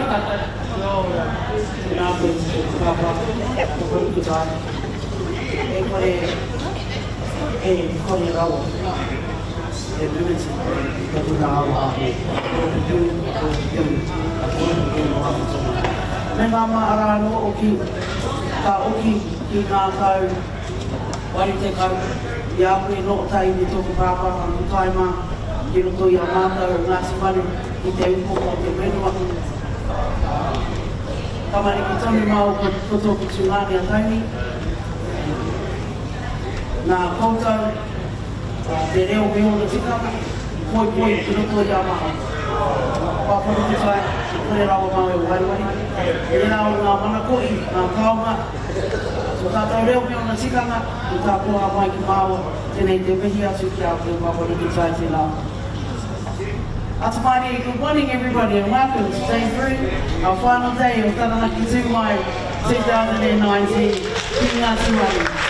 Kia ora, tēnā koe te pāpā, ko Rukutai. E kore, e kore rawa e mimiti te hunga aroha o te pū, o te pū, o te pū o Awhitonga. Me ngā māra anō hoki, ka oki ki ngā tau 80, i a koe nō tahi me tōku pāpā a Rukutai mā, ki roto i a mātou o Ngāti Maru ki te upoko o te whenua. Tamariki tonu māua ko, ko tōku tungāne a Tony. Nā koutou te reo me ōna tikanga i poipoi ki roto i a māua. Pāpā Rukutai, e kore rawa māua e wareware. Ērā o ngā manakohi, ngā taonga, tō tātou reo me ōna tikanga i tākoha mai ki māua. Tēnei te mihi atu ki a koe Pāpā Rukutai, tēnā. Atamari, good morning everybody and welcome to day 3, our final day of Taranaki Tū Mai 2019 ki Ngāti Maru.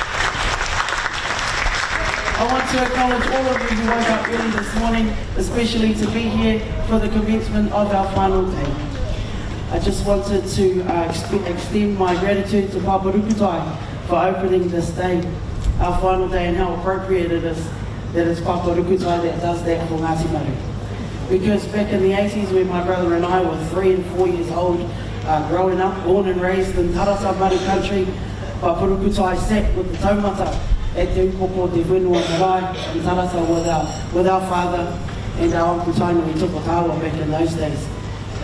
I want to acknowledge all of you who woke up early this morning, especially to be here for the commencement of our final day. I just wanted to uh, extend my gratitude to Papa Rukutai for opening this day, our final day, and how appropriate it is that it's Papa Rukutai that does that for Ngāti Maru. Because back in the 80s when my brother and I were three and four years old, uh, growing up, born and raised in Tarata Maru country, Papa Rukutai sat with the taumata at Te Upoko o Te Whenua Marae in Tarata with our, with our father and our Uncle Tainui Tokatawa back in those days.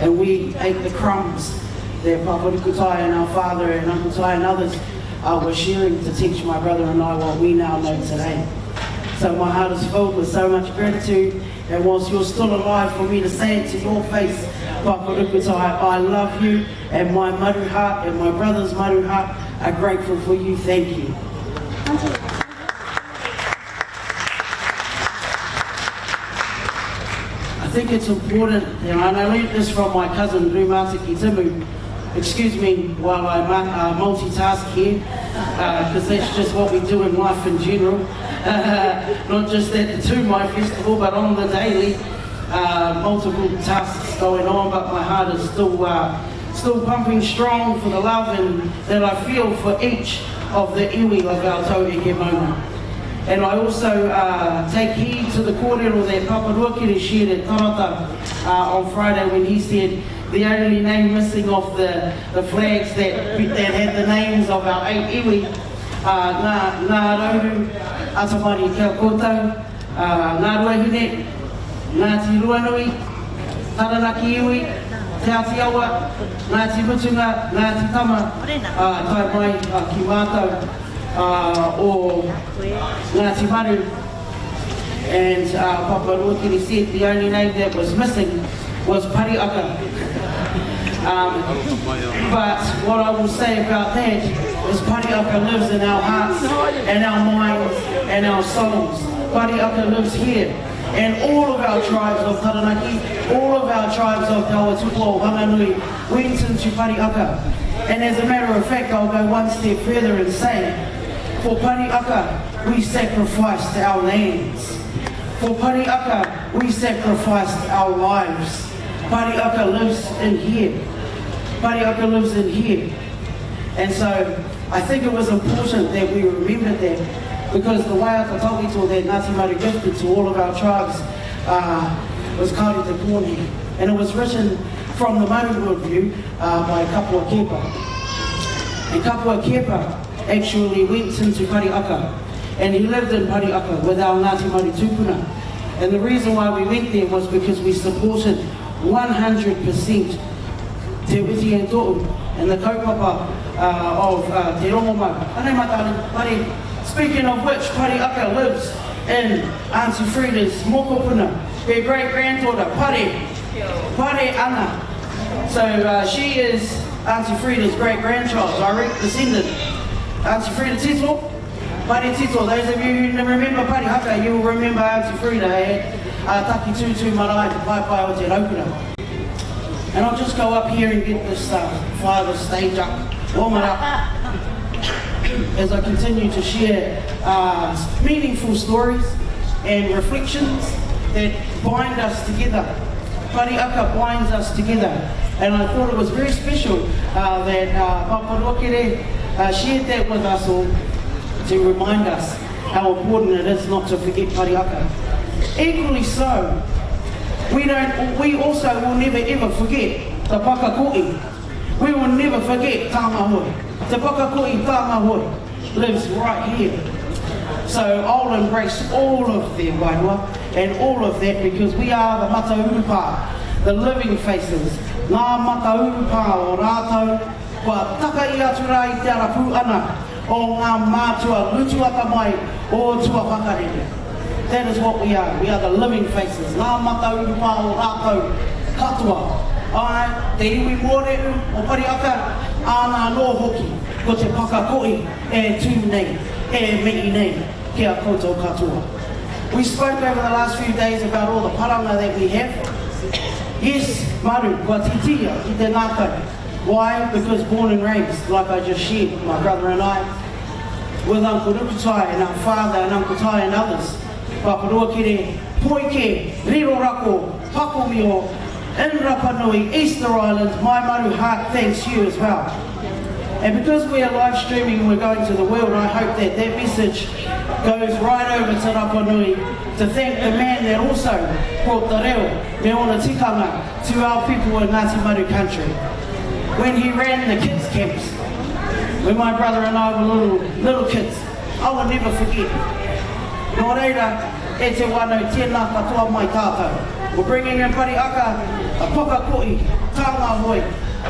And we ate the crumbs that Papa Rukutai and our father and Uncle Tai and others uh, were sharing to teach my brother and I what we now know today. So my heart is filled with so much gratitude and whilst you're still alive for me to say it to your face, Papa Rukutai, I love you and my maru heart and my brother's maru heart are grateful for you. Thank you. I think it's important, and I learned this from my cousin Rumatiki Timu, excuse me while I uh, multitask here, because uh, that's just what we do in life in general. Not just at the Tūmai Festival, but on the daily, uh, multiple tasks going on, but my heart is still, uh, still pumping strong for the love and that I feel for each of the iwi of our taueke maunga. And I also uh, take heed to the kōrero that Papa Ruakere shared at Tarata uh, on Friday when he said the only name missing off the, the flags that, that had the names of our eight iwi, uh, ngā, ngā rauru, Atamari kia koutou, uh, ngā ruahine, Ngāti Ruanui, Taranaki iwi, Te Āti Awa, Ngāti Mutunga, Ngāti Tama, ā, tae mai ki mātou o Ngāti Maru. And Papa Ruakiri said the only name that was missing was Pariaka. Um, but what I will say about that is Pariaka lives in our hearts and our minds and our souls. Pariaka lives here. And all of our tribes of Taranaki, all of our tribes of Te Awa Tupua o Whanganui went into Pariaka. And as a matter of fact, I'll go one step further and say, for Pariaka, we sacrificed our lands. For Pariaka, we sacrificed our lives. Pariaka lives in here. Pariaka lives in here. And so I think it was important that we remembered that because the waiata tawhito that Ngāti Maru gifted to all of our tribes uh, was Kauri Te Pōni. And it was written from the Maru worldview uh, by Kapua Kepa. And Kapua Kepa actually went into Pariaka and he lived in Pariaka with our Ngāti Maru tupuna. And the reason why we went there was because we supported 100% Te Whiti e To'u and the kaupapa uh, of uh, Te Rongomau. Anei matari, pari. Speaking of which, Pari Aka lives in Auntie Frida's mokopuna, her great-granddaughter, Pare, Pare Ana. So uh, she is Auntie Frida's great-grandchild, direct descendant. Auntie Frida Tito, Pare Tito, those of you who remember Pari Haka, you will remember Auntie Frida at uh, Taki Tūtū Marae, Te Paepae o Te Raukura. And I'll just go up here and get this uh, fire the stage up, warm it up, as I continue to share uh, meaningful stories and reflections that bind us together. Parihaka binds us together and I thought it was very special uh, that uh, Papa Ruakere uh, shared that with us all to remind us how important it is not to forget Parihaka. Equally so, we, don't, we also will never ever forget the Pakako'i. We will never forget Tāngahoe. Te Pakako'i Tāngahoe lives right here. So I'll embrace all of their wairua and all of that because we are the mata urupā, the living faces, ngā mata urupā o rātou kua taka i atu rā i te ara pū ana o ngā mātua ngutu atamai o tua whakarere. That is what we are, we are the living faces, ngā mata urupā o rātou katoa. Āe, te iwi Mōrehu o Parihaka, āna anō hoki, ko te pakakohi e tū nei, e mihi nei ki a koutou katoa. We spoke over the last few days about all the paranga that we have. Yes, maru, kua titia ki te ngākau. Why? Because born and raised, like I just shared with my brother and I, with Uncle Rukutai and our father and Uncle Tai and others, Papa Ruakere, Poike, Riro Rako, Pakomio, in Rapa Nui, Easter Island, my maru heart thanks you as well. And because we are live streaming and we're going to the world, I hope that that message goes right over to Rapa Nui to thank the man that also brought the reo me ona tikanga to our people in Ngāti Maru country. When he ran the kids camps, when my brother and I were little, little kids, I will never forget. Nō reira, e te wānau, tēnā katoa mai tātou. We're bringing in Parihaka, a Pukakoʻi, Tāngāhoi,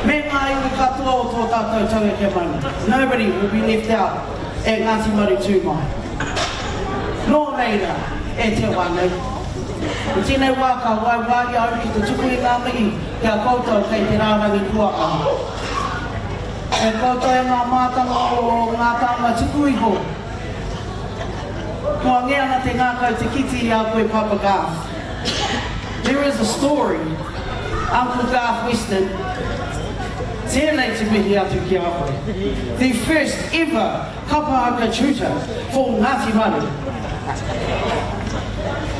me ngā iwi katoa o tō tātou taueke maunga. Nobody will be left out at Ngāti Maru tū mai. Nō reira, e te wānau, i tēnei wā ka waiwai au ki te tuku i ngā mihi ki a koutou kei te rārangi kuaaha. E koutou e ngā mātanga o ngā taonga tuku iho, kua ngē ana te ngākau te kite i a koe Papa Garth. There is a story, Uncle Garth Weston, tēnei te mihi atu ki a koe. The first ever kapa haka tutor for Ngāti Maru.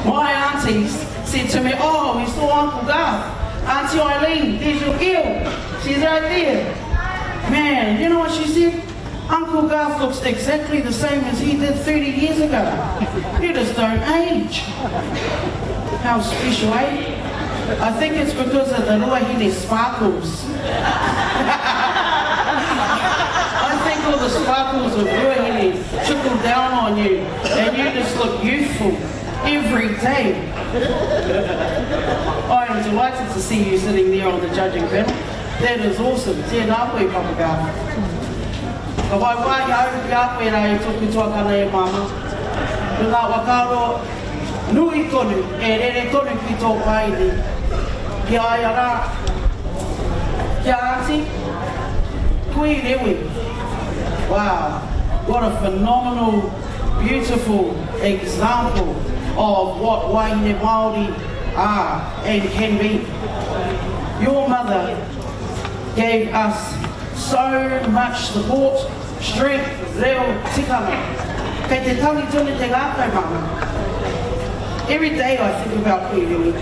My aunties said to me, oh, we saw Uncle Garth. Auntie Eileen, there's your girl. She's right there. Man, you know what she said? Uncle Garth looks exactly the same as he did 30 years ago. You just don't age. How special, eh? I think it's because of the ruahine sparkles. I think all the sparkles of ruahine trickle down on you and you just look youthful every day. I am delighted to see you sitting there on the judging panel. That is awesome. Tēnā koe, Papa Garth. Ka whai wāhi au ki a koe rā e tōku tuakana e Māmā. Ko ngā whakaaro nui tonu e rere tonu ki tō pāini. Ki a ia rā, ki a Aunty, Kui Rewi. Wow, what a phenomenal, beautiful example of what wāhine Māori are and can be. Your mother gave us so much support, strength, reo, tikanga. Kei te tangi tonu te ngākau, Mama. Every day I think about Kui Rewi.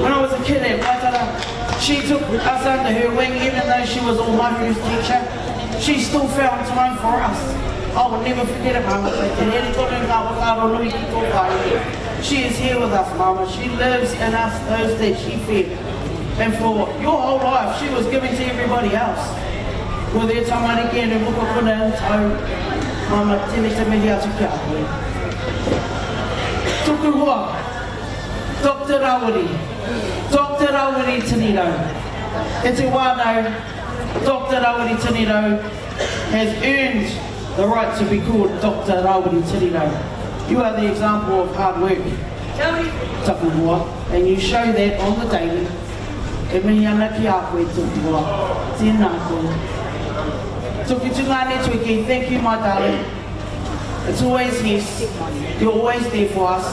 When I was a kid at Waitara, she took us under her wing even though she was Omahuru's teacher. She still found time for us. I will never forget it, Mama. Kei te rere tonu ngā whakaaro nui ki tō whāinga. She is here with us, Mama. She lives in us, those that she fed. And for your whole life, she was giving to everybody else. Ko te tamariki and her mokopuna in tow, Mama, tēnei te mihi atu ki a koe. Tuku hoa, Doctor Rawiri, Doctor Rawiri Tinirau. E te wānau, Doctor Rawiri Tinirau has earned the right to be called Doctor Rawiri Tinirau. You are the example of hard work, taku hoa, and you show that on the daily. E mihi ana ki a koe, tōku hoa. Tēnā koe. Tōku tungāne Twiki, thank you my darling. It's always yes. You're always there for us.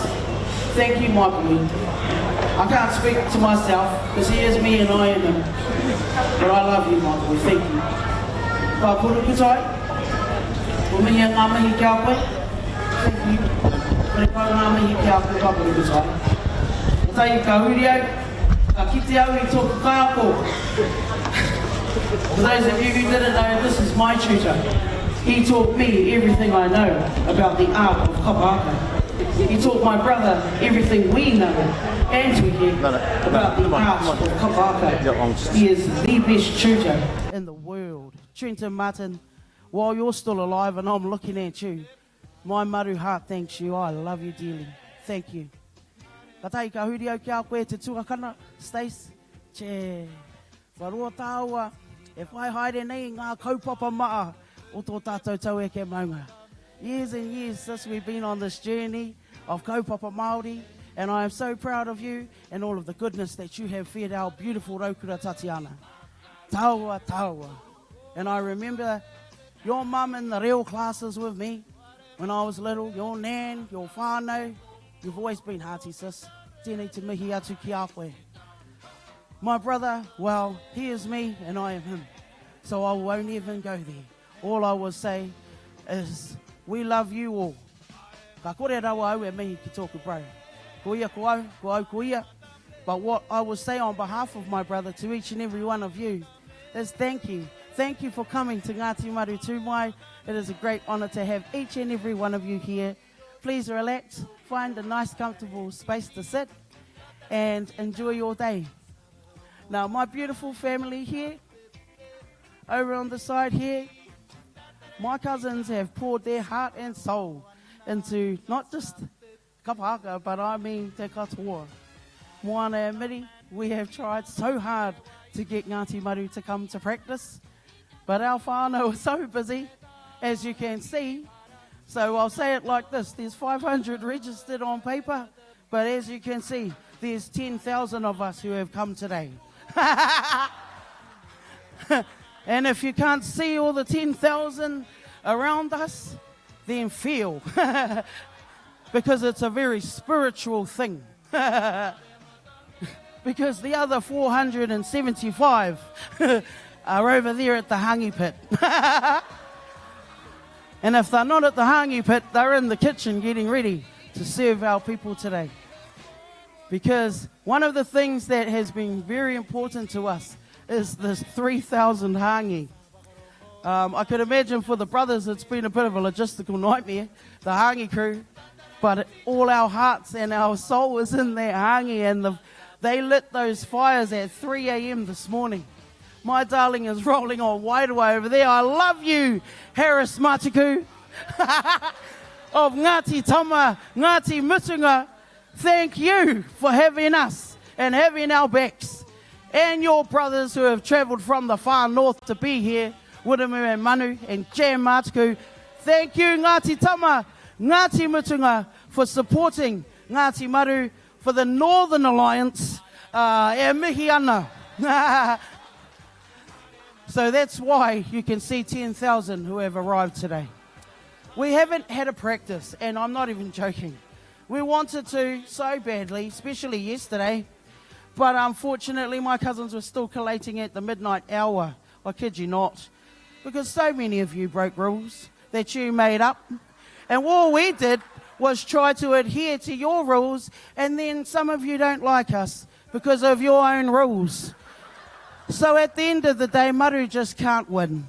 Thank you my boy. I can't speak to myself because he is me and I am him. But I love you my boy, thank you. Ka purukutai, ko mihi a ngā mihi ki a koe. Thank you. Kore kau ngā mihi ki a koe ka purukutai. Ko tai ka huri au. Ka kite au i tōku kaiako. For those of you who didn't know, this is my tutor. He taught me everything I know about the art of kapa haka. He taught my brother everything we know and Twiki about the art of kapa haka. He is the best tutor in the world. Trenton Martin, while you're still alive and I'm looking at you, My maru heart thanks you, I love you dearly. Thank you. Katahi ka huri au ki a koe te tuakana, Stace. Che, kua roa tāua e whai haere nei i ngā kaupapa maa o tō tātou taueke maunga. Years and years since we've been on this journey of kaupapa Māori, and I am so proud of you and all of the goodness that you have fed our beautiful raukura Tatiana. Tāua, tāua. And I remember your mum in the reo classes with me when I was little, your nan, your whānau. You've always been hearty, sis. Tēnei te mihi atu ki a koe. My brother, well, he is me and I am him. So I won't even go there. All I will say is we love you all. Ka kore rawa au e mihi ki tōku bro. Ko ia ko au, ko au ko ia. But what I will say on behalf of my brother to each and every one of you is thank you. Thank you for coming to Ngāti Maru Tūmai. It is a great honour to have each and every one of you here. Please relax, find a nice comfortable space to sit and enjoy your day. Now, my beautiful family here, over on the side here, my cousins have poured their heart and soul into not just kapa haka, but I mean te katoa. Moana and Miri, we have tried so hard to get Ngāti Maru to come to practice, but our whānau are so busy, as you can see. So I'll say it like this, there's 500 registered on paper, but as you can see, there's 10,000 of us who have come today. and if you can't see all the 10,000 around us, then feel. because it's a very spiritual thing. because the other 475 are over there at the hangi pit. and if they're not at the hangi pit, they're in the kitchen getting ready to serve our people today. Because one of the things that has been very important to us is this 3,000 hangi. Um, I could imagine for the brothers it's been a bit of a logistical nightmare, the hangi crew, but all our hearts and our soul was in that hangi and the, they lit those fires at 3 a.m. this morning. My darling is rolling on wide away over there. I love you, Harris Matiku of Ngāti Tama, Ngāti Mutunga. Thank you for having us and having our backs and your brothers who have travelled from the far north to be here, Wiremu and Manu and Jam Matiku. Thank you, Ngāti Tama, Ngāti Mutunga, for supporting Ngāti Maru for the Northern Alliance. Uh, e mihi ana. so that's why you can see 10,000 who have arrived today. We haven't had a practice, and I'm not even joking. We wanted to so badly, especially yesterday, but unfortunately my cousins were still collating at the midnight hour. I kid you not. Because so many of you broke rules that you made up. And all we did was try to adhere to your rules, and then some of you don't like us because of your own rules. So at the end of the day, Maru just can't win.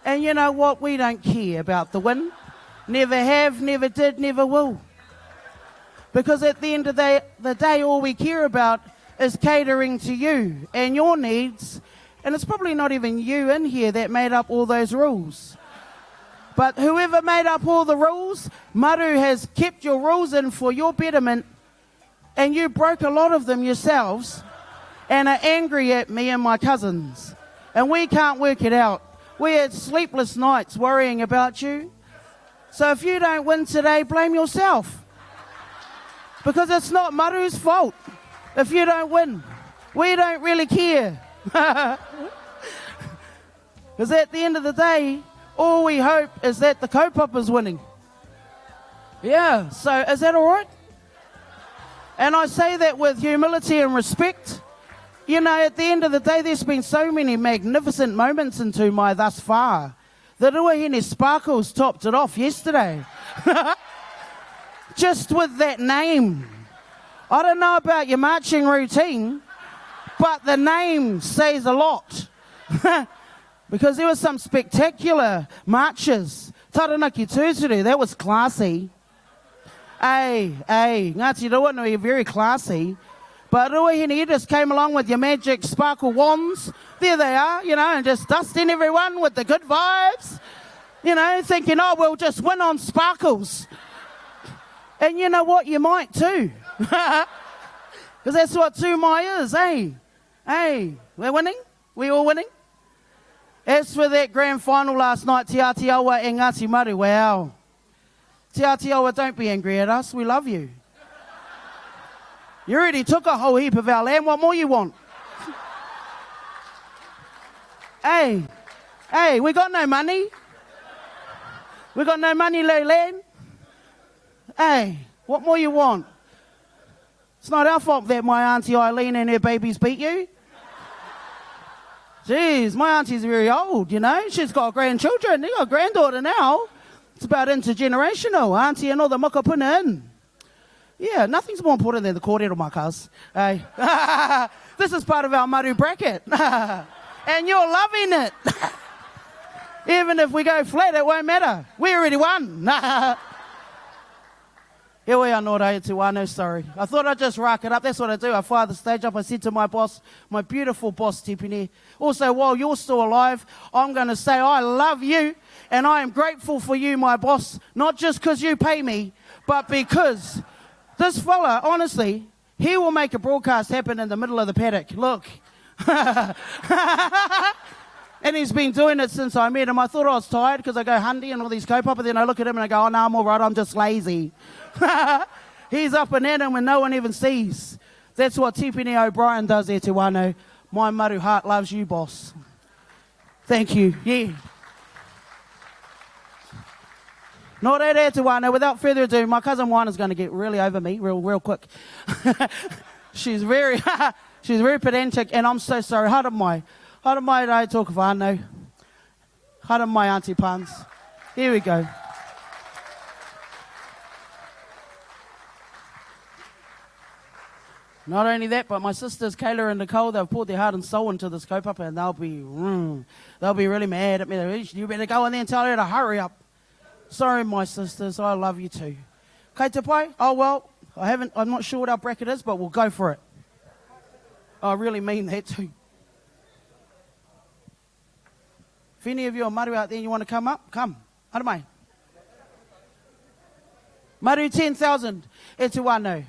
and you know what? We don't care about the win. Never have, never did, never will. Because at the end of the, the day, all we care about is catering to you and your needs. And it's probably not even you in here that made up all those rules. But whoever made up all the rules, Maru has kept your rules in for your betterment, and you broke a lot of them yourselves and are angry at me and my cousins. And we can't work it out. We had sleepless nights worrying about you. So if you don't win today, blame yourself. Because it's not Maru's fault if you don't win. We don't really care. Because at the end of the day, all we hope is that the kaupapa's winning. Yeah, so is that all right? And I say that with humility and respect. You know, at the end of the day, there's been so many magnificent moments in Tūmai thus far. The Ruahine Sparkles topped it off yesterday. Just with that name. I don't know about your marching routine, but the name says a lot. because there were some spectacular marches. Taranaki Tūturu, that was classy. Hey, hey, Ngāti Ruanui, very classy. But Ruahine, you just came along with your magic sparkle wands. There they are, you know, and just dusting everyone with the good vibes. You know, thinking, oh, we'll just win on sparkles. And you know what? You might too. Because that's what Tū is, eh? Hey, we're winning? We all winning? As for that grand final last night, Te Āti Awa and Ngāti Maru, wow. Te Āti Awa, don't be angry at us. We love you. You already took a whole heap of our land. What more you want? hey, hey, we got no money. We got no money, low land. Hey, what more you want? It's not our fault that my auntie Eileen and her babies beat you. Jeez, my auntie's very old, you know. She's got grandchildren. They got a granddaughter now. It's about intergenerational. Auntie and all the mokopuna in. Yeah, nothing's more important than the kōrero, my cuz. Hey. this is part of our maru bracket. and you're loving it. Even if we go flat, it won't matter. We already won. Heoi anō rā e te wānau, sorry. I thought I'd just rack it up. That's what I do. I fire the stage up. I said to my boss, my beautiful boss, Tipene, also while you're still alive, I'm going to say I love you and I am grateful for you, my boss, not just because you pay me, but because this fella, honestly, he will make a broadcast happen in the middle of the paddock. Look. And he's been doing it since I met him. I thought I was tired because I go hundy and all these kaupapa. Then I look at him and I go, oh, no, I'm all right. I'm just lazy. he's up and at him when no one even sees. That's what Tipene O'Brien does there, Te My maru heart loves you, boss. Thank you. Yeah. Nō reira e te wānau, without further ado, my cousin Juan is going to get really over me real, real quick. she's very, she's very pedantic, and I'm so sorry. Haere mai. Haere mai rā e tōku whānau. Haere mai, Auntie Pans. Here we go. Not only that, but my sisters Kayla and Nicole, they've poured their heart and soul into this kaupapa, and they'll be, they'll be really mad at me. You better go in there and tell her to hurry up. Sorry, my sisters, I love you too. Kei te pai? Oh, well, I haven't, I'm not sure what our bracket is, but we'll go for it. I really mean that too. If any of you are maru out there and you want to come up, come. Haere mai. Maru 10,000 e te wānau.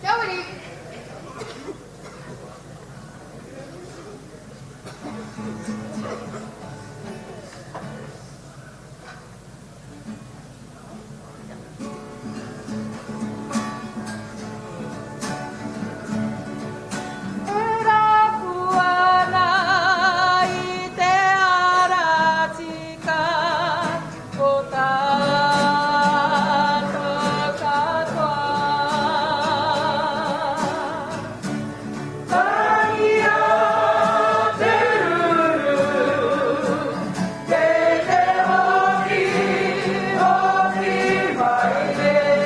Kia wiri. E rapu ana i te ara tika, ko tātou katoa. Tangia te ruru, kei te hoki, hoki mai nei.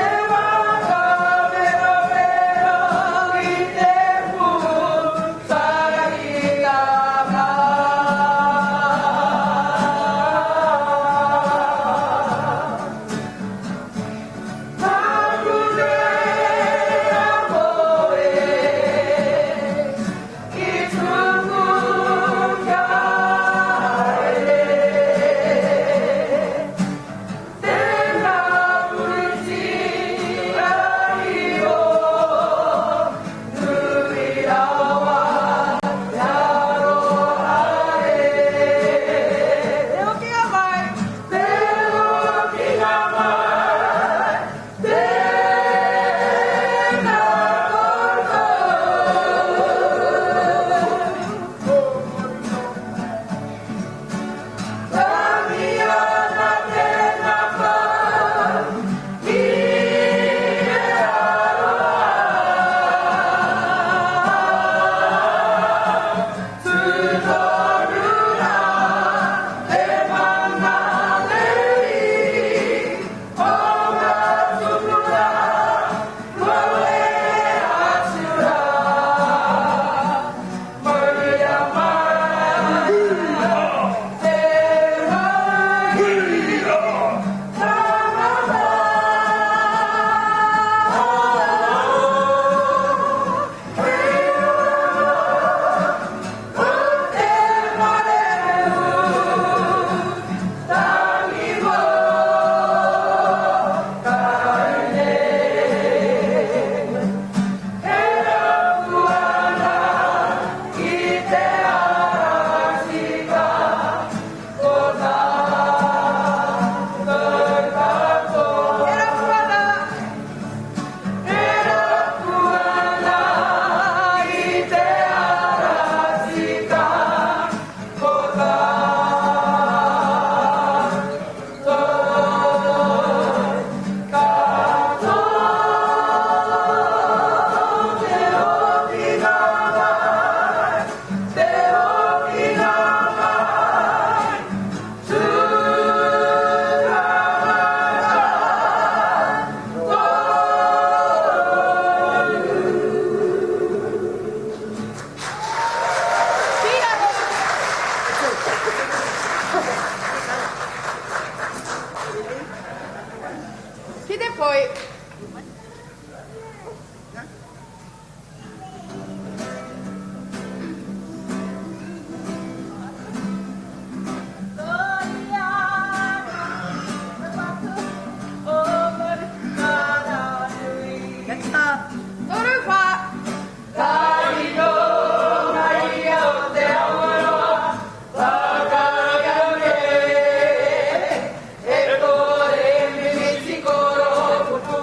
E whakawerawera i te pū tarahitanga. Takurea koe i tuku kia haere. Tēnā puritia iho, nui rawa te aroha e. Te hokinga mai. Te hokinga mai, tēnā koutou. Tangi ana tēnā kau ki te aroha. Tūtoru rā te mana nei o ngā tupuna kua wehe atu rā. Mauria mai te mauri tangata. Ko te mareu tangi mō nei. E rapu ana i te ara tika, ko tātou katoa. E rapu ana. E rapu ana i te ara tika, ko tātou katoa. Te hokinga mai, te hokinga mai, tūranga Pīraro. Ki te poi. Toru whā. E kore mimiti koro pupu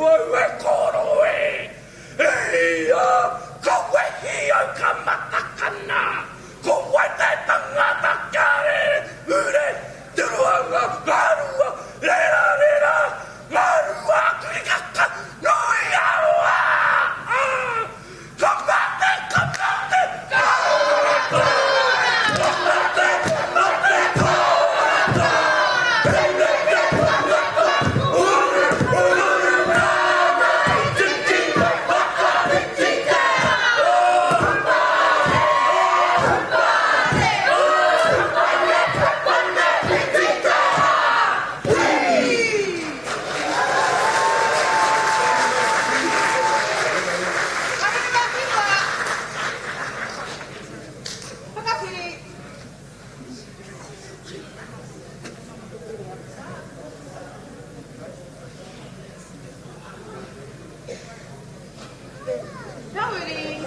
au e koro e! E ia, ka wehi au ka matakana, ko wai te tangata kia rere, ure, te ruanga, nga rua, rera, rera, nga rua, kurikaka, nui aroha! Ka mate, ka mate, ka ora! Ka mate, mate, ka ora! Tēnei te tangata, uru, uru, nāna, titi, whakawhiti te Whakapiri. Tahuri.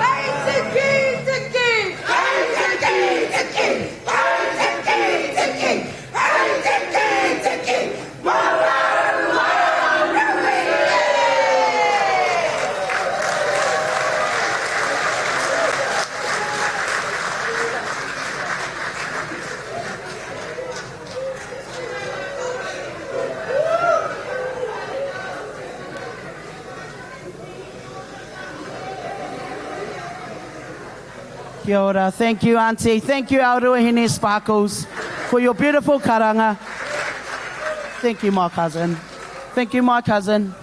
Hei tiki, tiki! Hei tiki, tiki! Hei tiki, tiki! Hei tiki, tiki! Waru, waru, Kia ora. Thank you, Auntie. Thank you, our Ruahine Sparkles, for your beautiful karanga. Thank you, my cousin. Thank you, my cousin.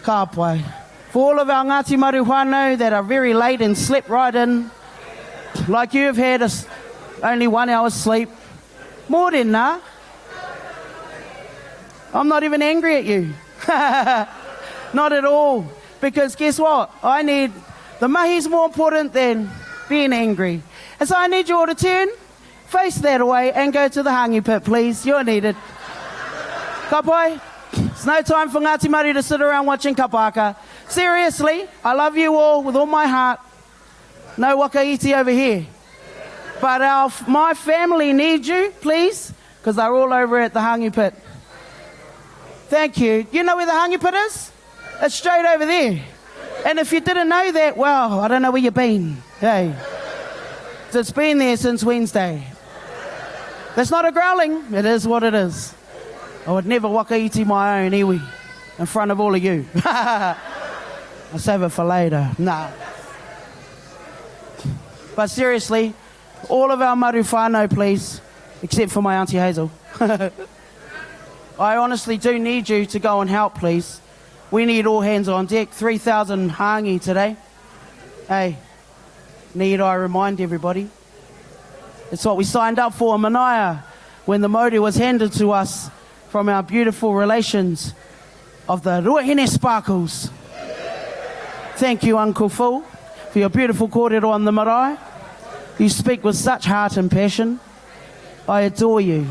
Ka pai. For all of our Ngāti Maru whānau that are very late and slept right in, like you have had a, only one hour's sleep, Mōrena. I'm not even angry at you. not at all. Because guess what? I need, the mahi's more important than being angry. And so I need you all to turn, face that way, and go to the hangi pit, please. You're needed. Ka pai. It's no time for Ngāti Maru to sit around watching kapaka. Seriously, I love you all with all my heart. No wakaiti over here. But our, my family needs you, please. Because they're all over at the hangi pit. Thank you. You know where the hangi pit is? It's straight over there. And if you didn't know that, well, I don't know where you've been. Hey. It's been there since Wednesday. That's not a growling. It is what it is. I would never wakaiti my own iwi in front of all of you. I'll save it for later. Nah. But seriously, all of our maru whānau, please, except for my Auntie Hazel. I honestly do need you to go and help, please. We need all hands on deck. 3,000 hangi today. Hey, need I remind everybody? It's what we signed up for in Manaia when the mauri was handed to us from our beautiful relations of the Ruahine Sparkles. Thank you, Uncle Phil, for your beautiful kōrero on the marae. You speak with such heart and passion. I adore you.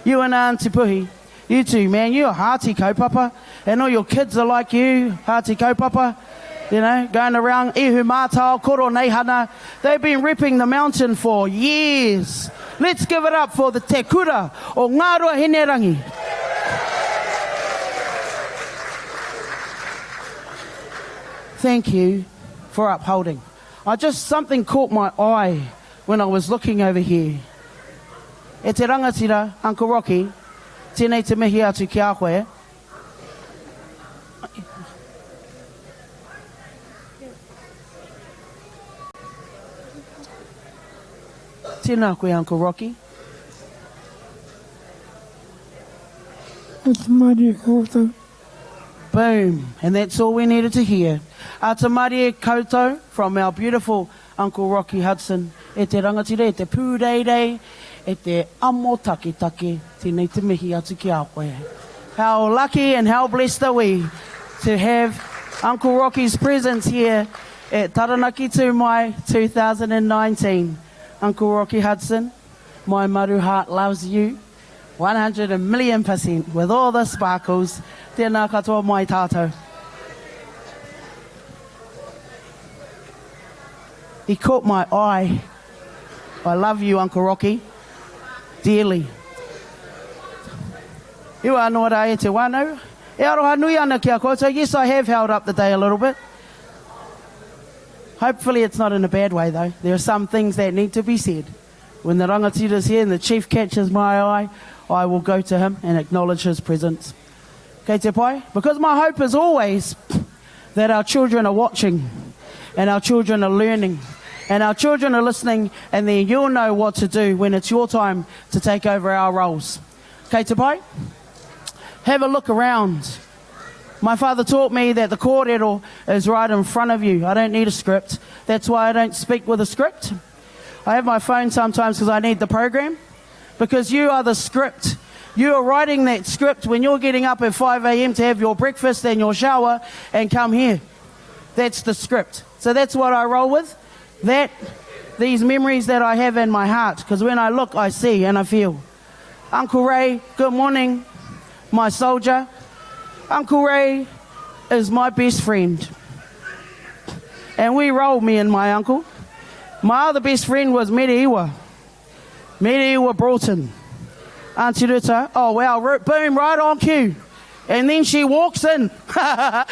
you and Auntie Puhi, you two, man, you're hearty kaupapa. And all your kids are like you, hearty kaupapa. You know, going around Ihu Mātao, Koro Neihana. They've been ripping the mountain for years. Let's give it up for the Te Kura o Ngāruahinerangi. Thank you for upholding. I just, something caught my eye when I was looking over here. E te rangatira, Uncle Rocky, tēnei te mihi atu ki a koe. Tēnā koe, Uncle Rocky. E te marie koutou. Boom. And that's all we needed to hear. Ata marie koutou from our beautiful Uncle Rocky Hudson. E te rangatira, e te pūreirei, e te amo taketake, tēnei te mihi atu ki a koe. How lucky and how blessed are we to have Uncle Rocky's presence here at Taranaki Tū Mai 2019. Uncle Rocky Hudson, my maru heart loves you 100 a million% with all the sparkles. Tēnā katoa mai tātou. He caught my eye. I love you, Uncle Rocky, dearly. Iwa anō rā e te wānau. E aroha nui ana ki a koutou. Yes, I have held up the day a little bit. Hopefully it's not in a bad way though. There are some things that need to be said. When the rangatira's here and the chief catches my eye, I will go to him and acknowledge his presence. Kei te pai? Because my hope is always that our children are watching and our children are learning and our children are listening and then you'll know what to do when it's your time to take over our roles. Kei te pai? Have a look around. My father taught me that the kōrero is right in front of you. I don't need a script. That's why I don't speak with a script. I have my phone sometimes because I need the program. Because you are the script. You are writing that script when you're getting up at 5 a.m. to have your breakfast and your shower and come here. That's the script. So that's what I roll with. That, these memories that I have in my heart. Because when I look, I see and I feel. Uncle Ray, good morning, my soldier. Uncle Ray is my best friend. And we rolled, me and my uncle. My other best friend was Mereiwa. Mereiwa Broughton. Auntie Ruta, oh wow, boom, right on cue. And then she walks in. I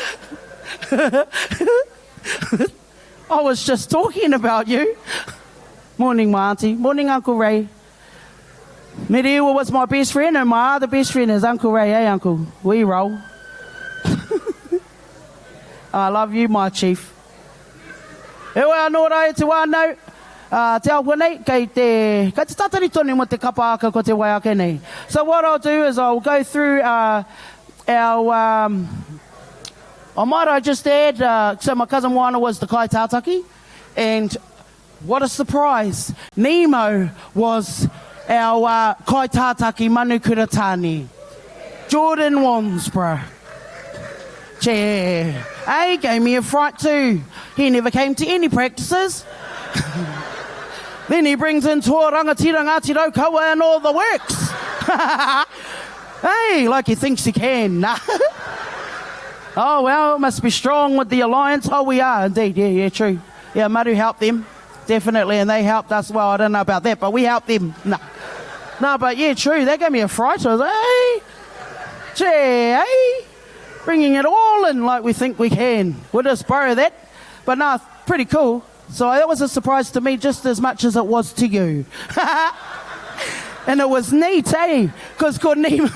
was just talking about you. Morning, my auntie. Morning, Uncle Ray. Mereiwa was my best friend, and my other best friend is Uncle Ray. Hey, Uncle, we roll. I love you, my chief. Heoi anō rā e te whānau, ā, te ao nei, kei te, kei te tatari tonu mo te kapa aka ko te wai ake nei. So what I'll do is I'll go through uh, our, um, I might I just add, uh, so my cousin Moana was the kai tātaki, and what a surprise, Nemo was our uh, kai tātaki manukura tāne. Jordan Wansborough. Che, he gave me a fright too. He never came to any practices. then he brings in Toa Rangatira Ngāti Raukawa and all the works. hey, like he thinks he can. oh, well, must be strong with the alliance. Oh, we are indeed. Yeah, yeah, true. Yeah, Maru helped them, definitely, and they helped us. Well, I don't know about that, but we helped them. Nah. Nah, but yeah, true. That gave me a fright. I was like, hey, gee, hey, bringing it all in like we think we can. We'll just borrow that. But nah, pretty cool. So that was a surprise to me just as much as it was to you. And it was neat, eh? Because ko Nemo,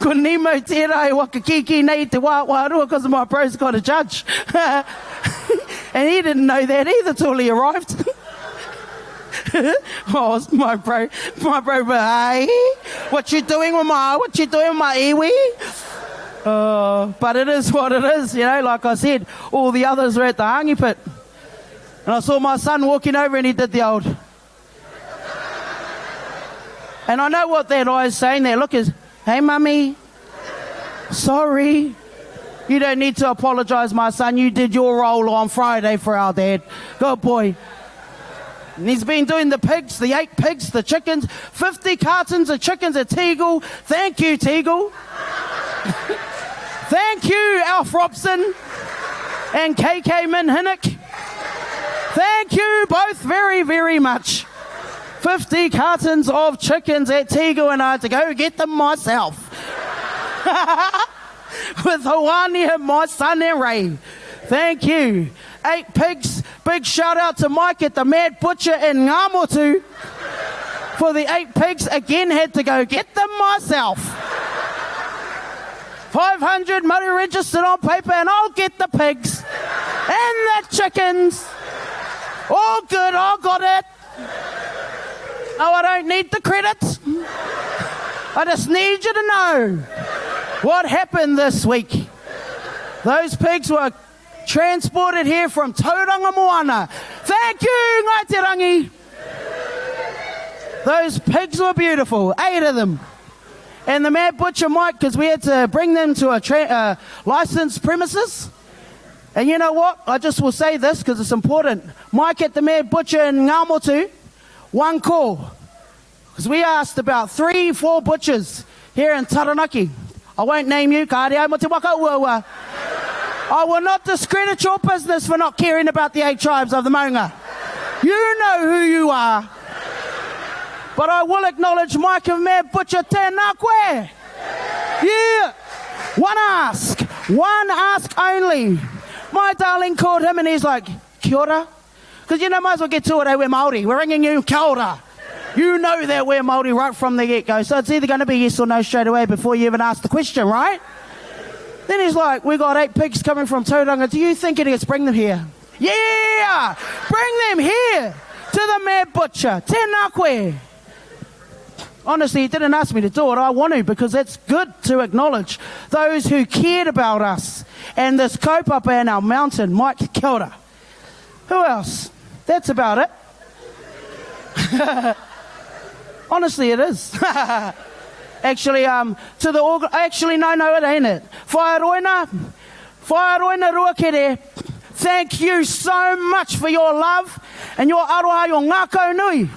ko Nemo tērā e wakakīkī nei te wā wārua because my bro's got a judge. and he didn't know that either till he arrived. oh, my bro, my bro, but hey, what you doing with my, what you doing with my iwi? Uh, but it is what it is, you know, like I said, all the others were at the hangi pit. And I saw my son walking over and he did the old. And I know what that eye is saying there. Look is, hey, mummy, sorry. You don't need to apologise, my son. You did your role on Friday for our dad. Good boy. And he's been doing the pigs, the eight pigs, the chickens, 50 cartons of chickens at Teagle. Thank you, Teagle. Thank you, Alf Robson and KK Minhinnick. Thank you both very, very much. 50 cartons of chickens at Teagle and I had to go get them myself. With Hoani and my son and Ray. Thank you. Eight pigs. Big shout out to Mike at the Mad Butcher in Ngāmotu for the eight pigs. Again, had to go get them myself. 500 money registered on paper and I'll get the pigs and the chickens. All good, I got it. No, I don't need the credit. I just need you to know what happened this week. Those pigs were transported here from Tauranga Moana. Thank you, Ngāi Te Rangi. Those pigs were beautiful, eight of them. And the mad butcher Mike, because we had to bring them to a tra- uh, licensed premises. And you know what? I just will say this because it's important. Mike at the Mad Butcher in Ngāmotu, one call. Because we asked about three, four butchers here in Taranaki. I won't name you, kāre au mo te waka uaua. I will not discredit your business for not caring about the eight tribes of the maunga. You know who you are. But I will acknowledge Mike of Mad Butcher tēnā koe. Yeah. One ask. One ask only. My darling called him and he's like, kia ora. Because you know, might as well get to it, eh? We're Māori. We're ringing you, kia ora. You know that we're Māori right from the get-go. So it's either going to be yes or no straight away before you even ask the question, right? Then he's like, we got eight pigs coming from Tauranga. Do you think it is? Bring them here. Yeah! Bring them here to the mad butcher. Tēnā koe. Honestly, he didn't ask me to do it. I want to because it's good to acknowledge those who cared about us and this kaupapa and our mountain, Mike Kia ora. Who else? That's about it. Honestly, it is. actually, um, to the org- actually, no, no, it ain't it. Whaeroina, Whaeroina Ruakere, thank you so much for your love and your aroha, your ngākau nui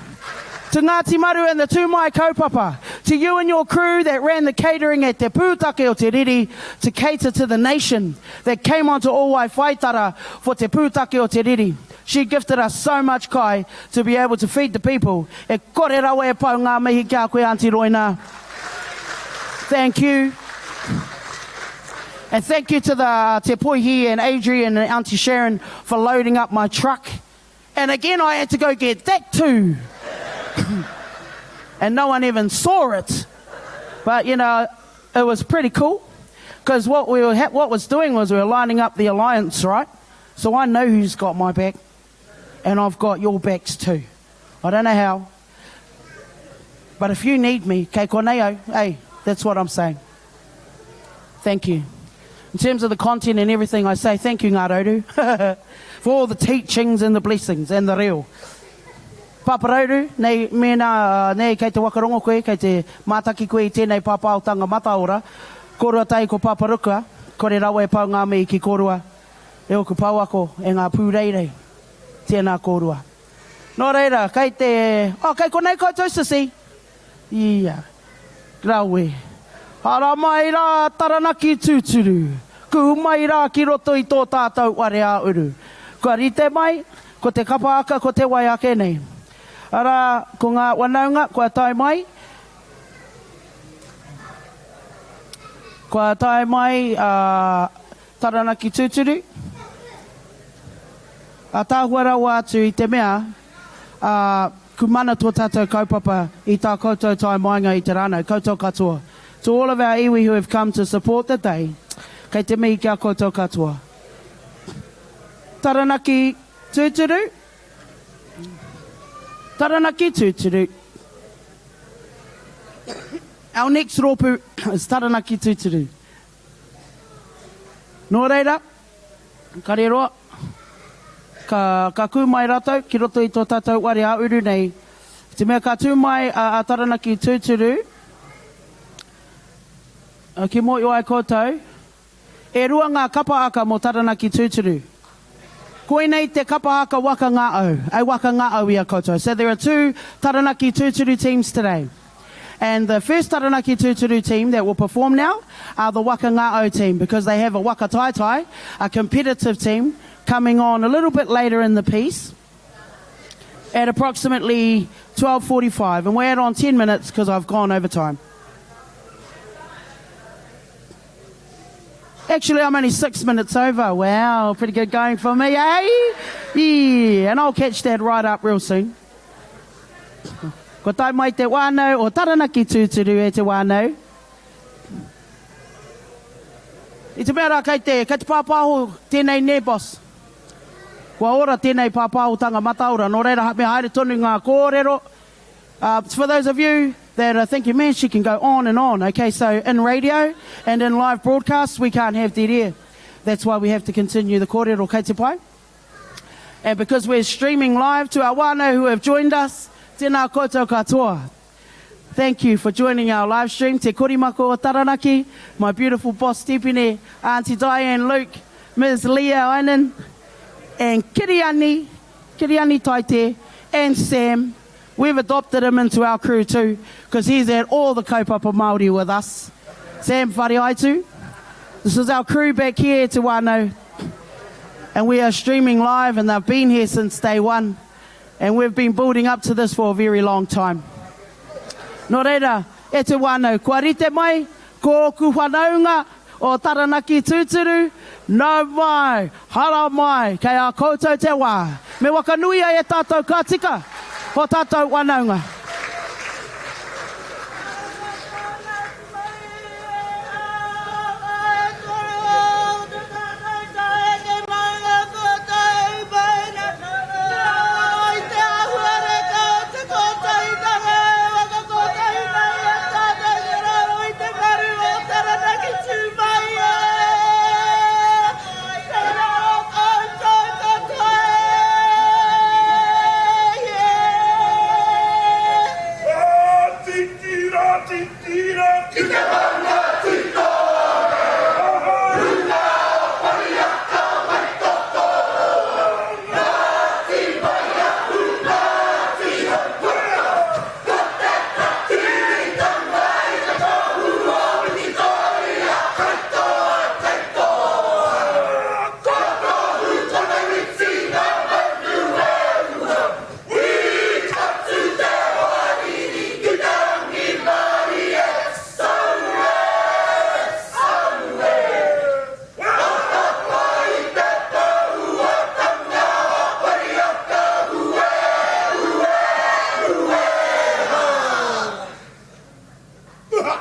to Ngāti Maru and the Tūmai kaupapa, to you and your crew that ran the catering at Te Pūtake o Te Riri to cater to the nation that came onto Ōwai Whaitara for Te Pūtake o Te Riri. She gifted us so much kai to be able to feed the people. E kore rawa e pau ngā mihi ki a koe Aunty Roina. Thank you. And thank you to the uh, Te Poihi and Adrian and Auntie Sharon for loading up my truck. And again, I had to go get that too. and no one even saw it. But, you know, it was pretty cool. Because what we were ha- what was doing was we were lining up the alliance, right? So I know who's got my back, and I've got your backs too. I don't know how. But if you need me, kei konei au, hey, that's what I'm saying. Thank you. In terms of the content and everything, I say thank you, Ngā Rauru, for all the teachings and the blessings and the reo. Pāparauru, nei, mēnā, nei kei te wakarongo koe, kei te mātaki koe i tēnei pāpāotanga mataora, kōrua tahi ko Pāparukua, kore rawa e pau ngā mihi ki kōrua, e ōku pouako, e ngā pūreirei. Tēnā kōrua. Nō reira, kei te, oh, kei konei koutou, Sissy? Ia. Rawe. Haramai rā Taranaki tūturu. Kuhu mai rā ki roto i tō tātou whare ā-uru. Kua rite mai, ko te kapa aka ko te wai ake nei. Arā, ko ngā wanaunga kua tae mai. Kua tae mai a Taranaki Tūturu. Ataahua rawa atu i te mea, ā, ku mana tō tātou kaupapa i tā koutou tae mainga i te rā nei, koutou katoa. To all of our iwi who have come to support the day, kei te mihi ki a koutou katoa. Taranaki Tūturu, Taranaki Tūturu. Our next rōpū is Taranaki Tūturu. Nō reira, ka riro, ka, ka kū mai rātou ki roto i tō tātou ware ā-uru nei. I te mea ka tū mai a, a Taranaki tūturu, ki mōhio ai koutou, e rua ngā kapa aka mō Taranaki tūturu. Koinei te kapa haka waka ngā au, ei waka ngā au i a koutou. So there are two Taranaki tūturu teams today. And the first Taranaki tūturu team that will perform now are the Waka Ngā Au team because they have a waka taitai, a competitive team, coming on a little bit later in the piece at approximately 12.45. And we're at on 10 minutes because I've gone over time. Actually, I'm only six minutes over. Wow, pretty good going for me, eh? Yeah, and I'll catch that right up real soon. Ko tae mai te whānau o Taranaki tūturu e te whānau. I te mea rā kei te, kei te pāpāho tēnei nē boss. Kua ora tēnei pāpāhotanga mataora, nō reira me haere tonu ngā kōrero. Uh, for those of you that are thinking, man, she can go on and on. Okay, so in radio and in live broadcasts, we can't have dead air. That's why we have to continue the kōrero kei te pai. And because we're streaming live to our whānau who have joined us, tēnā koutou katoa. Thank you for joining our live stream. Te Korimako o Taranaki, my beautiful boss Tipene, Auntie Diane Luke, Ms Leah Einan, and Kiriani, Kiriani Taite, and Sam. We've adopted him into our crew too, because he's at all the kaupapa Māori with us. Sam Whareaitu. This is our crew back here te whānau. And we are streaming live and they've been here since day one. And we've been building up to this for a very long time. Nō reira, e te whānau, kua rite mai ko ōku whanaunga o Taranaki tūturu, nau mai, hara mai, kei a koutou te wā. Me whakanuia e tātou ka tika ko tātou whanaunga. Titira ki te maunga Titore Runa o Pariaka Waitoto Ngāti Maiapu Ngāti Hauputa Ko te katiritanga i te tohu o Wikitoria Kaitoa Kaitoa Ko Tohu Konawiti ngā manu e rua We come to te hoariri ki te rangimarie Saue! Saue! Whakapa i te pouatanga o Pariaka Ue! Ue! Ue! Ha!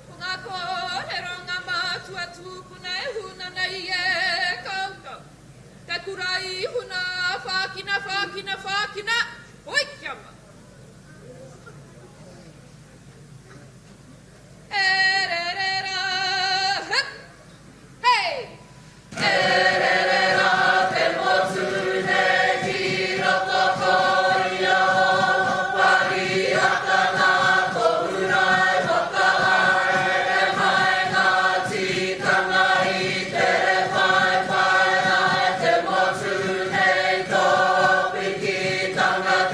Ko ngā kōrero ngā mātua tūpuna e huna nei e koutou. Te kura i huna, whākina, whākina, whākina, hoi kia mau. E rere rā, hup, hei! E rere rā te motu nei ki roto koia o Pariata nā tōku rae whakahaere mai ngā tikanga i tere whaiwhai ai te motu nei tō pikitanga.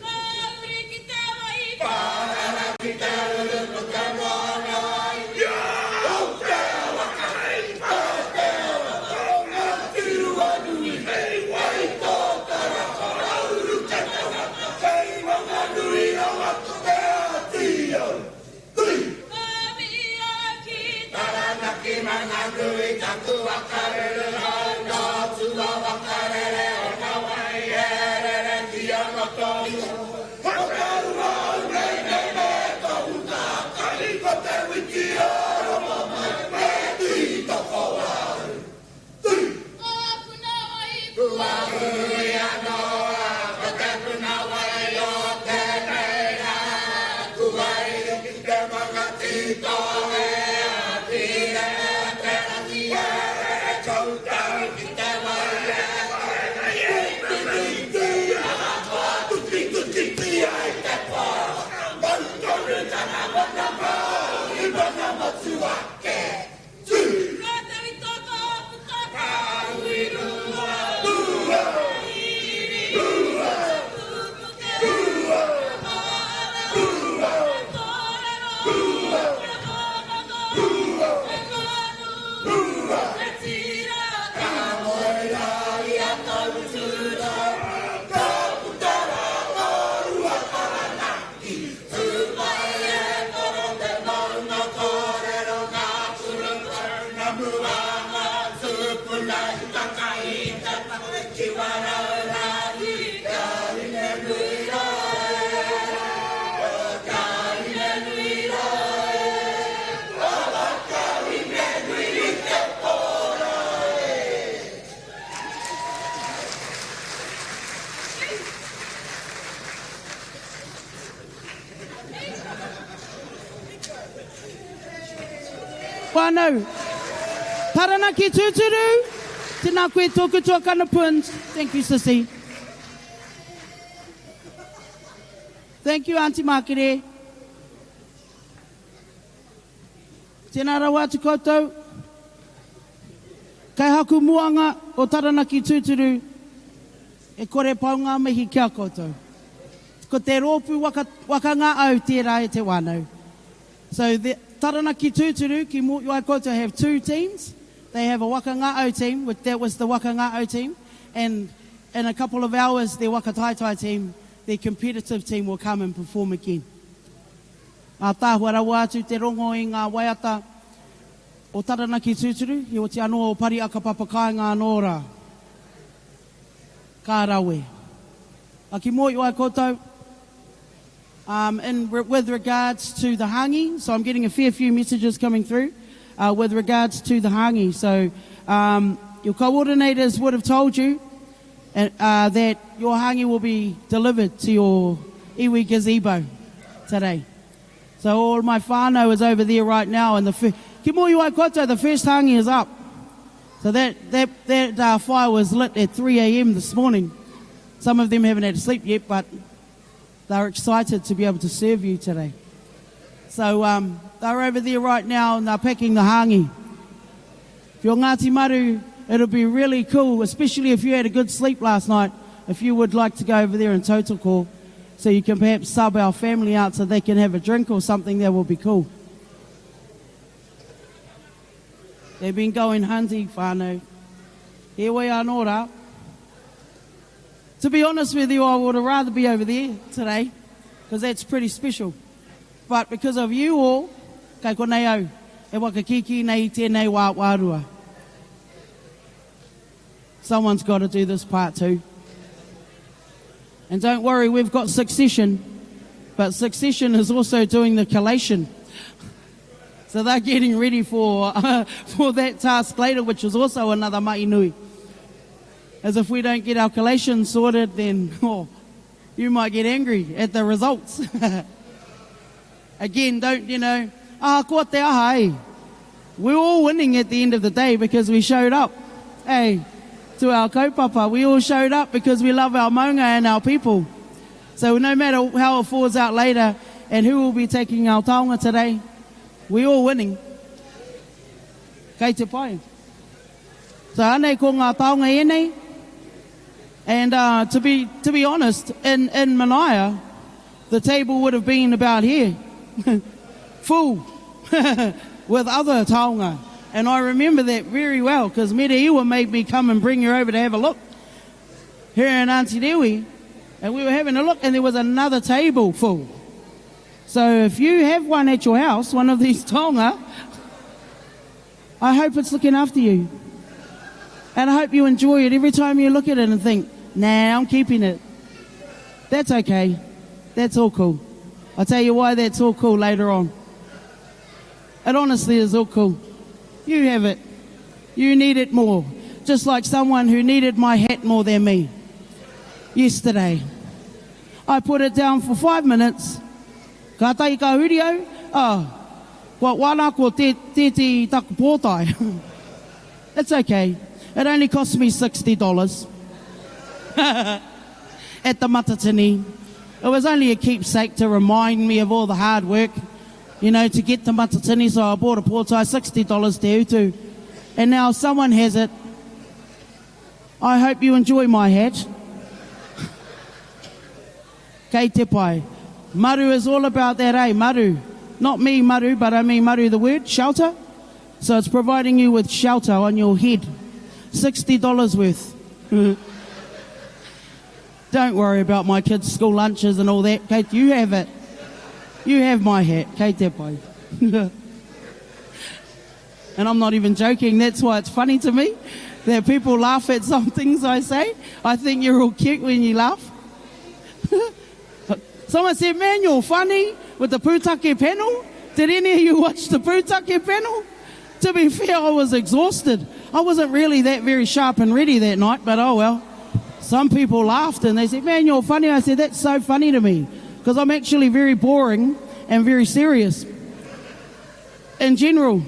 Ka uri ki te wai. Ka mihi ki te. Ko puna wai. Ka tau i tō tōku tata. Iri. Tuku te. Moana. Kōrero. Te kōkako. Te manu. Te tira. Whānau. Taranaki tūturu, tēnā koe tōku tuakana Puns. Thank you sissy. Thank you Aunty Mākere. Tēnā rawa atu koutou. Kei haku muanga o Taranaki tūturu, e kore pau ngā mihi ki a koutou. Ko te rōpū waka, waka ngā au tērā e te whānau. So the Taranaki tūturu ki mō ai koutou have two teams. They have a waka ngā au team, which that was the waka ngā au team, and in a couple of hours their waka taitai team, their competitive team will come and perform again. Ātaahua rawa atu te rongo i ngā waiata o Taranaki tūturu, heoti anō o Pariaka Papakāinga anō rā. Ka rawe. A ki mō ai koutou, um, in, with regards to the hangi, so I'm getting a fair few messages coming through uh, with regards to the hangi. So um, your coordinators would have told you uh, that your hangi will be delivered to your iwi gazebo today. So all my whānau is over there right now, and the fir- ki mō ai koutou, the first hangi is up. So that, that, that uh, fire was lit at 3 a.m. this morning. Some of them haven't had a sleep yet, but they're excited to be able to serve you today. So um, they're over there right now and they're packing the hangi. If you're Ngāti Maru, it'll be really cool, especially if you had a good sleep last night, if you would like to go over there and tautoko, so you can perhaps sub our family out so they can have a drink or something, that will be cool. They've been going hunting, whānau. Heoi anō rā. To be honest with you, I would have rather be over there today, because that's pretty special. But because of you all, kei konei au, e whakakīkī nei i tēnei wā wārua. Someone's got to do this part too. And don't worry, we've got succession, but succession is also doing the collation. So they're getting ready for, for that task later, which is also another mahi nui. As if we don't get our collation sorted, then oh, you might get angry at the results. Again, don't, you know, ah, ko te aha, eh? We're all winning at the end of the day because we showed up, hey, to our kaupapa. We all showed up because we love our maunga and our people. So no matter how it falls out later and who will be taking our taonga today, We all winning. Kei te pai. So anei ko ngā taonga ēnei. And uh, to be, to be honest, in, in Manaia, the table would have been about here, full with other taonga. And I remember that very well because Mereiwa made me come and bring her over to have a look. Her and Auntie Dewi, and we were having a look, and there was another table full. So if you have one at your house, one of these taonga, I hope it's looking after you. And I hope you enjoy it every time you look at it and think, nah, I'm keeping it. That's okay. That's all cool. I'll tell you why that's all cool later on. It honestly is all cool. You have it. You need it more. Just like someone who needed my hat more than me yesterday. I put it down for five minutes. Kātahi ka huri au, oh, kua wana ko te, tētehi taku pōtae. It's okay. It only cost me $60 at the Matatini. It was only a keepsake to remind me of all the hard work, you know, to get to Matatini, so I bought a pōtae, $60 te utu. And now someone has it. I hope you enjoy my hat. Kei te pai. Maru is all about that, eh? Maru. Not me, Maru, but I mean Maru the word, shelter. So it's providing you with shelter on your head. $60 worth. Don't worry about my kids' school lunches and all that. Kate, you have it. You have my hat. Kei te pai. And I'm not even joking. That's why it's funny to me that people laugh at some things I say. I think you're all cute when you laugh. Someone said, man, you're funny with the Pūtake panel. Did any of you watch the Pūtake panel? To be fair, I was exhausted. I wasn't really that very sharp and ready that night, but oh well. Some people laughed and they said, man, you're funny. I said, that's so funny to me because I'm actually very boring and very serious in general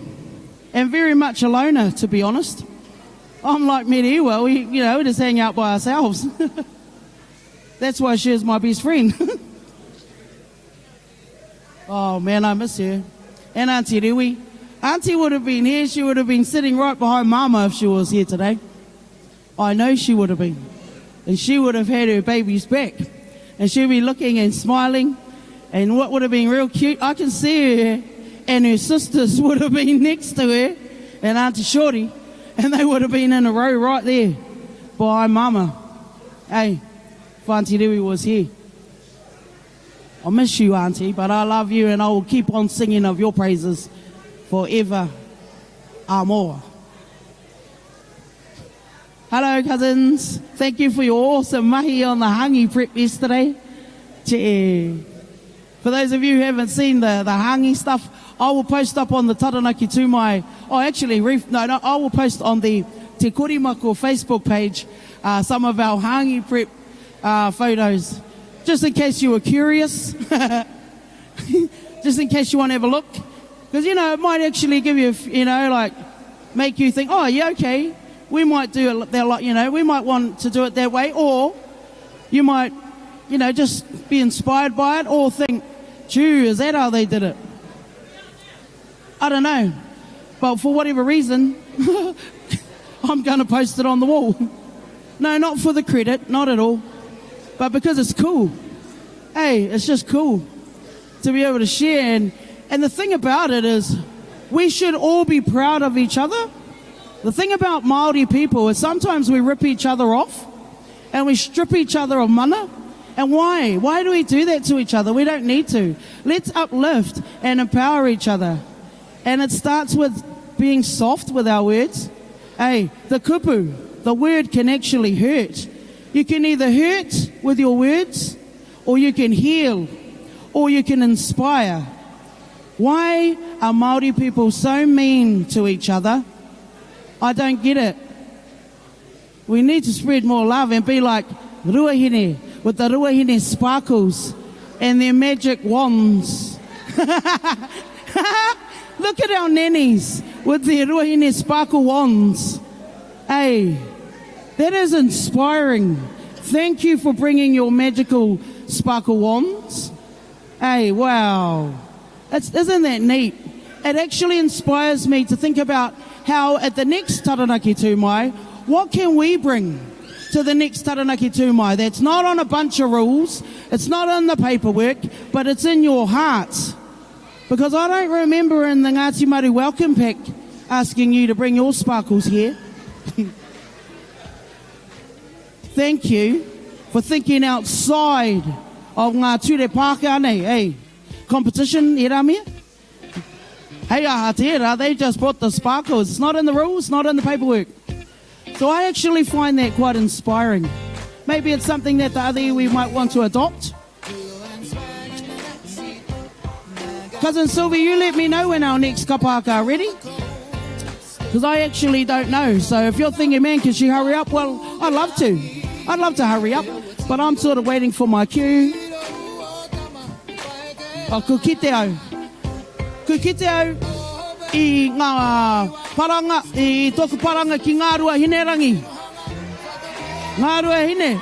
and very much a loner, to be honest. I'm like Merewa, we, you know, we just hang out by ourselves. That's why she's my best friend. oh man, I miss her. And Auntie Rewi. Auntie would have been here. She would have been sitting right behind Mama if she was here today. I know she would have been. And she would have had her babies back. And she'd be looking and smiling. And what would have been real cute, I can see her and her sisters would have been next to her and Auntie Shorty. And they would have been in a row right there by Mama. Hey, if Auntie Rewi was here. I miss you, Auntie, but I love you and I will keep on singing of your praises forever. Amoa. Hello, cousins. Thank you for your awesome mahi on the hangi prep yesterday. Che. For those of you who haven't seen the, the hangi stuff, I will post up on the Taranaki Tūmai. Oh, actually, no, no, I will post on the Te Korimako Facebook page uh, some of our hangi prep uh, photos, just in case you were curious, just in case you want to have a look. Because, you know, it might actually give you, you know, like, make you think, oh, yeah, okay, we might do it that, like, you know, we might want to do it that way, or you might, you know, just be inspired by it, or think, gee, is that how they did it? I don't know. But for whatever reason, I'm going to post it on the wall. No, not for the credit, not at all. But because it's cool. Hey, it's just cool to be able to share. And, and the thing about it is, we should all be proud of each other. The thing about Māori people is sometimes we rip each other off and we strip each other of mana. And why? Why do we do that to each other? We don't need to. Let's uplift and empower each other. And it starts with being soft with our words. Hey, the kupu, the word can actually hurt. You can either hurt with your words, or you can heal, or you can inspire. Why are Māori people so mean to each other? I don't get it. We need to spread more love and be like Ruahine with the Ruahine sparkles and their magic wands. Look at our nannies with their Ruahine sparkle wands. Hey, that is inspiring. Thank you for bringing your magical sparkle wands. Hey, wow. It's, isn't that neat? It actually inspires me to think about how at the next Taranaki Tū Mai, what can we bring to the next Taranaki Tū Mai that's not on a bunch of rules, it's not on the paperwork, but it's in your hearts. Because I don't remember in the Ngāti Maru welcome pack asking you to bring your sparkles here. Thank you for thinking outside of ngā ture Pākehā nei, hey. Competition, e Ramia? Hei aha tērā, they just brought the sparkles. It's not in the rules, not in the paperwork. So I actually find that quite inspiring. Maybe it's something that the other iwi might want to adopt. Cousin Sylvie, you let me know when our next kapahaka are ready. Because I actually don't know. So if you're thinking, man, can she hurry up? Well, I'd love to. I'd love to hurry up. But I'm sort of waiting for my cue. Oh, ku kite au. Ku kite au i ngā paranga, i tōku paranga ki Ngā Ruahinerangi. Ngā Ruahine.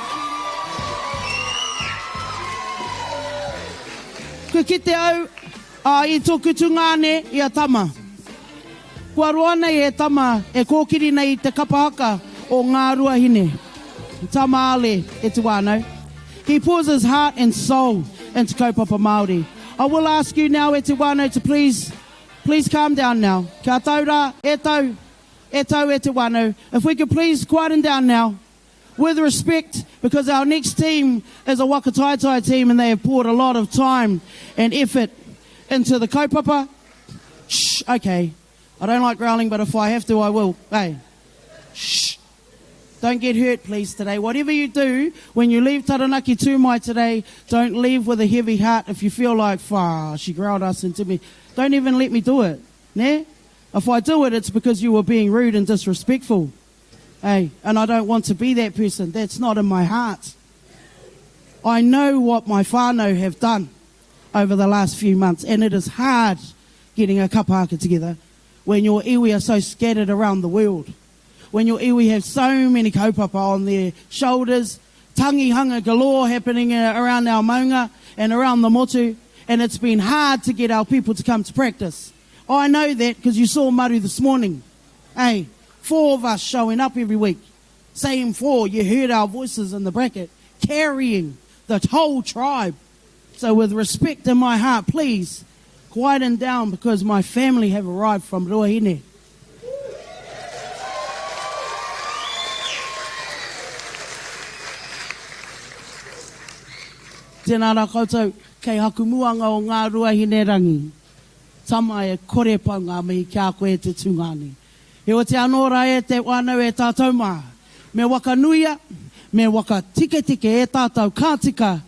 Ku kite au i tōku tungāne i a Tama. Kua roa nei e Tama e kōkiri nei i te kapa haka o Ngā Ruahine. Tama Ale, e te whānau. He pours his heart and soul into kaupapa Māori. I will ask you now e te whānau to please, please calm down now. Kia tau rā, e tau, e tau e te whānau. If we could please quieten down now. With respect, because our next team is a waka taetae team and they have poured a lot of time and effort into the kaupapa. Shh, okay. I don't like growling, but if I have to, I will. Hey, shh. Don't get hurt, please, today. Whatever you do, when you leave Taranaki Tūmai today, don't leave with a heavy heart if you feel like, wha, she growled us into me. Don't even let me do it. Ne? If I do it, it's because you were being rude and disrespectful. Hey, and I don't want to be that person. That's not in my heart. I know what my whānau have done over the last few months, and it is hard getting a kapa haka together when your iwi are so scattered around the world, when your iwi have so many kaupapa on their shoulders, tangihanga galore happening uh, around our maunga and around the motu, and it's been hard to get our people to come to practice. I know that because you saw Maru this morning. Hey, four of us showing up every week. Same four, you heard our voices in the bracket, carrying the whole tribe. So with respect in my heart, please quieten down because my family have arrived from Ruahine. Tēnā rā koutou, kei haku muanga o Ngā Ruahine Rangi. Tama e kore pau ngā mihi ki a koe e te tungāne. Heoti anō rā e te whānau e tātou mā. Me waka nuia, me waka tiketike e tātou ka tika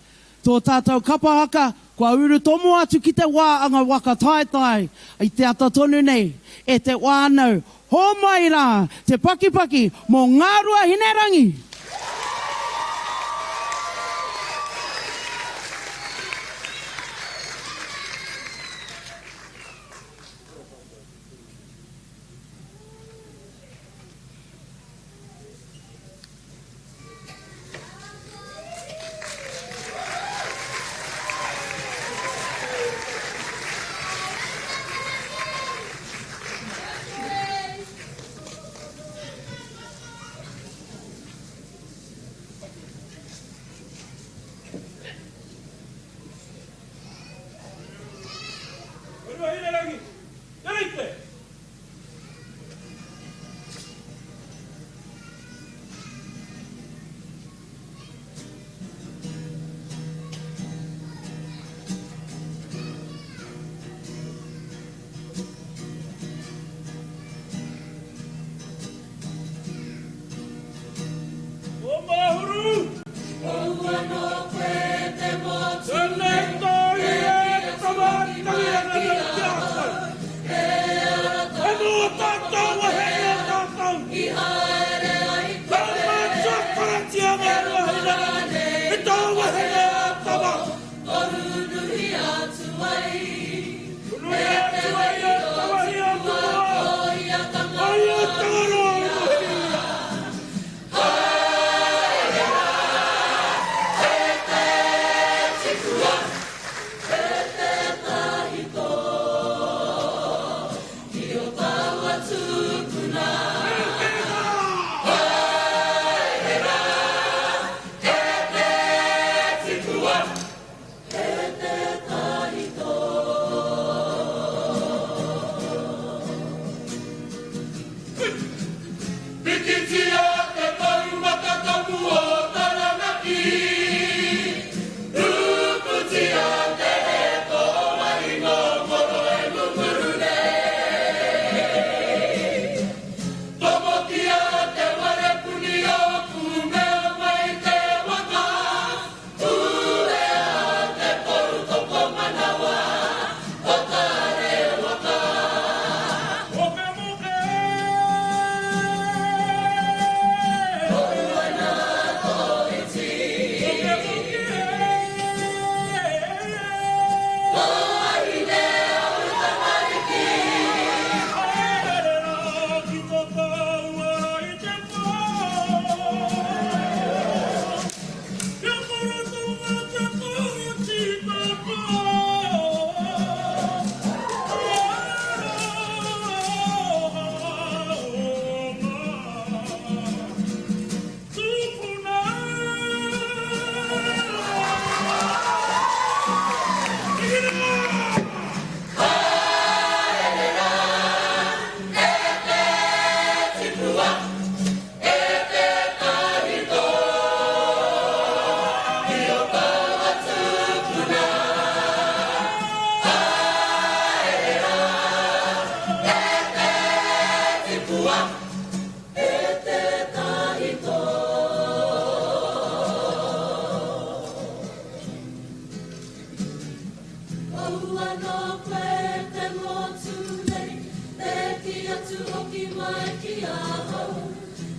tō tātou kapa haka kua urutomo atu ki te wā anga waka taetae i te ata tonu nei e te whānau hōmai rā te pakipaki mō Ngāruahinerangi!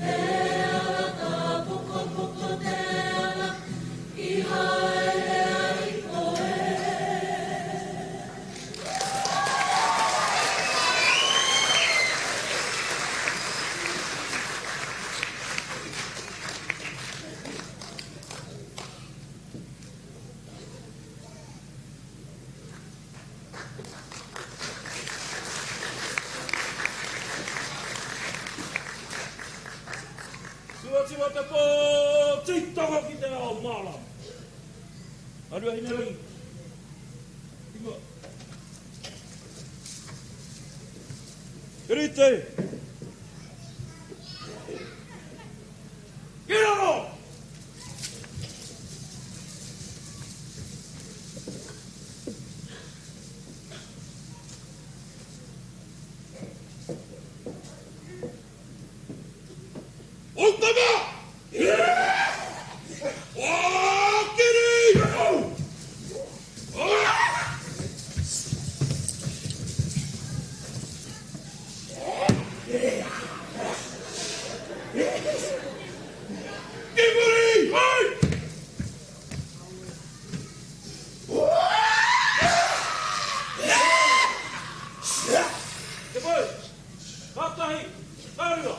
Te ara tāpokopoko te ara i haere ai koe. Tiwatiwa te pō, tītoko ki te ao mārama. Arua Hinerangi. Ingoa. Rite. Ki raro! Outama! Wākiri! Ki muri! Hai! Te pou! Ka tahi, ka rua!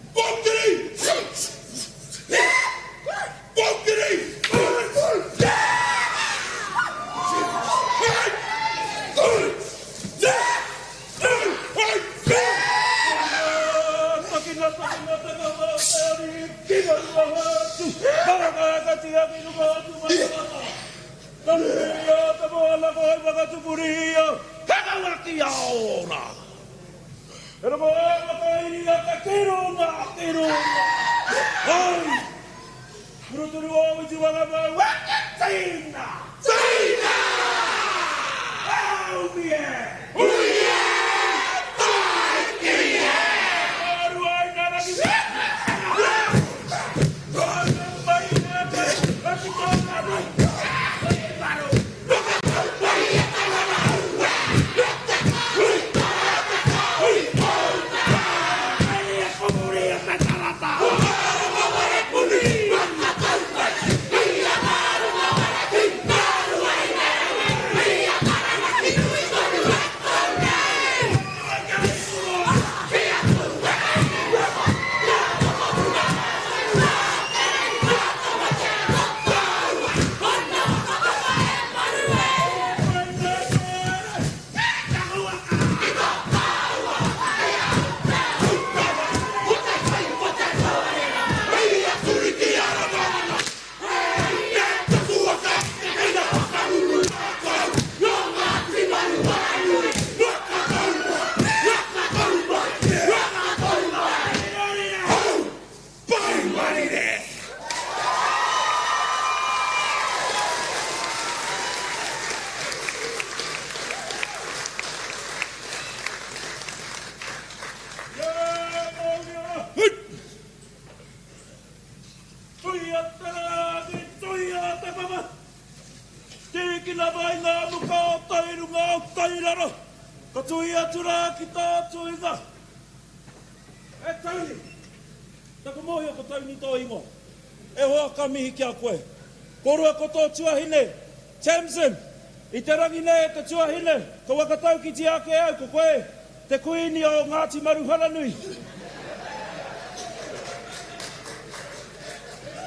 Kōkiri! Kōkiri! Kōkiri! Tuia te rangi, tuia te papa. Tīkina mai ngā muka o tai runga o tai raro. Ka tui atu rā ki tā tuinga. E Tauri, taku mōhio ko Tauni tō ingoa. E hoa ka mihi ki a koe. Kōrua ko tō tuahine, Tamsin, i te rangi nei e te tuahine, ka whakataukitia ake au ko koe te kuini o Ngāti Maruharanui.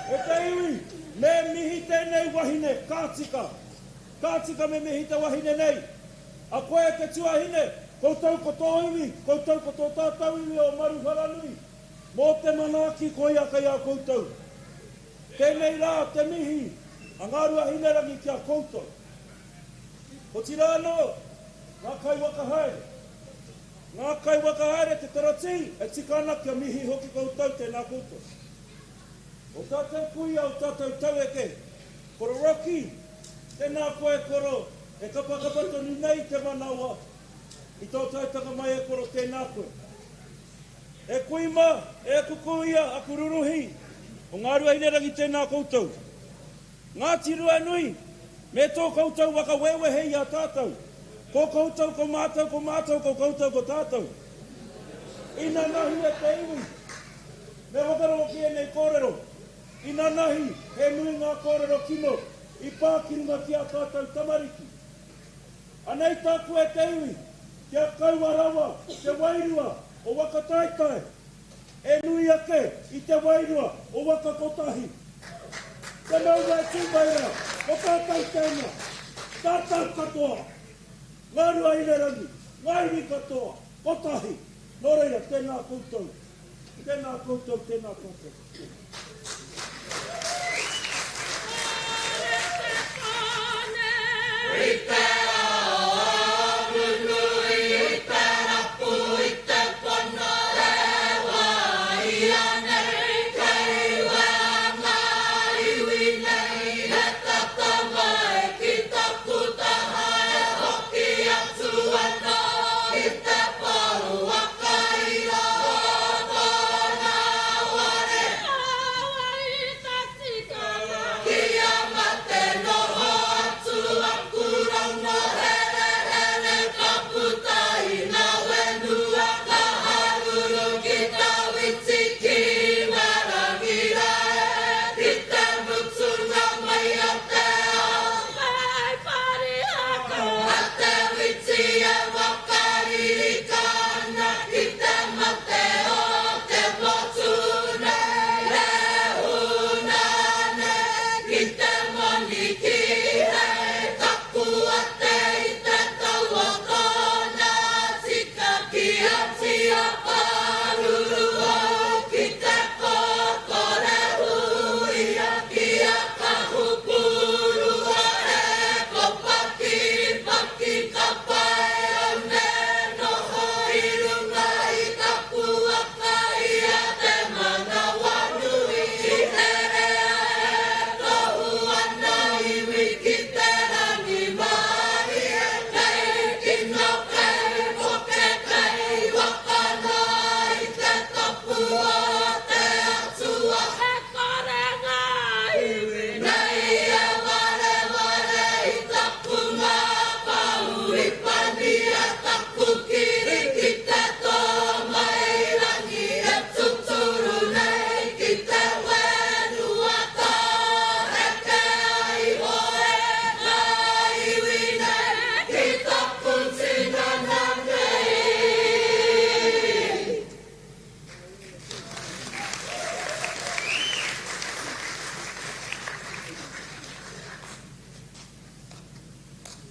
E te iwi, me mihi tēnei wahine, ka tika. Ka tika me mihi te wahine nei. A koe e te tuahine, koutou ko tō iwi, koutou ko tō tātou iwi o Maruharanui, mō te manaaki koia kei a koutou. Tēnei rā te mihi a Ngāruahinerangi ki a koutou. Otirā anō, ngā kaiwhakahaere. Ngā kaiwhakahaere te taratī, e tika ana kia mihi hoki koutou, tēnā koutou. O tātou kuia, o tātou taueke, Koro Rocky, tēnā koe koro, e kapakapa tonu nei te manawa i tō tautanga mai e koro, tēnā koe. E kui mā, e aku kūia, aku ruruhi, o Ngāruahinerangi tēnā koutou. Ngāti Ruanui, me tō koutou waka wewehe i a tātou. Ko koutou ko mātou, ko mātou ko koutou ko tātou. Inanahi e te iwi, me whakarongo ki ēnei kōrero. Inanahi, he nui ngā kōrero kino i pā ki runga ki ā tātou tamariki. Anei tāku e te iwi, kia kaua rawa te wairua o Waka Taetae e nui ake i te wairua o Waka Kotahi. Te maunga e tū mai rā, ko tātou tēnā, tātou katoa, ngā Ruahinerangi, ngā iwi katoa, kotahi. Nō reira, tēnā koutou, tēnā koutou, tēnā tātou.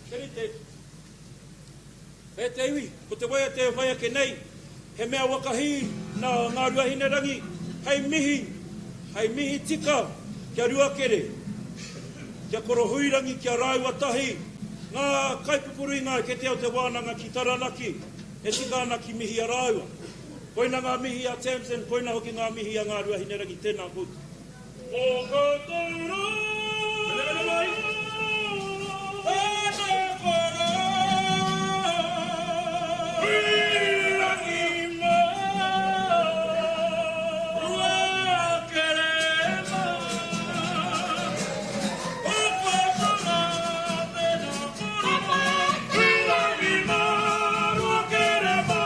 Te rite, e te iwi, ko te waiata e whai ake nei, he mea wakahī nā Ngāruahinerangi hei mihi, hei mihi tika ki a Ruakere, ki a Korohuirangi, ki a rāua tahi, ngā kaipupuru i ngā kete o te wānanga ki Taranaki, e tika ana ki mihi a rāua. Koina ngā mihi a Tamsin, koina hoki ngā mihi a Ngāruahinerangi, tēnā koutou. Ko koutou rā. Mene mai. Tēnā kora. Huirangi mā. Ruakere mā. Ko koutou rā. Tēnā kora. Huirangi mā. Ruakere mā.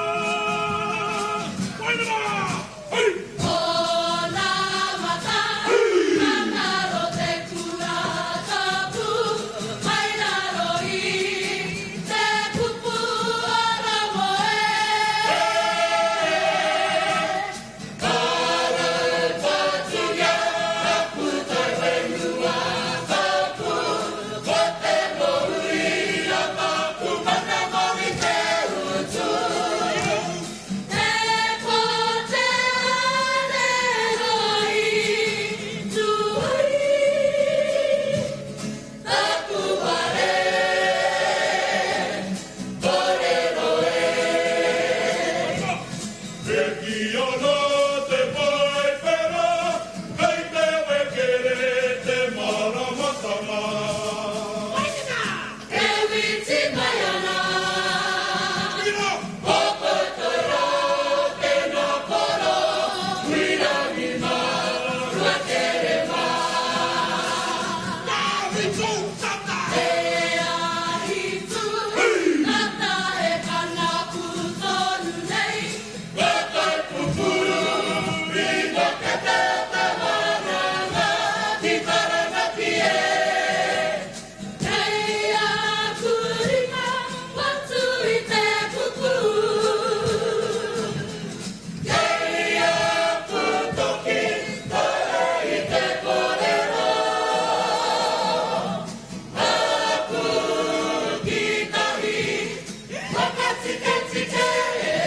Koina mā. Hei! Ko nā mata, ka nā. tū tata! Te ahi tū tata e kana pū tonu nei. Ko te pupuru i ngā kete o te wānanga ki Taranaki e. Kei aku ringa whatu i te kuku. Kei aku toki tara i te kōrero. Aku kītahi whakatiketike e.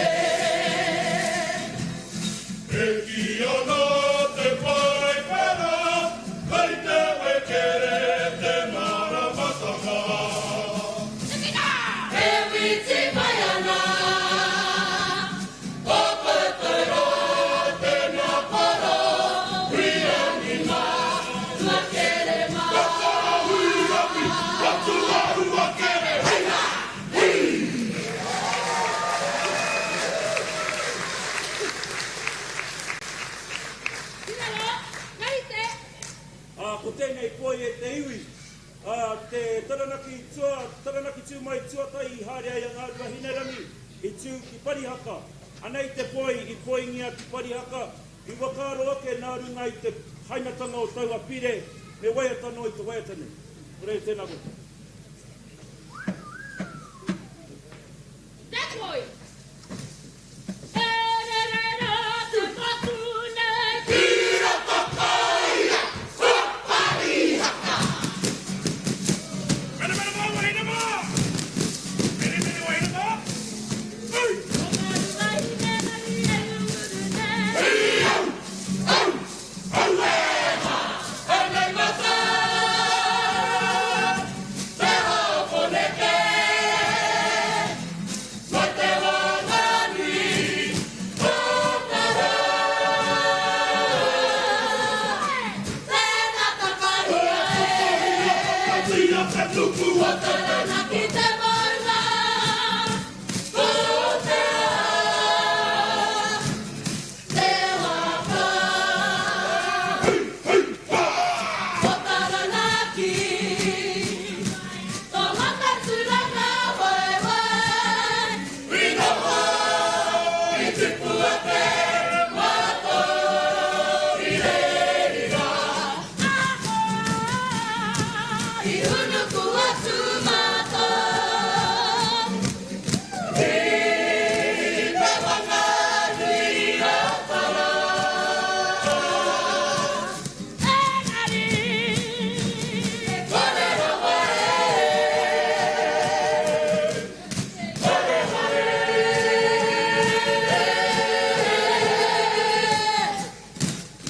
E kī ana te Paipera, kei te wekere te māramatanga. E whiti mai ana ko koutou rā tēnā koro, Huirangi mā, Tuakere mā. Ka huirangi, ka tuahuakere, hei rā, hui! Tirero, ka rite! Ā, ko tēnei poi e te iwi, ā, te Taranaki tua, Taranaki tū mai tuatahi i haere ai a Ngāruahinerangi, i tū ki Parihaka. Anei te poi i poingia ki Parihaka, i whakaaro ake nā runga i te hainatanga o taua pire, me waiata noa i te waiata nei. Nō reira, tēnā koutou. Te poi! E rere rā te whatu nei. Ki roto koia, ko Parihaka! Mene mene mā wahine mā! Mene mene wahine mā! Ui! Ko Ngāruahinerangi e ngunguru nei. Au! Au! Auē mā! Anei mātou! Te hao koneke! Ko te whanganui o Tara! Tēnā takahia e. Whakatia te tupu o te Taranaki te maunga, ko te ao, te waka. Hei, hā! Ko Taranaki, tō whakaaturanga waewae. I noho i tipu ake mātou i reira. I unuku atu mātou. I te Whanganui a Tara. Engari, e kore rawa e, kore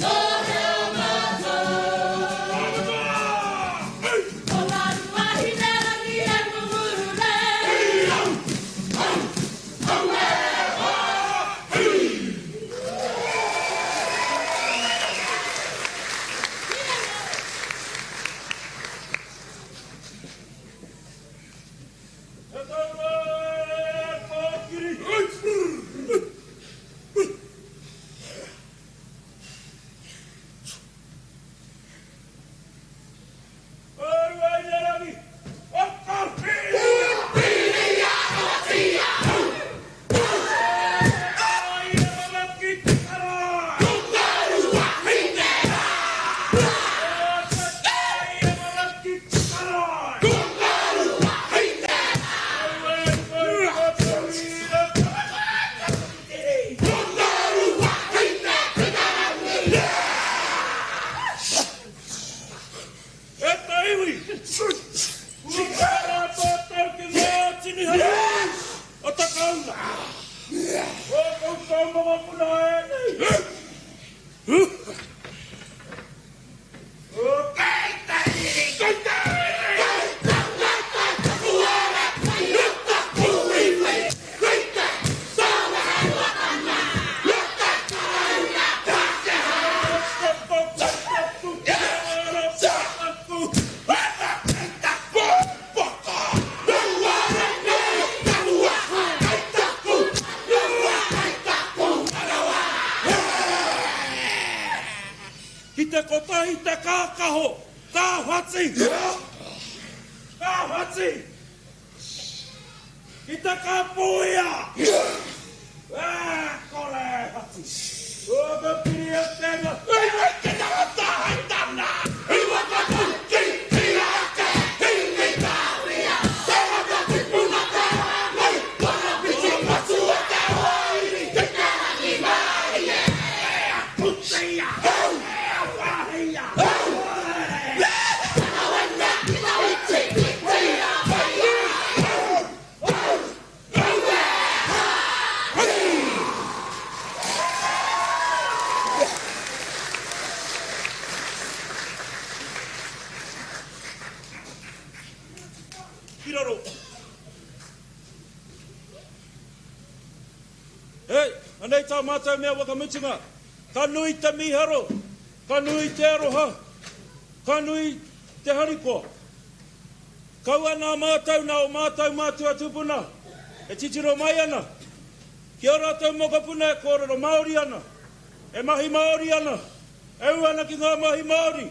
Nō hea mātou. Ko Ngāruahinerangi e ngunguru nei. E taura e kōkiri! Āruahinerangi, E te iwi! Kua pērā tātou ki ngā tini hapū o Takaunga. Ō koutou mokopuna ēnei. Ki te kotahi te kākaho, ka whati! Ka whati! Ki te kāpōia! Ā, kore e whati! Kua ka piri a tēnā. I wai te tangata hei tana! I whakatū ki hia ake, hi tāria! Te waka tipuna te rānei, tana whiti matua te hoariri, ki te rangimārie! E a Putea! E a Wāhia! Ki raro. Hei, anei tā mātou mea whakamutunga. Ka nui te mīharo, ka nui te aroha, ka nui te harikoa. Kaua nā mātou, nā ō mātou mātua tūpuna e titiro mai ana ki ō rātou mokopuna e kōrero Māori ana, e mahi Māori ana, e ū ana ki ngā mahi Māori.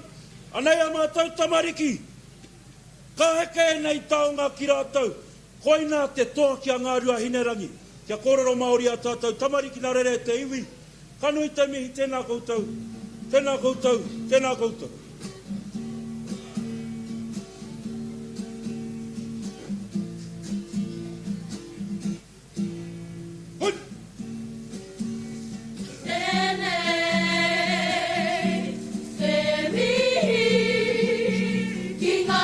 Anei ā mātou tamariki, ka heke ēnei taonga ki rātou, koinā te toa ki a Ngāruahinerangi, kia kōrero Māori ā tātou tamariki nā reira e te iwi, Ka nui te mihi tēnā koutou, tēnā koutou, tēnā koutou. Hui! Tēnei te mihi ki ngā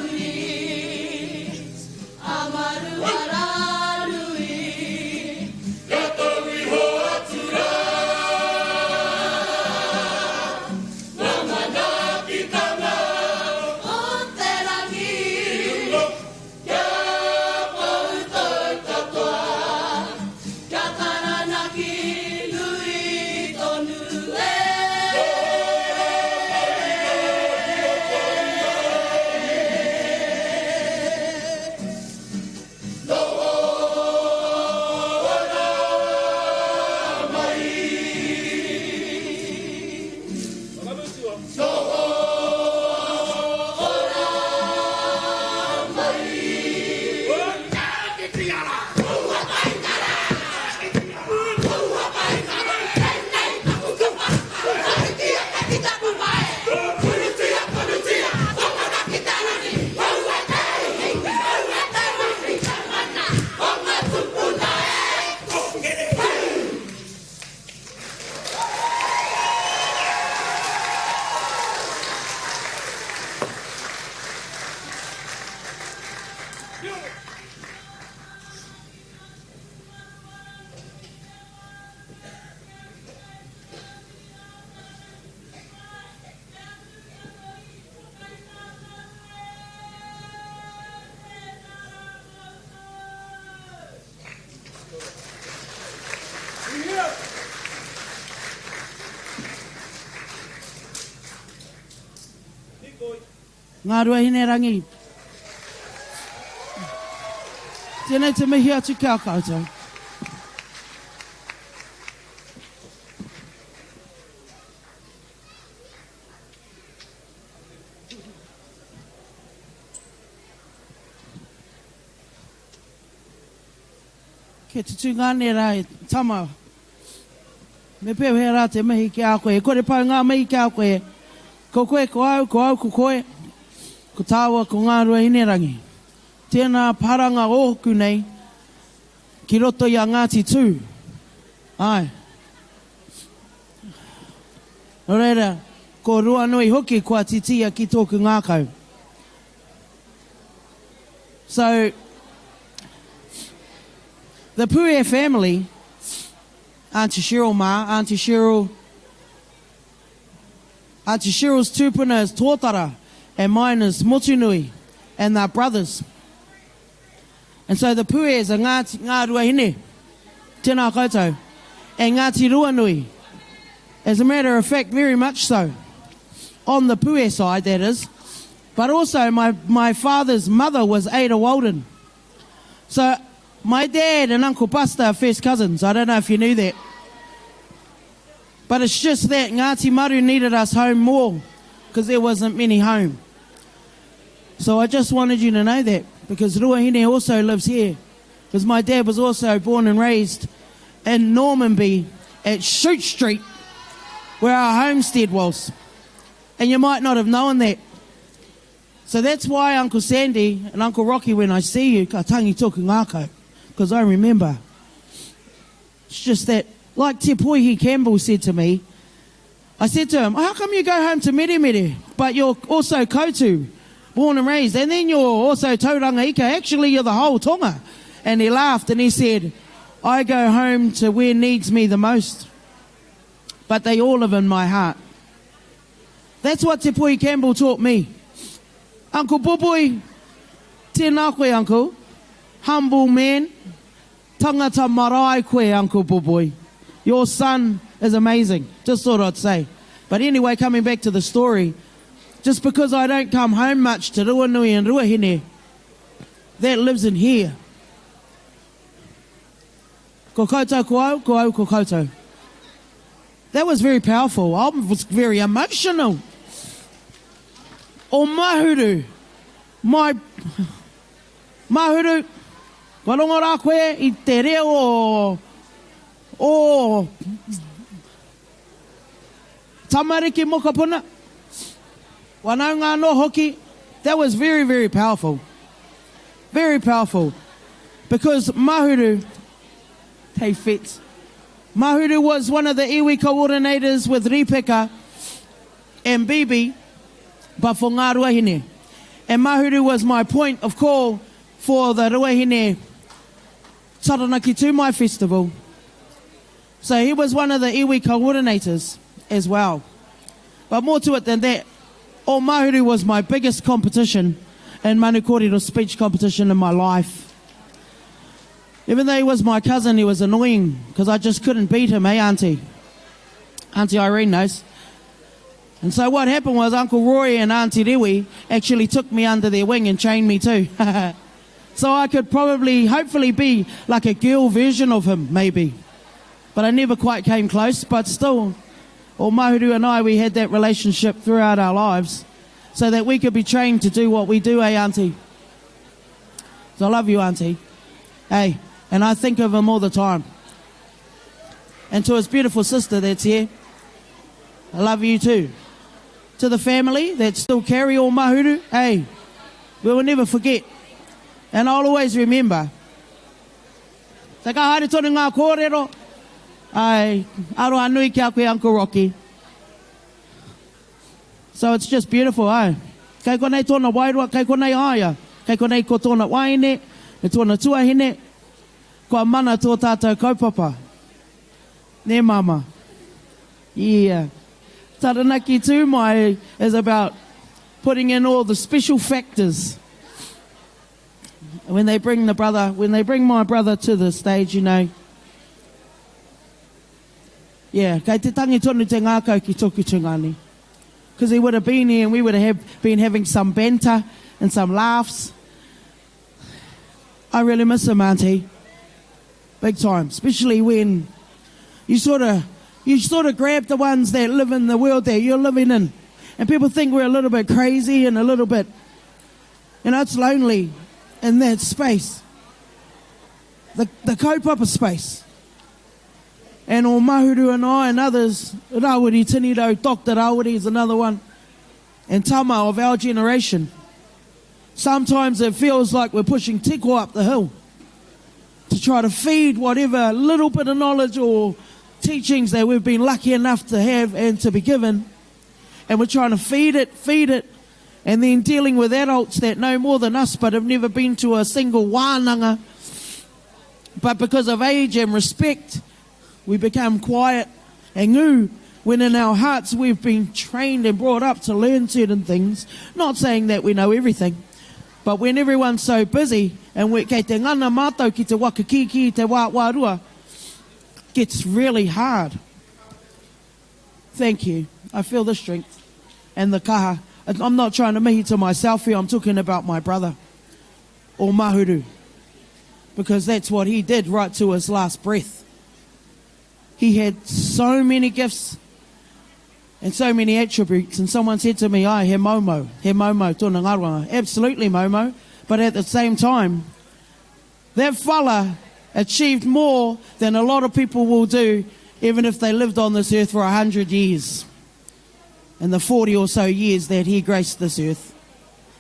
uri a Maruaranui. Kia tau iho atu rā ngā manaakitanga. O te rangi. Kia koutou katoa. Kia Taranaki nui tonu e. Ngāruahinerangi. Tēnei te mihi atu ki a koutou. Kia tutū ngāne rā e tama. Me pēwhea rā te mihi ki a koe? E kore pau ngā mihi ki a koe. Ko koe ko au, ko au ko koe. Ko tāua ko Ngāruahinerangi. Tēnā paranga ōku nei ki roto i a Ngāti Tū. Āe. Nō reira, ko Ruanui hoki kua titia ki tōku ngākau. So, the Puea family, Auntie Cheryl mā, Auntie Cheryl, Auntie Cheryl's tūpuna is Tōtara and mine is Motunui and they're brothers. And so the Pueas are Ngāti, Ngā Ruahine, tēnā koutou, and Ngāti Ruanui. As a matter of fact, very much so. On the Pue side, that is. But also, my, my father's mother was Ada Walden. So, my dad and Uncle Buster are first cousins. I don't know if you knew that. But it's just that Ngāti Maru needed us home more because there wasn't many home. So I just wanted you to know that because Ruahine also lives here. Because my dad was also born and raised in Normanby at Shute Street, where our homestead was. And you might not have known that. So that's why Uncle Sandy and Uncle Rocky, when I see you, ka tangi tōku ngākau, because I remember. It's just that, like Te Poihi Campbell said to me, I said to him, how come you go home to Meremere, but you're also Koutu, born and raised, and then you're also Tauranga Ika, actually you're the whole Tonga. And he laughed and he said, I go home to where needs me the most, but they all live in my heart. That's what Te Pui Campbell taught me. Uncle Bubui, tēnā koe, Uncle. Humble man. Tangata marae koe, Uncle Bubui. Your son is amazing. Just thought I'd say. But anyway, coming back to the story, just because I don't come home much to Ruanui and Ruahine, that lives in here. Ko koutou ko au, ko au ko koutou. That was very powerful. I was very emotional. O Mahuru, my Mahuru, kua rongo rā koe i te reo o, o tamariki mokopuna, whanaunga anō hoki. That was very, very powerful. Very powerful. Because Mahuru, Te Whets, Mahuru was one of the iwi coordinators with Ripeka and Bibi, but for Ngā Ruahine. And Mahuru was my point of call for the Ruahine Taranaki Tū Mai Festival. So he was one of the iwi coordinators as well. But more to it than that, O Mahuru was my biggest competition in Manu Kōrero speech competition in my life. Even though he was my cousin, he was annoying because I just couldn't beat him, eh, Auntie? Auntie Irene knows. And so what happened was Uncle Roy and Auntie Rewi actually took me under their wing and trained me too. so I could probably, hopefully be like a girl version of him, maybe. But I never quite came close, but still, or Mahuru and I, we had that relationship throughout our lives so that we could be trained to do what we do, eh, Auntie? So I love you, Auntie. Hey, and I think of him all the time. And to his beautiful sister that's here, I love you too. To the family that still carry all mahuru, hey, we will never forget. And I'll always remember. So ka haere tonu ngā kōrero, ai, aroha nui ki a koe, Uncle Rocky. So it's just beautiful, eh? Kei konei tōna wairua, kei konei a ia. Kei konei ko tōna wahine, me tōna tuahine. Kua mana tō tātou kaupapa. Nē, Māmā? Yeah. Taranaki Tū Mai is about putting in all the special factors. When they bring the brother, when they bring my brother to the stage, you know, yeah, kei te tangi tonu te ngākau ki tōku tungāne. Because he would have been here and we would have been having some banter and some laughs. I really miss him, Auntie. Big time. Especially when you sort of you sort of grab the ones that live in the world that you're living in. And people think we're a little bit crazy and a little bit, you know, it's lonely in that space. The, the kaupapa space. And o Mahuru and I and others, Rawiri Tinirau, Dr. Rawiri is another one, and Tama of our generation. Sometimes it feels like we're pushing tiko up the hill to try to feed whatever little bit of knowledge or teachings that we've been lucky enough to have and to be given. And we're trying to feed it, feed it, and then dealing with adults that know more than us but have never been to a single wānanga. But because of age and respect, we become quiet and ngū when in our hearts we've been trained and brought up to learn certain things. Not saying that we know everything, but when everyone's so busy and we, kei te ngana mātou ki te waka kīkī te wā wārua, gets really hard. Thank you. I feel the strength and the kaha. I'm not trying to mihi to myself here, I'm talking about my brother, or Mahuru, because that's what he did right to his last breath. He had so many gifts. And so many attributes. And someone said to me, ai, he momo, he momo tōna ngaroanga. Absolutely momo. But at the same time, that fella achieved more than a lot of people will do even if they lived on this earth for 100 years. In the 40 or so years that he graced this earth.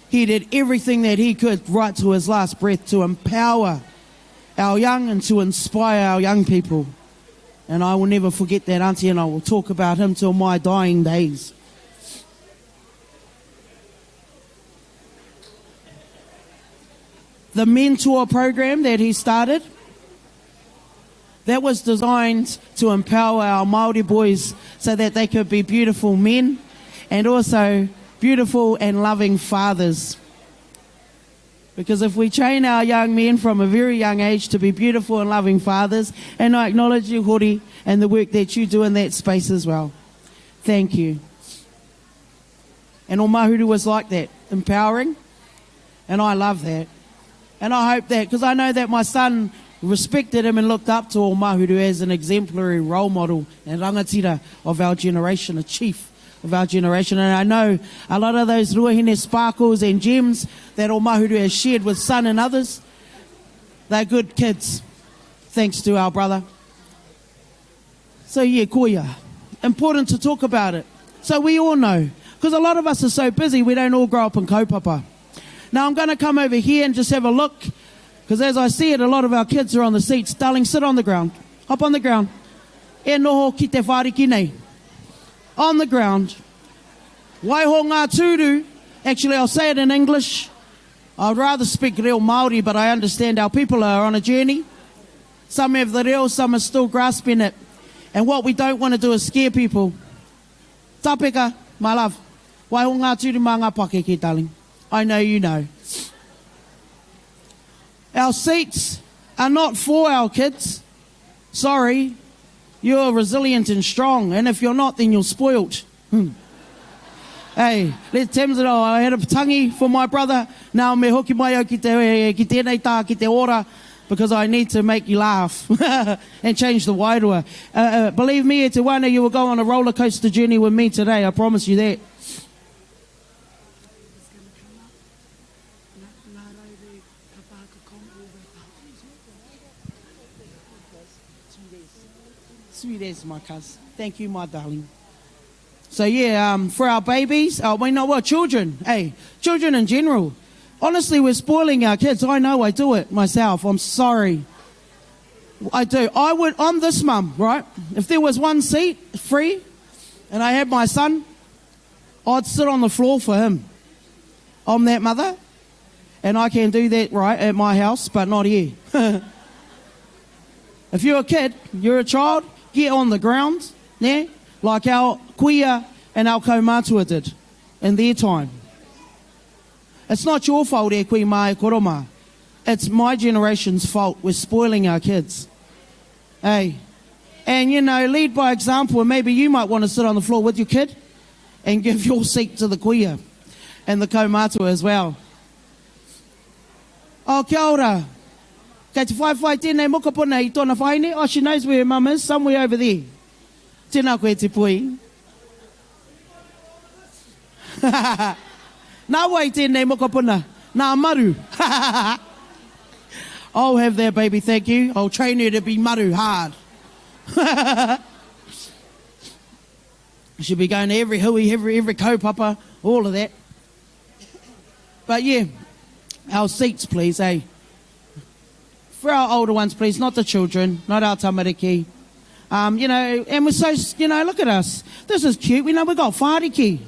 He did everything that he could right to his last breath to empower our young and to inspire our young people. And I will never forget that auntie and I will talk about him till my dying days. The mentor program that he started, that was designed to empower our Māori boys so that they could be beautiful men and also beautiful and loving fathers. Because if we train our young men from a very young age to be beautiful and loving fathers, and I acknowledge you, Hori, and the work that you do in that space as well. Thank you. And Omahuru was like that, empowering. And I love that. And I hope that, because I know that my son respected him and looked up to Omahuru as an exemplary role model and rangatira of our generation, a chief of our generation. And I know a lot of those ruahine sparkles and gems that Omahuru has shared with son and others, they're good kids, thanks to our brother. So yeah, koia. Important to talk about it. So we all know. Because a lot of us are so busy, we don't all grow up in kaupapa. Now I'm going to come over here and just have a look. Because as I see it, a lot of our kids are on the seats. Darling, sit on the ground. Hop on the ground. E noho ki te whāriki nei. On the ground. Waiho ngā tūru. Actually, I'll say it in English. I'd rather speak reo Māori, but I understand our people are on a journey. Some have the reo, some are still grasping it. And what we don't want to do is scare people. Tapeka, my love. Waiho ngā tūru mā ngā pakeke, darling. I know you know. Our seats are not for our kids. Sorry, you're resilient and strong, and if you're not, then you're spoilt. Hmm. Hey, let Tamsin, oh, I had a tangi for my brother. Now me hoki mai au ki te, ki tēnei tā, ki te ora, because I need to make you laugh and change the wairua. Uh, uh, believe me, e te wana, you will go on a roller coaster journey with me today, I promise you that. Sweet as my cuz. Thank you, my darling. So yeah, um, for our babies, uh, we know well, children, hey, children in general. Honestly, we're spoiling our kids. I know I do it myself. I'm sorry. I do. I would, I'm this mum, right? If there was one seat free and I had my son, I'd sit on the floor for him. I'm that mother, and I can do that right at my house, but not here. if you're a kid, you're a child, get on the ground, yeah? Like our kuia and our kaumatua did in their time. It's not your fault, e kui mā, e koro mā. It's my generation's fault. We're spoiling our kids. Hey. And, you know, lead by example, and maybe you might want to sit on the floor with your kid and give your seat to the kuia and the kaumatua as well. Oh, kia ora. Kei te whaiwhai tēnei mokopuna i tōna whaene. Oh, she knows where her mum is, somewhere over there. Tēnā koe te pui. Nā wai tēnei mokopuna? Nā Maru. I'll have that baby, thank you. I'll train her to be Maru hard. She'll be going to every hui, every, every kaupapa, all of that. But yeah, our seats, please, eh? For our older ones, please, not the children, not our tamariki. Um, you know, and we're so, you know, look at us. This is cute. We know we got whāriki.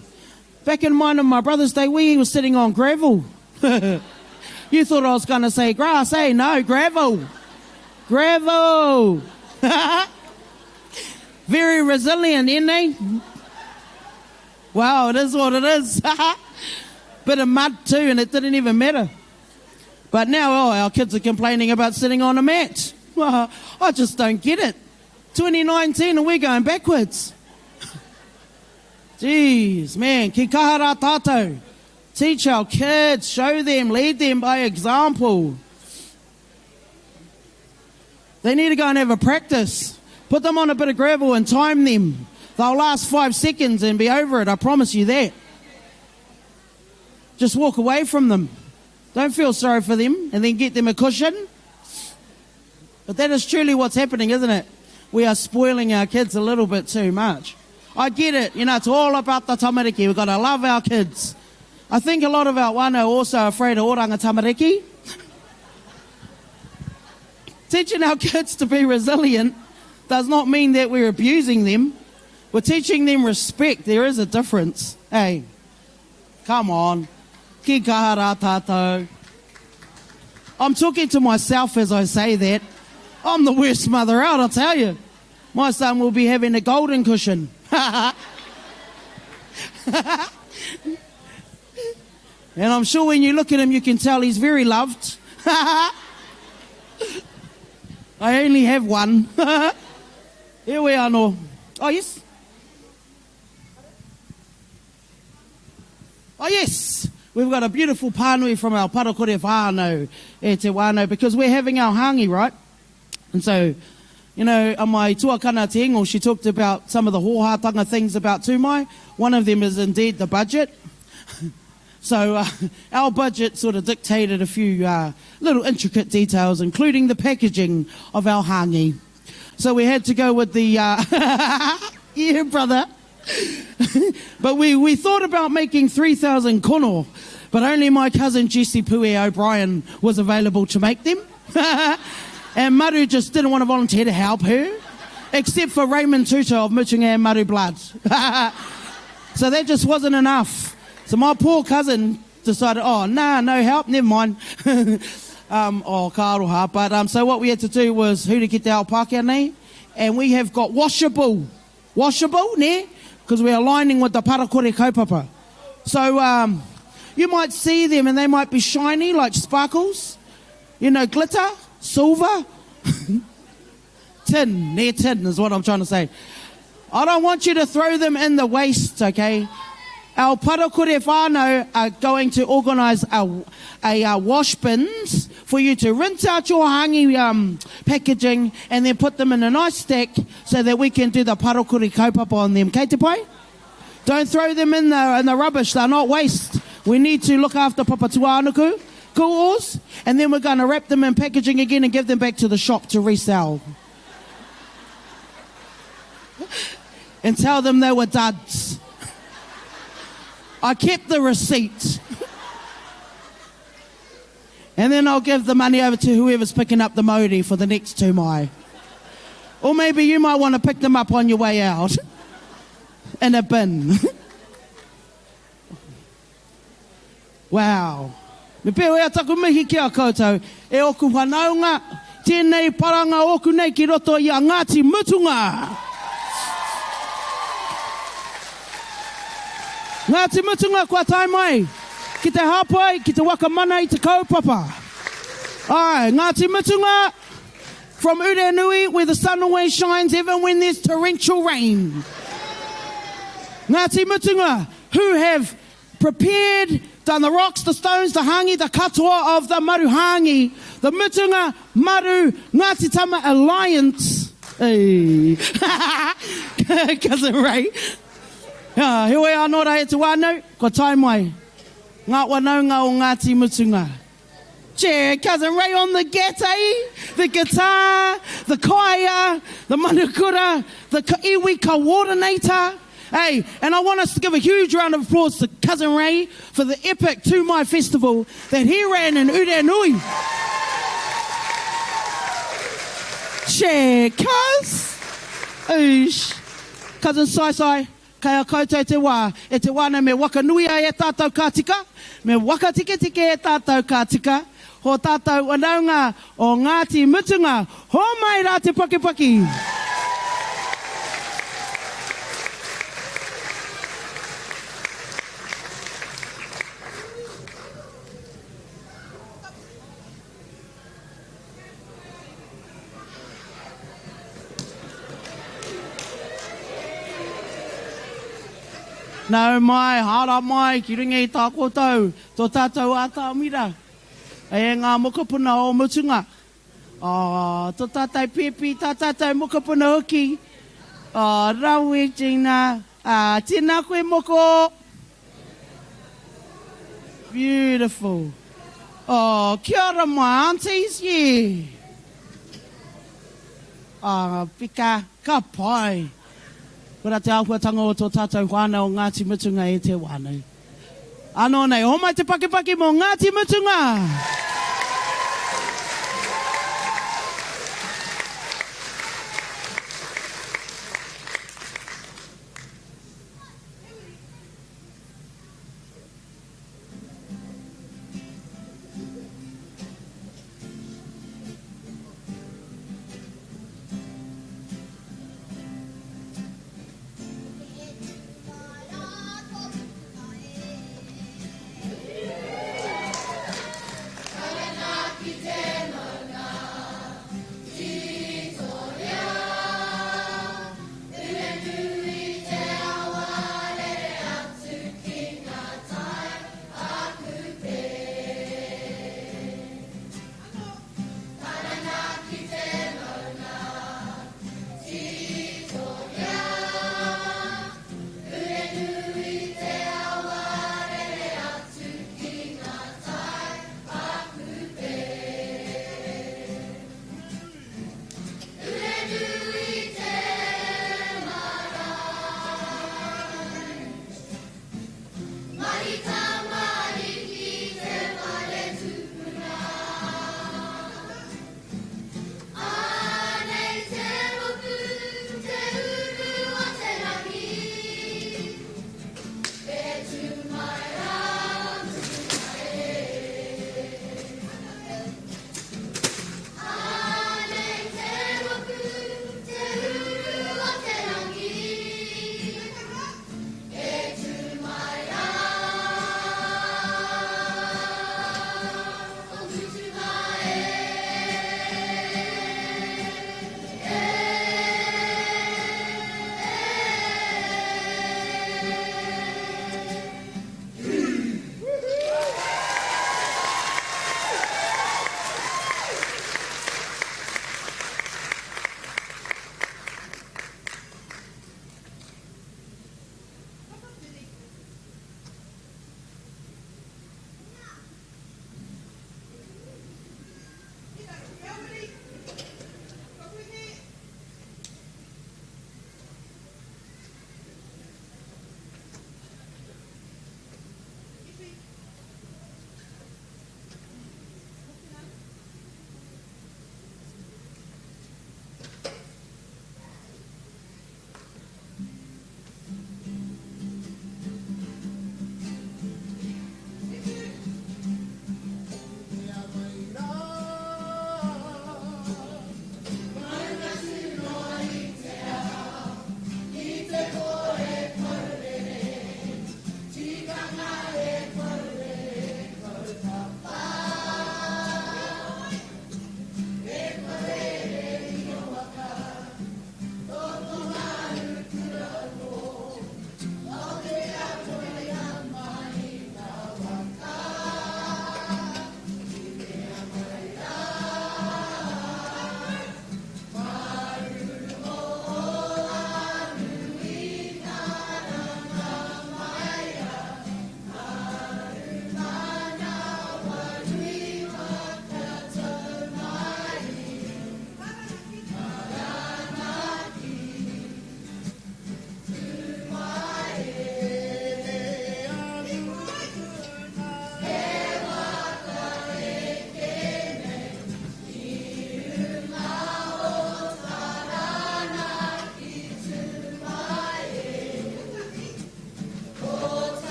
Back in mine and my brother's day, we were sitting on gravel. you thought I was going to say grass, eh? No, gravel. Gravel. Very resilient, isn't they? Wow, it is what it is. Bit of mud too, and it didn't even matter. But now, oh, our kids are complaining about sitting on a mat. Well, I just don't get it. 2019 and we're going backwards. Jeez, man, ki kaha rā tātou. Teach our kids, show them, lead them by example. They need to go and have a practice. Put them on a bit of gravel and time them. They'll last five seconds and be over it, I promise you that. Just walk away from them. Don't feel sorry for them and then get them a cushion. But that is truly what's happening, isn't it? We are spoiling our kids a little bit too much. I get it. You know, it's all about the tamariki. We've got to love our kids. I think a lot of our wānau are also afraid of oranga tamariki. Teaching our kids to be resilient does not mean that we're abusing them. We're teaching them respect. There is a difference. Hey, come on. Ki kaha rā tātou. I'm talking to myself as I say that. I'm the worst mother out, I tell you. My son will be having a golden cushion. and I'm sure when you look at him, you can tell he's very loved. I only have one. Here we are no. Oh, yes. Oh, yes. We've got a beautiful pānui from our parakore whānau e te wānau because we're having our hangi, right? And so, you know, on my tuakana te ingo, she talked about some of the hōhātanga things about Tūmai. One of them is indeed the budget. so uh, our budget sort of dictated a few uh, little intricate details, including the packaging of our hangi. So we had to go with the, uh, yeah, brother. but we, we thought about making 3,000 kono, but only my cousin Jesse Pue O'Brien was available to make them. and Maru just didn't want to volunteer to help her, except for Raymond Tuta of Mutunga and Maru Blood. so that just wasn't enough. So my poor cousin decided, oh, nah, no help, never mind. um, oh, ka aroha. But um, so what we had to do was huri ki te ao Pākehā nei, and we have got washable, washable, ne? Because we're aligning with the parakore kaupapa. So um, you might see them and they might be shiny like sparkles, you know, glitter, silver. tin, near tin is what I'm trying to say. I don't want you to throw them in the waste, okay? Our parakore whānau are going to organise a, a, a wash bins for you to rinse out your hangi um, packaging and then put them in a nice stack so that we can do the parakore kaupapa on them. Kei te pai? Don't throw them in the, in the rubbish. They're not waste. We need to look after Papatūānuku, kūos, and then we're going to wrap them in packaging again and give them back to the shop to resell. and tell them they were duds. I kept the receipt. and then I'll give the money over to whoever's picking up the Māori for the next two mai. Or maybe you might want to pick them up on your way out in a bin. wow. Me pēhea taku mihi ki a koutou, e oku whanaunga, tēnei paranga oku nei ki roto i a Ngāti Mutunga. Ngāti Mutunga kua tae mai ki te hāpai, ki te waka mana i te kaupapa. Ai, Ngāti Mutunga, from Urenui, where the sun always shines even when there's torrential rain. Ngāti Mutunga, who have prepared, done the rocks, the stones, the hangi, the katoa of the maru hangi, the Mutunga Maru Ngāti Tama Alliance. Hey. Cousin Ray. Uh, heoi anō rā e te wānau, kua tae mai. Ngā wanaunga o Ngāti Mutunga. Che, Cousin Ray on the gate, the guitar, the choir, the manukura, the iwi coordinator. Hey, and I want us to give a huge round of applause to Cousin Ray for the epic Tū Festival that he ran in Urenui. Che, cuz. Oosh. Cousin Sai Sai, kei a koutou te wā, e te wā nei me waka nui ai e tātou ka tika, me waka tiketike e tātou ka tika, ho tātou whanaunga o Ngāti Mutunga, hōmai rā te pakipaki! Nau mai, hara mai ki runga i tā koutou, tō tātou ātamira, e ngā mokopuna o Mutunga. Oh, tō tātou pēpi, tā tātou mokopuna hoki. Oh, rawe Gina. Ah, tēnā koe moko. Beautiful. Oh, kia ora my aunties, yeah. Ah, peka, ka pai. Koira te āhuatanga o tō tātou whānau o Ngāti Mutunga e te wā nei. Anō nei, homai te pakipaki mō Ngāti Mutunga!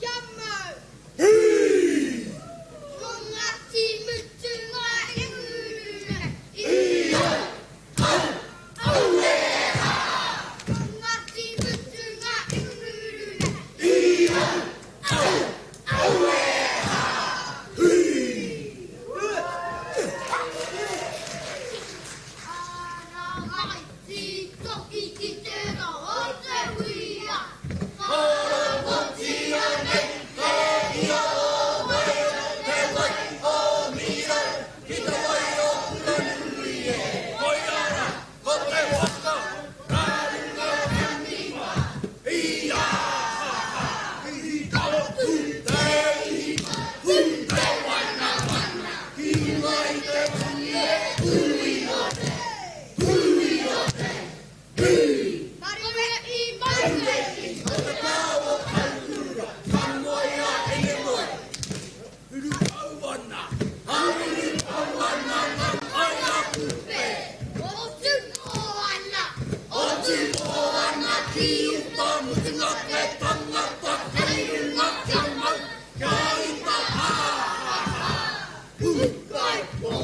Kia mau! Ko Ngāti Mutunga e uru nei i Au! Aue hā! Ko Ngāti Mutunga e uru nei i Au! Au! Aue hā! Ara mai Tītoki ki te rā o te huia. Koropotia nei te ia o Wairau, te wai o Mirau, ki te wai o Puranui e. Koia rā, ko te waka, rā runga taniwha, i a ha ha, i tōku te ihi, hū te wanawana, ki runga i te rangi e ui o te. Ūkaipō!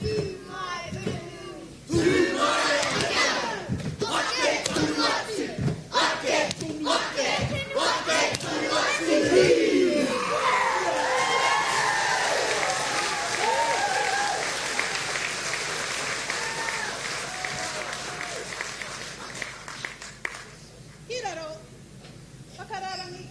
Tū mai uruuru. Tū mai ake! Ake tonu atu! Ake! Ake! Ake tonu atu! Hī! Ki raro, whakarārangi.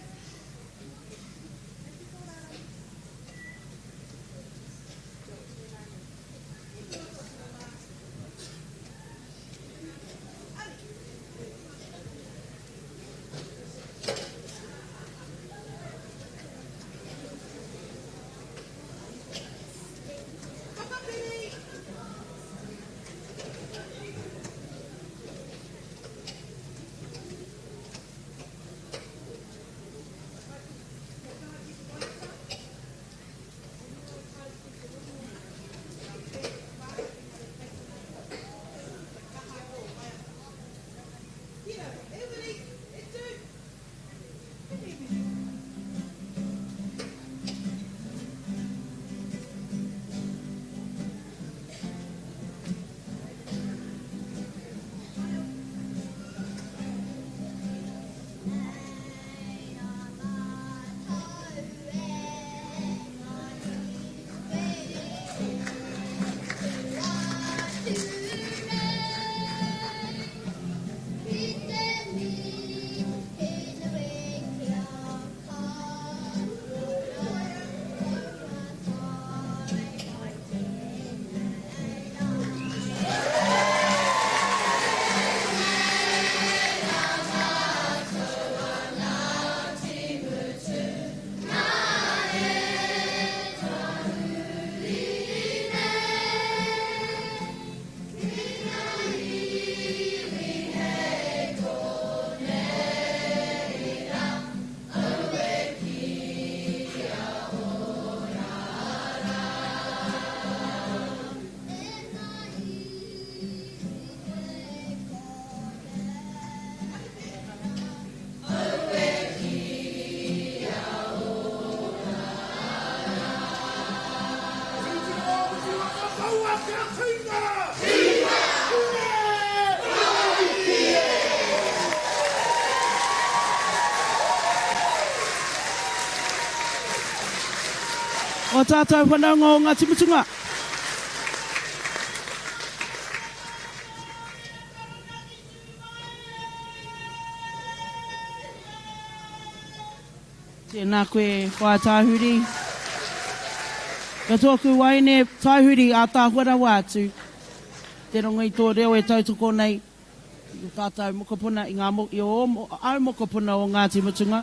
O tātou whanaunga o Ngāti Mutunga. Tēnā koe whaea Tāhuri. Ko tōku wahine Tāhuri ātaahua rawa atu. Te rongo i tō reo e tautoko nei i o tātou mokopuna, i ngā, i ō, āu mokopuna o Ngāti Mutunga.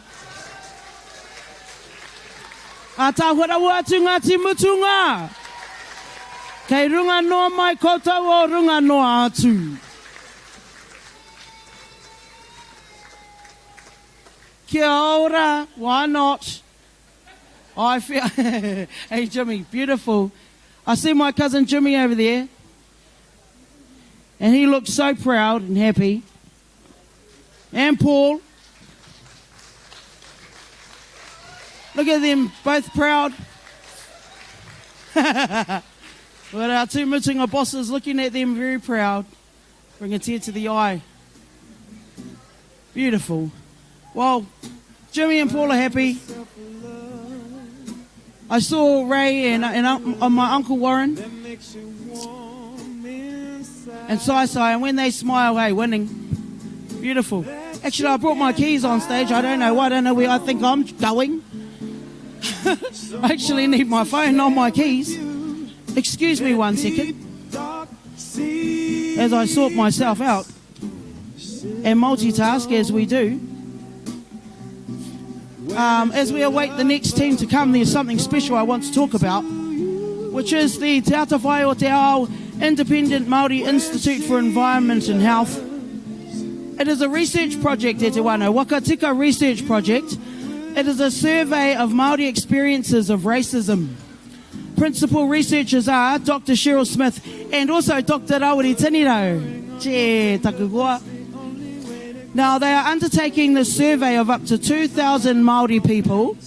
Ātaahua rawa atu Ngāti Mutunga! Kei runga noa mai koutou o runga noa atu. Kia ora, why not? I feel, hey Jimmy, beautiful. I see my cousin Jimmy over there, and he looks so proud and happy. And Paul. Look at them, both proud. but our two Mutunga bosses looking at them very proud. Bring a tear to the eye. Beautiful. Well, Jimmy and Paul are happy. I saw Ray and, and, uh, my Uncle Warren and Sai Sai, and when they smile, hey, winning. Beautiful. Actually, I brought my keys on stage. I don't know why. I don't know where I think I'm going. I actually need my phone, not my keys. Excuse me one second. As I sort myself out and multitask as we do. Um, as we await the next team to come, there's something special I want to talk about, which is the Te Atawhai o Te Ao Independent Māori Institute for Environment and Health. It is a research project at Te Wano, Wakatika Research Project. It is a survey of Māori experiences of racism. Principal researchers are Dr. Cheryl Smith and also Dr. Rawiri Tinirau. Che, taku goa. Now, they are undertaking this survey of up to 2,000 Māori people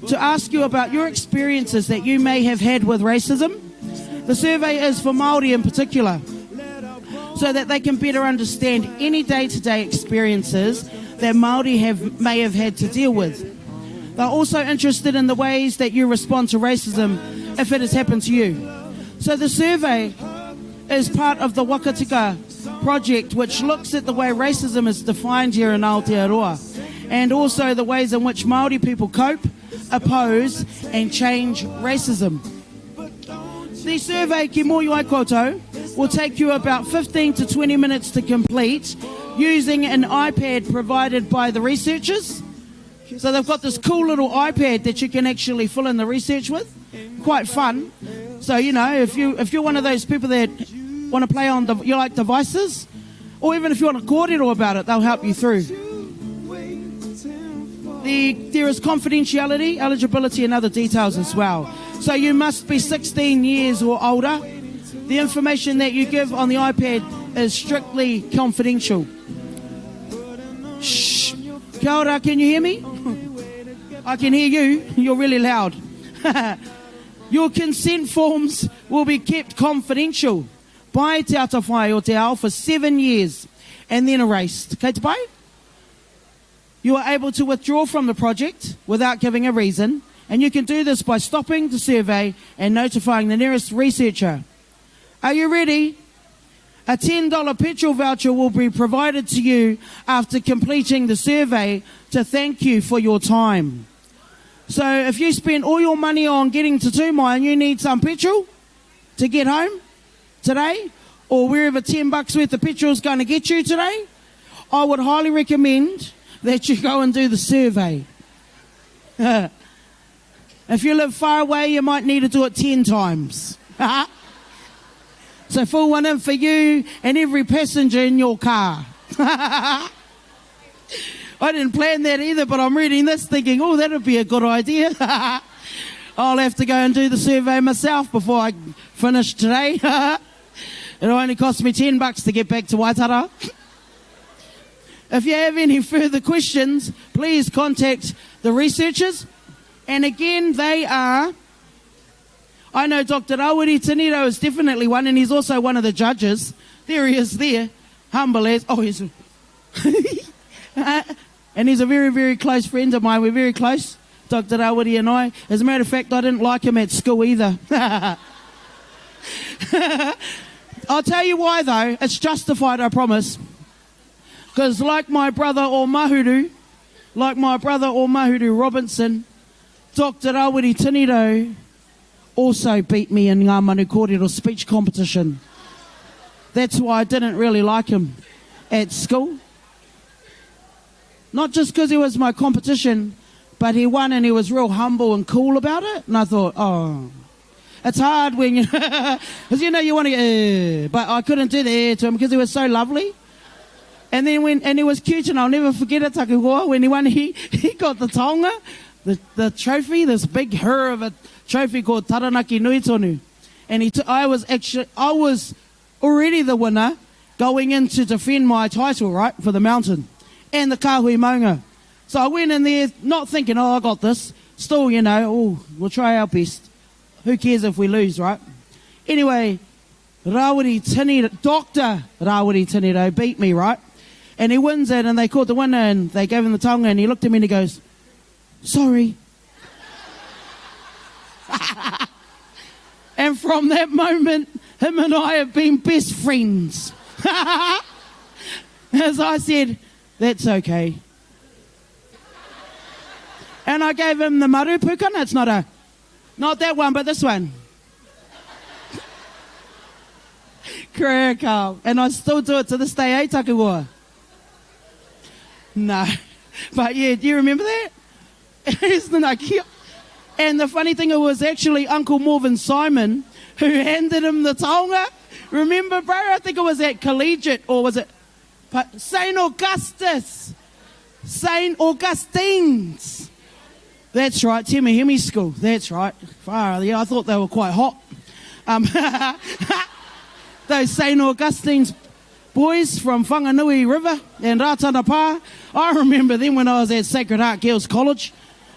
to ask you about your experiences that you may have had with racism. The survey is for Māori in particular, so that they can better understand any day-to-day experiences that Māori have, may have had to deal with. They're also interested in the ways that you respond to racism if it has happened to you. So the survey is part of the Wakatika project, which looks at the way racism is defined here in Aotearoa and also the ways in which Māori people cope, oppose and change racism. The survey ki mōhio ai koutou will take you about 15 to 20 minutes to complete using an iPad provided by the researchers. So they've got this cool little iPad that you can actually fill in the research with. Quite fun. So, you know, if, you, if you're one of those people that want to play on, the, you like devices, or even if you want to kōrero about it, they'll help you through. The, there is confidentiality, eligibility, and other details as well. So you must be 16 years or older. The information that you give on the iPad is strictly confidential. Shh. Kia ora, can you hear me? I can hear you. You're really loud. Your consent forms will be kept confidential by Te Atawhai o Te Ao for seven years and then erased. Kei te pai? You are able to withdraw from the project without giving a reason, and you can do this by stopping the survey and notifying the nearest researcher. Are you ready? A $10 petrol voucher will be provided to you after completing the survey to thank you for your time. So if you spend all your money on getting to Tumai and you need some petrol to get home today, or wherever 10 bucks worth of petrol is going to get you today, I would highly recommend that you go and do the survey. if you live far away, you might need to do it 10 times. so fill one in for you and every passenger in your car. I didn't plan that either, but I'm reading this thinking, oh, that'd be a good idea. I'll have to go and do the survey myself before I finish today. It'll only cost me 10 bucks to get back to Waitara. If you have any further questions, please contact the researchers. And again, they are. I know Dr. Rawiri Tinirau is definitely one, and he's also one of the judges. There he is there. Humble as. Oh, he's. and he's a very, very close friend of mine. We're very close, Dr. Rawiri and I. As a matter of fact, I didn't like him at school either. I'll tell you why, though. It's justified, I promise. Because, like my brother or Mahuru, like my brother or Mahuru Robinson, Dr. Rawiri Tinirau also beat me in Ngā Manu Kōrero speech competition. That's why I didn't really like him at school. Not just because he was my competition, but he won and he was real humble and cool about it. And I thought, oh, it's hard when you, because you know you want to, uh, but I couldn't do that to him because he was so lovely. And then when, and it was cute, and I'll never forget it, taku hoa, when he won, he, he got the taonga, the, the trophy, this big her of a trophy called Taranaki Nui Tonu. And he t- I was actually, I was already the winner going in to defend my title, right, for the mountain and the Kahui Maunga. So I went in there not thinking, oh, I got this. Still, you know, oh, we'll try our best. Who cares if we lose, right? Anyway, Rawiri Tini, Dr. Rawiri Tinirau beat me, right? And he wins it, and they called the winner, and they gave him the taonga, and he looked at me and he goes, sorry. and from that moment, him and I have been best friends. As I said, that's okay. And I gave him the maru pukana. It's not a, not that one, but this one. Crack up. And I still do it to this day, eh, Takuwa? No. But yeah, do you remember that? And the funny thing, it was actually Uncle Morvin Simon who handed him the taonga. Remember, bro? I think it was at Collegiate, or was it St. Augustus? St. Augustine's. That's right, Timmy Hemi School. That's right. Far, yeah, I thought they were quite hot. Um, those St. Augustine's boys from Whanganui River and Ratana Pa. I remember them when I was at Sacred Heart Girls College.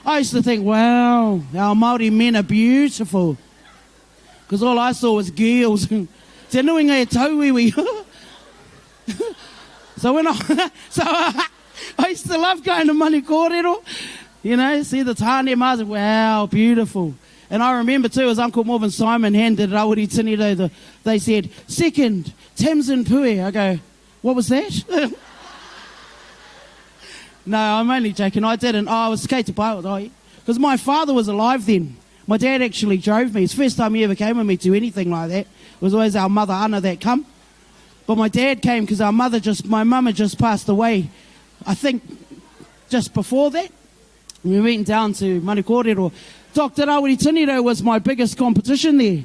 I used to think, wow, our Māori men are beautiful. Because all I saw was girls. Te nuinga e tauiwi. so when I, so I, I used to love going to Manu Kōrero, you know, see the tāne mā, wow, beautiful. And I remember too, as Uncle Morvin Simon handed Rawiri Tinirau, the, they said, second, Tamsin Pue. I go, what was that? no, I'm only joking. I didn't. Oh, I was scared to buy it. Because my father was alive then. My dad actually drove me. It's the first time he ever came with me to anything like that. It was always our mother, Anna, that come. But my dad came because our mother just, my mum had just passed away, I think just before that. We went down to Manu Kōrero. Dr. Rawiri Tinirau was my biggest competition there,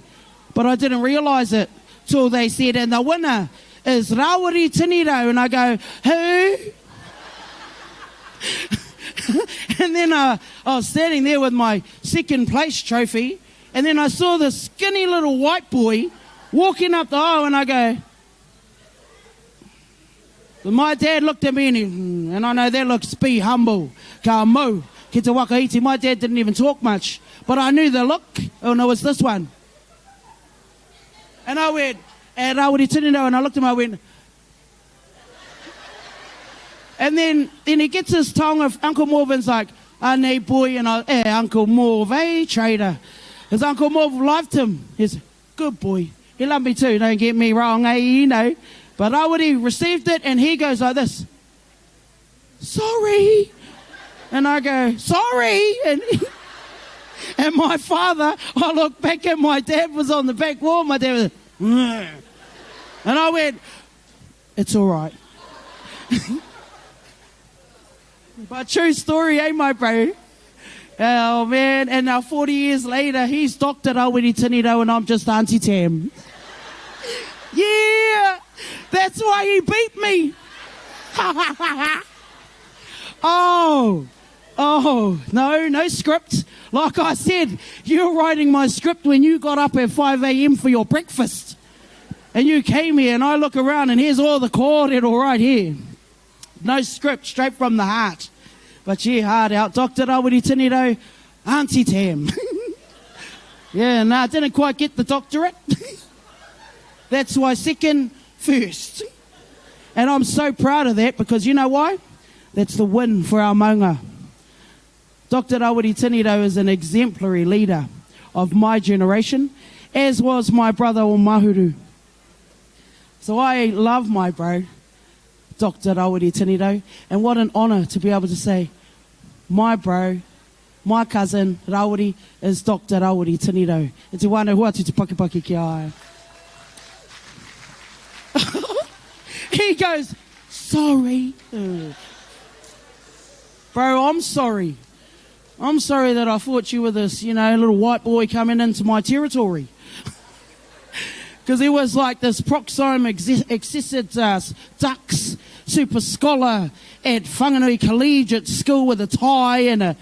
but I didn't realise it till they said, and the winner is Rawiri Tinirau. And I go, who? and then uh, I was standing there with my second place trophy, and then I saw this skinny little white boy walking up the aisle, and I go, my dad looked at me and, he, hmm, and I know that looks be humble. Ka mau, ki te wakaiti. My dad didn't even talk much, but I knew the look. Oh no, it's this one. And I went, and I would and I looked at him, I went, and then, then he gets his tongue of Uncle Morvin's like, Ane boy, and I, eh, Uncle Morv, eh, trader. His Uncle Morv loved him. He's good boy. He loved me too, don't get me wrong, eh, you know. But I would he received it and he goes like this, sorry. And I go, sorry. And, and my father, I look back and my dad was on the back wall. My dad was, mm. and I went, it's all right. but true story, eh, my bro? Oh, man. And now 40 years later, he's Dr. Rawiri Tinirau and I'm just Auntie Tam. yeah! That's why he beat me. oh, oh, no, no script. Like I said, you were writing my script when you got up at 5 a.m. for your breakfast. And you came here, and I look around, and here's all the kōrero right here. No script, straight from the heart. But yeah, hard out. Dr. Rawiri Tinirau, Auntie Tam. yeah, no, I didn't quite get the doctorate. That's why second, first. And I'm so proud of that because you know why? That's the win for our maunga. Dr. Rawiri Tinirau is an exemplary leader of my generation, as was my brother Omahuru. So I love my bro, Dr. Rawiri Tinirau, and what an honour to be able to say, my bro, my cousin Rawiri is Dr. Rawiri Tinirau. E te wānau hoatu te pakipaki ki a ia. he goes, sorry. Bro, I'm sorry. I'm sorry that I thought you were this, you know, little white boy coming into my territory. Because there was like this Proxime excessive uh, ducks super scholar at Whanganui Collegiate School with a tie and a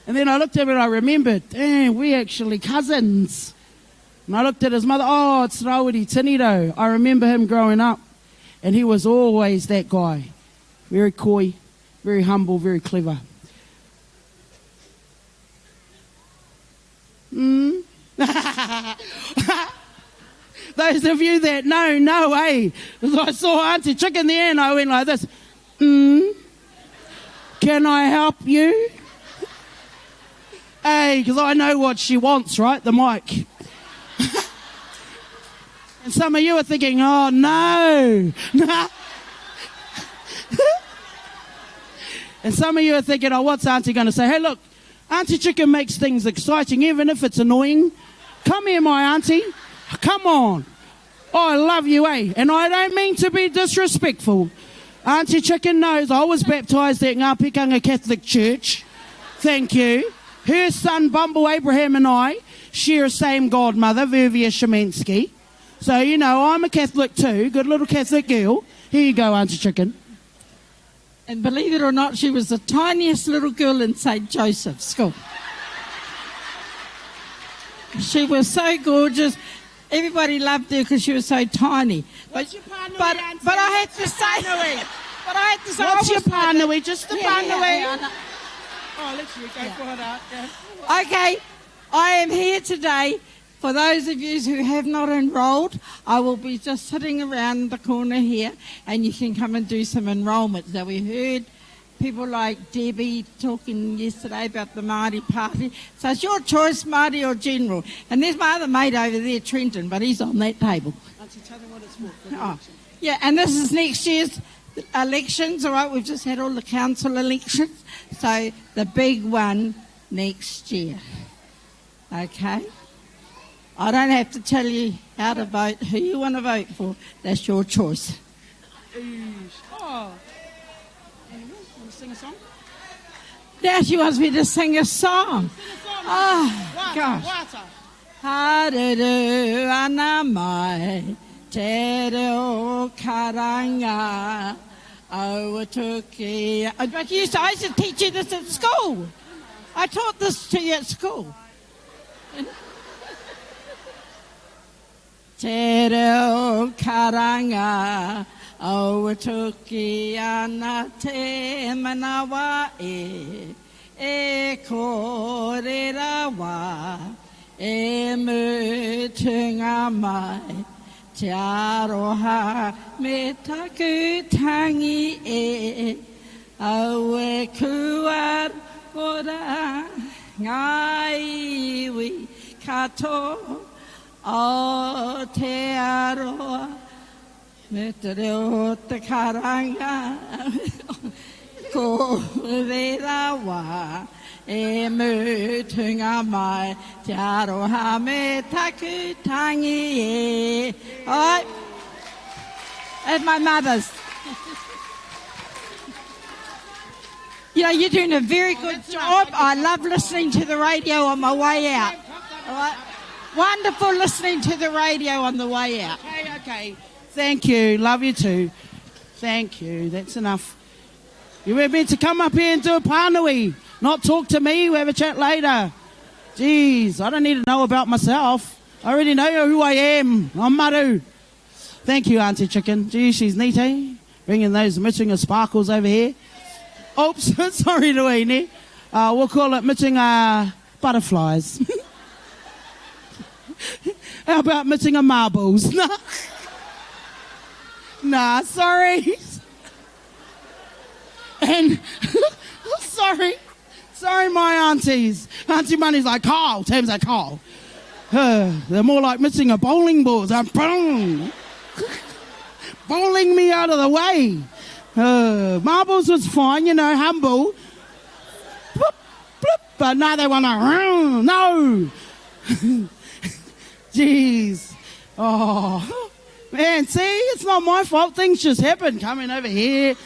And then I looked at him and I remembered, damn, we actually cousins. And I looked at his mother, oh, it's Rawiri Tinirau. I remember him growing up. And he was always that guy. Very coy, very humble, very clever. Mm. Those of you that know, know, eh? I saw Auntie Chicken there and I went like this. Mm. Can I help you? Hey, because I know what she wants, right? The mic. and some of you are thinking, oh no. and some of you are thinking, oh, what's Auntie going to say? Hey, look, Auntie Chicken makes things exciting, even if it's annoying. Come here, my auntie. Come on. I love you, eh? And I don't mean to be disrespectful. Auntie Chicken knows I was baptised at Ngā Pekanga Catholic Church. Thank you. Her son, Bumble Abraham, and I share a same godmother, Vervia Shemansky. So, you know, I'm a Catholic too. Good little Catholic girl. Here you go, Auntie Chicken. And believe it or not, she was the tiniest little girl in St. Joseph's School. She was so gorgeous. Everybody loved her because she was so tiny. But, your pānui, but, but I had to say, but I had to say, What's I your was like pānui? Just the Yeah, yeah, pānui. yeah, I know. Oh, let you go for it. Yeah. Okay, I am here today. For those of you who have not enrolled, I will be just sitting around the corner here and you can come and do some enrolments. Now, we heard people like Debbie talking yesterday about the Māori party. So it's your choice, Māori or General. And there's my other mate over there, Trenton, but he's on that table. Auntie, tell them what it's for. for the Oh, election. yeah, and this is next year's elections, all right? We've just had all the council elections. So the big one next year. Okay? I don't have to tell you how to vote, who you want to vote for. That's your choice. Oh. Want to sing a song? Now she wants me to sing a song. Sing a song. Oh, Wata, gosh. wata. Haruru ana mai te reo karanga aua tuki. But you used to, I used to teach you this at school. I taught this to you at school. Te reo karanga aua tuki ana te manawa e, e kore rawa e mutunga mai. Te aroha me taku tangi e, aue kua ora ngā iwi katoa o te aroa me te reo o te karanga ko rawa e mutunga mai te aroha me taku tangi e. All right. At my mother's. You know, you're doing a very good job. I love listening to the radio on my way out. All right. Wonderful listening to the radio on the way out. Okay, okay. Thank you. Love you too. Thank you. That's enough. You were meant to come up here and do a pānui, not talk to me. We'll have a chat later. Jeez, I don't need to know about myself. I already know who I am. I'm Maru. Thank you, Auntie Chicken. Gee, she's neat, eh? Bringing those Mutunga sparkles over here. Oops, sorry, Luini. We'll call it Mutunga butterflies. How about Mutunga marbles? Nah, sorry. And sorry, sorry, my aunties. Auntie Money's like, Carl. Tam's like, Carl. They're more like missing a bowling balls. I'm boom. Bowling me out of the way. Marbles was fine, you know, humble. Bloop, bloop. But now they want to, no. Jeez. Oh, man, see, it's not my fault. Things just happen coming over here.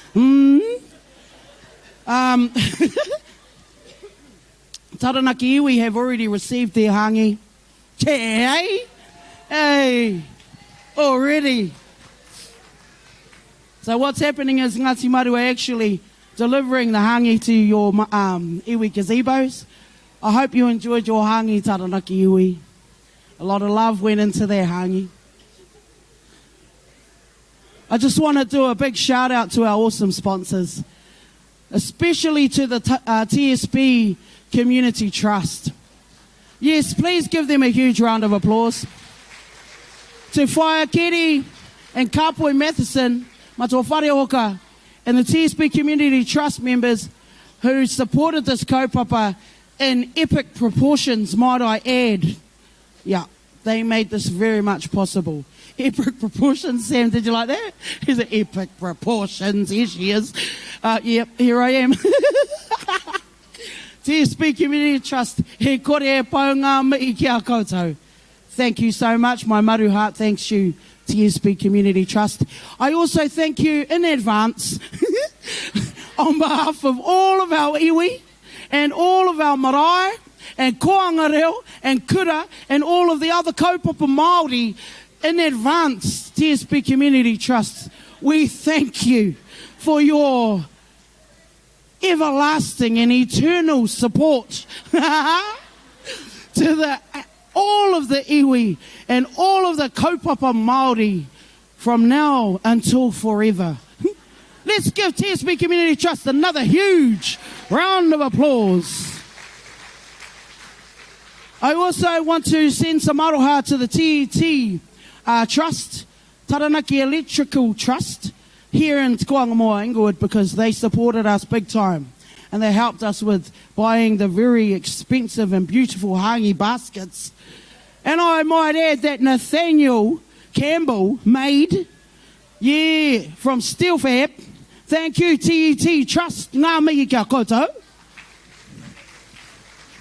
Taranaki iwi have already received their hangi. Hey, hey, already. So what's happening is Ngāti Maru are actually delivering the hangi to your um, iwi gazebos. I hope you enjoyed your hangi, Taranaki iwi. A lot of love went into that hangi. I just want to do a big shout out to our awesome sponsors, especially to the t- uh, TSB Community Trust. Yes, please give them a huge round of applause. To Whaea Keri and Kapoi Matheson, Matua Wharehoka, and the TSB Community Trust members who supported this kaupapa in epic proportions, might I add. Yeah, they made this very much possible. Epic proportions, Sam, did you like that? He's an epic proportions. Here she is. Uh, yep, here I am. TSB Community Trust, he kore e pau ngā mihi ki a koutou. Thank you so much. My maru heart thanks you, TSB Community Trust. I also thank you in advance on behalf of all of our iwi and all of our marae and koanga reo and kura and all of the other kaupapa Māori in advance, TSB Community Trust, we thank you for your everlasting and eternal support to the, all of the iwi and all of the kaupapa Māori from now until forever. Let's give TSB Community Trust another huge round of applause. I also want to send some aroha to the TET uh, Trust, Taranaki Electrical Trust, here in Te Koangamoa, Inglewood, because they supported us big time. And they helped us with buying the very expensive and beautiful hangi baskets. And I might add that Nathaniel Campbell made, yeah, from Steelfab. Thank you, TET Trust, ngā mihi kia koutou.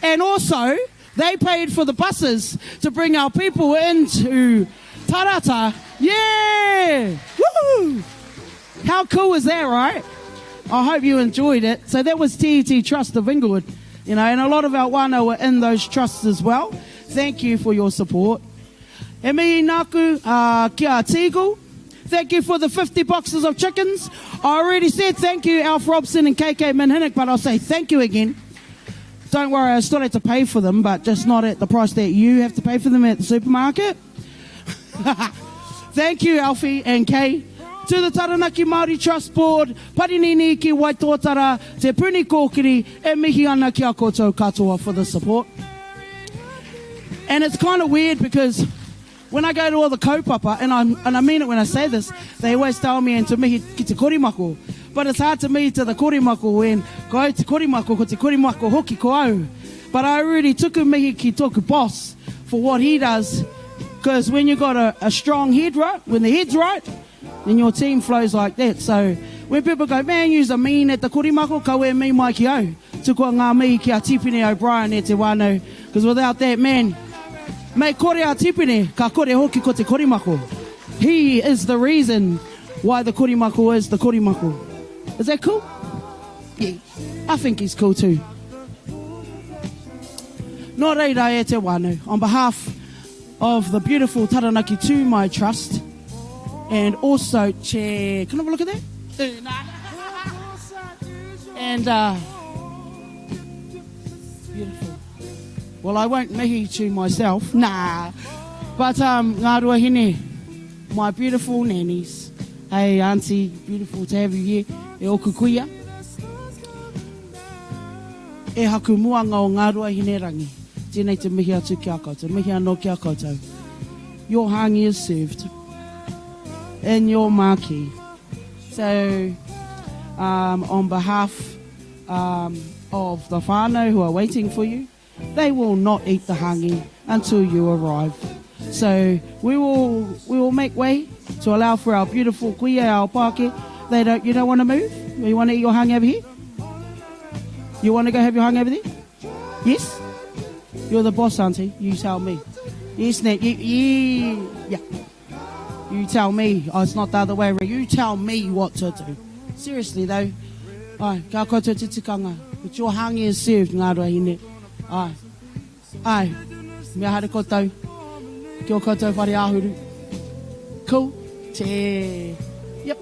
And also, they paid for the buses to bring our people into Tarata. Yeah! Woo! How cool is that, right? I hope you enjoyed it. So that was TET Trust of Inglewood, you know, and a lot of our wānau were in those trusts as well. Thank you for your support. E mihi nāku uh, ki a Teagle. Thank you for the 50 boxes of chickens. I already said thank you, Alf Robson and KK Minhinnick, but I'll say thank you again. Don't worry, I still had to pay for them, but just not at the price that you have to pay for them at the supermarket. Thank you, Alfie and Kay. To the Taranaki Māori Trust Board, Parinini ki Waitōtara, Te Puni Kōkiri, e mihi ana ki a koutou katoa for the support. And it's kind of weird because when I go to all the kaupapa, and I, and I mean it when I say this, they always tell me and to mihi ki te korimako. But it's hard to mihi to the korimako when ko au te korimako, ko te korimako hoki ko au. But I already tuku mihi ki tōku boss for what he does because when you got a, a strong head, right, when the head's right, then your team flows like that. So when people go, man, you's a mean at the korimako, ka e mi mai ki au. Tukua ngā mihi ki a Tipene O'Brien e te wānau, because without that man, mei kore a Tipene, ka kore hoki ko te korimako. He is the reason why the korimako is the korimako. Is that cool? Yeah, I think he's cool too. Nō reira e te wānau, on behalf of the beautiful Taranaki Tū Mai Trust, and also Chair, can I have a look at that? And uh, beautiful. Well, I won't mihi to myself, nah. But um, ngā ruahine, my beautiful nannies. Hey, auntie, beautiful to have you here. E oku kuia. E haku muanga o ngā ruahine rangi. Tēnei te mihi atu ki a koutou. Mihi anō ki a koutou. Your hangi is served in your marquee. So, um, on behalf um, of the whānau who are waiting for you, they will not eat the hangi until you arrive. So we will we will make way to allow for our beautiful kuia, our pāke. They don't you don't want to move? You want to eat your hangi over here? You want to go have your hangi over there? Yes? You're the boss, auntie. You tell me. Yes, Nat. You, you, yeah. You tell me. Oh, it's not the other way around. You tell me what to do. Seriously, though. Ai, ka koutou te tikanga. But your hangi is served, ngā ruahine. Ai. Ai. Mea haere koutou. Ki o koutou whare āhuru. Cool. Te. Yep.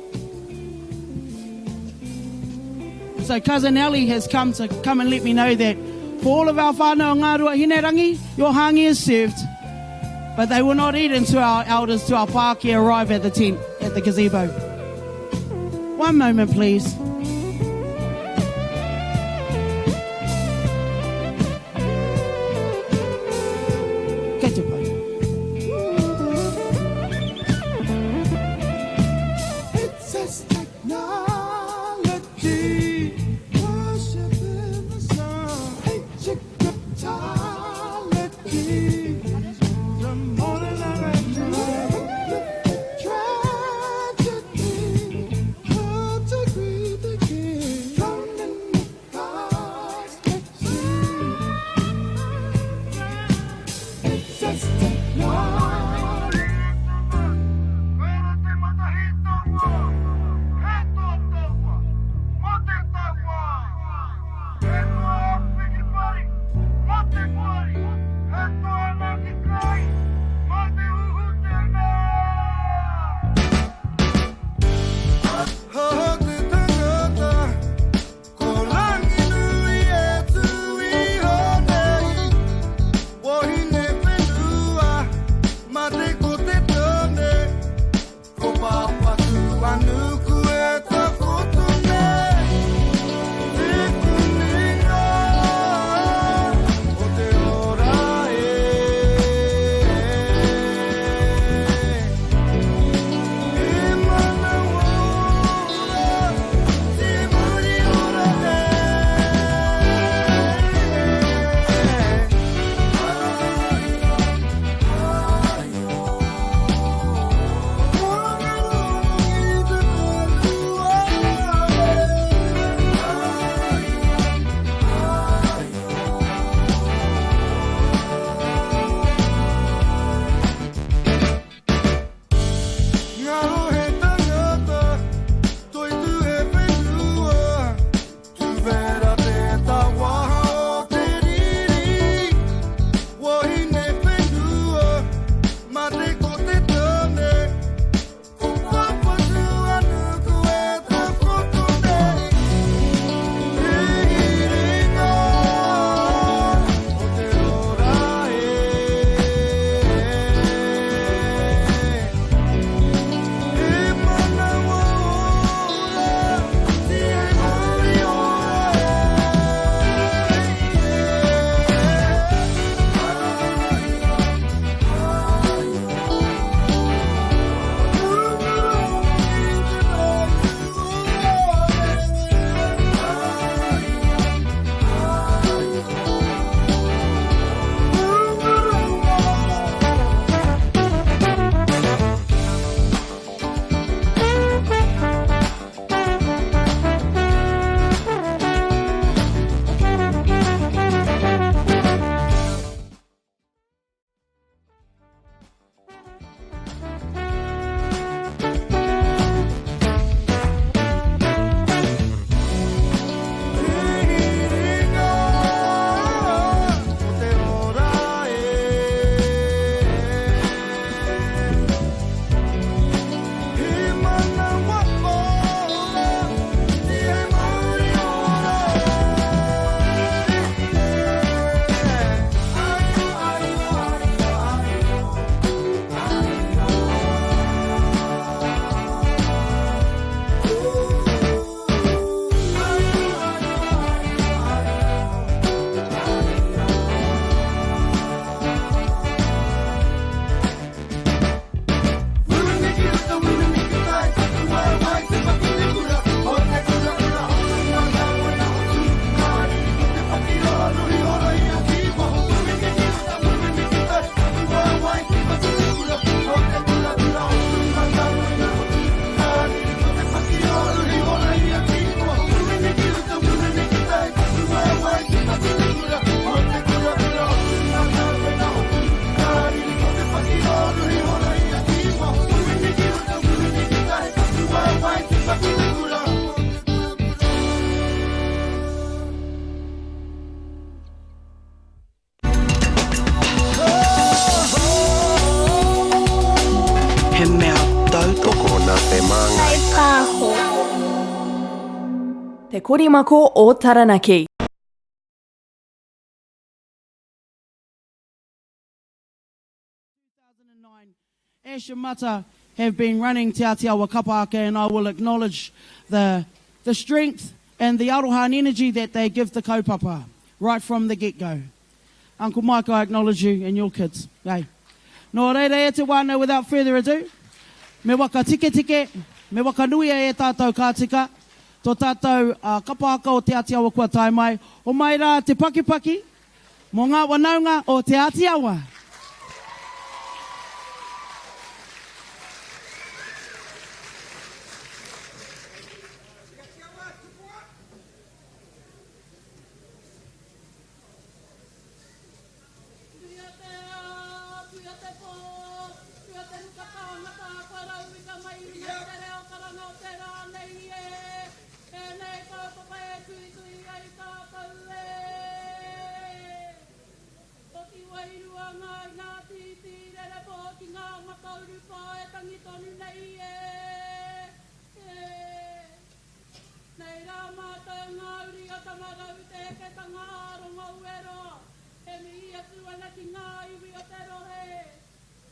So cousin Ellie has come to come and let me know that for all of our whānau o Ngāruahinerangi, your hāngi is served. But they will not eat until our elders, to our pākehā arrive at the tent, at the gazebo. One moment, please. Kei te pai. He mea tautoko nā te māngai. Kaipāho. Te Korimako o Taranaki. Ash and Mata have been running Te Atiawa Kapa Haka and I will acknowledge the, the strength and the aroha and energy that they give the kaupapa right from the get-go. Uncle Mike, I acknowledge you and your kids. Hey. Nō reira e te wānau, without further ado, me waka tiketike, me waka nuia e tātou ka tika, tō tātou uh, kapa haka o Te Atiawa kua tae mai, o mai rā te pakipaki, mō ngā wanaunga o Te Atiawa. Puia te ao, puia te pō, puia te huka tāngata, kua rauika mai i runga i te reo karanga o te rā nei e, tēnei kaupapa e tuitui ai tātou e. Hoki wairua ngā i ngā tītī rere pō ki ngā mata urupā e tangi tonu nei e, e. Nei rā mātou ngā uri o Tamarau i te heketanga ā-rongo ueroa, e mihi atu ana ki ngā iwi o te rohe,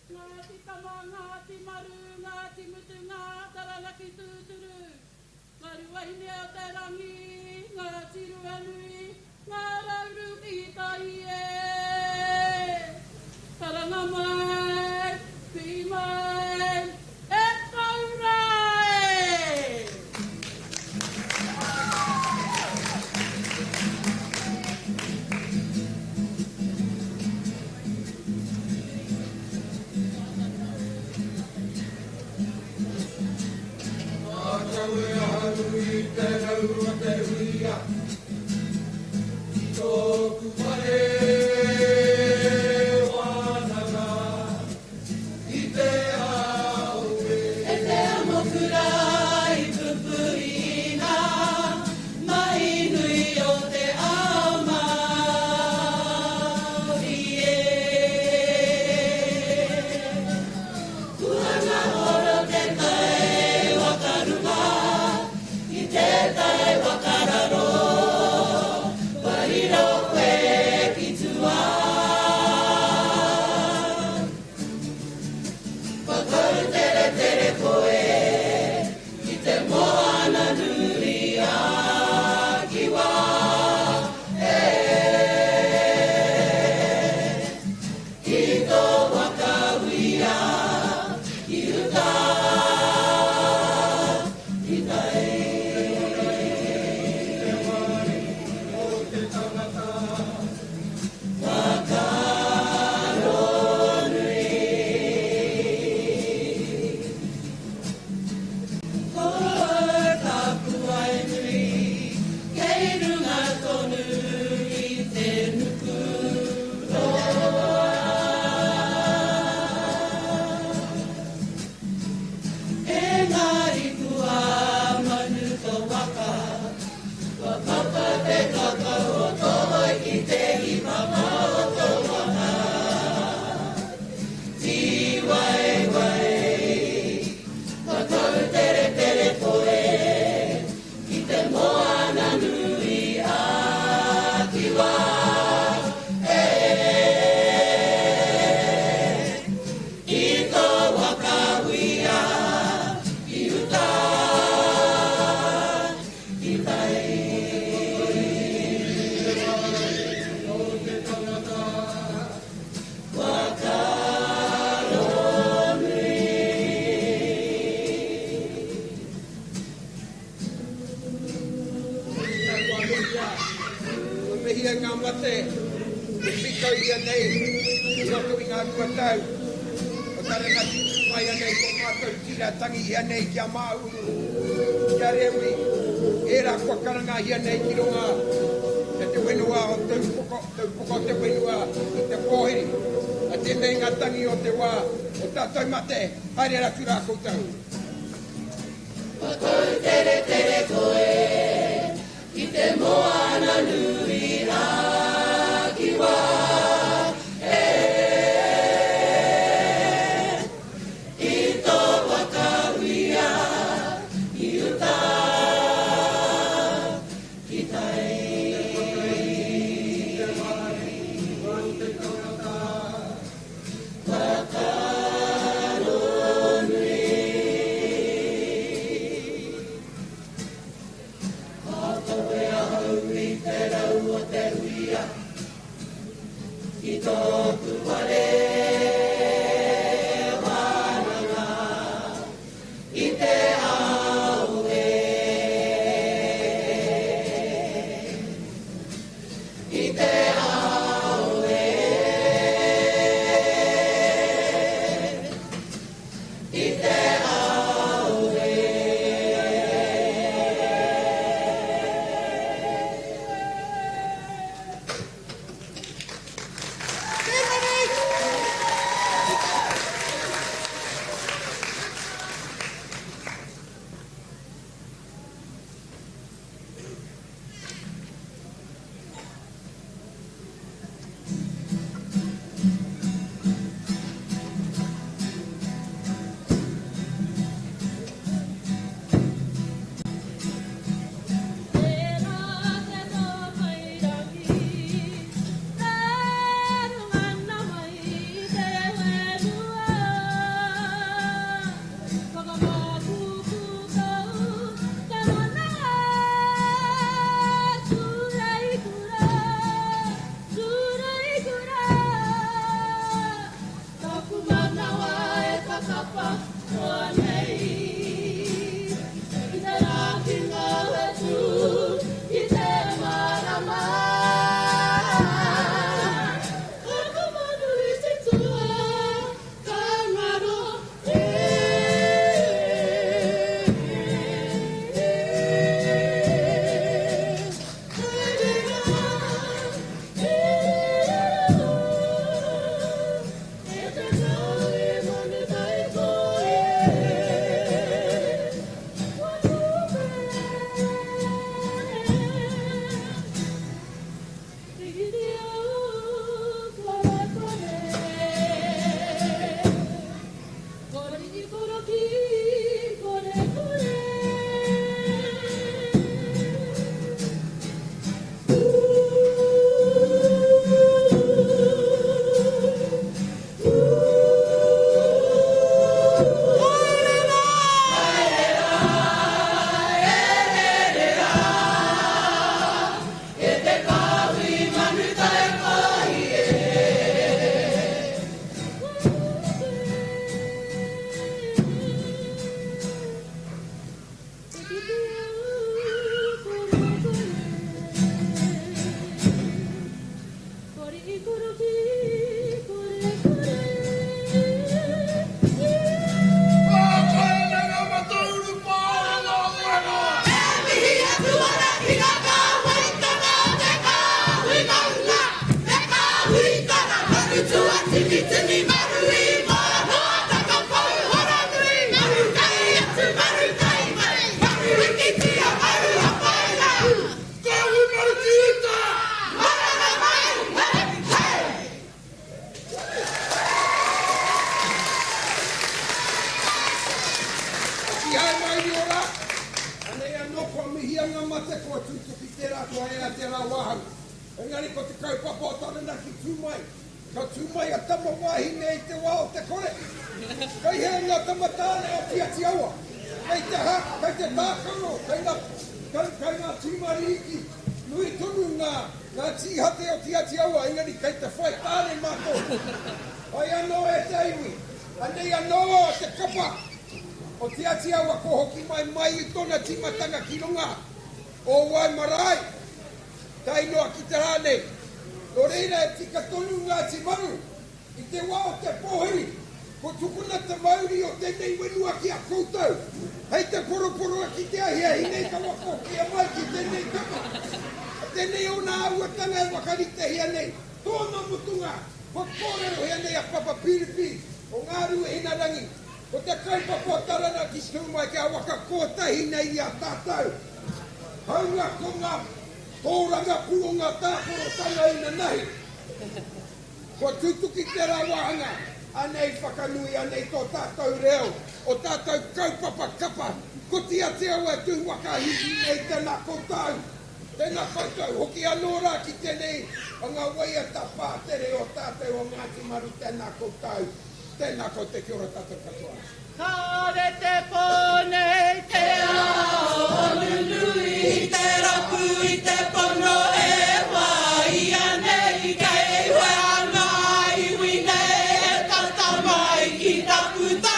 Ngāti Tama, Ngāti Maru, Ngāti Mutunga, Taranaki tūturu, Ngā Ruahine o te Rangi, Ngāti Ruanui, Ngā Rauru ki tai e. Karanga mai, whii mai, e tau rā e! Mātau e ahau i te rau o te huia, ki tōku whare wānanga i te ao e. E te amokura i pupuri i ngā mahi nui o te ao Māori e. Kua ngahoro te tai waka runga i te tai waka raro, kua riro koe ki tua. Kua kouteretere koe ki te moana nui a Kiwa e. Ki tō waka uira ki uta ki tai. Whakaaro nui. Ko tapuwae nui kei runga tonu i te nuku roa. Engari kua manu tō waka, kua papa te kakau o tō hoe ki te hipapa o tō waka. Tīwaewae, kua kouteretere koe ki te moana nui a Kiwa e. I tō waka huia ki uta ki tai. Whakaaro nui. Kua mihia, kua mihia ngā mate e pīkau ia nei i roto i ngā 2 tau o Taranaki tū mai anei tō mātou tira tangihia nei ki a Māuru, ki a Rewi, ērā kua karangahia nei ki runga i te whenua o Te Upoko, Te Upoko o te Whenua i te pōhiri. A tēnei ngā tangi o te wā o tātou mate, haere atu rā koutou. Kua kouteretere koe ki te moana nui a Kiwa e. I tō waka uia ki uta. papa noa nei. Ki te rā ki ngā whetū, ki te marama. Ka manu i te tua, ka ngaro e. Tihai mauri ora, anei anō kua mihia ngā mate kua tūtuki tērā kua ea tērā wāhanga. Engari ko te kaupapa o Taranaki tū mai, ka tū mai a tama wāhine i te wā o te kore. Kei hea ngā tama tāne o Tiati Awa? Kei te ha, kei te tākaro, kei ngā, kei, kei ngā tīma rīki. Nui tonu ngā, ngā tīhate o Tiati Awa, engari kei te whai tāne mātou. Hai anō e te iwi, anei anō te kapa o Te Ati Awa kua hoki mai mai i tona tīmatanga ki runga o Waimarae tae noa ki te rā nei. Nō reira e tika tonu Ngāti Maru i te wā o te pōhiri kua tukuna te mauri o tēnei whenua ki a koutou hei te poroporoaki te ahiahi nei ka whakahokia mai ki tēnei kapa. Tēnei ōna āhuatanga e whakaritehia nei tōna mutunga kua kōrerohia nei a Papa Piripi o Ngāruahinarangi. Ko te kaupapa o Taranaki tū mai kia waka kōtahi nei i a tātou. Haunga ko ngā tōrangapū o ngā tākorotanga inanahi. Kua tutuki tērā wāhanga, anei whakanui, anei tō tātou reo, o tātou kaupapa kapa, ko Tiatiawa e tū waka hihi nei, tēnā koutou, tēnā koutou, hoki anō rā ki tēnei o ngā waiata pātere o tātou o Ngāti Maru, tēnā koutou. Tēnā koutou, kia ora tātou katoa. Kāre te pō nei te ao nunui i te rapu i te pono e wāia nei kei whea ngā iwi nei e tata mai ki taku tā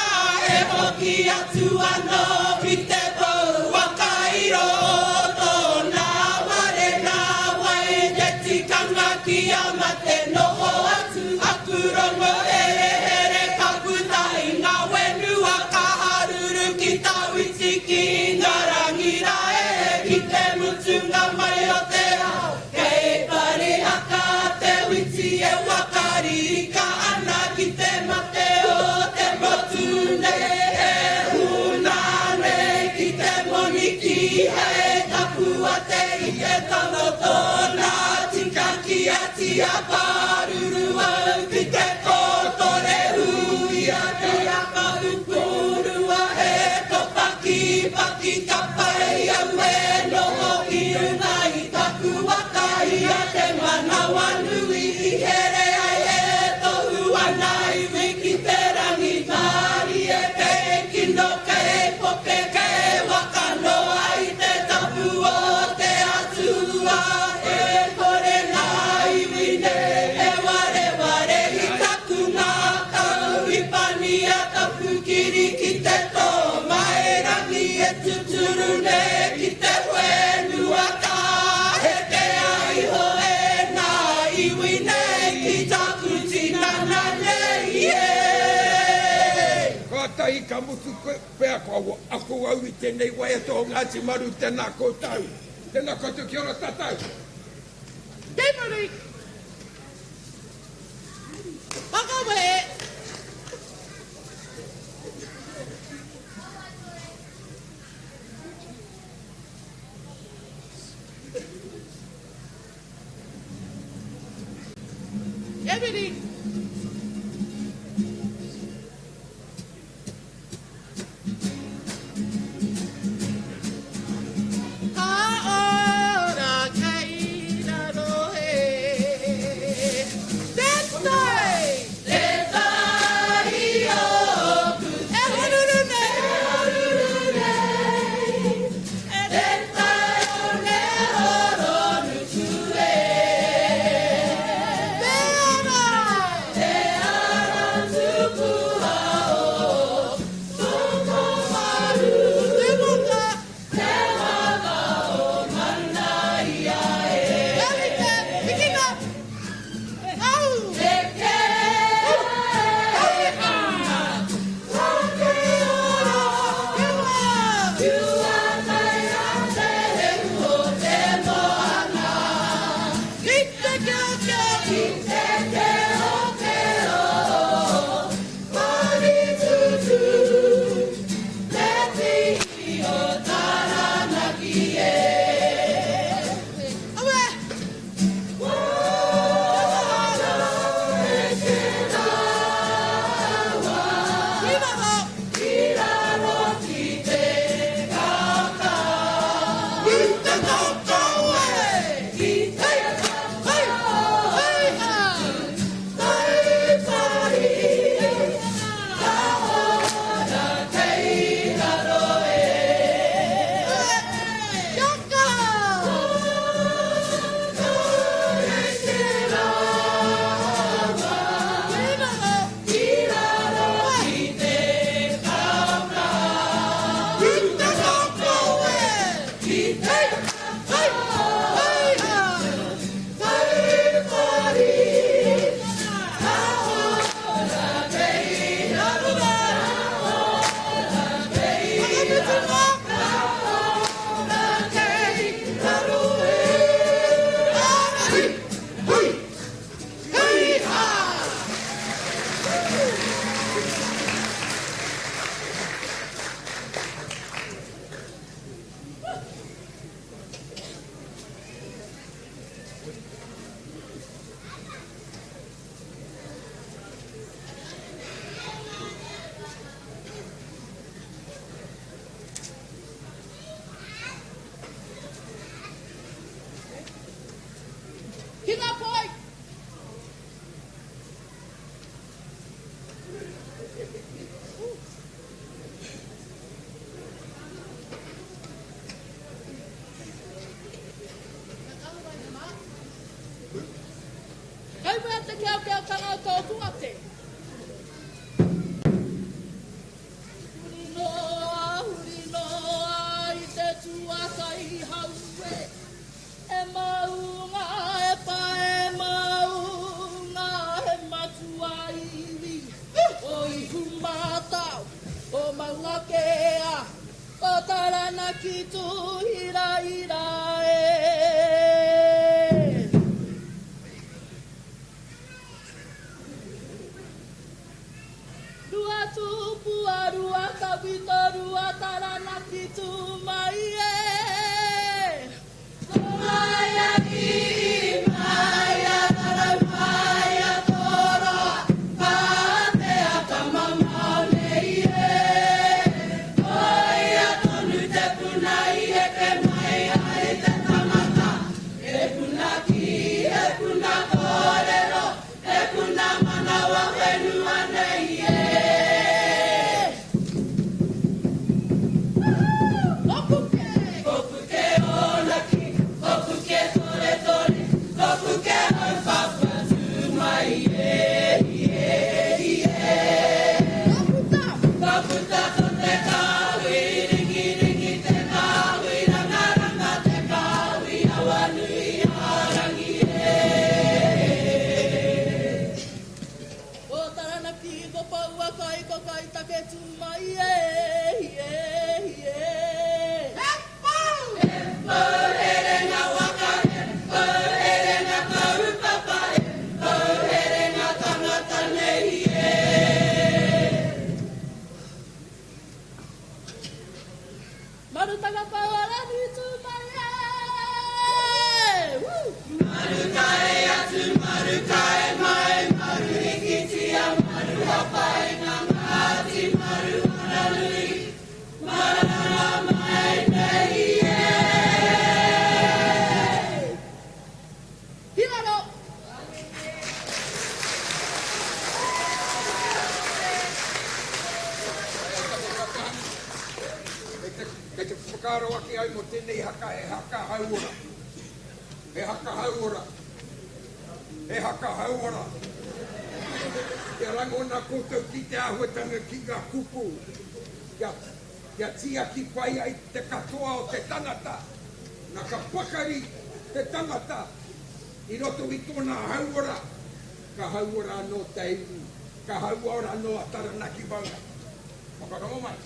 e hoki atu anō ki te pou waka i roto nā ware nā wai te tikanga kia mate noho atu Aku rongo herehere ka puta i nga whenua ka haruru ki tawhiti ki Ingarangi ra e ki te mutunga mai o te ao kei Parihaka te witi e wakaririka ana ki te mate o te motu nei e huna nei ki te moni kihei tapua te i te tango tona tika kia tia pāruru au ki te kōtore huia kei a Kahupurua he topakipaki ka pai au e noho i runga i taku waka i a te manawanui i here ai e tohu ana iwi ki te rangimārie kei kino kei poke kei waka noa i te tapu o te Atua e kore ngā iwi nei e wareware i taku ngākau i pania taku. kiri ki te tō mai rangi e tuturu nei ki te whenua ka hekea iho e ngā iwi nei ki taku tinana nei e. Kātahi ka mutu pea kua ako au i tēnei waiata o Ngāti Maru, tēnā koutou. Tēnā koutou, kia ora tātou. Kei muri! Whakawehe! Emily! Ka ora kei raro e te tai. Te tai oku e horuru nei. E horuru nei. Te tai o ne horonuku e. Te ara. Te ara tupua o Tokomaru. Te waka. Te waka o Manaia e. Ka rite, hikina. Au. Heke ana. Ka te ora. Te wā. Whiua mai a te heu o te moana. Ki te keokeo. Ki te keokeo. Paritutu. Te tihi o Taranaki e. Aue! Ki raro! Ki raro ki te kaka. Ki te kaka e! Ki te kaka e! Taipari, ka ora kei raro e. Kia kaha! Ki raro ki te kaka. Ki te kaka e! Ki te kaka Taipari, ka ora kei raro. Ki ngā poi! Kei whea te keokeotanga o tōku ate? Huri noa, huri noa i te tuakai haue. E maunga, e pae maunga, he matua iwi. O Ihumātao, o Maungakea, ko Taranaki Tūhirahira e. Ruatupua, Ruatawhito, Ruataranaki tū mai e. Maia ki, maia rarau, maia toroa, pātea tamamao nei e. Koia tonu te puna i heke mai ai te tangata. He puna ki, he puna kōrero, he puna manawa whenua nei e. Opuke! waka i take tū mai e, e, e. He pou! He pou herenga waka, he pou herenga kaupapa, he pou herenga tangata nei e. Marutanga Pouarangi tū mai e! Woo! Maru tae atu, maru tae mai, maru hikitia, maru hapai ngā Ngāti Maru Maranui, maranga mai nei e! Hiraro! Kei te whakaaro ake au mō tēnei haka he haka hauora. He haka hauora. He haka hauora. Kia rangona koutou ki te āhuatanga ki ngā kupu, kia, kia tiaki pai ai te katoa o te tangata. Na ka pakari te tangata i roto i tōna hauora, ka hauora anō te iwi, ka hauora anō a Taranaki Maunga. Whakarongo mai.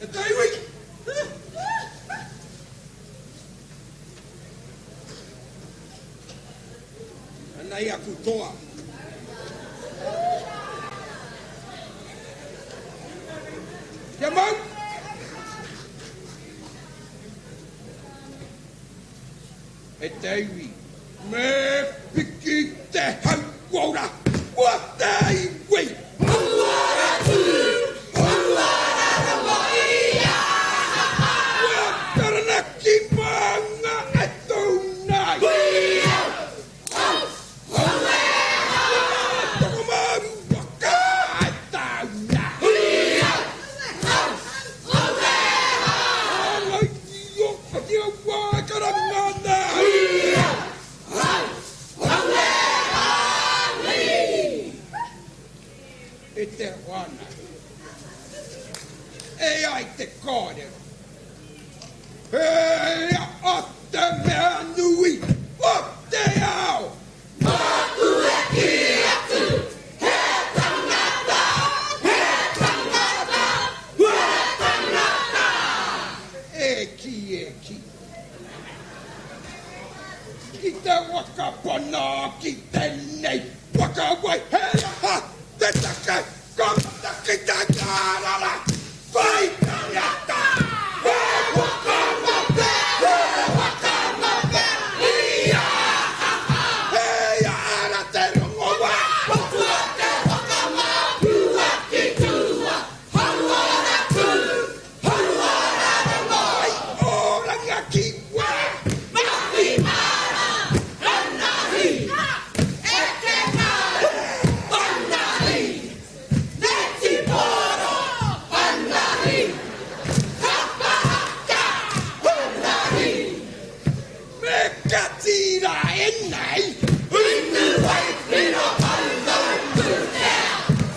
E te iwi! Anei aku toa. Kia mau! E te iwi, me piki te hauora o te iwi! Hauora tū, hauora rawa i a Kua Taranaki maunga e tū nei. Huia! Hau! Hauea! Kua Tokomaru waka e tau nei. Huia! Hau! Hauea! Hāngai E te whānau. E ai te kōrero. He aha te mea nui o te ao? Māku e kī atu, he tangata, he tangata, he tangata! E kī, e kī. Ki te waka pana ki tenei waka wai he aha te take ka mata ki te ngārara whai tangata he waka mate he waka mate i a he ara te rongoa Hotua te waka mā hua ki tua hauora tū Hauora rongo ai oranga ki wā. Mahi māra, ranahi, eke ngā, anahi, netipōro, anahi, kapa haka, anahi. Me kati ra enei. Unu wai whiro maumau pūtea,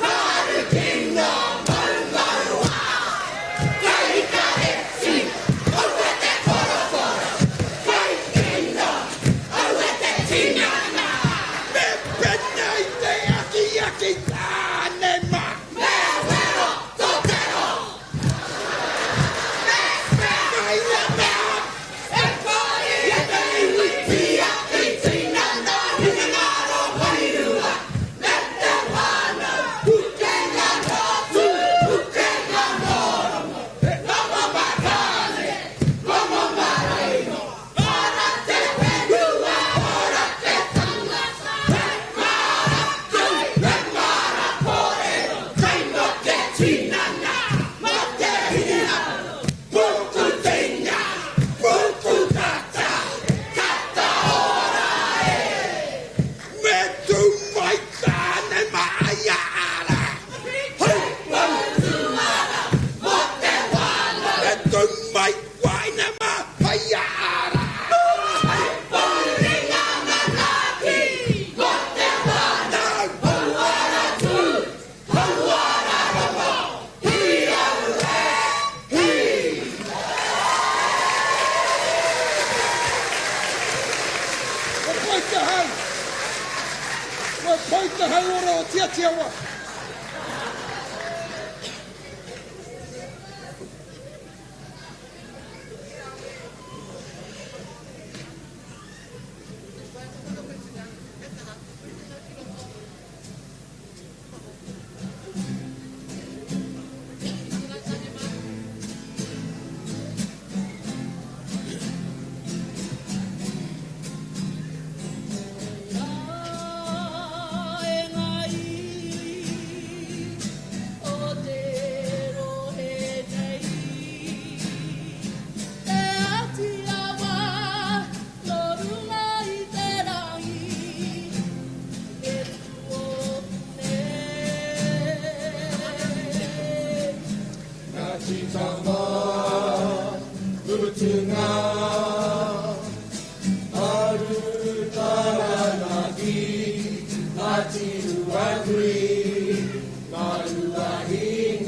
whārikino maumau wā. Kahika e tū, aue te korokoro, kai kino, aue te tinana. Me penei te akiaki tāne mā. Me wero tō tero. Me whea. Mai la mea. E kore e te iwi tiaki tinana. te hau! Kua pai te hauora o Tiatiawa! Ngāti Tama, Mutunga, Aru Taranaki, Ngāti Ruanui, Ngā Ruahinerangi,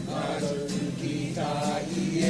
Ngā Rauki e.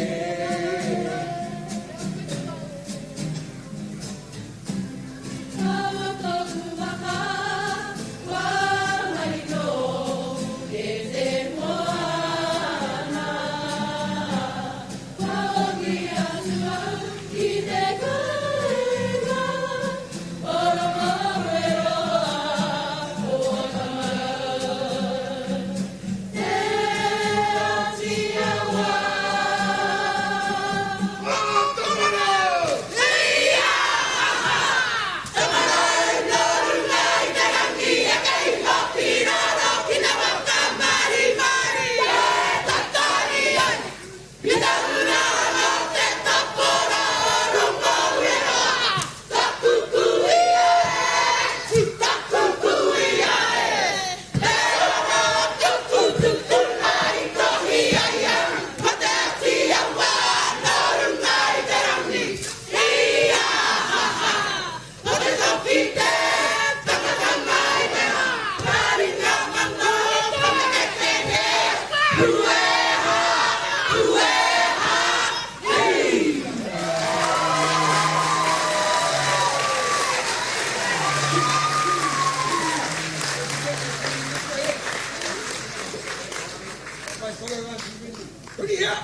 Hurihia!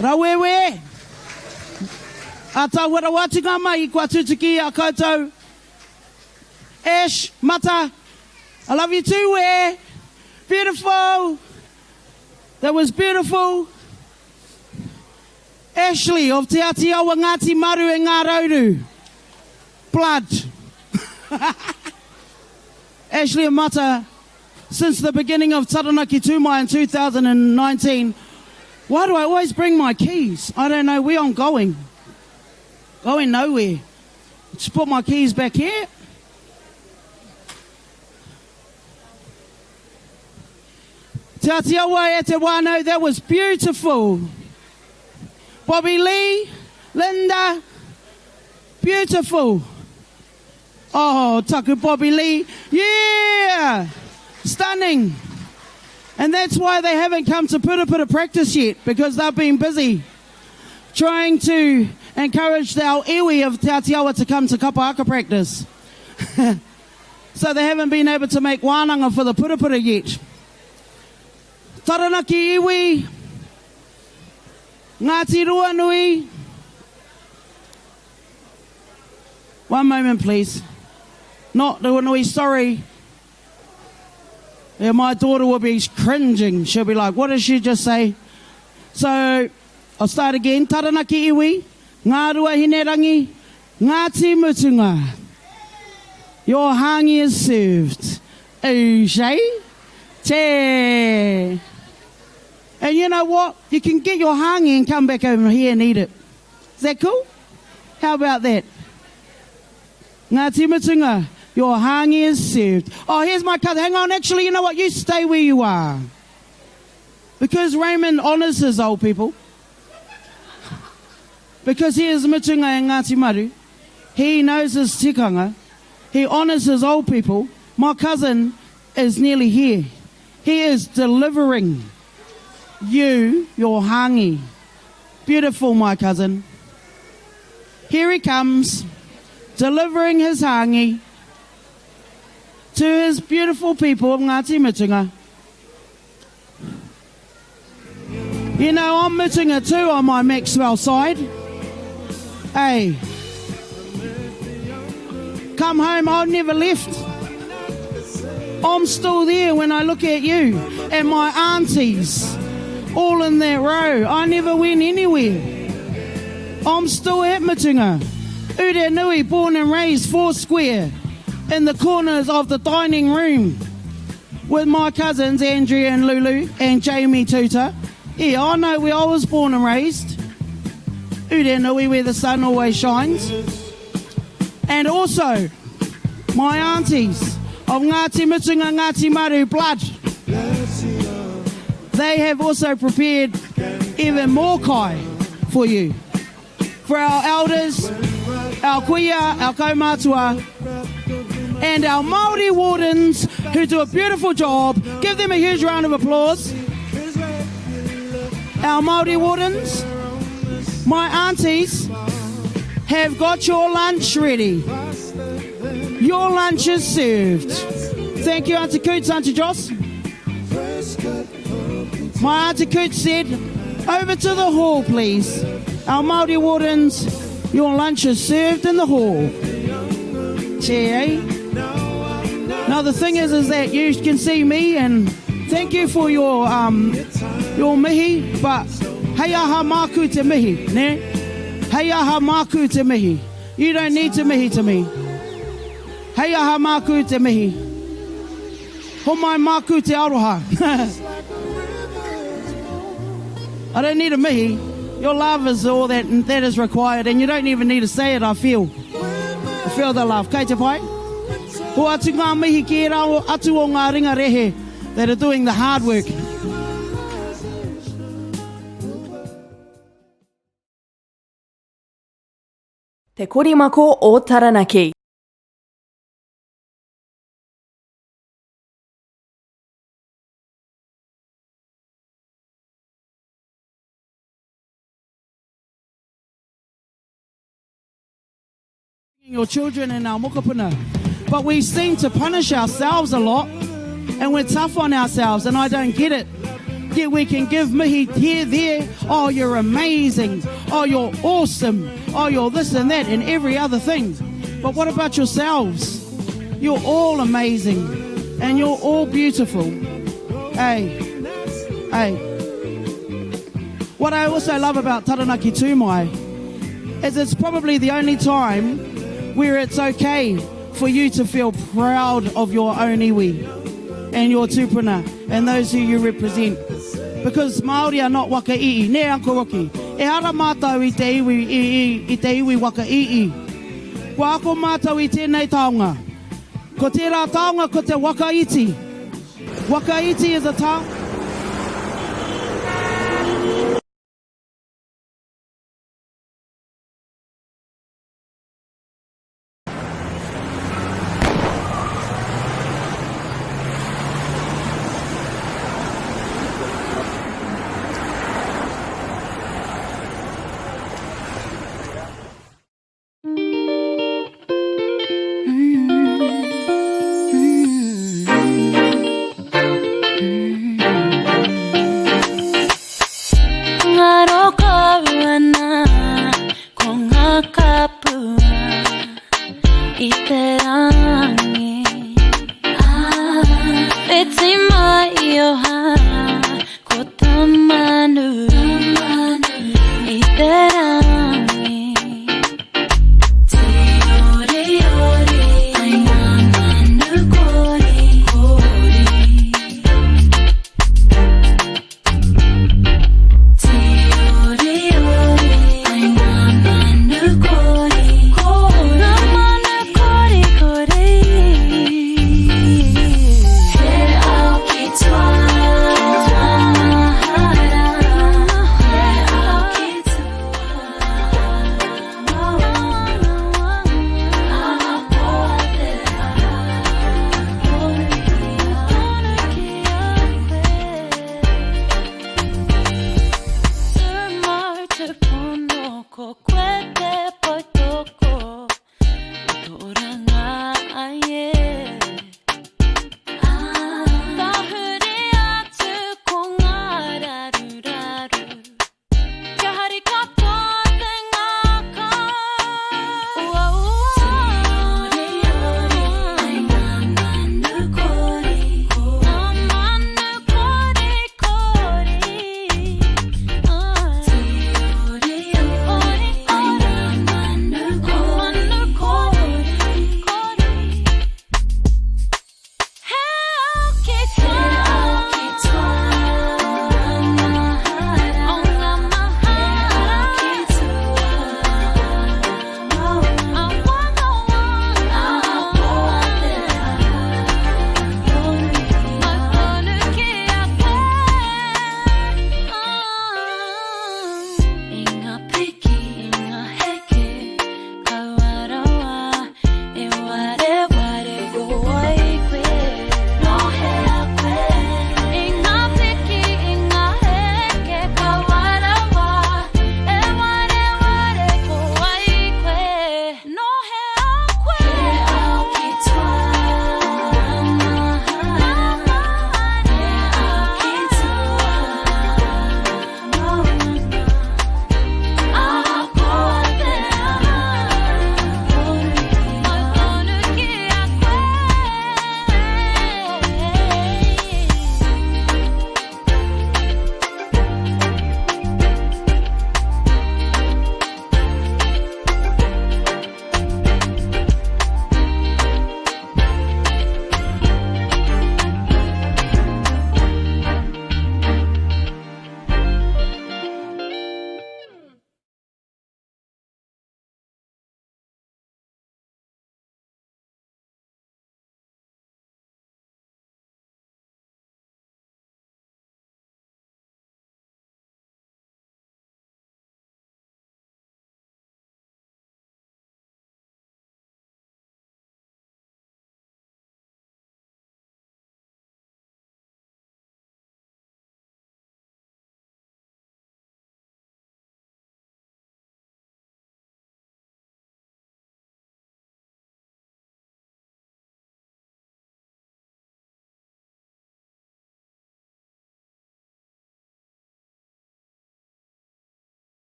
Rawewe! Ataahua rawa atu ngā mahi kua tutuki i a koutou. Ash, Mata, I love you too, eh? Beautiful! That was beautiful. Ashley of Te Ati Awa, Ngāti Maru and Ngā Rauru. Blood. Ashley and Mata, since the beginning of Taranaki Tūmai in 2019, why do I always bring my keys? I don't know where I'm going. Going nowhere. Just put my keys back here. Te Ati Awa e te wānau, that was beautiful. Bobby Lee, Linda, beautiful. Oh, taku Bobby Lee, yeah, stunning. And that's why they haven't come to Purapura practice yet, because they've been busy trying to encourage our iwi of Te Ati Awa to come to Kapahaka practice. so they haven't been able to make wānanga for the purapura yet. Taranaki iwi, Ngāti Ruanui. One moment, please. Not Ruanui, sorry. Yeah, my daughter will be cringing. She'll be like, what did she just say? So, I'll start again. Taranaki iwi, Ngā Ruahinerangi, Ngāti Mutunga. Your hangi is served. Oshé. Te. And you know what? You can get your hangi and come back over here and eat it. Is that cool? How about that? Ngāti Mutunga, your hangi is served. Oh, here's my cousin. Hang on, actually, you know what? You stay where you are. Because Raymond honours his old people. Because he is Mutunga and Ngāti Maru, he knows his tikanga. He honours his old people. My cousin is nearly here. He is delivering you your hangi. Beautiful, my cousin. Here he comes, delivering his hangi to his beautiful people of Ngāti Mutunga. You know, I'm Mutunga too on my Maxwell side. Hey. Come home, I've never left. I'm still there when I look at you and my aunties all in that row. I never went anywhere. I'm still at Mutunga. Urenui, born and raised four square in the corners of the dining room with my cousins Andrea and Lulu and Jamie Tuta. Yeah, I know where I was born and raised. Urenui, where the sun always shines. And also, my aunties of Ngāti Mutunga, Ngāti Maru blood. They have also prepared even more kai for you. For our elders, our kuia, our kaumātua, and our Māori wardens who do a beautiful job. Give them a huge round of applause. Our Māori wardens, my aunties, have got your lunch ready. Your lunch is served. Thank you, Auntie Coots, Auntie Joss. My Auntie Coots said, over to the hall, please. Our Māori wardens, your lunch is served in the hall. Gee, eh? Now the thing is, is that you can see me and thank you for your um, your mihi, but hei aha māku te mihi, ne? Hei aha māku te mihi. You don't need to mihi to me. Hei aha māku te mihi. Homai māku te aroha. I don't need a mihi. Your love is all that that is required and you don't even need to say it, I feel. I feel the love. Kei te pai? Ho atu ngā mihi ki ērā atu o ngā ringa rehe that are doing the hard work. Te Korimako o Taranaki. Your children and our mokopuna. But we seem to punish ourselves a lot and we're tough on ourselves and I don't get it. Yet we can give mihi here, there. Oh, you're amazing. Oh, you're awesome. Oh, you're this and that and every other thing. But what about yourselves? You're all amazing and you're all beautiful. Hey, hey. What I also love about Taranaki Tūmai is it's probably the only time where it's okay for you to feel proud of your own iwi and your tupuna and those who you represent. Because Māori are not waka ii, ne Uncle Rocky? Ehara mātou i te iwi, i, i, i te iwi waka ii. Kua ako mātou i tēnei taonga. Ko tērā taonga ko te waka iti. Waka iti is a taonga. Ngaro kau ana ko ngā kapua i te rangi. Whiti mai o hā ko Tamanui i te rangi. Tīoriori ai ngā manu korikori. Tīoriori ai ngā manu korikori. Ngā manu korikori. He ao ki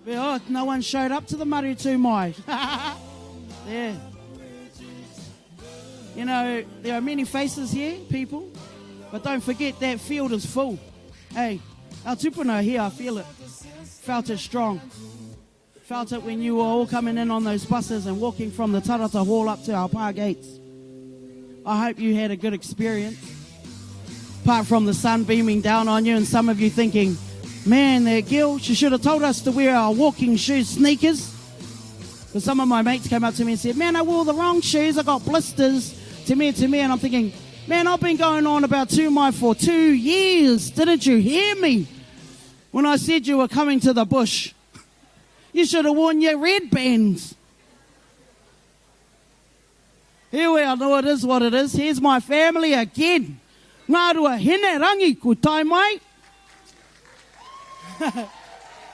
Oh, no one showed up to the maru tū mai. yeah. You know, there are many faces here, people, but don't forget that field is full. Hey, our tupuna here, I feel it. Felt it strong. Felt it when you were all coming in on those buses and walking from the Tarata Hall up to our par gates. I hope you had a good experience. Apart from the sun beaming down on you and some of you thinking, man, that girl, she should have told us to wear our walking shoes sneakers. Because some of my mates came up to me and said, man, I wore the wrong shoes. I got blisters to me, to me. And I'm thinking, man, I've been going on about Tumai for two years. Didn't you hear me when I said you were coming to the bush? You should have worn your red bands. Here we are, know it is what it is. Here's my family again. Ngā rua hine rangi ku tae mai.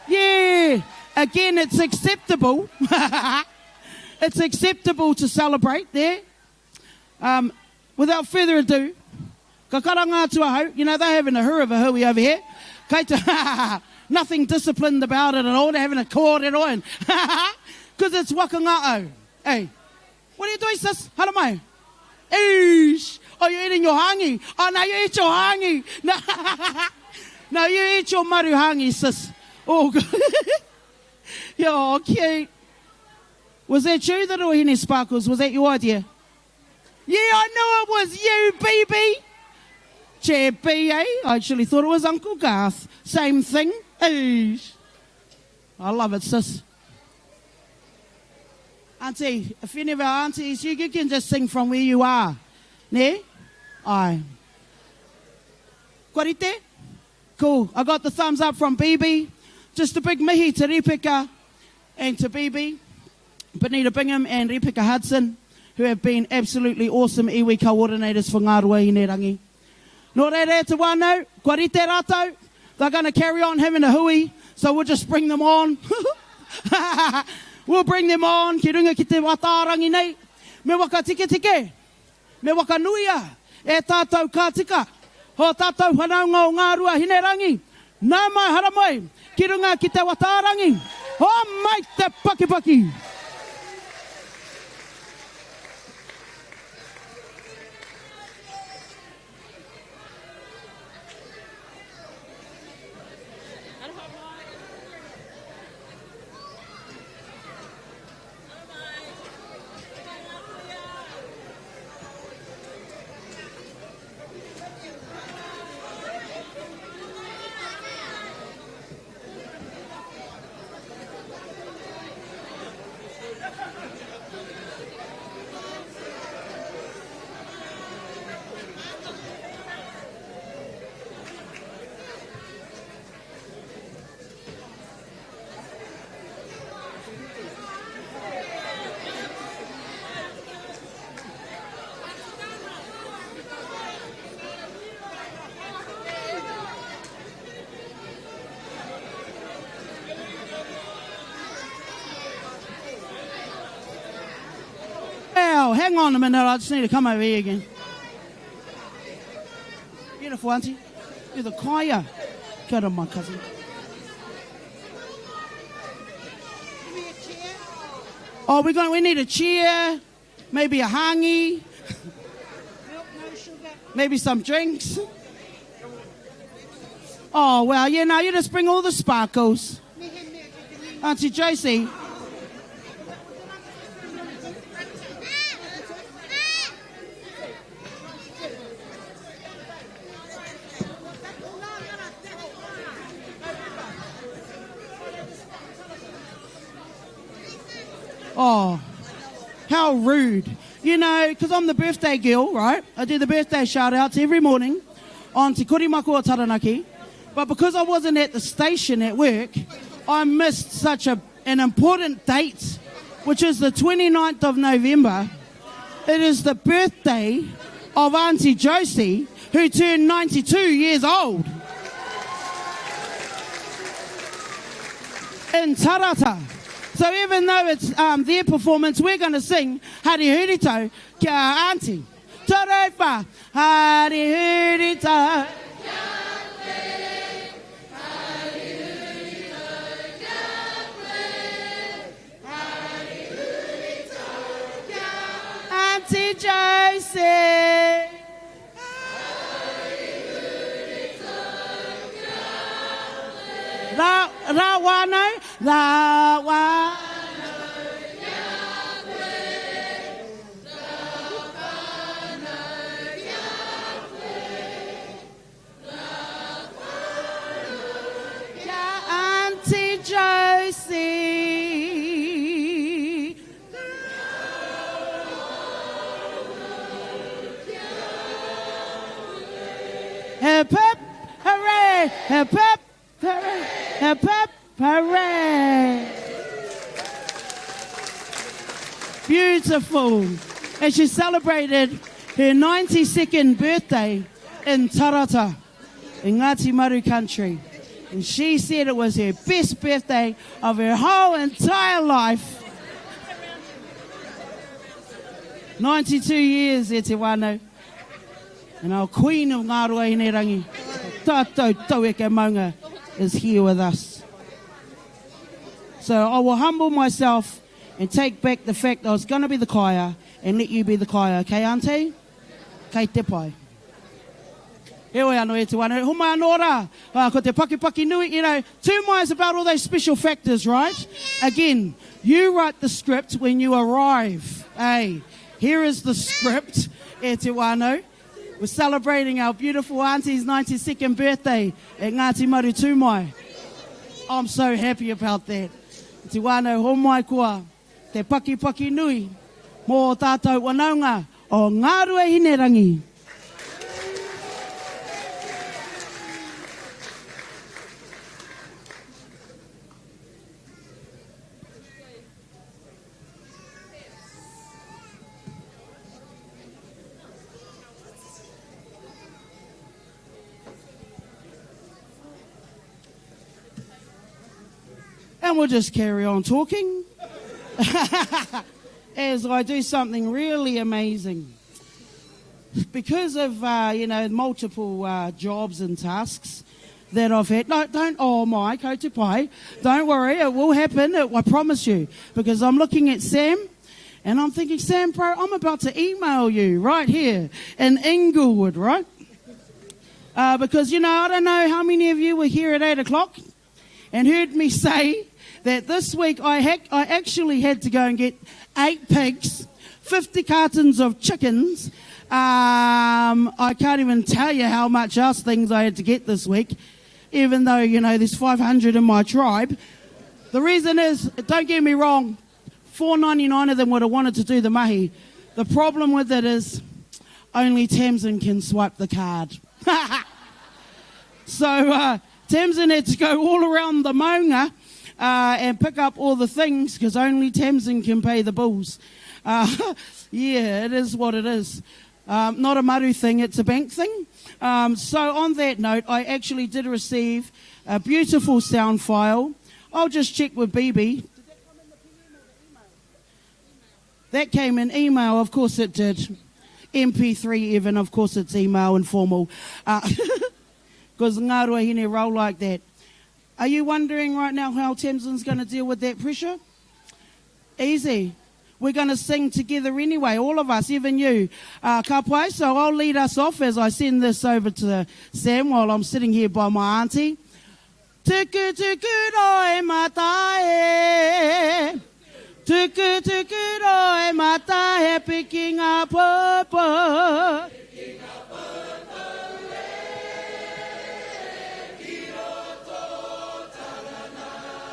yeah, again, it's acceptable. it's acceptable to celebrate there. Um, without further ado, ka karanga atu ahau, you know, they're having a hur of a hui over here. Kei te, nothing disciplined about it at all. They're having a kōrero and, because it's waka nga'au. Hey, what are you doing, sis? Haramai. Eesh. Oh, you're eating your hangi. Oh, no, you eat your hangi. No, no you eat your maru hangi, sis. Oh, God. You're cute. Was that you, the Ruahine Sparkles? Was that your idea? Yeah, I knew it was you, BB. Chappy, eh? I actually thought it was Uncle Garth. Same thing. Eesh. I love it, sis. Auntie, if any of our aunties, you, you can just sing from where you are. Ne? Aye. Kua rite? Cool. I got the thumbs up from BB. Just a big mihi to Ripeka and to BB, Benita Bingham and Ripeka Hudson, who have been absolutely awesome iwi coordinators for Ngā Ruahine Rangi. Nō reira e te wānau, kua rite rātou, they're going to carry on having a hui, so we'll just bring them on. we'll bring them on ki runga ki te watārangi nei. Me waka tiketike, me waka nuia e tātou ka tika. Ho tātou whanaunga o Ngā Ruahine Rangi, nau mai haramai ki runga ki te watārangi. Ho mai te pakipaki! Wow, hang on a minute, I just need to come over here again. Beautiful, auntie. You're the kaya. Kia ora, my cousin. Oh, we're going, we need a chair, maybe a hangi, maybe some drinks. Oh, well, yeah, no, you just bring all the sparkles. Auntie Josie. Oh, how rude. You know, because I'm the birthday girl, right? I do the birthday shout outs every morning on Te Korimako o Taranaki. But because I wasn't at the station at work, I missed such a, an important date, which is the 29th of November. It is the birthday of Auntie Josie, who turned 92 years old. In Tarata. So even though it's um, their performance, we're going to sing Hari Hurito kia Auntie. Tareipa, Hari Hurito. Auntie Josie. Rā, rā wānau, rā wānau. Kia Auntie Josie. Hip hip hooray! Hip hip hooray! Hip hip hooray! Beautiful. And she celebrated her 92nd birthday in Tarata, in Ngāti Maru country. And she said it was her best birthday of her whole entire life. 92 years, e te wānau. And our queen of Ngāruahinerangi, tātou taueke maunga, is here with us. So I will humble myself and take back the fact I was going to be the kaia and let you be the kaia, okay, auntie? Kei te pai. Heoi anō e te wānau, homai anō rā, uh, ko te pakipaki nui, you know, Tūmai is about all those special factors, right? Again, you write the script when you arrive. Hey, here is the script, e te wānau. We're celebrating our beautiful auntie's 92nd birthday at Ngāti Maru Tūmai. I'm so happy about that. Te wānau, homai koa, te pakipaki nui mō ō tātou wanaunga o Ngāruahinerangi. And we'll just carry on talking as I do something really amazing. Because of, uh, you know, multiple uh, jobs and tasks that I've had. No, don't, oh my, ko te pai. Don't worry, it will happen, it, I promise you. Because I'm looking at Sam and I'm thinking, Sam, bro, I'm about to email you right here in Inglewood, right? Uh, because, you know, I don't know how many of you were here at 8 o'clock and heard me say that this week I, ha- I actually had to go and get eight pigs, 50 cartons of chickens. Um, I can't even tell you how much else things I had to get this week, even though, you know, there's 500 in my tribe. The reason is, don't get me wrong, 499 of them would have wanted to do the mahi. The problem with it is only Tamsin can swipe the card. so uh, Tamsin had to go all around the maunga uh, and pick up all the things because only Tamsin can pay the bills. Uh, yeah, it is what it is. Um, not a maru thing, it's a bank thing. Um, so, on that note, I actually did receive a beautiful sound file. I'll just check with BB. That came in email, of course it did. MP3 even, of course it's email informal. Because uh, ngā ruahine roll like that. Are you wondering right now how Tamsin's going to deal with that pressure? Easy. We're going to sing together anyway, all of us, even you. Uh, ka pai, so I'll lead us off as I send this over to Sam while I'm sitting here by my auntie. Tuku tuku roe mata e. Tuku tuku roe mata he piki ngā popo. Piki ngā popo e ki roto Taranaki.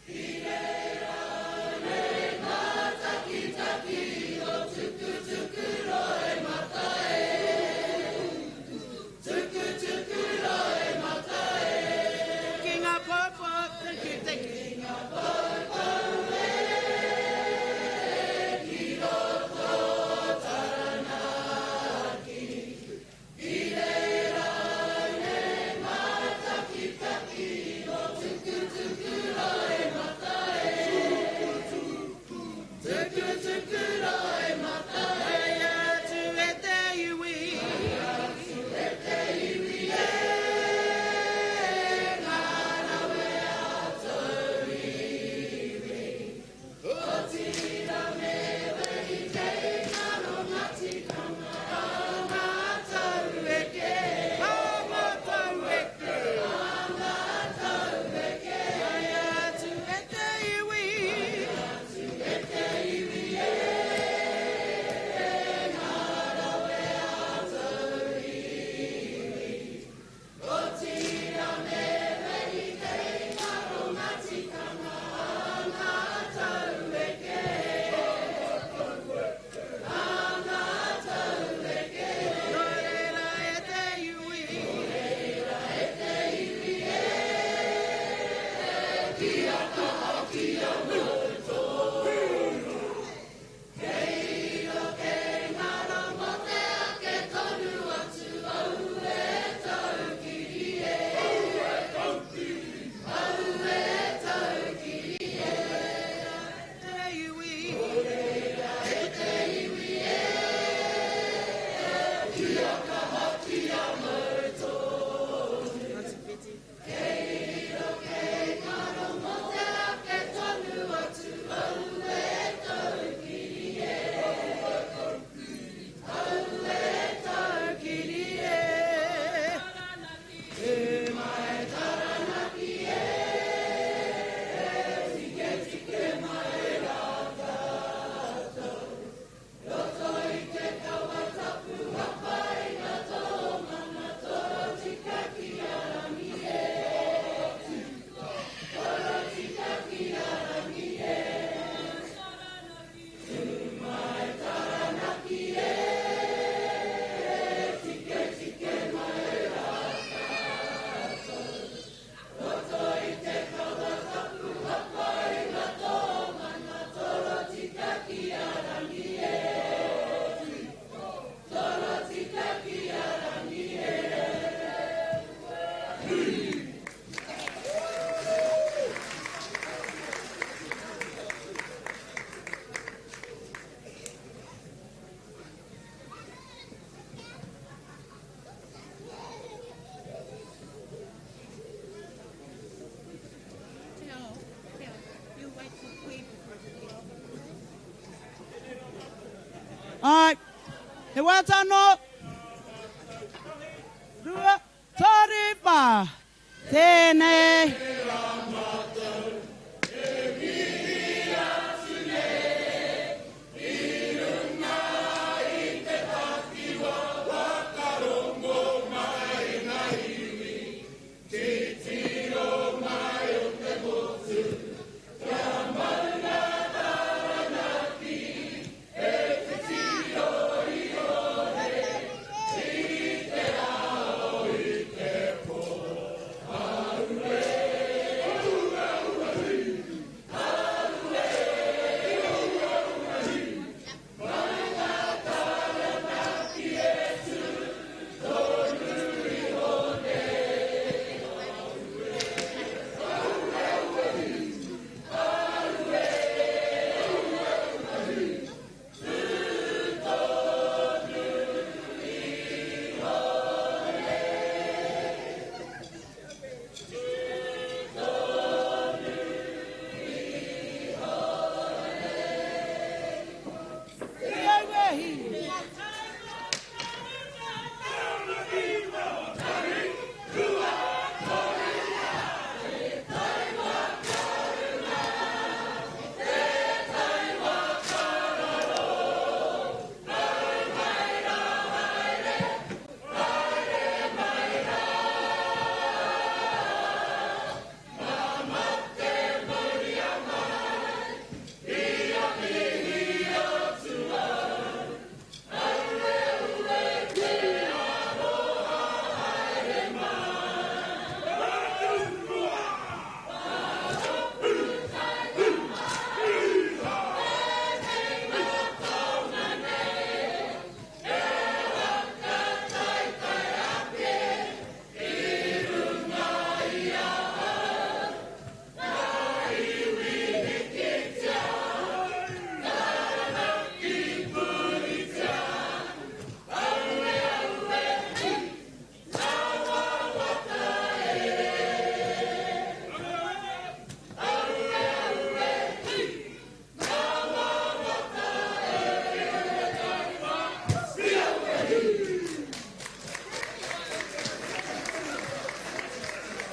Ki reira nei ngā takitaki o tuku tuku roe mata e. Tukutuku roe mata e. Ki nga poupou, thank you, thank you. Ki nga poupou e, ki roto Taranaki. Āe. He waiata anō. Rua, toru, whā. Tēnei. Tērā mātou e mihi atu nei i runga i te takiwa whakarongo mai ngā iwi, titiro mai o te motu, kia maunga Taranaki e titiro iho nei i te ao i te pō. Aue, ua ua hi, aue, ua ua hi, maunga Taranaki e tū tonu iho nei. Aue, ua ua hi, aue, ua ua hi, tū tonu iho nei. Tū tonu iho nei. Te auahi.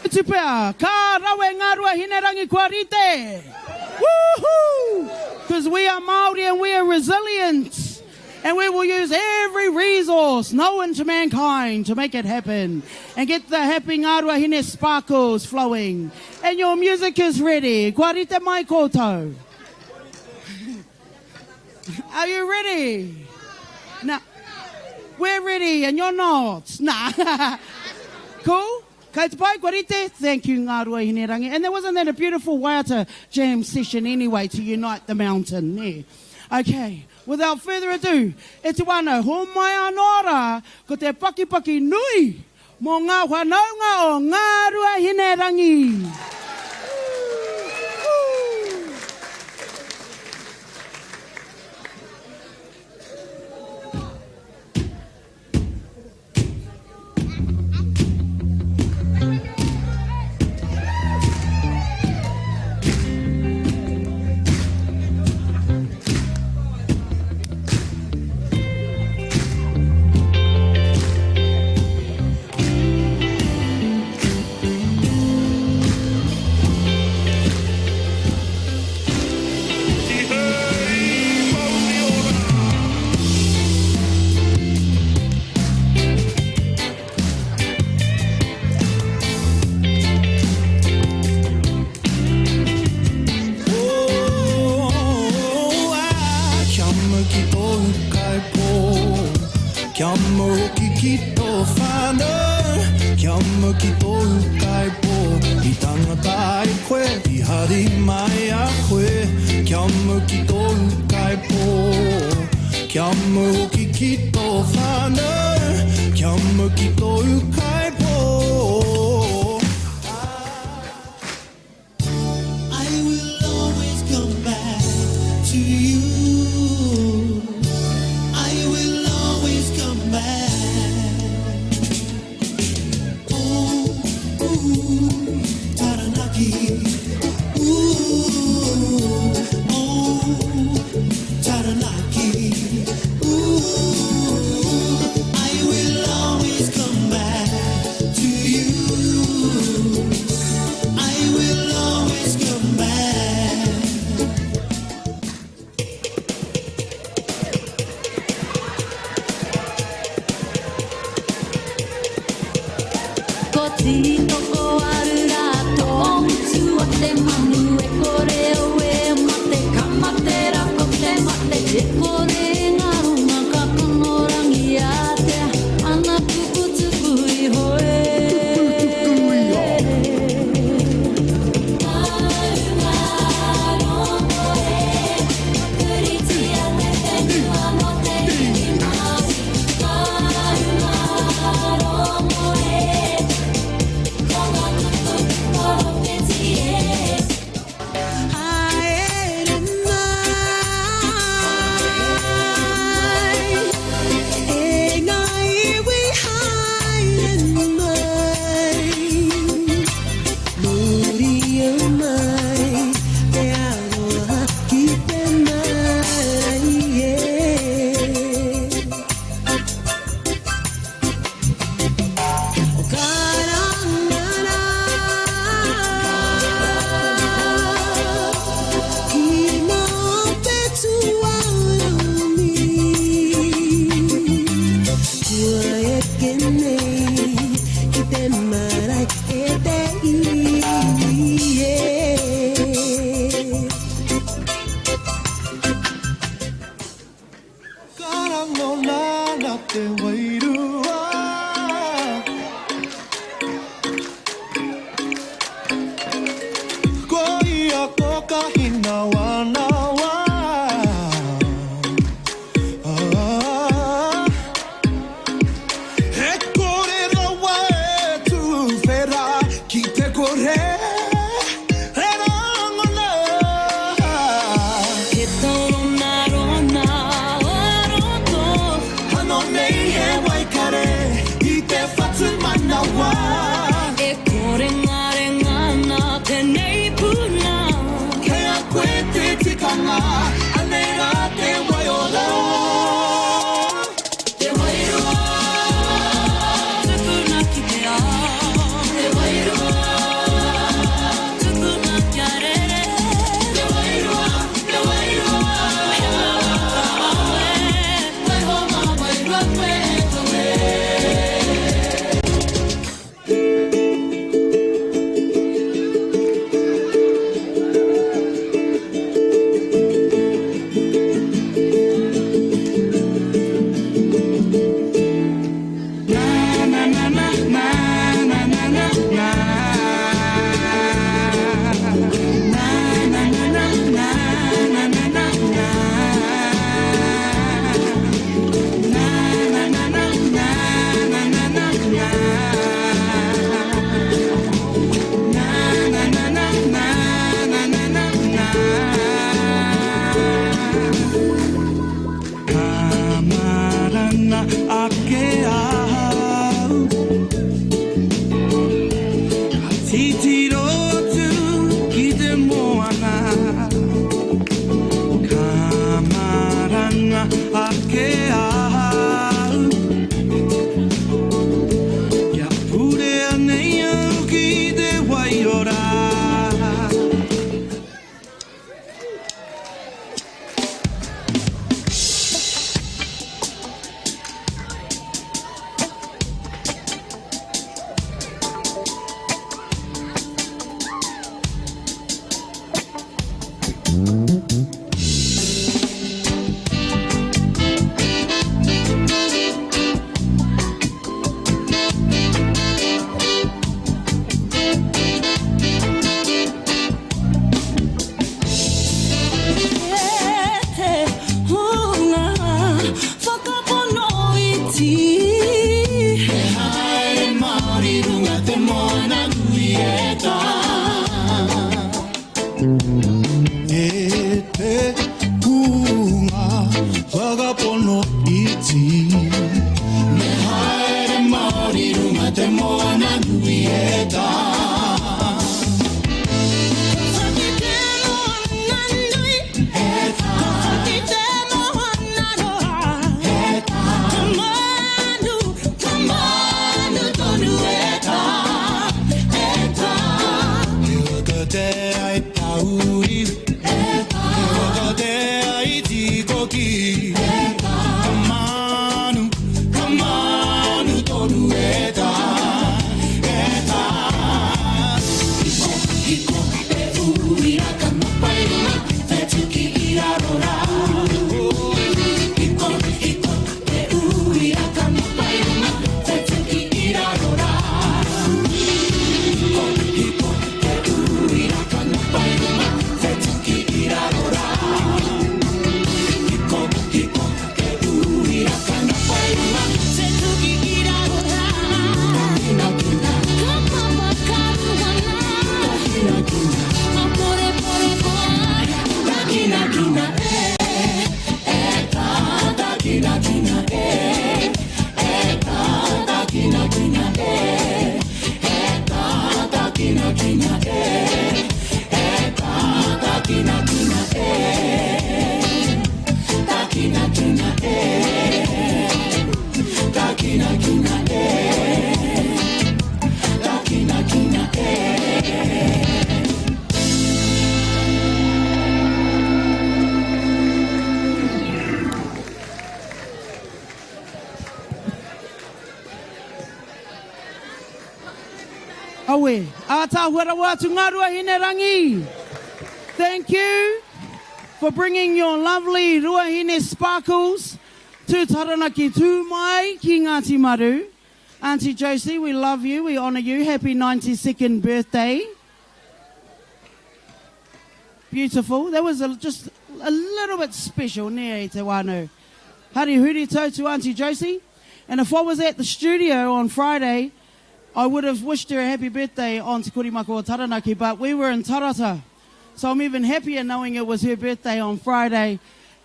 Mutu pea, ka rawe ngā ruahinerangi kua rite! Woohoo! Because we are Māori and we are resilient and we will use every resource known to mankind to make it happen and get the happy Ngāruahine sparkles flowing and your music is ready. Kua rite mai koutou. Are you ready? Now, we're ready and you're not. Nah. Cool? Kei te pai, kua rite? Thank you, Ngāruahinerangi. And there wasn't that a beautiful waiata jam session anyway to unite the mountain, nē? Okay, without further ado, e te wānau, homai anō rā, ko te pakipaki nui mō ngā whanaunga o Ngāruahinerangi. Tihei mauri ora! Oh, ah, kia mau ki tō ūkaipō, kia mau hoki ki tō whānau, kia mau ki tō ūkaipō, i tangata ai koe, i hari mai a koe, kia mau ki tō ūkaipō, kia mau hoki ki tō whānau, kia mau ki tō ūkaipō. I will always come back to you. I will always come back. Oh, ooh, Taranaki. Ooh, oh, Taranaki. Ooh. Tītokowaru rā tō utu o te manu E kore au e mate, ka mate rā ko te mate E kore e ngaro ngā kākano rangi ātea Ana kupu tuku iho e Haere mai, e ngā iwi haere mai. Mauria mai te aroha ki te marae. O karanga rā ki ngā whetū aorangi. Kua eke nei ki te marae e te iwi e. Ka rangona nā te wairua. Ko ia ko Kahinawanawa. E kore rawa e tuwhera ki te kore e rangona. He torona rona o roto. Ano nei he waikare i te whatumanawa. E kore ngarenga ana tenei puna. Kei a koe te tikanga, anei rā te waiora. Te wairua tukuna ki te ao. Te wairua tukuna kia rere. Te wairua, te wairua, he waka awe. Waiho mā wairua koe e kawe. Ka maranga ake ahau Ka titiro atu ki te moana Ka maranga ake ahau Kia purea nei au ki te waiora. E te hunga whakapono iti. E haere Māori runga te moana nui e tā. E te hunga whakapono iti. Me haere Māori runga te moana nui e tā. He waka te ai tauri, he waka te ai tikoki. Ka manu, ka manu tonu e tā, e tā. Rawe. Ātaahua rawa atu Ngāruahine Rangi! Thank you for bringing your lovely Ruahine sparkles to Taranaki Tū mai ki Ngāti Maru. Aunty Josie, we love you, we honour you. Happy 92nd birthday. Beautiful. That was a, just a little bit special, nē, e te wānau. Hari huritau to Aunty Josie. And if I was at the studio on Friday, I would have wished her a happy birthday on Te Korimako o Taranaki, but we were in Tarata. So I'm even happier knowing it was her birthday on Friday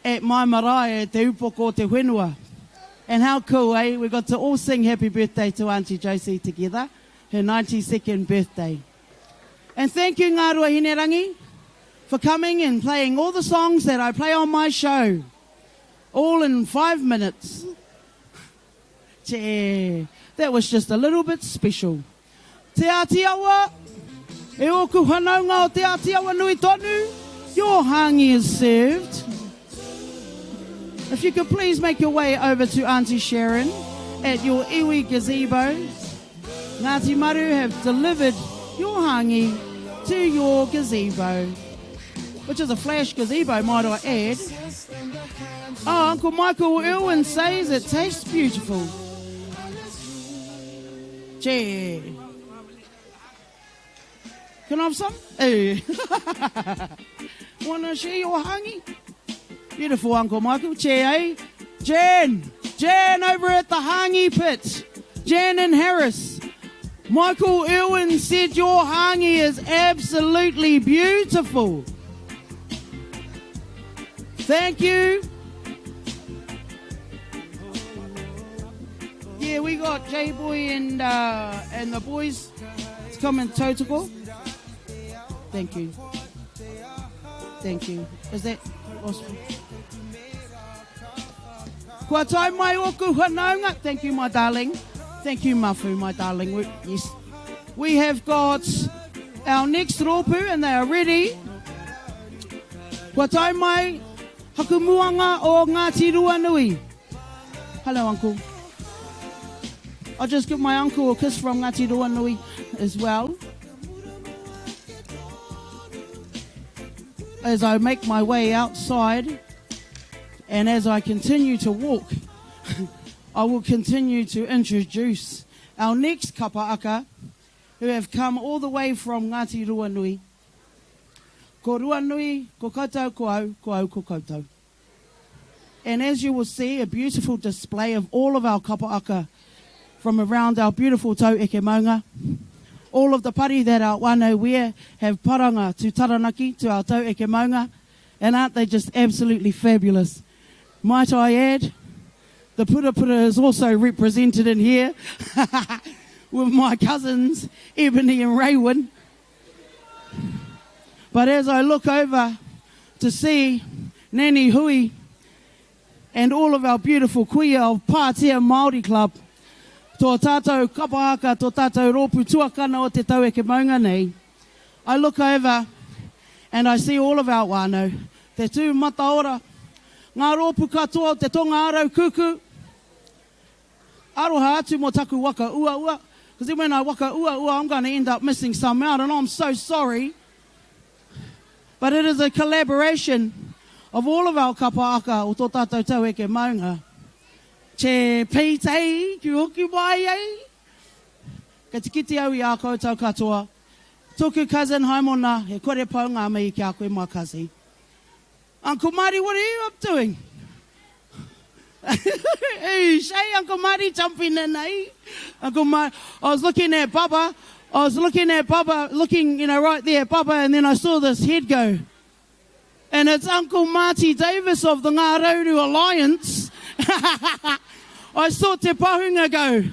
at my marae at Te Upoko o Te Whenua. And how cool, eh? We got to all sing happy birthday to Auntie Josie together, her 92nd birthday. And thank you, Ngā Ruahinerangi, for coming and playing all the songs that I play on my show, all in five minutes. Te, that was just a little bit special. Te Āti Awa, e ōku whanaunga o Te Āti Awa nui tonu, your hāngi is served. If you could please make your way over to Auntie Sharon at your iwi gazebo. Ngāti Maru have delivered your hāngi to your gazebo, which is a flash gazebo, might I add. Oh, Uncle Michael Irwin says it tastes beautiful. Gee. Can I have some? Hey. Wanna share your hangi? Beautiful, Uncle Michael. Che, eh? Jan! Jan over at the hangi pit. Jan and Harris. Michael Irwin said your hangi is absolutely beautiful. Thank you. Yeah, we got J Boy and uh, and the boys to come and tautoko. Thank you. Thank you. Is that possible? Kua tae mai oku whanaunga. Thank you, my darling. Thank you, Mafu, my darling. We, yes. We have got our next rōpū and they are ready. Kua tae mai haku muanga o Ngāti Ruanui. Hello, uncle. I'll just give my uncle a kiss from Ngāti Ruanui as well. As I make my way outside and as I continue to walk, I will continue to introduce our next kapaaka who have come all the way from Ngāti Ruanui. Ko Ruanui, ko koutou, ko au, ko au, ko koutou. And as you will see, a beautiful display of all of our kapaaka from around our beautiful tau eke maunga. All of the pari that our whānau wear have paranga to Taranaki, to our tau eke maunga, and aren't they just absolutely fabulous? Might I add, the purapura is also represented in here with my cousins, Ebony and Raywin. But as I look over to see Nanny Hui and all of our beautiful kuia of Pātea Māori Club, tō tātou kapahaka, tō tātou rōpū tuakana o te taueke maunga nei, I look over and I see all of our whānau, te tū mataora, ngā rōpū katoa o te tonga ārau kuku, Aroha atu mo taku waka uaua, because then when I waka uaua I'm going to end up missing some out and I'm so sorry. But it is a collaboration of all of our kapa aka o tō tātou taueke maunga. Che Pete, ki hoki mai ei. Kei te kite au i a koutou katoa. Tōku cousin Haimona, he kore pau ngā mihi ki a koe my cousin. Uncle Marty, what are you up doing? hey, Shay, Uncle Marty jumping in, eh? Uncle Marty, I was looking at Bubba, I was looking at Bubba, looking, you know, right there at Bubba, and then I saw this head go. And it's Uncle Marty Davis of the Ngā Rauru Alliance. I saw Te Pahunga go.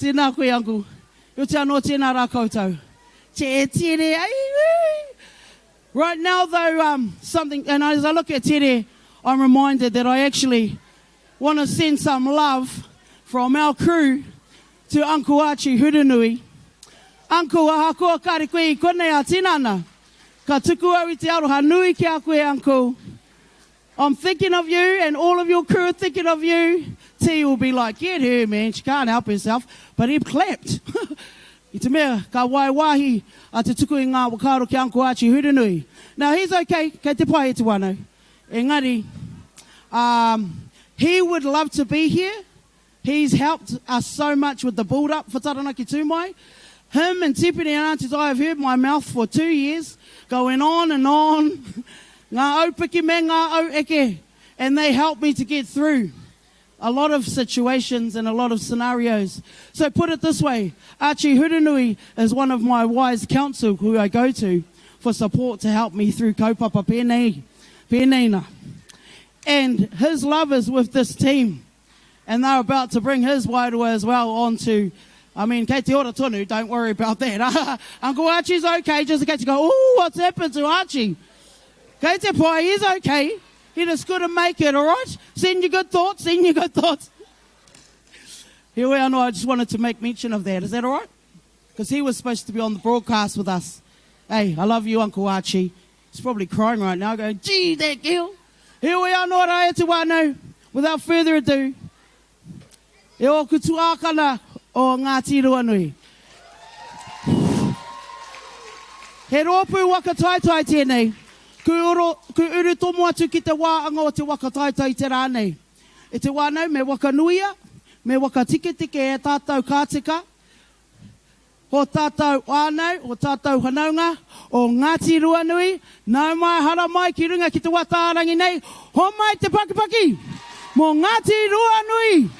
Tēnā koe, Uncle. Heoti anō, tēnā rā koutou. Te tere, ai, Right now though, um, something, and as I look at Tere, I'm reminded that I actually want to send some love from our crew to Uncle Archie Huranui. Uncle, ahakoa kare koe i konei a tinana, ka tuku au i te aroha nui ki a koe, Uncle. I'm thinking of you and all of your crew are thinking of you. T will be like, get her, man, she can't help herself. But he clapped. I te mea, ka wai wāhi a te tuku i ngā whakaaro ki Uncle Archie Hurinui. Now, he's okay, kei te pai e te wānau. Engari, um, he would love to be here. He's helped us so much with the build-up for Taranaki Tūmai. Him and Tipene and Aunties, I have heard my mouth for two years, going on and on. Ngā aupiki me ngā aueke. And they helped me to get through a lot of situations and a lot of scenarios. So put it this way, Archie Hurinui is one of my wise counsel who I go to for support to help me through kaupapa pēnei, pēnei nā. And his love is with this team. And they're about to bring his wairua as well onto, I mean, kei te ora tonu, don't worry about that. Uncle Archie's okay, just in case you go, oh, what's happened to Archie? Kei te pai, he's okay. He just couldn't make it, all right? Send your good thoughts, send your good thoughts. Here we are, no, I just wanted to make mention of that. Is that all right? Because he was supposed to be on the broadcast with us. Hey, I love you, Uncle Archie. He's probably crying right now, going, gee, that girl. Here we are, nō rā e te wānau. Without further ado, e ōku tuākana o Ngāti Ruanui. He rōpū waka taetae tēnei. Ku oro, ku uru tomo atu ki te wā anga o te waka taetae i te rā nei. E te wānau, me waka nuia, me waka tiketike e tātou ka tika, O tātou whānau, o tātou whanaunga, o Ngāti Ruanui, nau mai haramai ki runga ki te wātārangi nei, homai te pakipaki mō Ngāti Ruanui!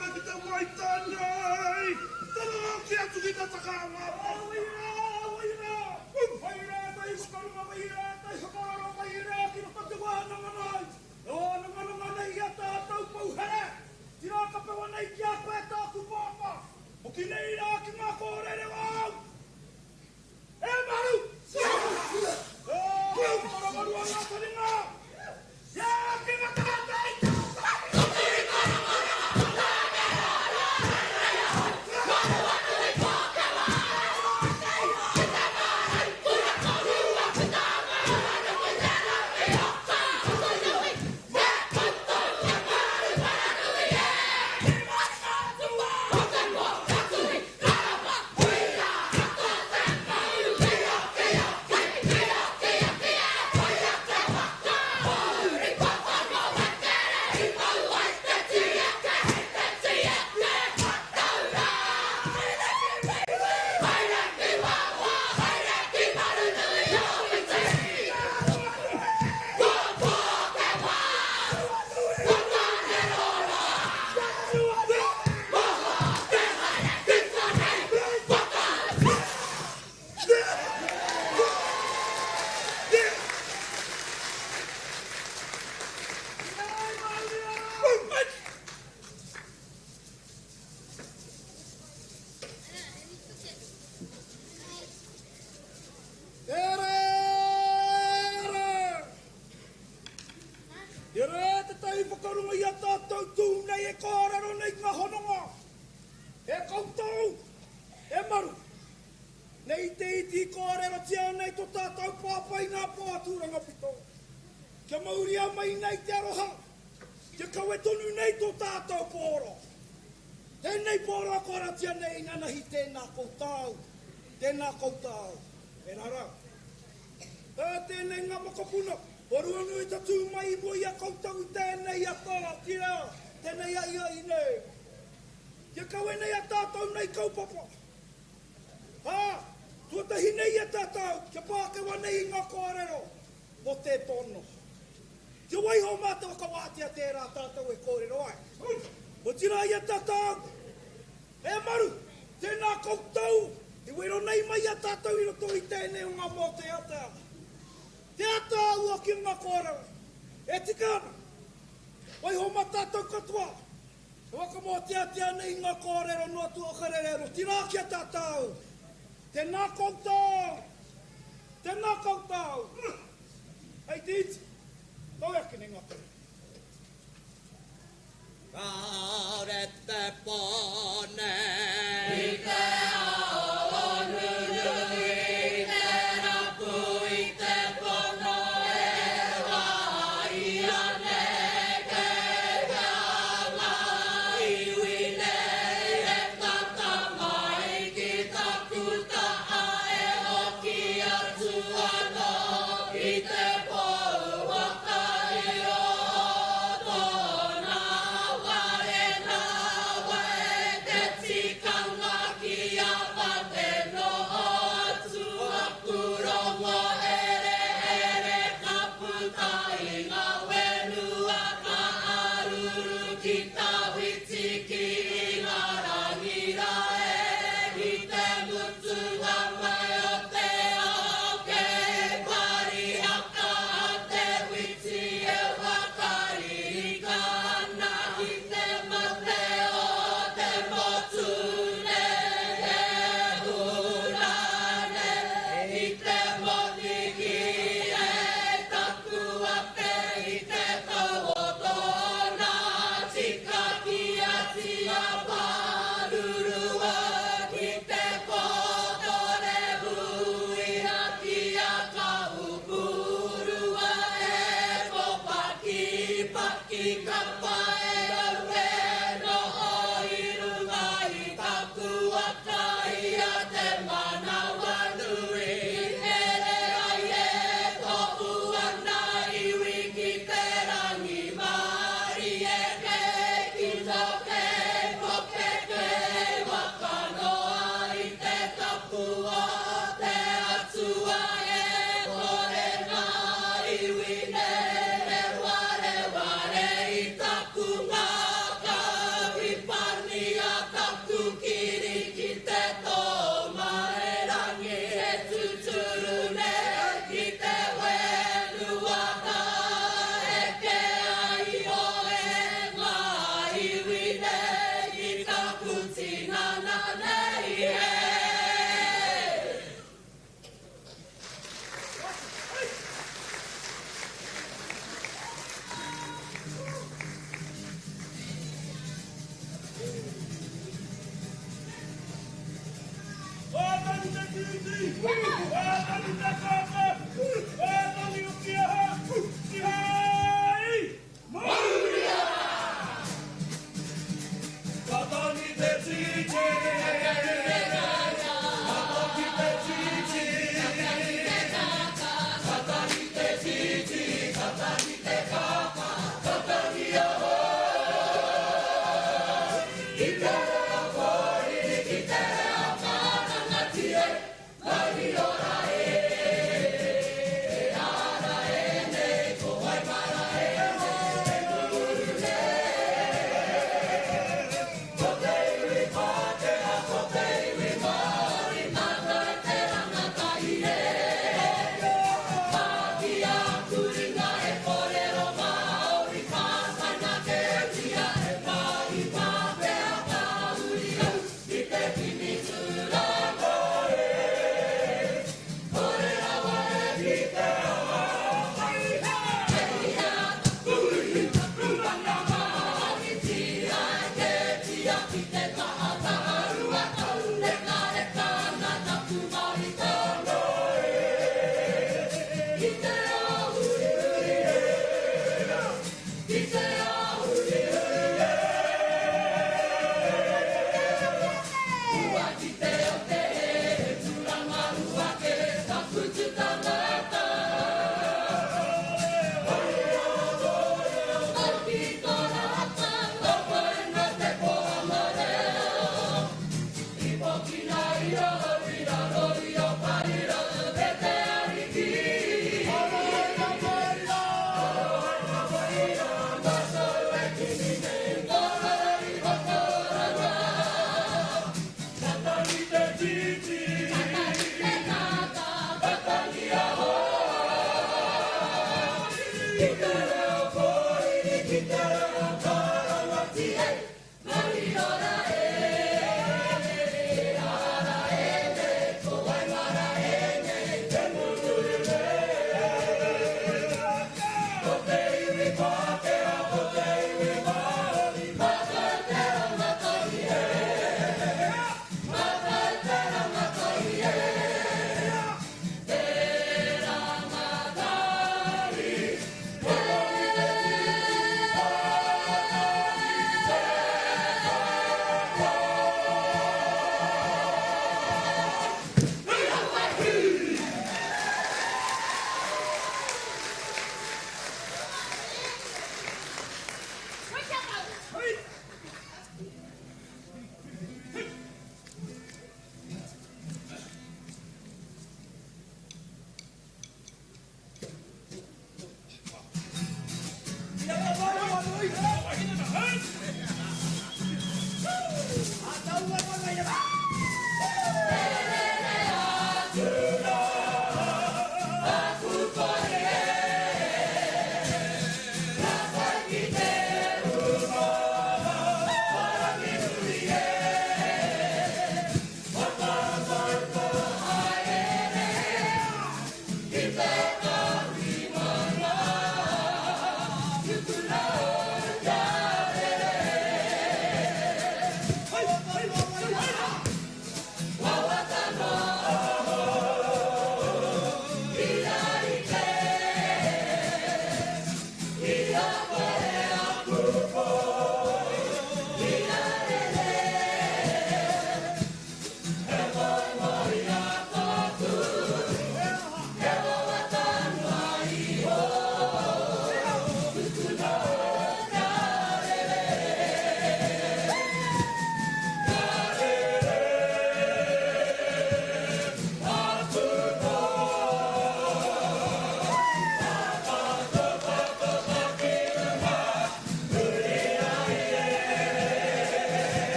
tika ki te wai tēnei. Tērā ki atu ki te taka a ngā pā. Wai rā, wai rā, wai rā, tai whakarunga, wai rā, tai whakararo, wai rā ki roto te wānanga nei. E wānangananga nei i a tātou pou here. Tira ka pewa nei ki a koe tāku pāpā. Hoki nei rā ki ngā kōrero āu. E maru! E whakamaru ana te ringa! Ia ki nga tangata i te Tere te tahi whakarunga i a tātou tū nei e kōrero nei ngā hononga. E koutou, e maru, nei te iti i kōrerotia nei to tātou pāpā i ngā pō a Tūrangapito. Kia mauria mai nei te aroha, kia kawe tonu nei tō tātou pōro. Tēnei pōro a kōratia nei inanahi tēnā koutou, tēnā koutou, e rarau. Ā, tēnei ngā mokopuna o Ruanui tatū mai i mua i a koutou i tēnei ata, otirā, tēnei ahiahi nei. Kia kawe nei a tātou nei kaupapa. Ā, tuatahi nei i a tātou kia pākewa nei i ngā kōrero mō te tono. Kia waiho mā te whakawātea tērā tātou e kōrero ai. Otirā i a tātou, E Maru, tēnā koutou i wero nei mai i a tātou i roto i tēnei o ngā mōteatea. Te ataahua ki ngā kōrero e tika ana. Waiho mā tātou katoa e whakamōteatea nei i ngā kōrero noa atu o Karere otirā ki a tātou. Tēnā koutou! Tēnā koutou! Hei te iti, kawe ake nei ngā kōrero. Kāore te pō nei. I te ao nunui, te rapu i te pono e wāia nei kei hea ngā iwi nei e tata mai ki taku taha e hoki atu anō ki te pou waka i roto. Tōna whare nā wai te tī. e. Wātangi te tītī, wātangi te kākā, wātangi o ki aha, ki hai! Mauri ora! Ka tangi te tītī, ka tangi te tītī, ka tangi te tītī, ka tangi te kākā, ka tangi ahau. Ki te reo pōhiri, ki te reo kārangatia, mauri ora e.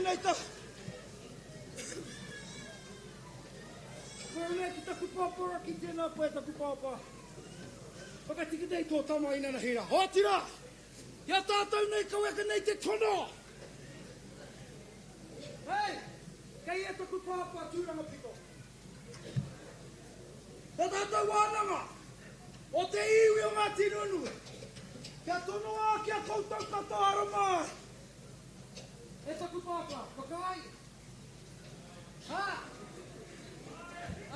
tēnei ta. Koe nei ki taku pāpā, ki tēnā koe taku pāpā. Whakatika nei tō tama inanahi rā. Otirā, i a tātou nei kaweka nei te tono. Hei, kei e taku pāpā tūranga piko. Tā tātou wānanga o te iwi o Ngāti Ruanui, kia tonoa ki a koutou katoa ara mai. E taku pāpā, whakaae. Hā!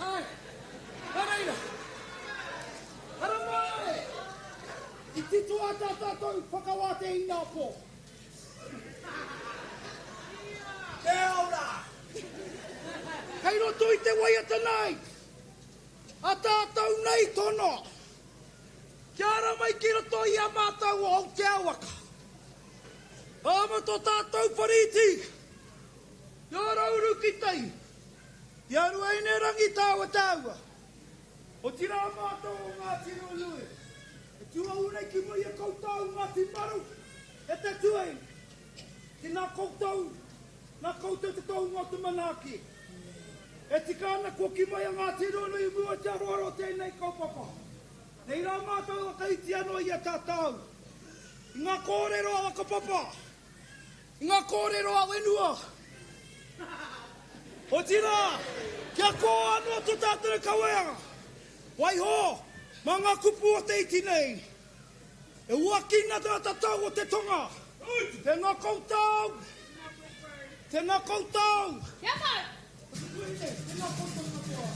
Āe! Nā reira, ara mai! I titoa tā tātou whakawātea inapō. Kia ora! Kei roto i te waiata nei, a tātou nei tono, kia ara mai ki roto i a mātou o Aotea waka. Ā, ma tō tātou whare iti, i a Rauru ki tai, i a Ruaine-rangi tāua tāua, otirā mātou o Ngāti Ruanui, e tū au nei ki mua i a koutou Ngāti Maru, e te tuaina, tēnā koutou, nā koutou te tohunga o te manaaki. E tika ana kua kī mai a Ngāti Ruanui i mua i te aroaro o tēnei kaupapa. Nei rā mātou whakaiti anō i a tātou, i ngā kōrero a whakapapa, i ngā kōrero a whenua. Otirā, kia kō anō tō tātou kaweanga. Waiho, mā ngā kupu o te iti nei, E uakina te matatau o te tonga. Tēnā koutou! Tēnā koutou! Kia mau! Tēnā koutou katoa.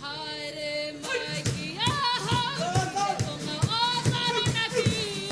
Haere mai ki ahau, te tonga o Taranaki.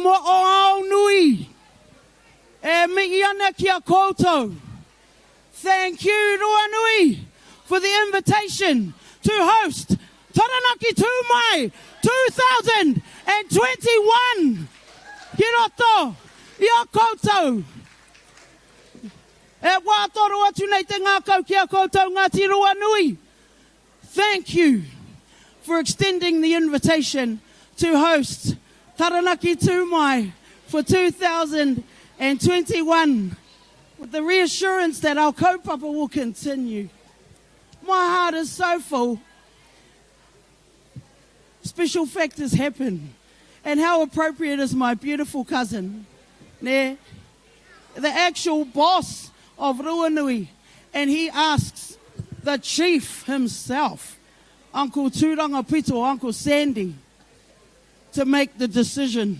Mo'oaonui e mihi ana ki a koutou. Thank you Ruanui for the invitation to host Taranaki Tū Mai 2021 ki roto i a koutou. E wā toro atu nei te ngākau ki a koutou Ngāti Ruanui. Thank you for extending the invitation to host Taranaki Tū Mai for 2021 with the reassurance that our kaupapa will continue. My heart is so full. Special factors happen. And how appropriate is my beautiful cousin, ne? the actual boss of Ruanui, and he asks the chief himself, Uncle Turanga Pito, Uncle Sandy, to make the decision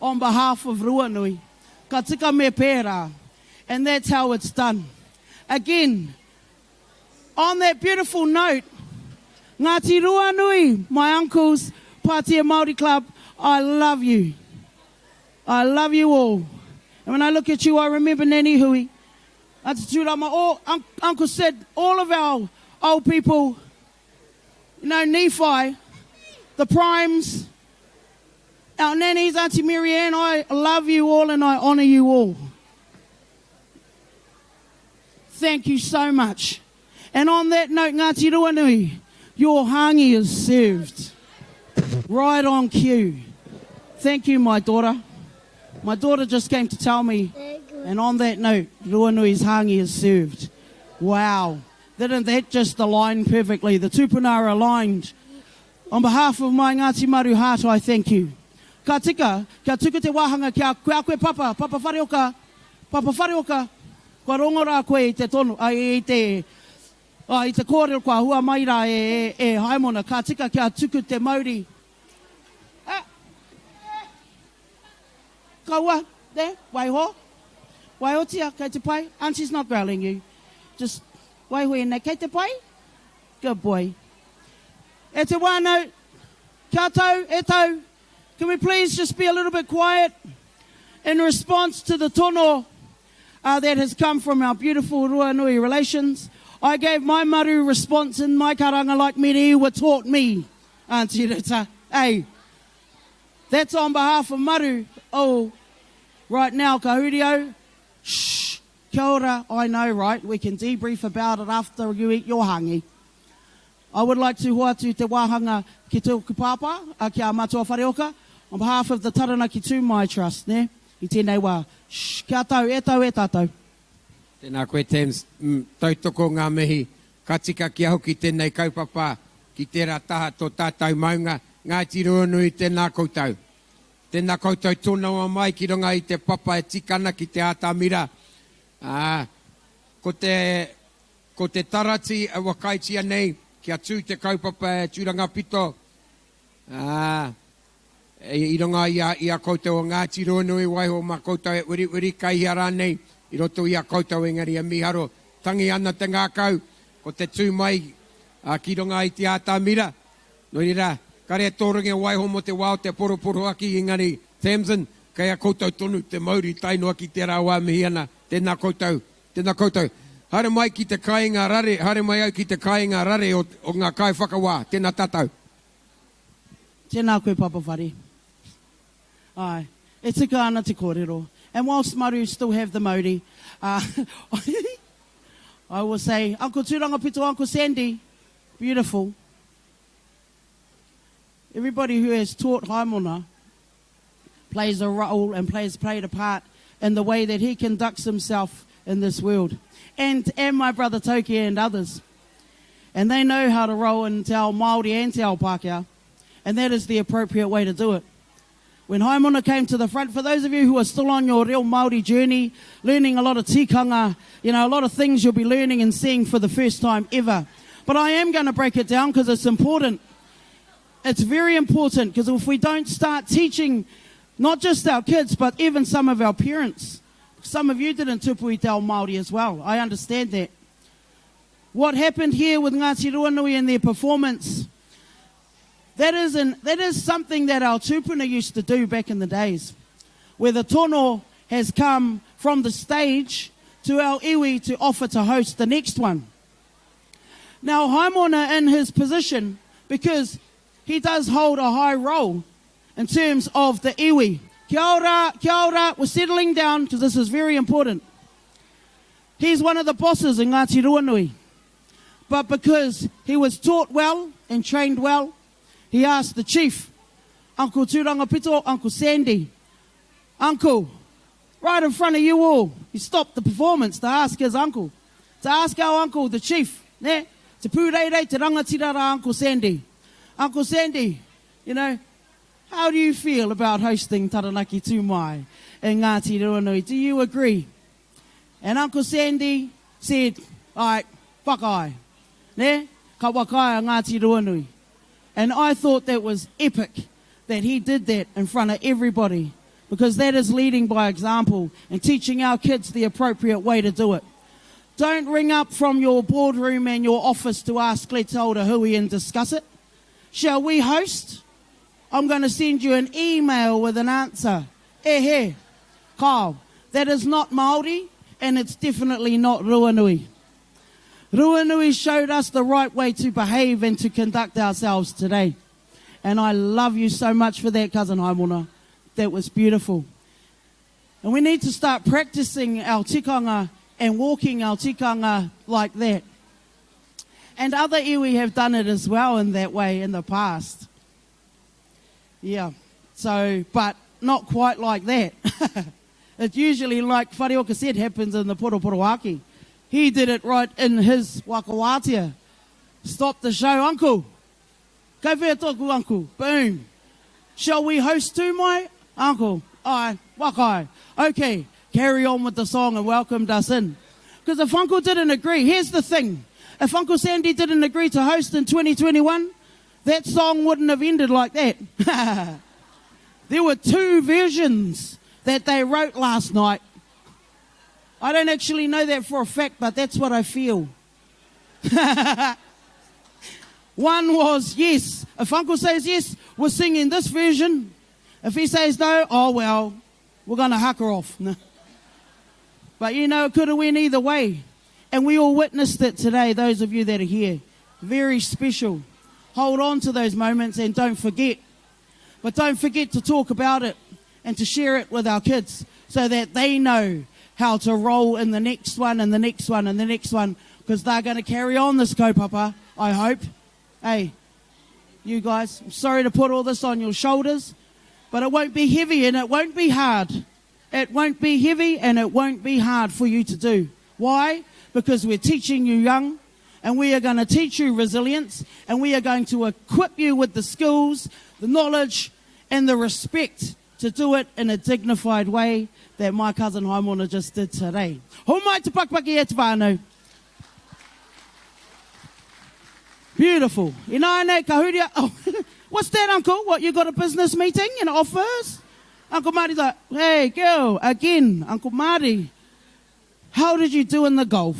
on behalf of Ruanui. Ka tika me pērā. And that's how it's done. Again, on that beautiful note, Ngāti Ruanui, my uncles, Pātea Māori Club, I love you. I love you all. And when I look at you, I remember Nanny Hui. Auntie Tūrama, all, un Uncle Sid, all of our old people, you know, Nephi, the Primes, our nannies, Auntie Marianne, I love you all and I honour you all. Thank you so much. And on that note, Ngāti Ruanui, your hangi is served. Right on cue. Thank you, my daughter. My daughter just came to tell me. And on that note, Ruanui's hangi is served. Wow. Didn't that just align perfectly? The tupuna are aligned. On behalf of my Ngāti Maru heart, I thank you. Ka tika, kia tuku te wāhanga ki a, ki a koe Papa, Papa Whareoka, Papa Whareoka, kua rongo rā koe i te tono, i te, i te kōrero kua hua mai rā e, e, e Haimona, ka tika kia tuku te mauri. Eh, eh, kaua, ne, waiho, waihotia, kei te pai, Auntie's not growling you, just waiho ēnei, kei te pai? Good boy. E te wānau, kia tau, e tau, can we please just be a little bit quiet in response to the tono uh, that has come from our beautiful Ruanui relations? I gave my maru response in my karanga like Mere taught me, Auntie Rita. Hey, that's on behalf of Maru. Oh, right now, Kahurio, shh, kia ora, I know, right? We can debrief about it after you eat your hangi. I would like to hoatu te wāhanga ki tōku pāpā, a ki a Matua Whareoka, on behalf of the Taranaki Tū Mai Trust, nē, i tēnei wā. Shh, kia tau, e tau, e tātou. Tēnā koe Tams, mm, tautoko ngā mihi. Ka tika kia hoki tēnei kaupapa ki tērā taha tō tātou maunga, Ngāti Ruanui, tēnā koutou. Tēnā koutou tonoa mai ki runga i te papa e tika ana ki te ātamira, ā, ko te Ko te tarati e whakaaetia nei kia tū te kaupapa e Tūranga Pito, ā, i runga i a, i a koutou o Ngāti Ruanui, waiho mā koutou e uriuri, kai hea rānei i roto i a koutou, engari e mīharo, tangi ana te ngākau, ko te tū mai, ā, ki runga i te ātamira. Nō reira, kare e tōrenge waiho mō te wā o te poroporoaki, engari, Tamsin, kei a koutou tonu te mauri tae noa ki tērā wā mihi ana, tēnā koutou. Tēnā koutou. Haere mai ki te kāinga rare, haere mai au ki te kāinga rare o, o ngā kaiwhakawā. Tēnā tātou. Tēnā koe Papa Whare. Āe, e tika ana te kōrero. And whilst Maru still have the mauri, uh, I will say, Uncle Tūrangapito, Uncle Sandy, beautiful. Everybody who has taught Haimona plays a role and plays played a part in the way that he conducts himself in this world. And, and my brother Toki and others. And they know how to roll in te ao Māori and te ao Pākehā. And that is the appropriate way to do it. When Haimona came to the front, for those of you who are still on your real Māori journey, learning a lot of tikanga, you know, a lot of things you'll be learning and seeing for the first time ever. But I am going to break it down because it's important. It's very important because if we don't start teaching not just our kids, but even some of our parents, some of you didn't tupu i te ao Māori as well. I understand that. What happened here with Ngāti Ruanui and their performance, that is, an, that is something that our tupuna used to do back in the days. where the tono has come from the stage to our iwi to offer to host the next one. Now, Haimona in his position, because he does hold a high role in terms of the iwi. Kia ora, kia ora, we're settling down because this is very important. He's one of the bosses in Ngāti Ruanui. But because he was taught well and trained well, he asked the chief, Uncle Tūrangapito, Uncle Sandy, Uncle, right in front of you all, he stopped the performance to ask his uncle, to ask our uncle, the chief, ne? Te pūreirei, te rangatira rā, Uncle Sandy. Uncle Sandy, you know, how do you feel about hosting Taranaki Tū Mai in Ngāti Ruanui? Do you agree? And Uncle Sandy said, all right, whakaae. Ne? Ka whakaae a Ngāti Ruanui. And I thought that was epic that he did that in front of everybody because that is leading by example and teaching our kids the appropriate way to do it. Don't ring up from your boardroom and your office to ask let's hold a hui and discuss it. Shall we host? I'm going to send you an email with an answer. Ehe, Kyle, that is not Māori and it's definitely not Ruanui. Ruanui showed us the right way to behave and to conduct ourselves today. And I love you so much for that, Cousin Haimona. That was beautiful. And we need to start practicing our tikanga and walking our tikanga like that. And other iwi have done it as well in that way in the past. Yeah. So, but not quite like that. it's usually like Whareoka said happens in the Poroporoaki. He did it right in his wakawatia. Stop the show, uncle. Go for toku, uncle. Boom. Shall we host too, my uncle? Aye, wakai. Okay, carry on with the song and welcomed us in. Because if Uncle didn't agree, here's the thing. If Uncle Sandy didn't agree to host in 2021, that song wouldn't have ended like that. there were two versions that they wrote last night. I don't actually know that for a fact, but that's what I feel. One was yes. If Uncle says yes, we're singing this version. If he says no, oh well, we're going to hucker off. But you know, it could have went either way. And we all witnessed it today, those of you that are here. Very special. Hold on to those moments and don't forget. But don't forget to talk about it and to share it with our kids so that they know how to roll in the next one and the next one and the next one because they're going to carry on this kaupapa, I hope. Hey, you guys, I'm sorry to put all this on your shoulders, but it won't be heavy and it won't be hard. It won't be heavy and it won't be hard for you to do. Why? Because we're teaching you young and we are going to teach you resilience and we are going to equip you with the skills, the knowledge, and the respect to do it in a dignified way that my cousin Haimona just did today. Homai te pakipaki e te whānau. Beautiful. Ināianei, ka huria. Oh, what's that, Uncle? What, you got a business meeting in office? Uncle Marty's like, hey, girl, again, Uncle Marty, how did you do in the golf?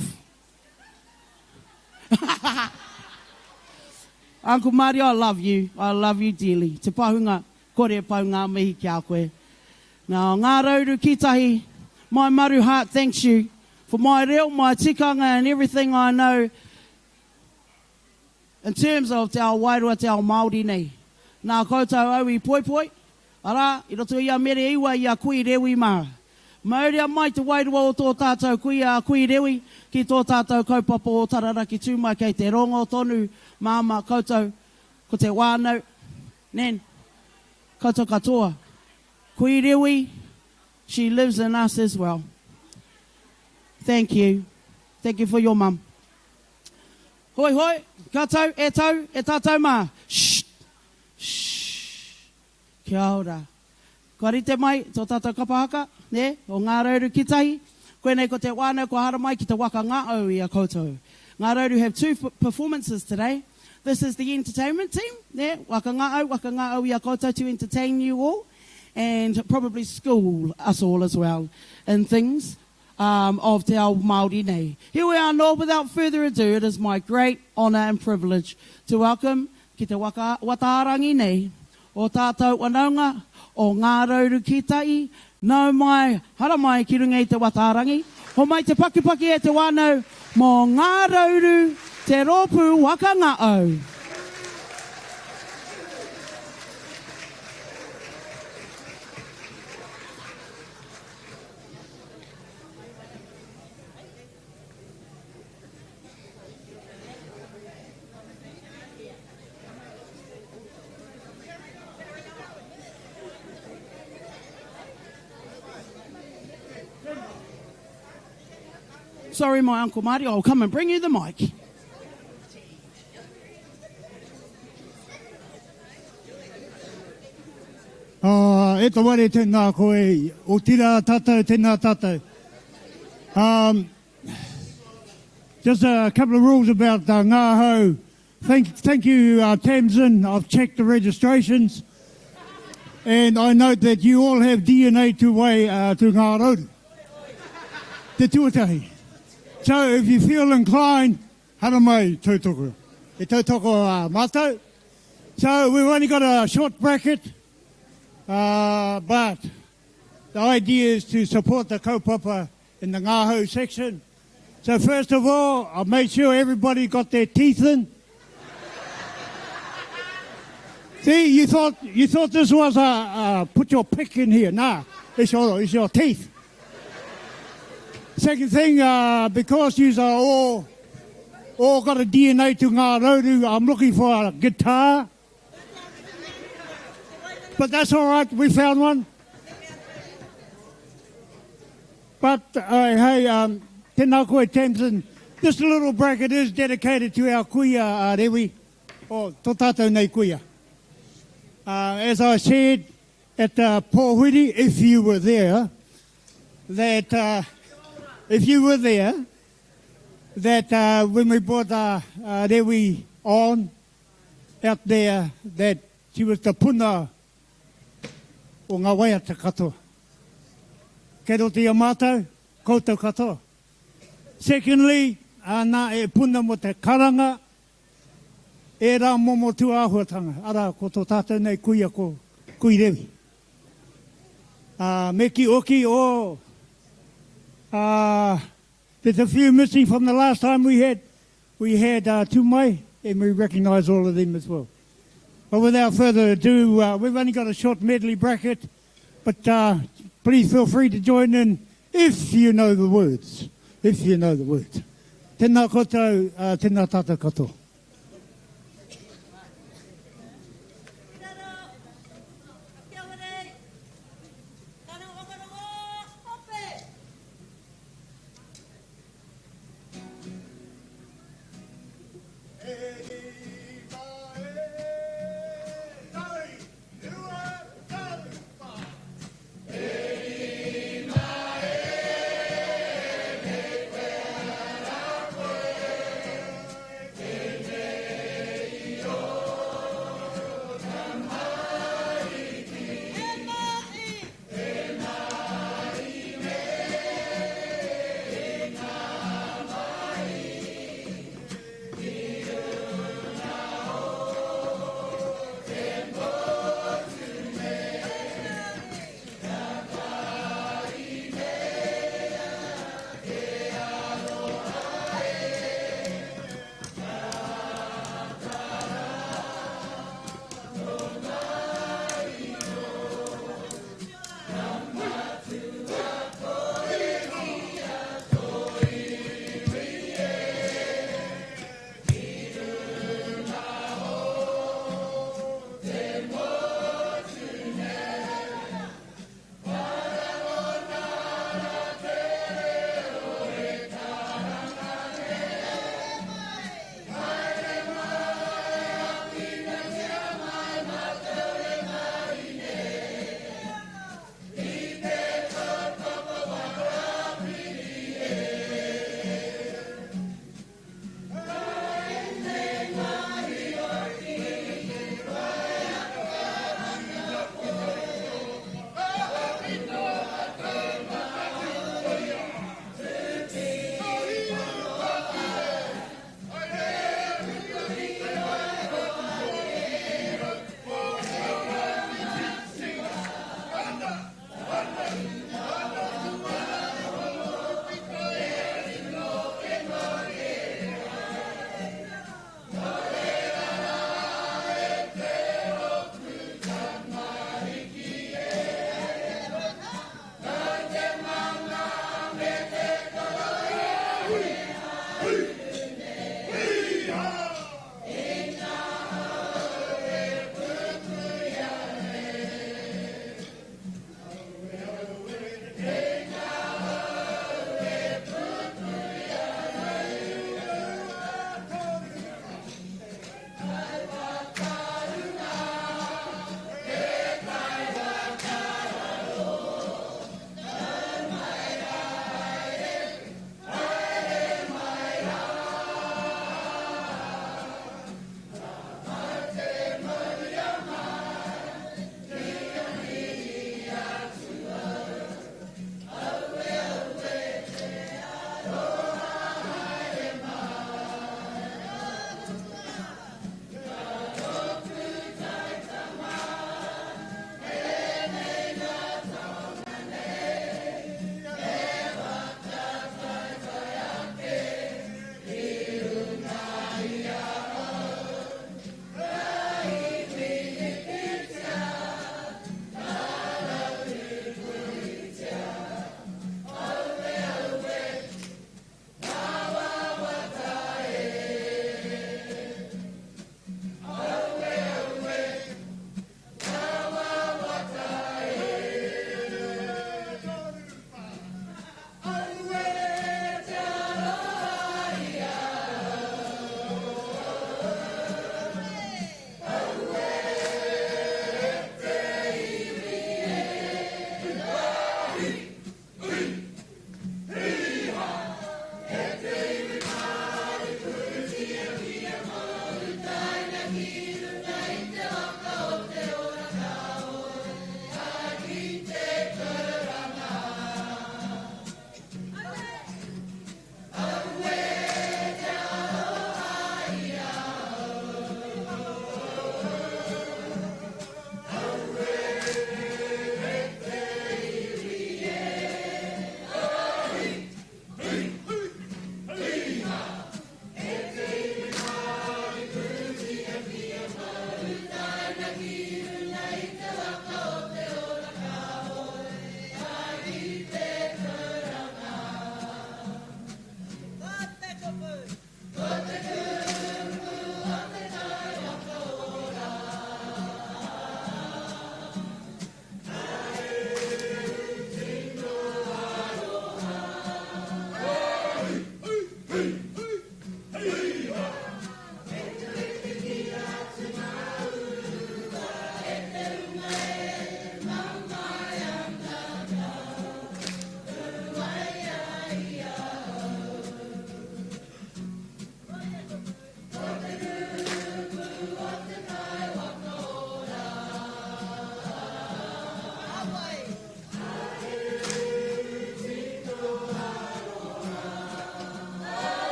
Uncle Marty, I love you. I love you dearly. Te pahunga, kore pau ngā mihi ki a koe. Nā, ngā rauru ki tahi, my maru heart thanks you for my reo, my tikanga and everything I know in terms of te ao wairua, te ao Māori nei. Nā koutou au i poipoi, arā, i roto i a Mere Iwa, i a Kui Rewi mā. Mauria mai te wairua o tō tātou kuia a Kui Rewi ki tō tātou kaupapa o Tararaki tū mai kei te rongo tonu māmā koutou ko te wānau, Nan, koutou katoa. Kui Rewi, she lives in us as well. Thank you. Thank you for your mum. Hoi hoi, ka tau, e tau, e tātou mā. Shh! Shh! Kia ora. Kua rite mai tō tātou kapa haka, nē, o Ngā Rauru ki tahi. Koinei ko te whānau kua haramai ki te waka ngāau i a koutou. Ngā Rauru have two performances today. This is the entertainment team, nē, waka ngāau, waka ngāau i a koutou to entertain you all and probably school us all as well in things um, of te ao Māori nei. Heoi anō, without further ado, it is my great honour and privilege to welcome ki te waka wataarangi nei. o tātou whanaunga, o Ngā Rauru ki Tai, nau mai, haramai ki runga i te Wataarangi. Homai te pakipaki e te wānau mō Ngā Rauru, te rōpū waka ngāau. Sorry, my Uncle Marty, I'll come and bring you the mic. Uh, e te ware tēnā koe, otirā tātou, tēnā tātou. Um, just a couple of rules about uh, Ngā Hau. Thank, thank you, uh, Tamsin. I've checked the registrations. And I note that you all have DNA to weigh uh, to Ngā Rauru. Te tuatahi. So if you feel inclined, haramai tautoko. E tautoko uh, mātou. So we've only got a short bracket, uh, but the idea is to support the kaupapa in the Ngahau section. So first of all, I made sure everybody got their teeth in. See, you thought you thought this was a, a put your pick in here. Nah, it's your it's your teeth. Second thing, uh, because you are all all got a DNA to Ngā Rauru, I'm looking for a guitar. But that's all right, we found one. But, uh, hey, um, tēnā koe, Tamsin. This little bracket is dedicated to our kuia, uh, Rewi, or tō tātou nei kuia. Uh, as I said at the pōhiri, if you were there, that uh, if you were there, that uh, when we brought uh, uh, Rewi on out there, that she was the puna o ngā waiata katoa. Kei roto i a mātou, koutou katoa. Secondly, ana e puna mo te karanga, ērā momo tūāhuatanga, arā, ko tō tātou nei kuia ko Kui Rewi. Uh, me ki oki o, uh, there's a few missing from the last time we had, we had uh, Tumai, and we recognise all of them as well. But without further ado, uh, we've only got a short medley bracket, but uh, please feel free to join in if you know the words. If you know the words. Tēnā koutou, uh, tēnā tātou katoa.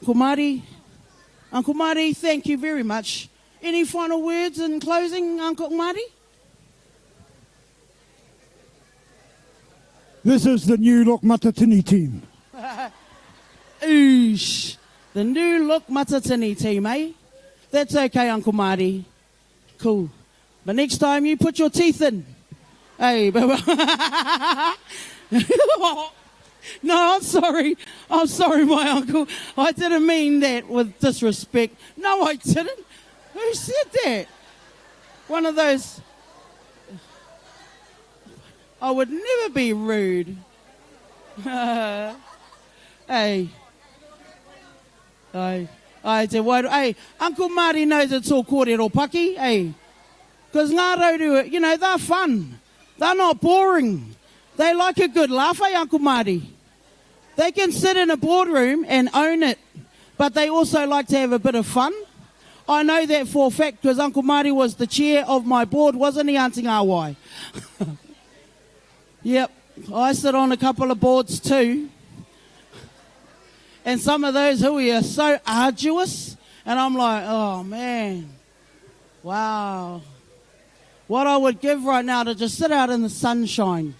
Uncle Marty, Uncle Marty, thank you very much. Any final words in closing, Uncle Marty? This is the new look Matatini team. Oosh, the new look Matatini team, eh? That's okay, Uncle Marty. Cool. But next time you put your teeth in. Hey, No, I'm sorry. I'm sorry, my uncle. I didn't mean that with disrespect. No, I didn't. Who said that? One of those. I would never be rude. hey. Ai, ai te wairua, hey, Uncle Marty knows it's all kōrero paki, hey. Because ngā rauru, you know, they're fun. They're not boring. They like a good laugh, eh, Uncle Marty? They can sit in a boardroom and own it, but they also like to have a bit of fun. I know that for a fact because Uncle Marty was the chair of my board, wasn't he, Auntie Ngāwai? yep, I sit on a couple of boards too. And some of those hui are so arduous, and I'm like, oh man, wow. What I would give right now to just sit out in the sunshine.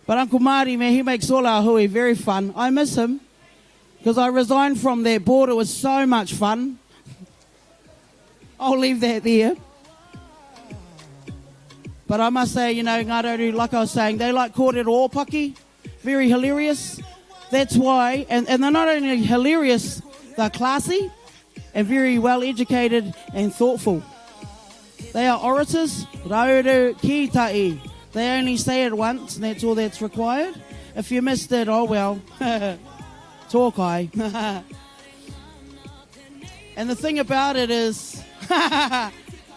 But Uncle Marty, man, he makes all our hui very fun. I miss him because I resigned from that board. It was so much fun. I'll leave that there. But I must say, you know, Ngā Rauru, like I was saying, they like kōrero ōpaki, very hilarious. That's why, and, and they're not only hilarious, they're classy and very well educated and thoughtful. They are orators, rauru ki ta'i. They only say it once, and that's all that's required. If you missed it, oh well. Talk I. and the thing about it is,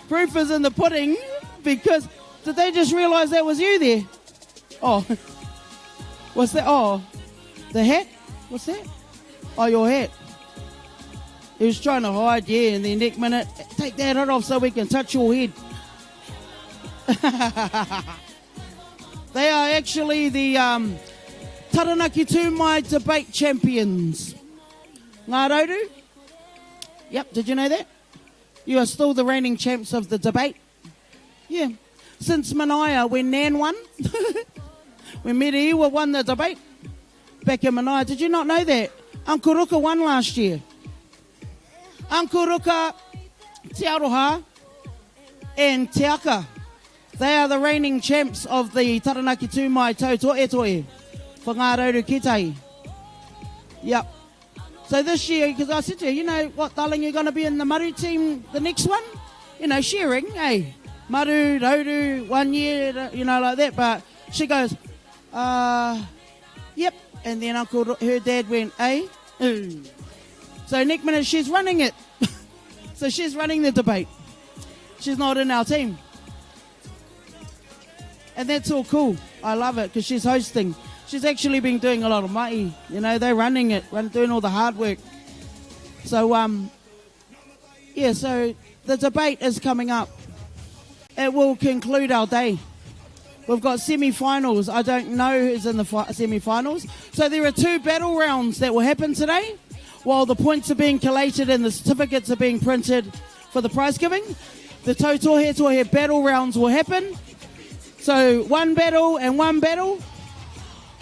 proof is in the pudding because did they just realize that was you there? Oh, what's that? Oh, the hat? What's that? Oh, your hat. He was trying to hide, yeah, and then next minute, take that hat off so we can touch your head. they are actually the um, Taranaki Tūmai debate champions. Ngā Rauru? Yep, did you know that? You are still the reigning champs of the debate. Yeah. Since Manaia, when Nan won, when Mereiwa won the debate back in Manaia, did you not know that? Uncle Ruka won last year. Uncle Ruka, Te Aroha, and Te Aka. They are the reigning champs of the Taranaki Tūmai Tau To'e for Ngā Rauru Kitahi. Yep. So this year, because I said to her, you know what, darling, you're going to be in the Maru team the next one? You know, sharing, hey, Maru, Rauru, one year, you know, like that. But she goes, uh, yep. And then Uncle, her dad went, eh? Ooh. So next minute, she's running it. so she's running the debate. She's not in our team. And that's all cool. I love it because she's hosting. She's actually been doing a lot of mahi. You know, they're running it, run, doing all the hard work. So, um, yeah, so the debate is coming up. It will conclude our day. We've got semi-finals. I don't know who's in the fi- semi-finals. So there are two battle rounds that will happen today while the points are being collated and the certificates are being printed for the prize giving. The Tautohetohe battle rounds will happen. So one battle and one battle.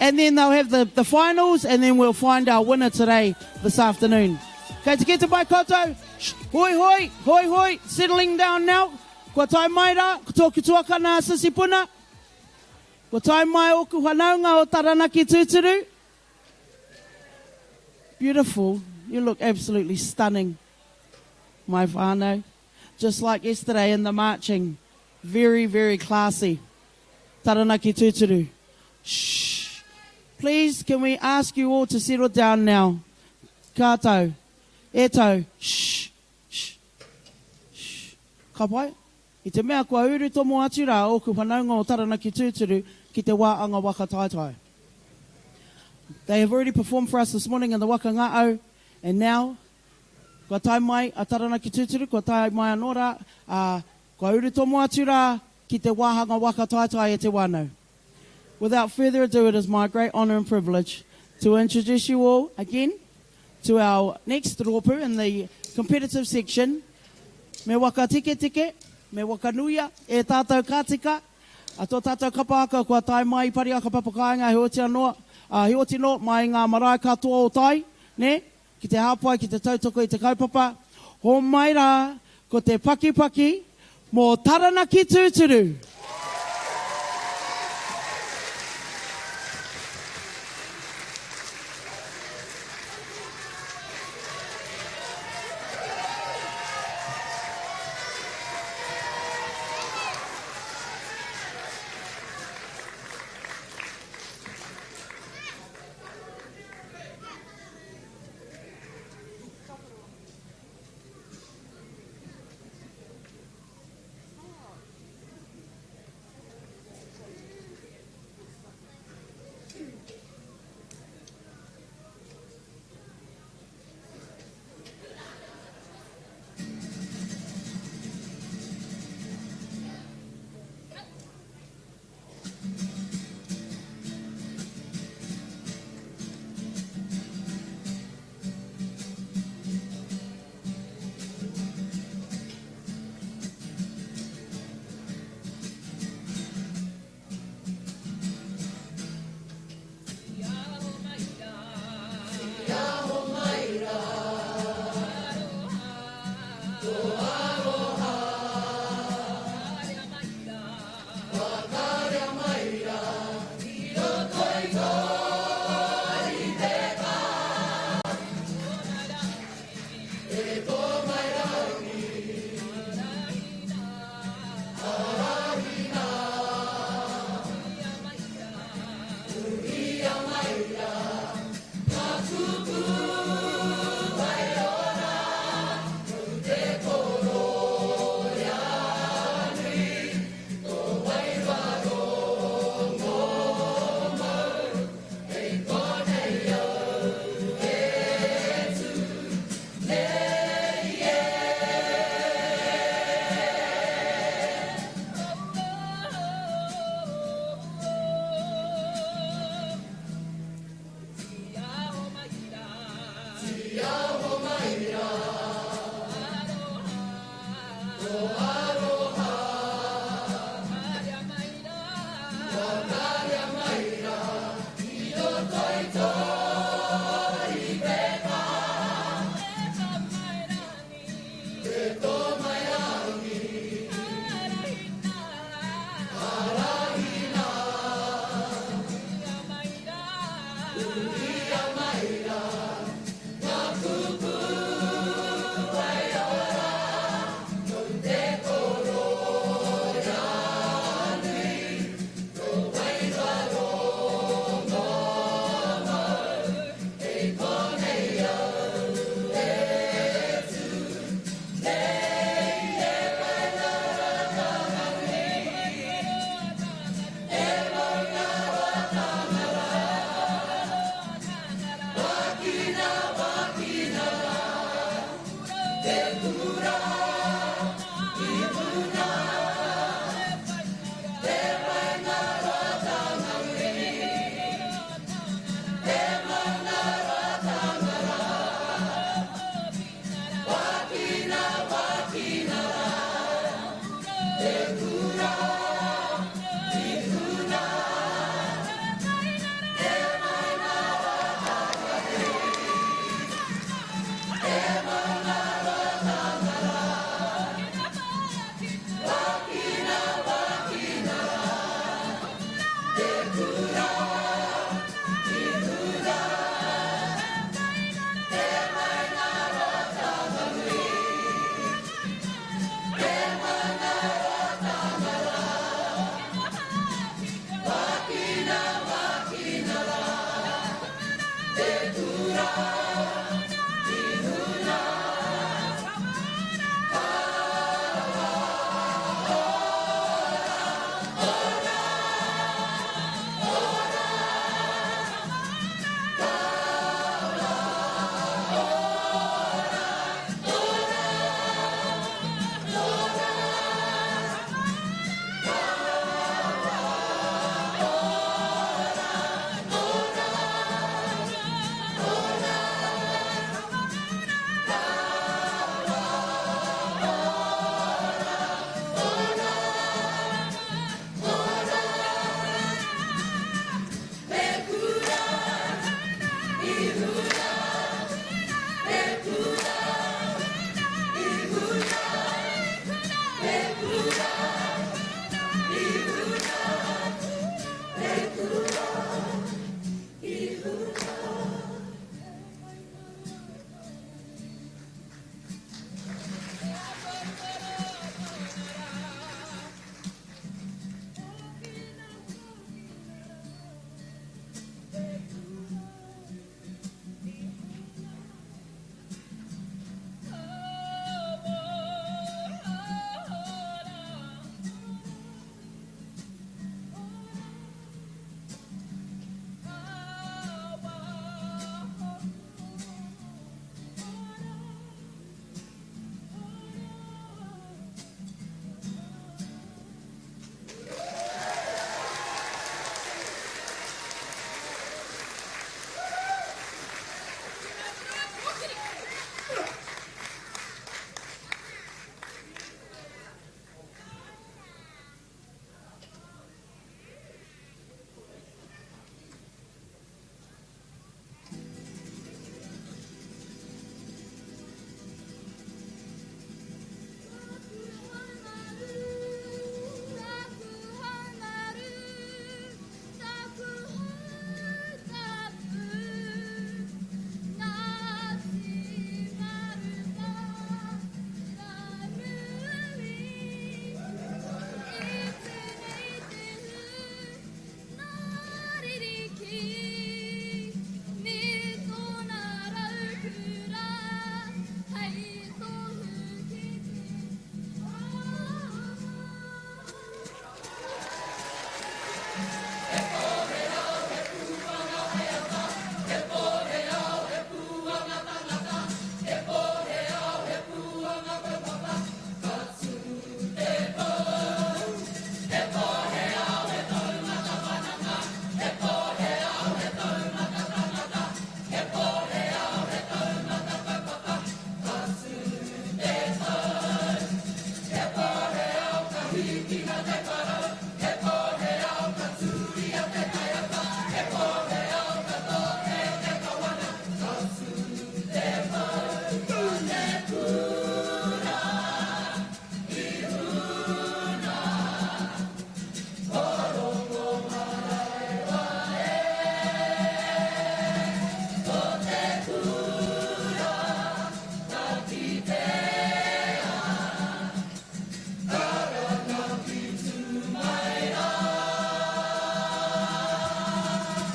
And then they'll have the, the finals, and then we'll find our winner today, this afternoon. Kei te kete mai koutou. Hoi hoi, hoi hoi, settling down now. Kua tae mai rā, ko tōku tuakana a Sissy Puna. Kua tae mai ōku whanaunga o Taranaki tūturu. Beautiful. You look absolutely stunning, my whānau. Just like yesterday in the marching. Very, very classy. Taranaki tūturu. Shh. Please, can we ask you all to settle down now? Ka tau. E tau. Shh. Shh. Shh. Ka pai? I te mea kua uru tomo atu rā ōku whanaunga o Taranaki tūturu ki te wā anga waka taetae. They have already performed for us this morning in the waka nga'au, and now, kua tae mai a Taranaki tūturu, kua tae mai anō rā, ā, kua uru tomo atu rā ki te wāhanga waka taetae e te wānau. Without further ado, it is my great honour and privilege to introduce you all again. To our next rōpū in the competitive section, me waka tiketike, me waka nuia e tātou ka tika, a tō tātou kapa haka kua tae mai i Pariaka Papakāinga heoti anō, ā, heoti nō, mai i ngā marae katoa o tai, nē, ki te hāpai, ki te tautoko i te kaupapa, hōmai rā ko te pakipaki mō Taranaki Tūturu!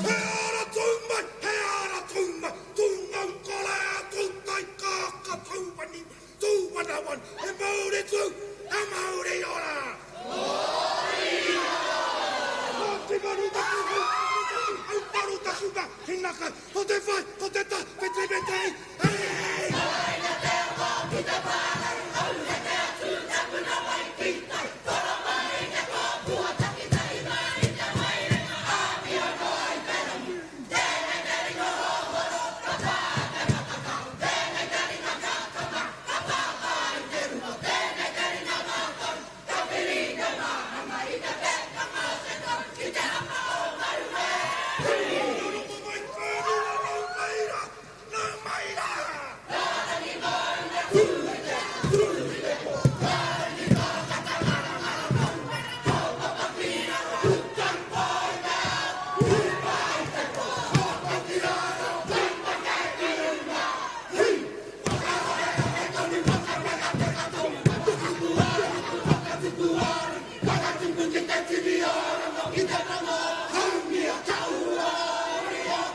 He ara tū mai, he ara tū mai, tū ngau kore, tū tai kāka, tū wani, tū wanawan, he mauri tū, he mauri ora! Mauri ora! Ko te maru taku hau, hau maru taku ma, hinaka, ko te whai, ko te ta, te te me te i, hei! Haere te wā ki te whānau, au heke atu te puna wai ki tai, toro mai te kōpua takitahi mai te waerenga āmio noa i te rangi. Tēnei te ringa hohoro, ka pā te matata, tēnei te ringa kakama, ka pāpā i te rua, tēnei te ringa ngākau, ka piri te māhanga i te pekanga o te tau ki te hanga o Maruē. Roto mai whenua nau mai rā, nau mai rā. Rārangi maunga tū i te ao, tū i te pō, rārangi tākata ngarangara maunga, kaupapa pīraro, ūkaipō i te ao, hūpā i te pō, kōpaki rāro, kaupake ki runga, hī! Whakaroherohe tonu, whakapekapeka tonu, tukupu ā-nuku, whakatupu ā-rangi, whakatupu ki te tini o rongo, ki te rongo o Haumia, ka ua,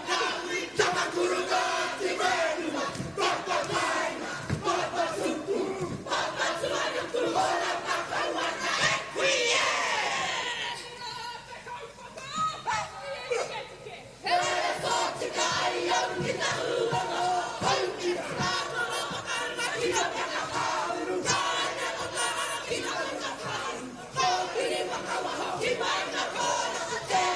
ka ui, Tamakuru Ngāti Whenua, Papa Kāinga, Papa Tupu, Papa Tuanuku, Ora Pakau ana e kui e! He tōtika ai au ki te huanga o Haumia, ka noho whakarumakina whakapāuru, ka eke ko te ara ki te whakapāuru, kōkiri whakawaho ki waenga kōranga.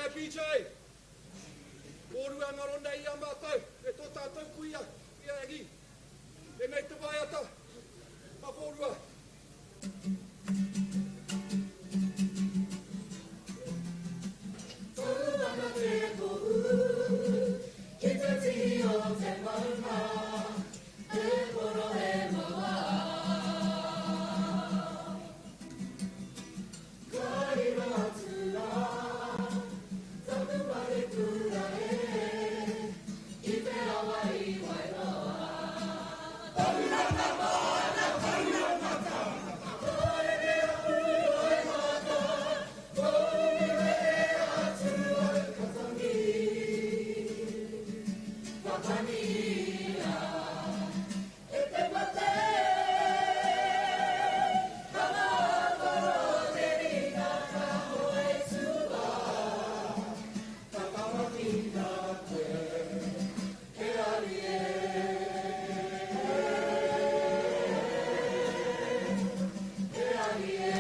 e BJ. Kōrua ngaro nei i a mātou, e tō tātou kuia, i a Aggie. Tēnei te waiata, ka kōrua. Tohu ana te tohu ki te tihi o te maunga, te korohe mau ai. Ka riro atu rā taku parekura e, ki te awa i Wairoa. Tauranga moana, tauranga tangata, ko ere a Pūroemata, ko Uriwehe atu au ka tangi, ka pania. E te mate, ka ngākoro te ringa ka hoe tua, ka tamakina koe, he ari e, he ari e.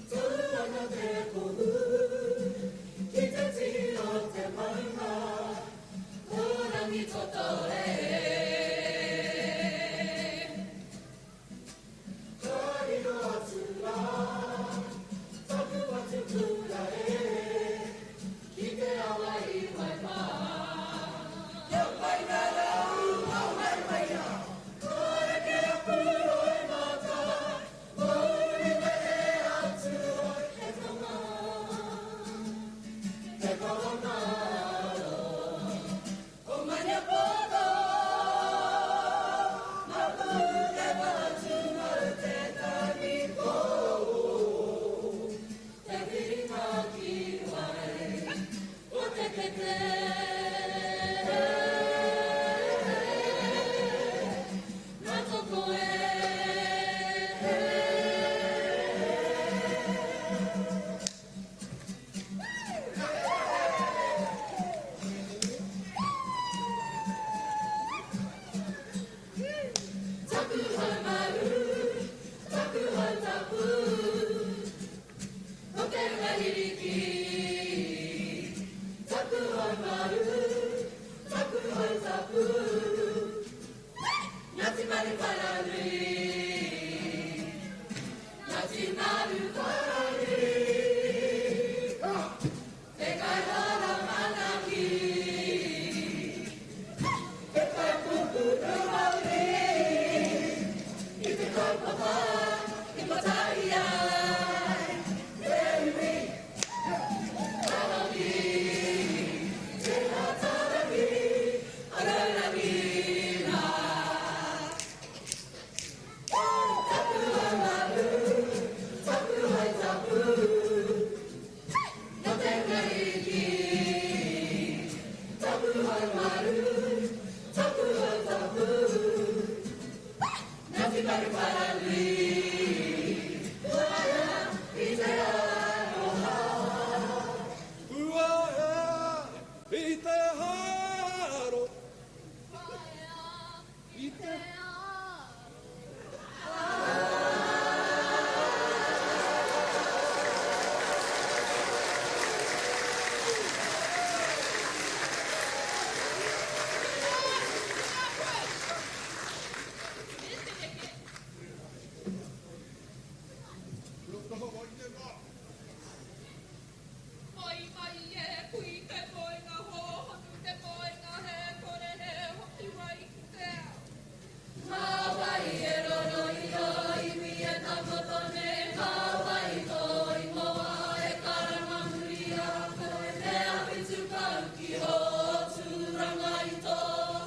Tohu ana te kohu ki te tihi o te maunga, ko Rangitoto e. Ka riro atu rā taku whatukura e, ki te awa i Waipā. Kia pai ngā rau o Waiwaia, ko reke a Pūroemata, Mauri wehe atu ai he tama, he kawanaro. O Maniapoto, mapu te patu mau te tangi pō, te whiringa ki wai o te kete. Nā toko e. Taku haumaru, taku hautapu, ko te hunga hiriki. Taku haumaru, taku hautapu, Ngāti Maru Wharanui, Ngāti Maru Wharanui, te kaihara manaaki, te kaipupuru Māori, i te kaupapa i kotahi ai te iwi Taranaki, Te Ataarangi, Arorangi mā. Taku haumaru, taku hautapu, nō te Ngariki. Taku haumaru, taku hautapu, Ngāti Maru Wharanui. Waia i te aroha. Ua ea i te haro. I te. Moe mai e kui te moenga hōhonu te moenga he kore he hoki wai ki te ao. Mā wai e roro i ō iwi e takoto nei, mā wai tō ingoa e karanga muri a koe, me awhitu kau ki ō tūranga i tō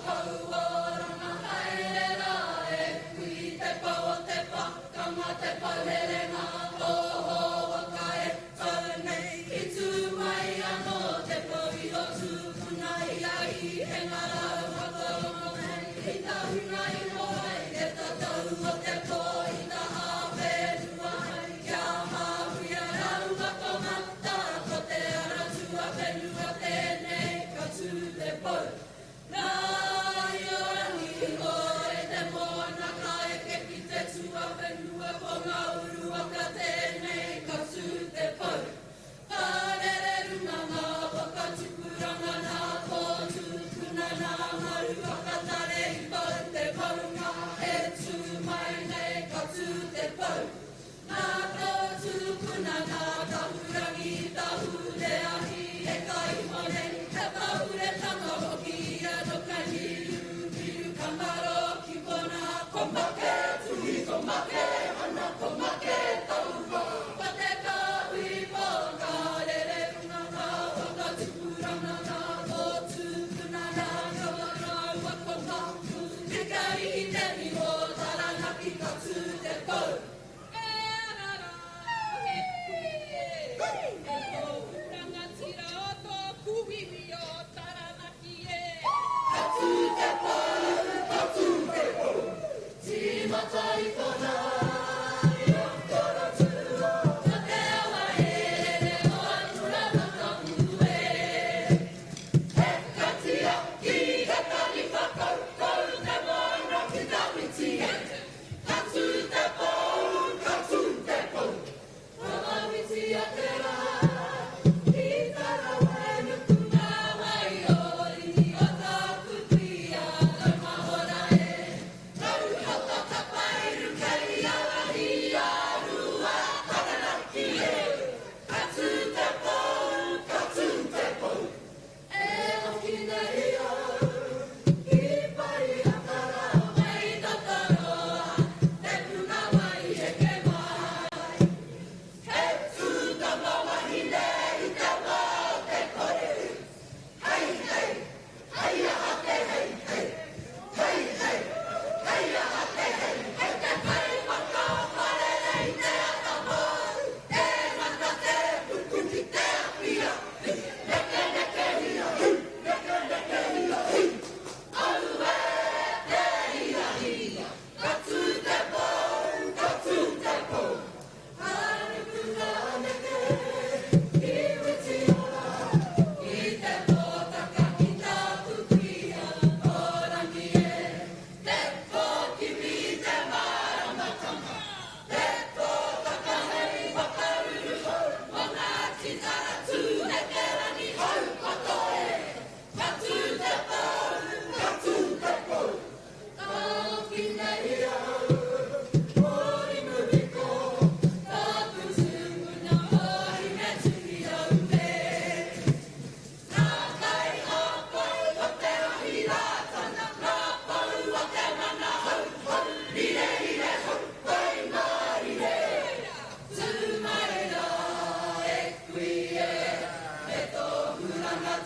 hauoranga haere rā e kui te pou o te pakanga te pou herenga oho waka e tau nei ki tū mai anō te pou i o tūpuna i a Ihenga rāua ko Rongo i tahuna iho ai te tatau o te pō i ta hāwhenua ai kia māhuia rāua ko Mata ko te ara tuawhenua tēnei ka tū te pou Nā Iorangi koe te moana ka eke ki te tuawhenua.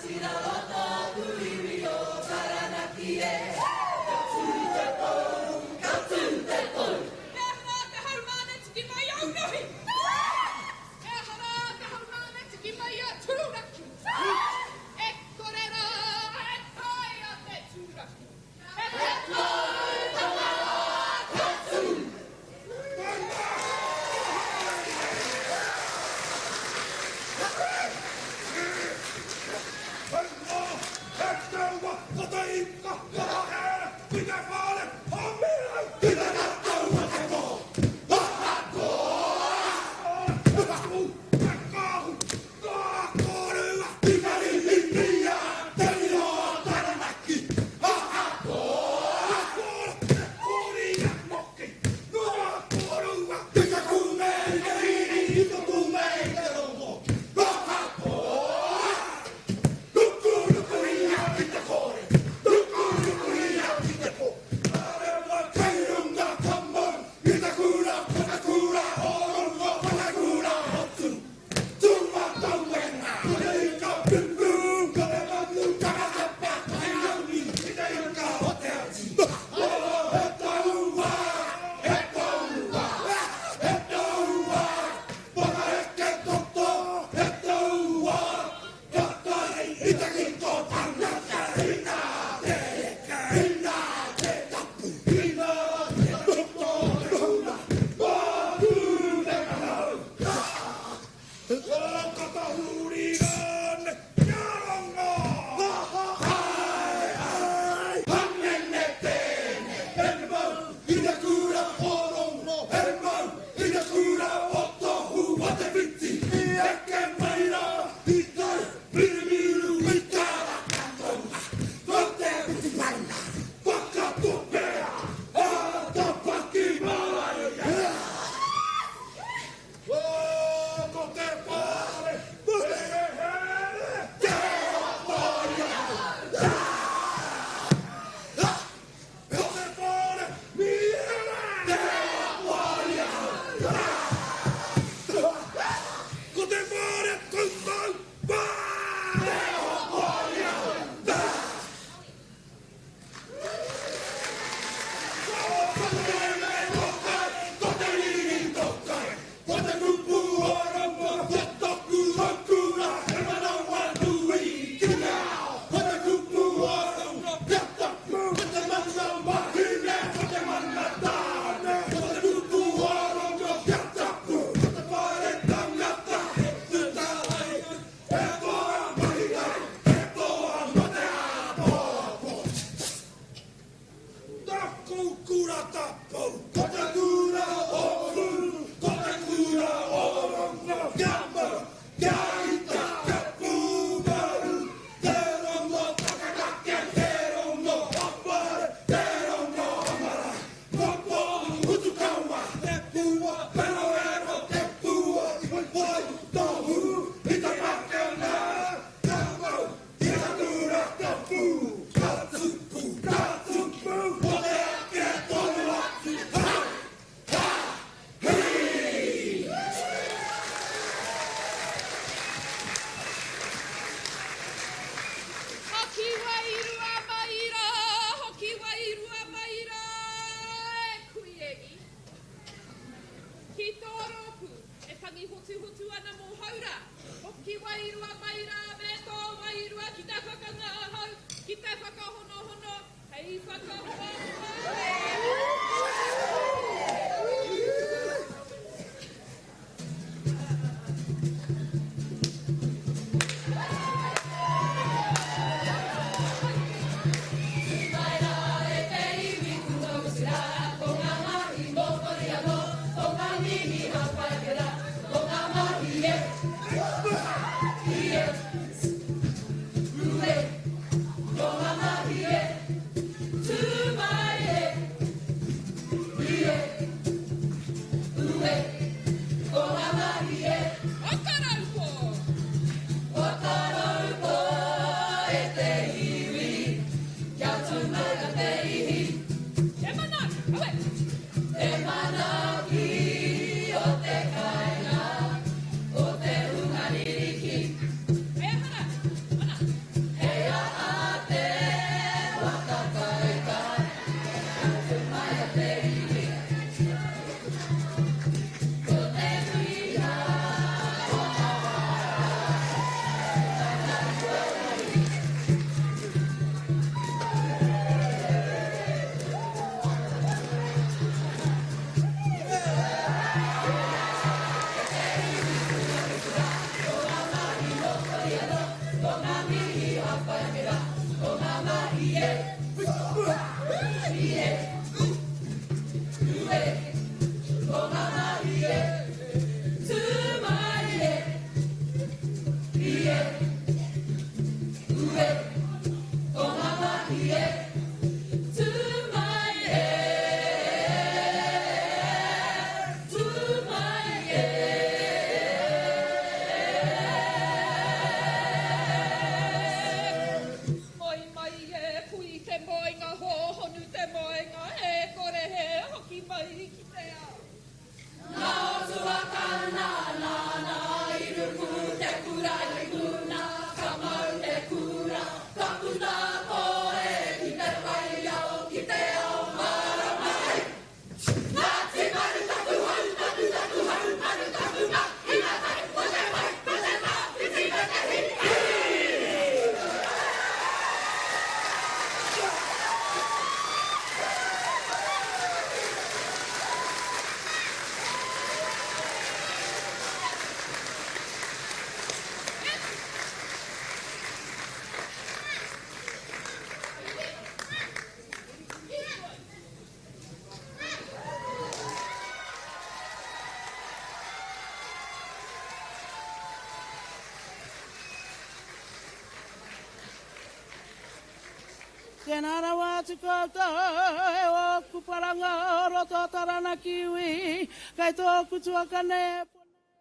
rangatira o tōku iwi o Taranaki e. Ka tū te pou, ka tū te pou. He aha rā te haumāne tiki mai a Uruhi? He aha rā te haumāne tiki mai a Tūraki? E kore rā e taea te tūraki. He pou ka tū. Tēnā rawa atu koutou e ōku paranga o roto o Taranaki iwi, kei tōku tuakana e pona e.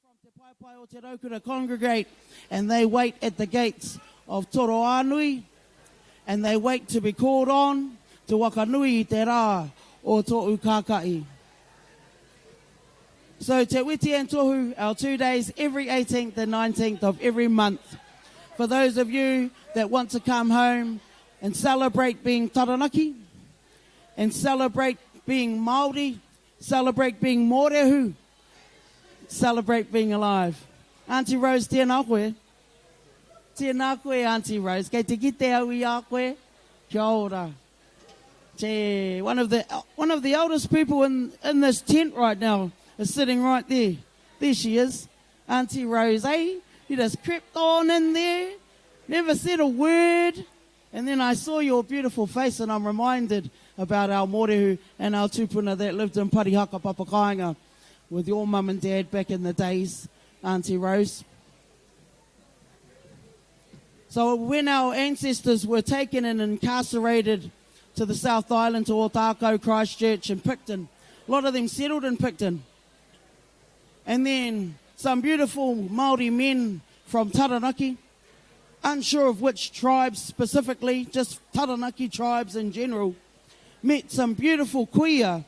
From Te Paepae o Te Raukura congregate and they wait at the gates of Toroanui. And they wait to be called on to wakanui i te rā o tōu kāka'i. So Te Witi and Tohu, our two days every 18th and 19th of every month. For those of you that want to come home and celebrate being Taranaki, and celebrate being Māori, celebrate being Mōrehu, celebrate being alive. Auntie Rose, tēnā koe. Tēnā koe, Auntie Rose. Kei te kite au i a koe. Kia ora. Te, one of the, one of the oldest people in, in this tent right now is sitting right there. There she is, Auntie Rose, eh? You just crept on in there, never said a word. And then I saw your beautiful face and I'm reminded about our mōrehu and our tupuna that lived in Parihaka Papakainga with your mum and dad back in the days, Auntie Rose. So when our ancestors were taken and incarcerated to the South Island, to Otakou, Christchurch and Picton, a lot of them settled in Picton. And then some beautiful Māori men from Taranaki, unsure of which tribes specifically, just Taranaki tribes in general, met some beautiful kuia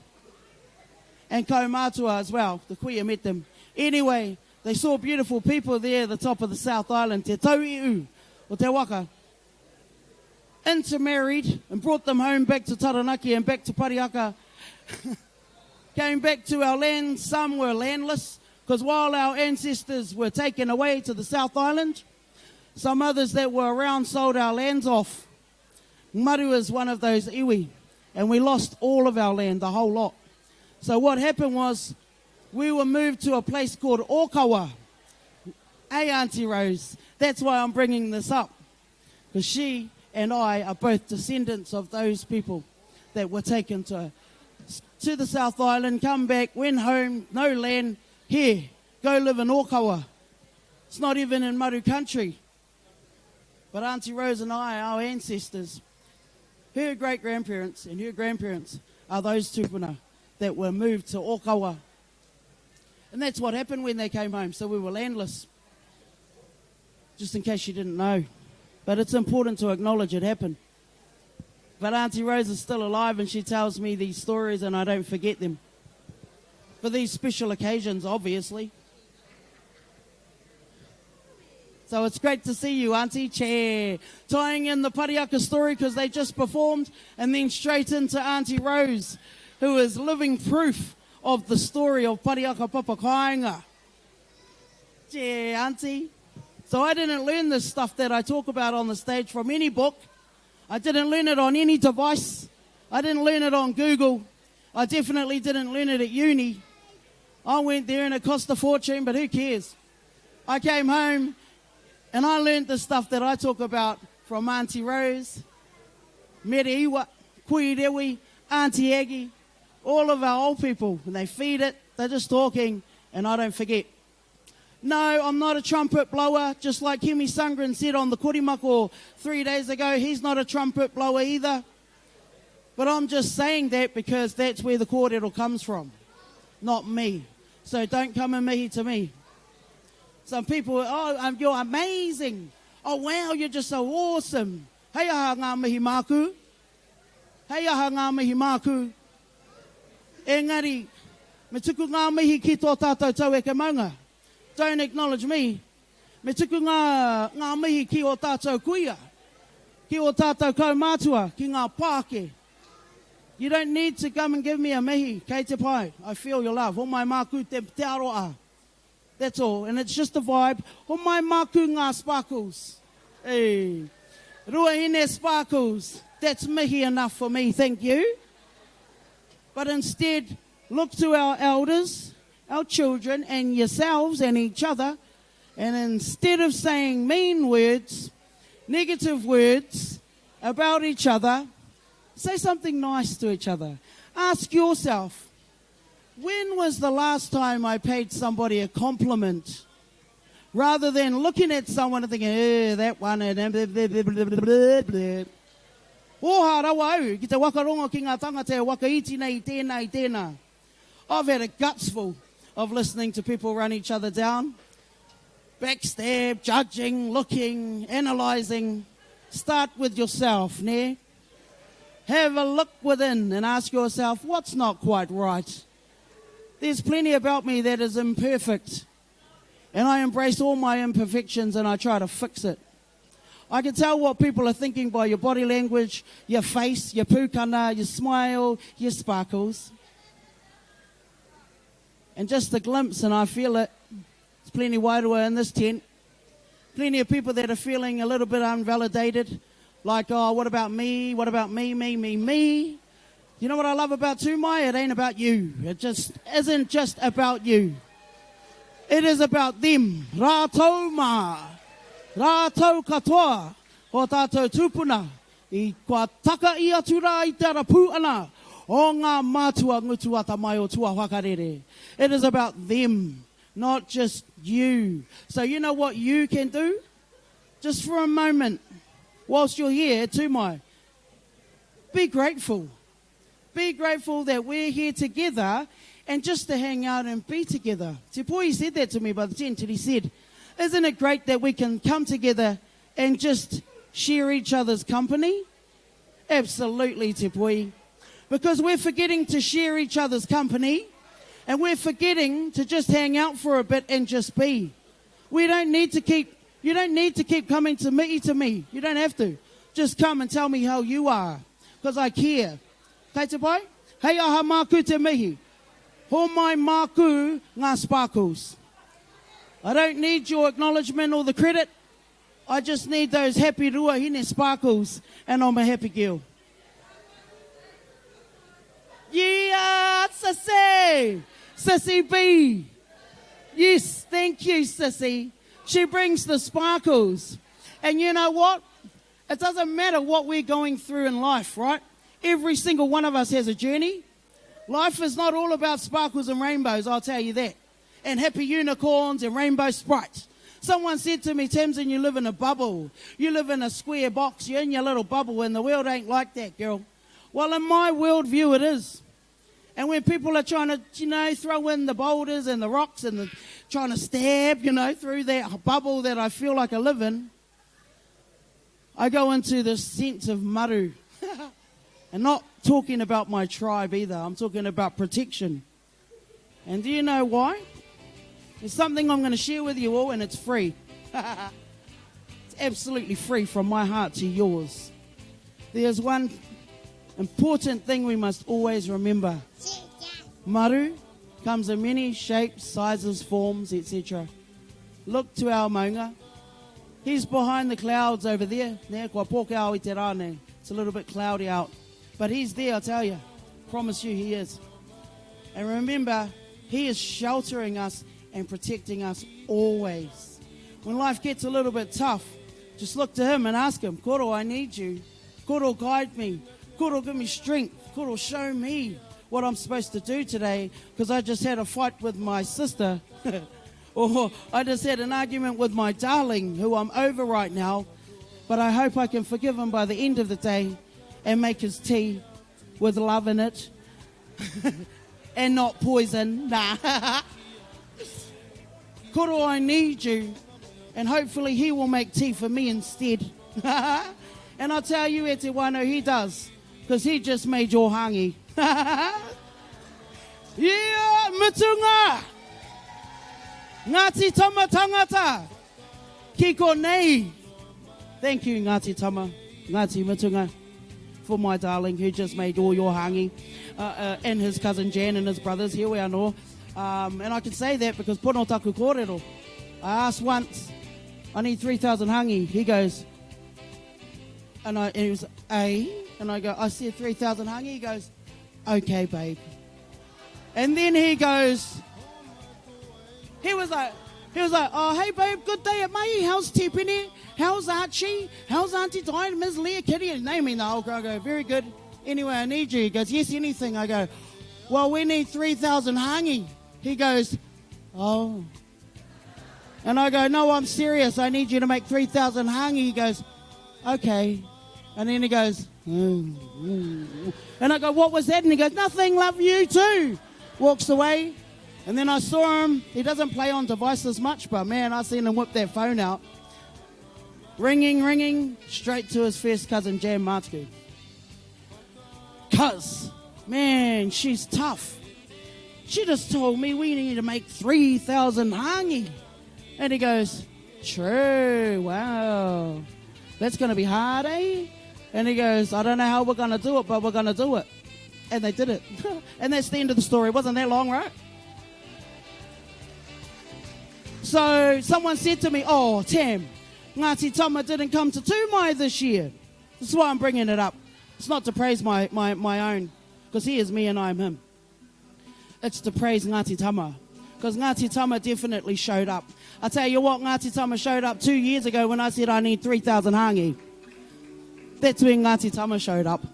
and kaumātua as well. The kuia met them. Anyway, they saw beautiful people there at the top of the South Island, Te Tauiu o te waka, intermarried and brought them home back to Taranaki and back to Pariaka. Came back to our land, some were landless, because while our ancestors were taken away to the South Island, some others that were around sold our lands off. Maru is one of those iwi, and we lost all of our land, the whole lot. So what happened was we were moved to a place called Okawa. Hey, Auntie Rose, that's why I'm bringing this up, because she and I are both descendants of those people that were taken to, to the South Island, come back, went home, no land, here, go live in Okawa. It's not even in Maru country. But Auntie Rose and I, our ancestors, her great grandparents and her grandparents are those tupuna that were moved to Okawa. And that's what happened when they came home. So we were landless. Just in case you didn't know. But it's important to acknowledge it happened. But Auntie Rose is still alive and she tells me these stories and I don't forget them. For these special occasions, obviously. So it's great to see you, Auntie Chair. Tying in the Pariaka story because they just performed, and then straight into Auntie Rose, who is living proof of the story of Pariaka Papakainga. Chair, Auntie. So I didn't learn this stuff that I talk about on the stage from any book. I didn't learn it on any device. I didn't learn it on Google. I definitely didn't learn it at uni. I went there and it cost a fortune, but who cares? I came home and I learned the stuff that I talk about from Auntie Rose, Mere Iwa, Kui Rewi, Auntie Aggie, all of our old people. And they feed it, they're just talking, and I don't forget. No, I'm not a trumpet blower, just like Hemi Sungren said on the Korimako three days ago, he's not a trumpet blower either. But I'm just saying that because that's where the kōrero comes from, not me. So don't come and mihi to me. Some people, oh, um, you're amazing. Oh, wow, you're just so awesome. Hei aha ngā mihi māku. Hei aha ngā mihi māku. Engari, me tuku ngā mihi ki tō tātou taueke maunga. Don't acknowledge me. Me tuku ngā, ngā mihi ki ō tātou kuia, ki ō tātou kaumātua, ki ngā pāke. You don't need to come and give me a mihi, kei te pai, I feel your love. Homai māku te, te aroa. That's all. And it's just a vibe. Homai māku ngā sparkles. Hey. Ruahine sparkles. That's mihi enough for me, thank you. But instead, look to our elders, our children, and yourselves and each other And instead of saying mean words, negative words about each other, say something nice to each other. Ask yourself, when was the last time I paid somebody a compliment? Rather than looking at someone and thinking, eh, that one, and blah, blah, blah, blah, blah, blah. Oha rawa au, ki te wakarongo ki ngā tangata e wakaiti nei i tēnā, i tēnā. I've had a gutsful of listening to people run each other down. Backstab, judging, looking, analysing. Start with yourself, ne? Have a look within and ask yourself what's not quite right. There's plenty about me that is imperfect. And I embrace all my imperfections and I try to fix it. I can tell what people are thinking by your body language, your face, your pukana, your smile, your sparkles. And just a glimpse, and I feel it. There's plenty wairua in this tent. Plenty of people that are feeling a little bit unvalidated. Like, oh, what about me? What about me, me, me, me? You know what I love about Tumai? It ain't about you. It just isn't just about you. It is about them. Rātou mā. Rātou katoa. O tātou tūpuna. I kua taka i atu rā i te ara pū ana o ngā mātua ngutu atamai o tua whakarere. It is about them, not just you. So you know what you can do? Just for a moment, whilst you're here at Tumai, be grateful. Be grateful that we're here together and just to hang out and be together. Te Poi said that to me by the tent, and he said, Isn't it great that we can come together and just share each other's company? Absolutely, Te Poi. Because we're forgetting to share each other's company and we're forgetting to just hang out for a bit and just be. We don't need to keep, you don't need to keep coming to me to me. You don't have to. Just come and tell me how you are because I care. Kei te pai? Hei aha māku te mihi. Homai māku ngā sparkles. I don't need your acknowledgement or the credit. I just need those happy ruahine sparkles and I'm a happy girl. Yeah, sissy! Sissy B! Yes, thank you, sissy. She brings the sparkles. And you know what? It doesn't matter what we're going through in life, right? Every single one of us has a journey. Life is not all about sparkles and rainbows, I'll tell you that. And happy unicorns and rainbow sprites. Someone said to me, Tamsin, you live in a bubble. You live in a square box. You're in your little bubble, and the world ain't like that, girl. Well, in my worldview, it is. And when people are trying to, you know, throw in the boulders and the rocks and the, trying to stab, you know, through that bubble that I feel like I live in, I go into this sense of maru. and not talking about my tribe either. I'm talking about protection. And do you know why? It's something I'm going to share with you all, and it's free. it's absolutely free from my heart to yours. There's one important thing we must always remember Maru comes in many shapes, sizes, forms, etc. Look to our maunga. He's behind the clouds over there. It's a little bit cloudy out. But he's there, I tell you. Promise you he is. And remember, he is sheltering us and protecting us always. When life gets a little bit tough, just look to him and ask him, Koro, I need you. Koro, guide me. Koro, give me strength. Koro, show me what I'm supposed to do today because I just had a fight with my sister. or I just had an argument with my darling who I'm over right now. But I hope I can forgive him by the end of the day and make his tea with love in it and not poison. Nah. Koro, I need you. And hopefully he will make tea for me instead. and I tell you, Ete Wano, he does. Because he just made your hangi. yeah, mutunga! Ngāti Tama tangata! Ki konei! Thank you, Ngāti Tama, Ngāti Mutunga, for my darling who just made all your hangi, uh, uh, and his cousin Jan and his brothers. Here we are no. Um, and I can say that because pono taku kōrero. I asked once, I need 3,000 hangi. He goes, and, I, and he was, A. And I go, I said 3,000 hangi. He goes, okay, babe. And then he goes, he was like, he was like, oh, hey, babe, good day at Mahi. How's Tipene? How's Archie? How's Auntie Diane, Ms. Leah, Kitty? And name me the whole crowd. I go, very good. Anyway, I need you. He goes, yes, anything. I go, well, we need 3,000 hangi. He goes, oh. And I go, no, I'm serious. I need you to make 3,000 hangi. He goes, okay. And then he goes, mm, mm. and I go, what was that? And he goes, nothing, love you too. Walks away. And then I saw him. He doesn't play on devices much, but man, I seen him whip that phone out. Ringing, ringing, straight to his first cousin, Jam Matuku. Cuz, man, she's tough. She just told me we need to make 3,000 hangi. And he goes, True, wow. That's going to be hard, eh? And he goes, I don't know how we're going to do it, but we're going to do it. And they did it. and that's the end of the story. It wasn't that long, right? So someone said to me, Oh, Tam, Ngāti Tama didn't come to Tūmai this year. This is why I'm bringing it up. It's not to praise my, my, my own, because he is me and I'm him. It's to praise Ngāti Tama, because Ngāti Tama definitely showed up. I tell you what, Ngāti Tama showed up two years ago when I said I need 3,000 hangi. That's when Ngāti Tama showed up.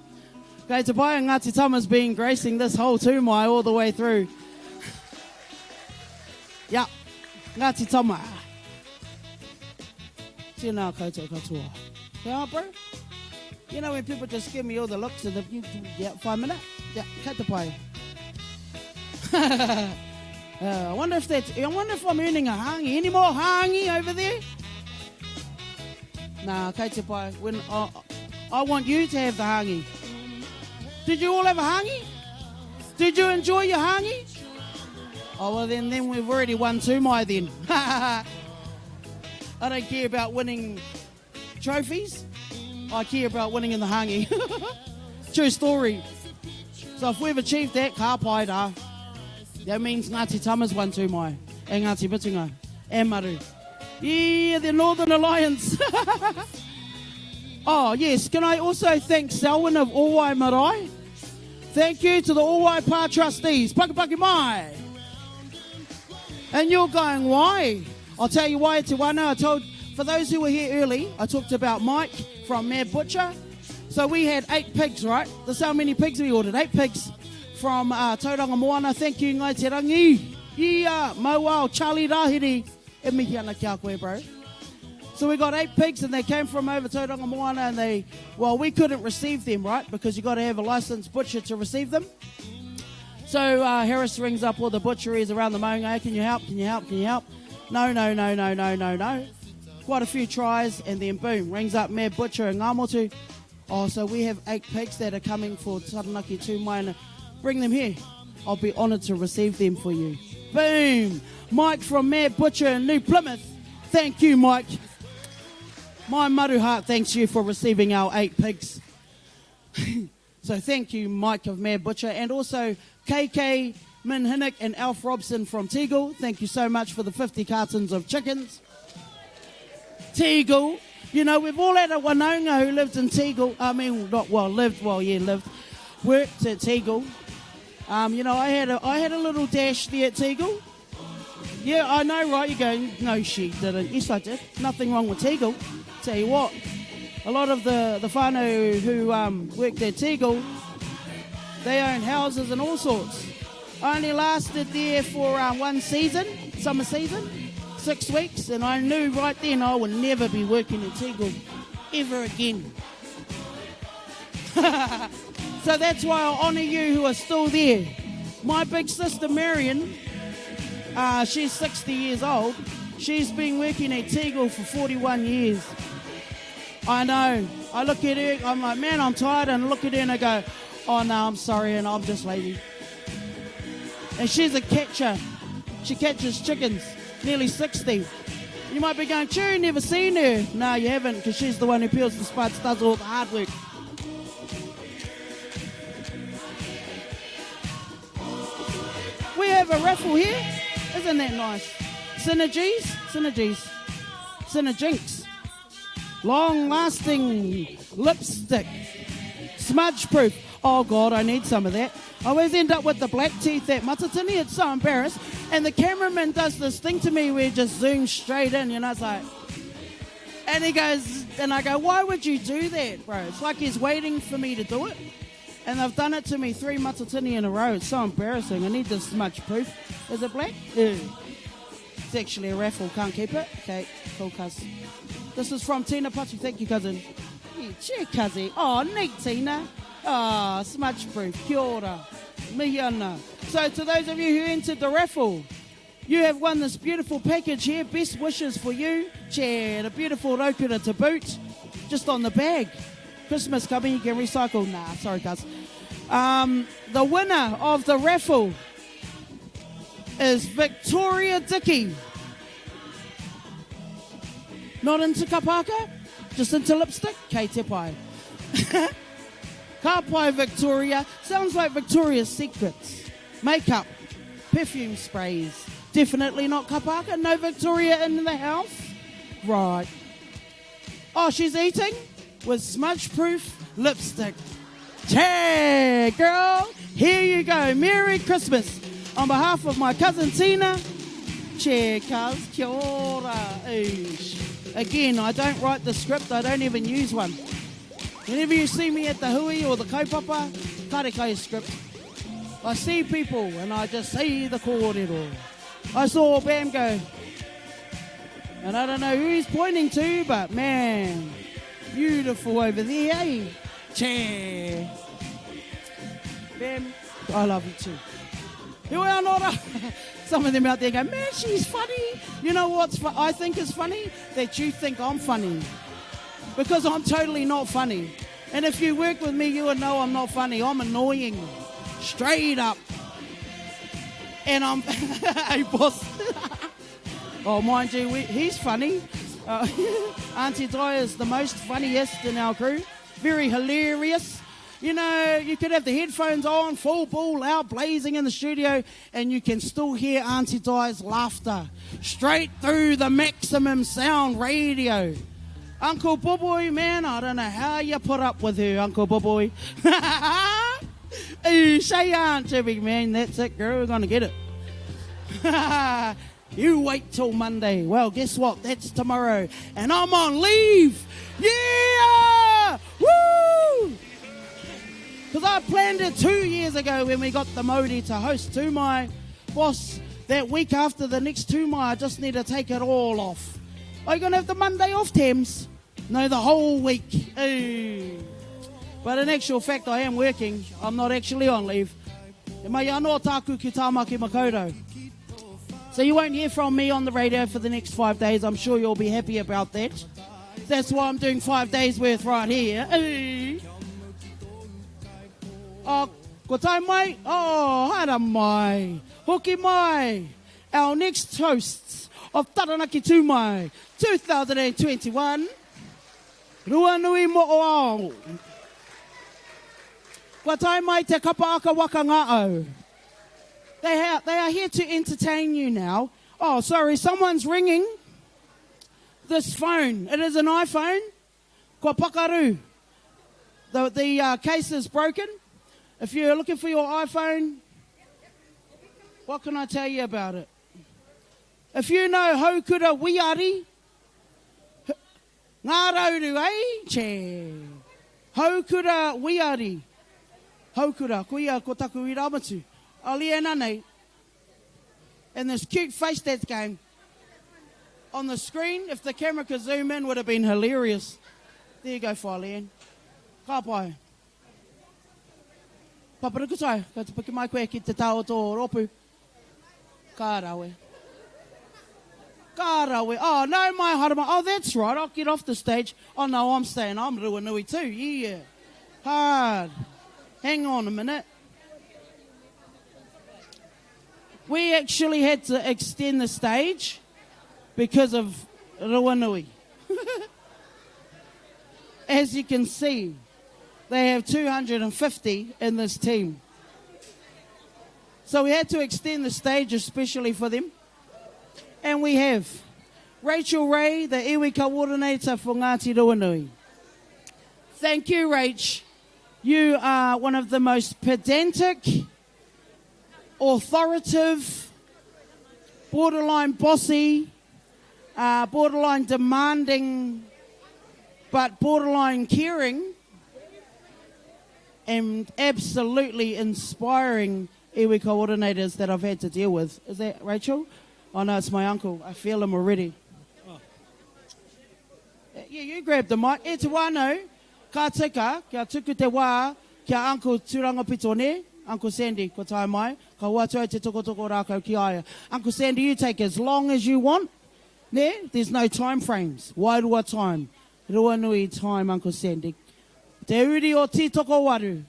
Okay, Tobiah Ngāti Tama's been gracing this whole tūmai all the way through. Yeah, Ngāti Tama. Tēnā koutou katoa. Yeah, bro? You know when people just give me all the looks and the, you, yeah, five minute? Yeah, cut the pie. uh, I wonder if that's, I wonder if I'm earning a hangi. Any more hangi over there? Nah, kei te pai. When, uh, I want you to have the hangi. Did you all have a hangi? Did you enjoy your hangi? Oh, well, then, then we've already won two my then. I don't care about winning trophies. I care about winning in the hangi. True story. So if we've achieved that, ka pai rā. That means Ngāti Tama's won Tūmai and Ngāti Mutunga and Maru. Yeah, the Northern Alliance. oh, yes. Can I also thank Selwyn of Owai Marae? Thank you to the Owai Pa trustees. Paki paki mai. And you're going, why? I'll tell you why, Te Wano. I told, for those who were here early, I talked about Mike from Mad Butcher. So we had eight pigs, right? That's how many pigs we ordered. Eight pigs from uh, Tauranga Moana. Thank you, Ngai Te Rangi. Yeah, Mauao, Charlie Rahiri. E mihi ana ki a koe, bro. So we got eight pigs and they came from over Tauranga Moana and they, well, we couldn't receive them, right? Because you got to have a licensed butcher to receive them. So uh, Harris rings up all the butcheries around the maunga. Can you help? Can you help? Can you help? No, no, no, no, no, no, no. Quite a few tries and then boom, rings up Mad Butcher in Ngāmotu. Oh, so we have eight pigs that are coming for Taranaki Tūmai. Bring them here. I'll be honoured to receive them for you. Boom! Mike from Mad Butcher in New Plymouth. Thank you, Mike. My maru heart thanks you for receiving our eight pigs. so thank you, Mike of Mad Butcher, and also KK Minhinnick and Alf Robson from Teagle. Thank you so much for the 50 cartons of chickens. Teagle. You know, we've all had a wanaunga who lived in Teagle. I mean, not well, lived, well, yeah, lived. Worked at Teagle. Um, you know, I had a, I had a little dash there at Teagle. Yeah, I know, right? You're going, no, she didn't. Yes, I did. Nothing wrong with Teagle. Tell you what, a lot of the, the whānau who um, worked at Teagle, they own houses and all sorts. I only lasted there for um, one season, summer season, six weeks, and I knew right then I would never be working at Teagle ever again. so that's why I honour you who are still there. My big sister Marion, uh, she's 60 years old. She's been working at Teagle for 41 years. I know. I look at her, I'm like, man, I'm tired. And I look at her and I go, oh no, I'm sorry, and I'm just lazy. And she's a catcher. She catches chickens, nearly 60. You might be going, Chew, never seen her. No, you haven't, because she's the one who peels the spuds, does all the hard work. We have a raffle here. Isn't that nice? Synergies? Synergies. Synerginx. Long lasting lipstick. Smudge proof. Oh God, I need some of that. I always end up with the black teeth at Matatini. It's so embarrassed. And the cameraman does this thing to me where he just zooms straight in, you know, it's like, and he goes, and I go, why would you do that, bro? It's like he's waiting for me to do it. And they've done it to me three matatini in a row. It's so embarrassing. I need this smudge proof. Is it black? Yeah. It's actually a raffle. Can't keep it. Okay, cool, cuz. This is from Tina Patu. Thank you, cousin. Yeah, cheer, cousin. Oh, neat, Tina. Ah, oh, smudge proof. Kia ora. Mihi ana. So to those of you who entered the raffle, You have won this beautiful package here. Best wishes for you. Chad, a beautiful raukura to boot. Just on the bag. Christmas coming, you can recycle. Nah, sorry, guys. Um, the winner of the raffle is Victoria Dickey. Not into kapaka, just into lipstick. Kei te pai. Ka pai Victoria. Sounds like Victoria's Secrets. Makeup, perfume sprays. Definitely not kapaka. No Victoria in the house. Right. Oh, she's eating with smudge-proof lipstick. Tag, girl. Here you go. Merry Christmas. On behalf of my cousin Tina, Cheer, cuz. Kia ora. Oosh. Again, I don't write the script. I don't even use one. Whenever you see me at the hui or the kaupapa, karekai script. I see people and I just see the kōrero. I saw Bam go, and I don't know who he's pointing to, but man, beautiful over there, eh? Che. Bam, I love you too. Here we are, Nora. Some of them out there go, man, she's funny. You know what's fu- I think is funny? That you think I'm funny. Because I'm totally not funny. And if you work with me, you would know I'm not funny. I'm annoying. Straight up. And I'm, hey, boss. oh, mind you, we, he's funny. Uh, Auntie Di is the most funniest in our crew. Very hilarious. You know, you could have the headphones on, full ball, loud, blazing in the studio, and you can still hear Auntie Di's laughter straight through the maximum sound radio. Uncle Boboy, man, I don't know how you put up with her, Uncle Boboy. Ooh, say Aunt Jimmy, man, that's it, girl, we're going to get it. you wait till Monday. Well, guess what? That's tomorrow. And I'm on leave. Yeah! Woo! Because I planned it two years ago when we got the Modi to host Tumai. Boss, that week after the next Tumai, I just need to take it all off. Are you going to have the Monday off, Thames? No, the whole week. Ooh. But in actual fact, I am working. I'm not actually on leave. E mai anō tāku ki Tāmaki Makaurau. So you won't hear from me on the radio for the next five days. I'm sure you'll be happy about that. That's why I'm doing five days worth right here. Ooh. Oh, ko tae mai. Oh, haere mai. Hoki mai. Our next hosts of Taranaki Tū Mai 2021, Ruanui Mo'oao. Kua tae mai te kapa aka waka nga'au. They, ha they are here to entertain you now. Oh, sorry, someone's ringing this phone. It is an iPhone. Kua pakaru. The, the uh, case is broken. If you're looking for your iPhone, what can I tell you about it? If you know Haukura Wiari, Ngā Rauru, eh? Che. Haukura Wiari. Haukura, ko ia ko taku iramatu. Aliena nei. And this cute face that's going on the screen, if the camera could zoom in, would have been hilarious. There you go, Whalian. Ka pai. Paparukutai, ka te piki mai koe ki te tā o tō rōpū. Ka rawe. Ka rawe. Oh, no, my harama. Oh, that's right. I'll get off the stage. Oh, no, I'm staying. I'm Ruanui too. Yeah. Hard. Hang on a minute. We actually had to extend the stage because of Ruanui. As you can see, they have 250 in this team. So we had to extend the stage especially for them. And we have Rachel Ray, the iwi coordinator for Ngāti Ruanui. Thank you, Rach. You are one of the most pedantic, authoritative, borderline bossy, uh, borderline demanding, but borderline caring, and absolutely inspiring iwi coordinators that I've had to deal with. Is that Rachel? Oh no, it's my uncle. I feel him already. Oh. Yeah, you grab the mic. E te wānau, ka tika, kia tuku te wā, kia Uncle Tūranga Pitone, Uncle Sandy, kua tae mai. Ka hoatu au te tokotoko rākau ki a ia. Uncle Sandy, you take as long as you want, nē? There's no time frames. Wairua time. Ruanui time, Uncle Sandy. Te uri o Tītokowaru.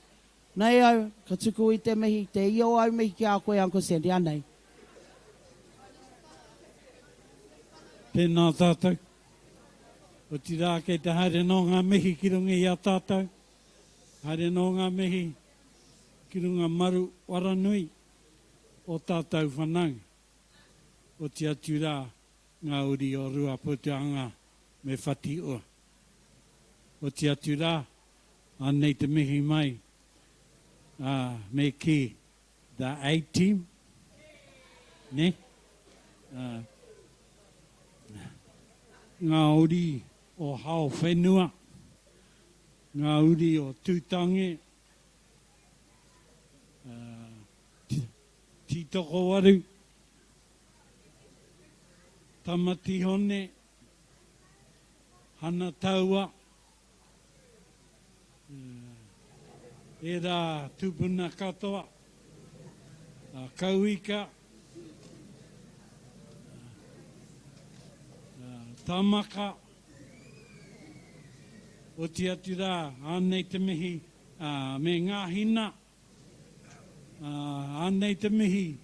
Nei au, ka tuku i te mihi, te ia o au mihi ki a koe, Uncle Sandy, anei. Tēnā tātou. Otirā kei te haere nō ngā mihi ki runga i a tātou. Haere nō ngā mihi ki runga maru waranui o tātou whanaunga. Oti atu rā ngā uri o Ruaputuanga me Whatiua. Oti atu rā, anei te mihi mai, ā, me kī, the A-team, nē? Ā, ngā uri o Haowhenua, ngā uri o Tūtange, ā, Tītokowaru, Tamatihone, Hanataua, ērā tūpuna katoa, a Kauika, Tamaka, oti atu rā, ānei te mihi, me Ngāhina, ānei te mihi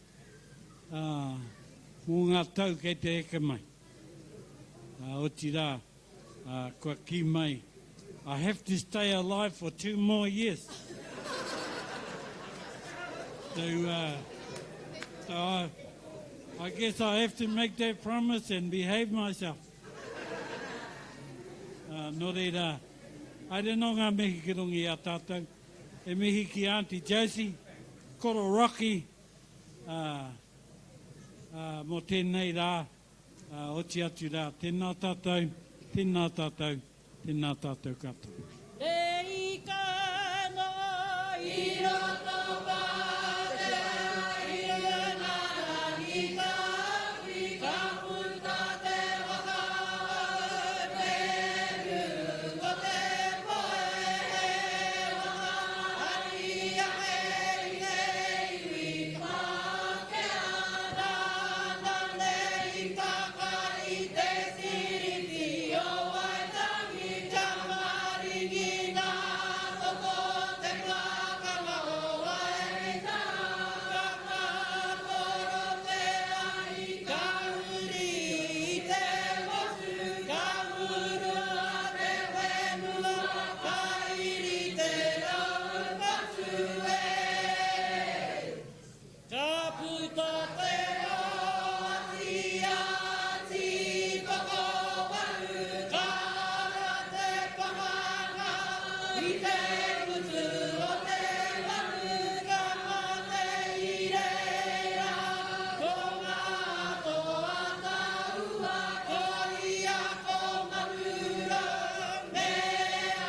mō ngā tau kei te eke mai. Otirā, kua kī mai, I have to stay alive for two more years. So, so I, I guess I have to make that promise and behave myself. Nō reira, haere nō ngā mihi ki runga i a tātou. E mihi ki Aunty Josie, Koro Rocky, mō tēnei rā, oti atu rā. Tēnā tātou, tēnā tātou, tēnā tātou katoa. Te ika noa i roto Pātea i runga rangi tawhi ka puta te waka Aupēru ko te poe he waka ari ake i te iwi Pākehā nāna nei i taka i te Tiriti o Waitangi kia maringi nā toto te pakanga o Waitangi ka ngākoro te ahi ka huri i te motu ka murua te whenua ka iri te raupatu e. Ka puta te oati a Tītokowaru, ka ara te pakanga i te ngutu o te waru, ka mate i reira ko ngā toa taua, ko ia ko Manurangi me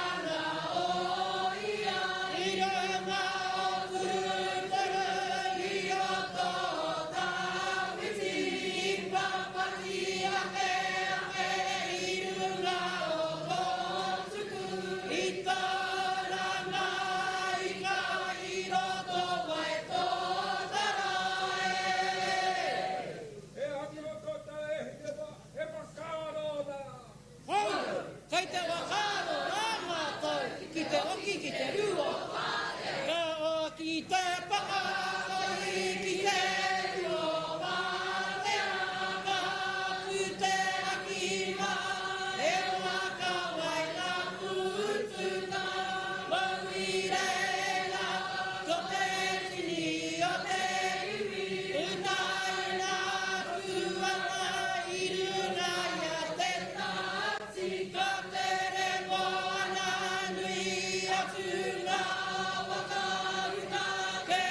ana hōia i runga o Tūturu i roto o Tawhiti, i papati ake ake i runga o Kōtuku, i Tauranga ika i roto Waitotara e. He hanga koutou e Hinewa, he whakaaro rā. Hou, kei te whakaaro rā mātou ki te oki ki te rua. Ka oki te paka, oi ki te rua o Pātea, ka pū te raki mā, e hoa ka wai ka pūtu ka mau i reira, ko te tini o te iwi, utaina atu ana i runga i a Te Taati, ka tere moana nui atu ngā waka uta kē.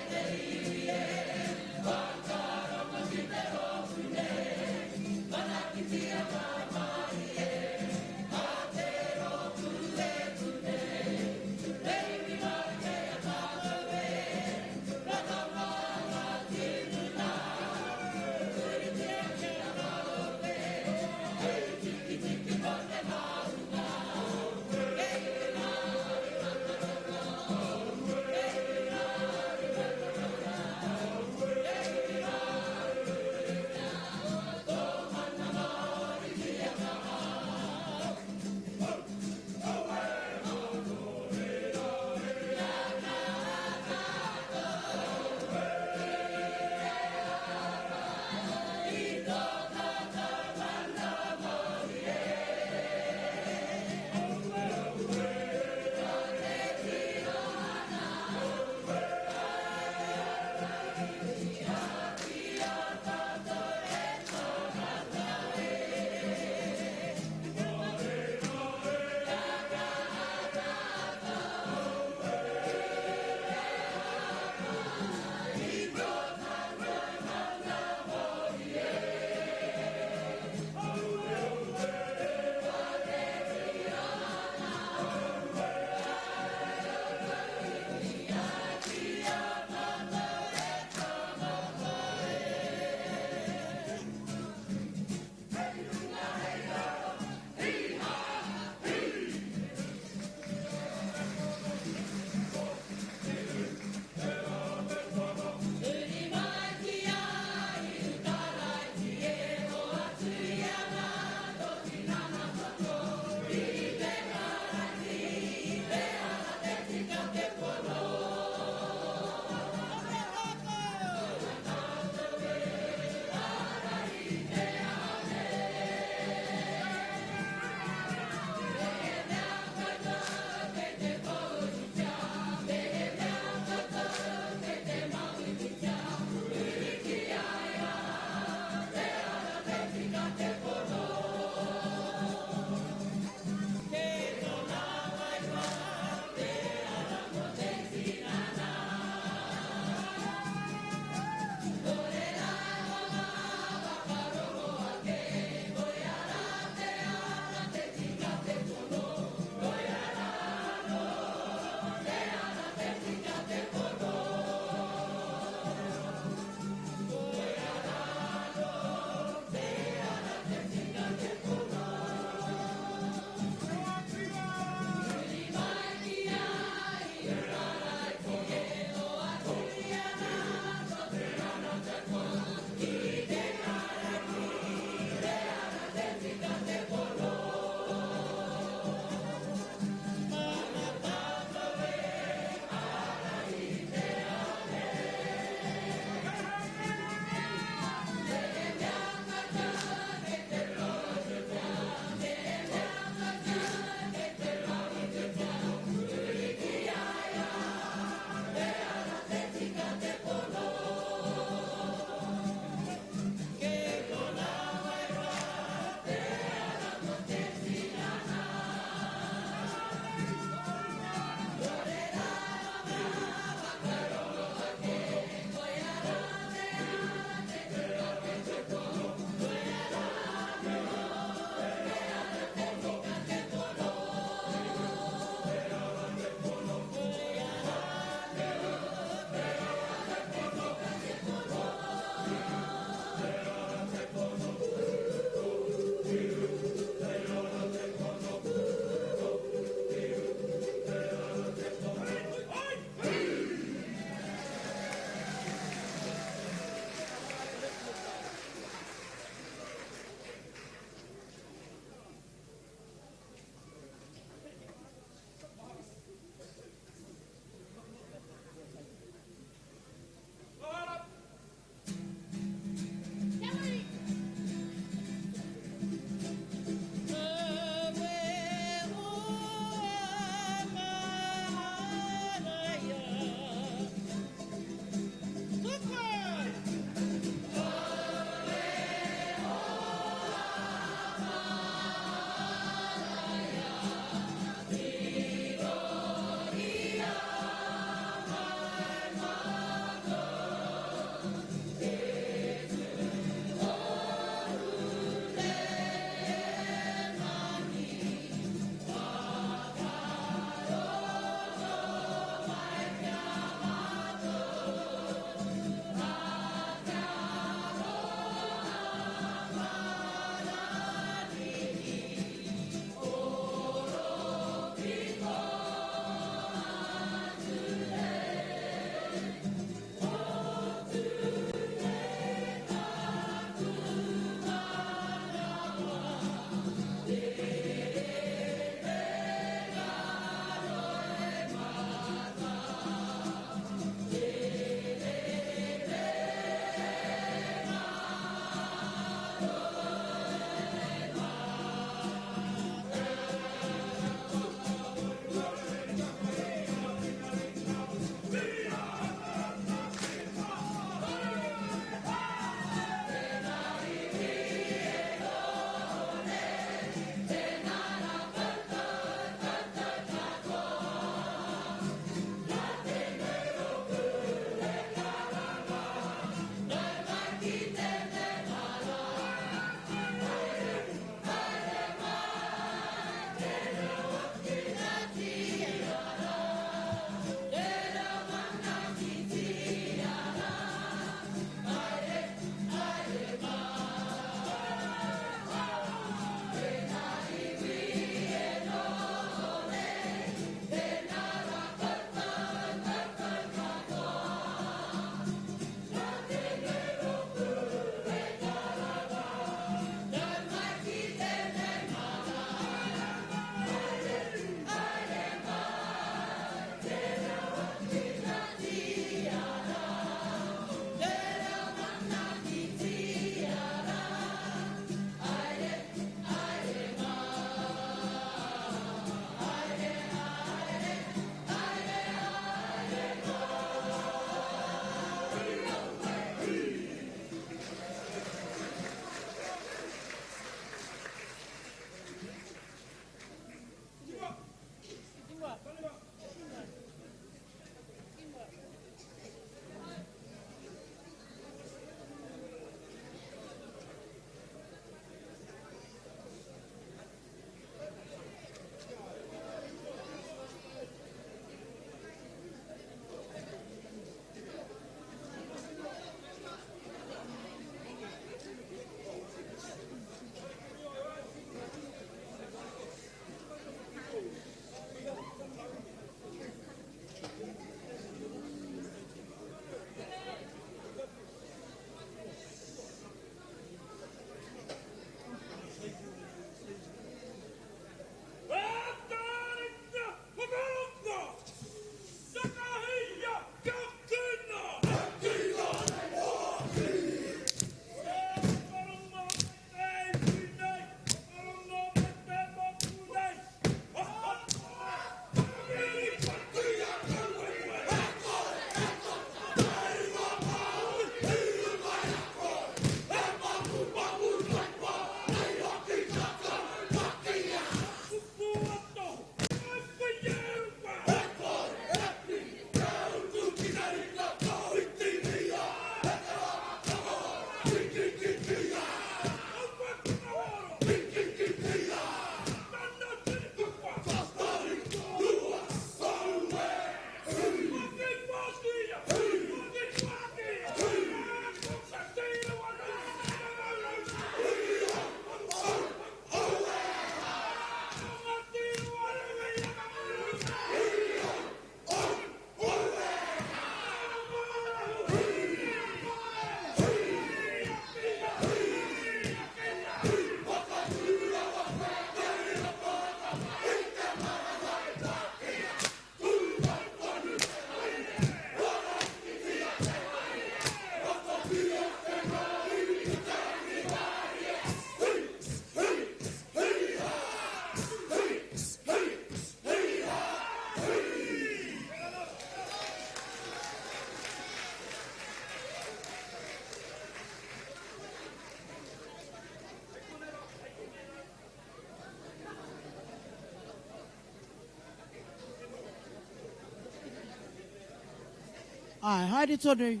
Āe, haere tonu.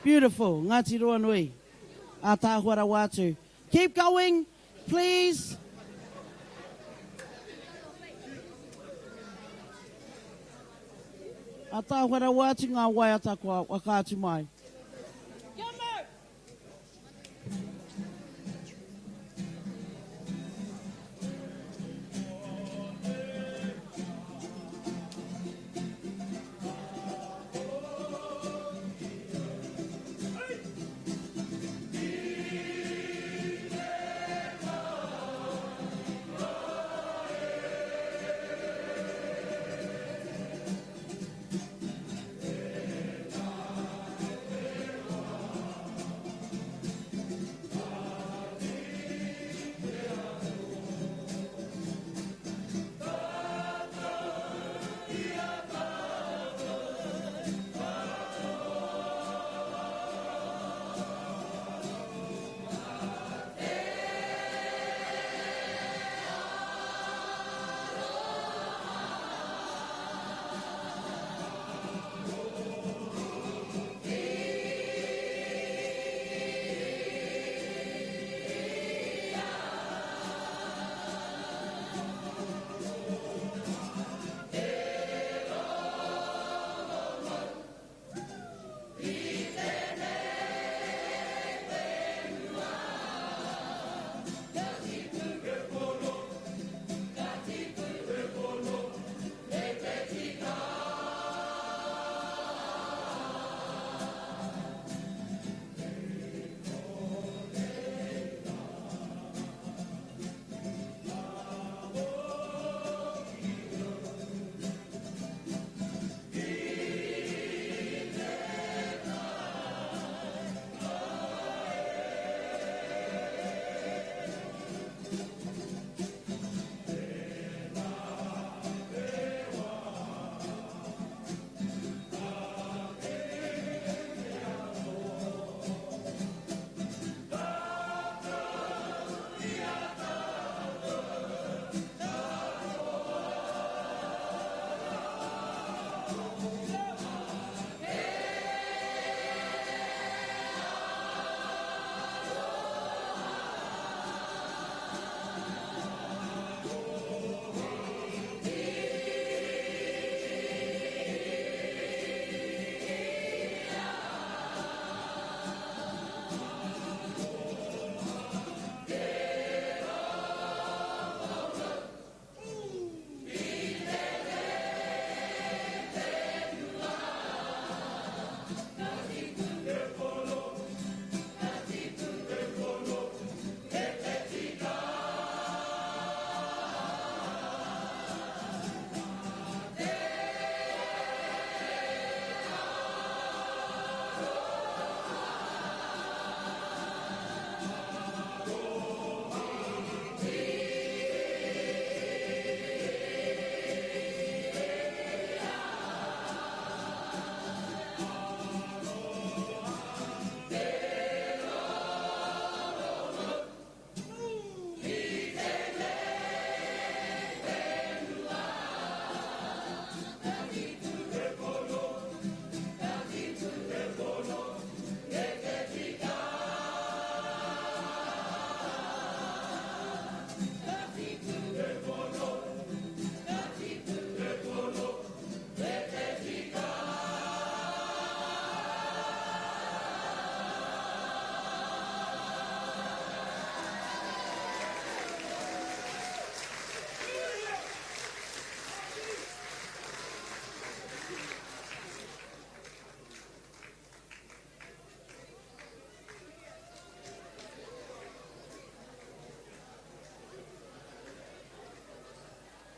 Beautiful. Ngāti Ruanui. Ātaahua rawa atu. Keep going, please. Ātaahua rawa atu ngā waiata kua whakaatu mai. Kia mau!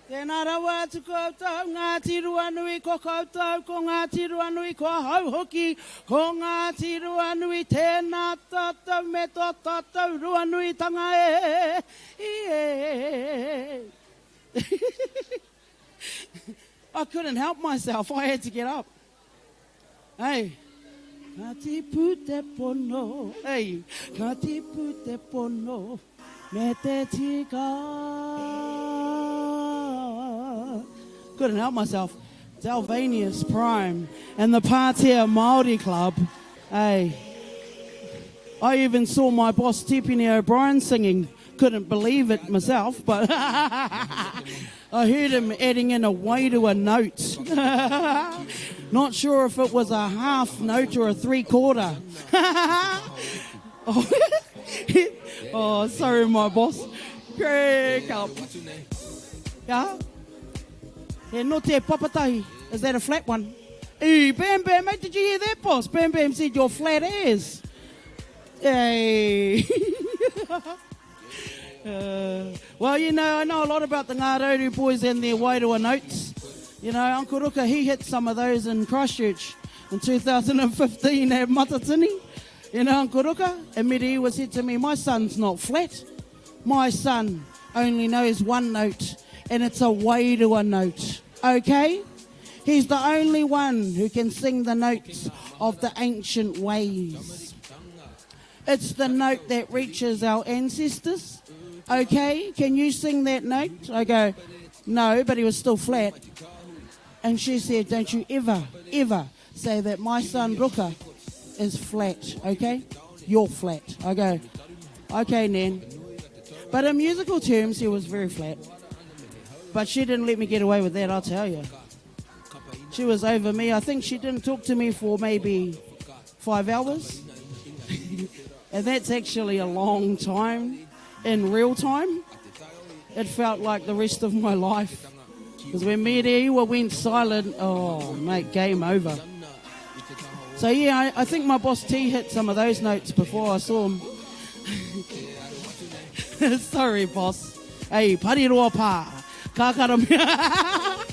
Tēnā rawa atu koutou Ngāti Ruanui, ko koutou ko Ngāti Ruanui, ko ahau hoki ko Ngāti Ruanui, tēnā tātou me tō tātou Ruanuitanga e, i e. I couldn't help myself, I had to get up. Hey, ka tipu te pono, hey, ka tipu te pono, me te tika. Couldn't help myself. Dalvanius Prime and the Pātea Māori Club. Hey, I even saw my boss Tipene O'Brien singing. Couldn't believe it myself, but I heard him adding in a wairua note. Not sure if it was a half note or a three-quarter. oh, oh, sorry, my boss. Crack up. Yeah? He note papatahi. Is that a flat one? Hey, Bam Bam, mate, did you hear that, boss? Bam Bam said you're flat as. Hey. uh, well, you know, I know a lot about the Ngā Rauru boys and their wairua notes. You know, Uncle Ruka, he hit some of those in Christchurch in 2015 at Matatini. You know, Uncle Ruka, and Mere said to me, my son's not flat. My son only knows one note, and it's a wairua note. Okay? He's the only one who can sing the notes of the ancient ways. It's the note that reaches our ancestors. Okay, can you sing that note? I go, no, but he was still flat. And she said, don't you ever, ever say that my son Ruka is flat, okay? You're flat. I go, okay, Nan. But in musical terms, he was very flat. But she didn't let me get away with that, I'll tell you. She was over me. I think she didn't talk to me for maybe five hours. and that's actually a long time in real time. It felt like the rest of my life. Because when Mereiwa went silent, oh, mate, game over. So, yeah, I, I think my boss T hit some of those notes before I saw him. Sorry, boss. Hey, pariroa pā. Kakara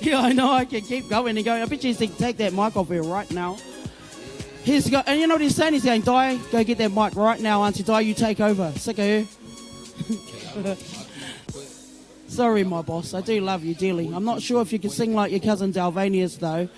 Yeah, I know I can keep going and going. I bet you think take that mic off here right now. He's got, and you know what he's saying? He's going, Di, go get that mic right now, Auntie Di, you take over. Sick of her. Sorry, my boss. I do love you dearly. I'm not sure if you can sing like your cousin Dalvanius, though.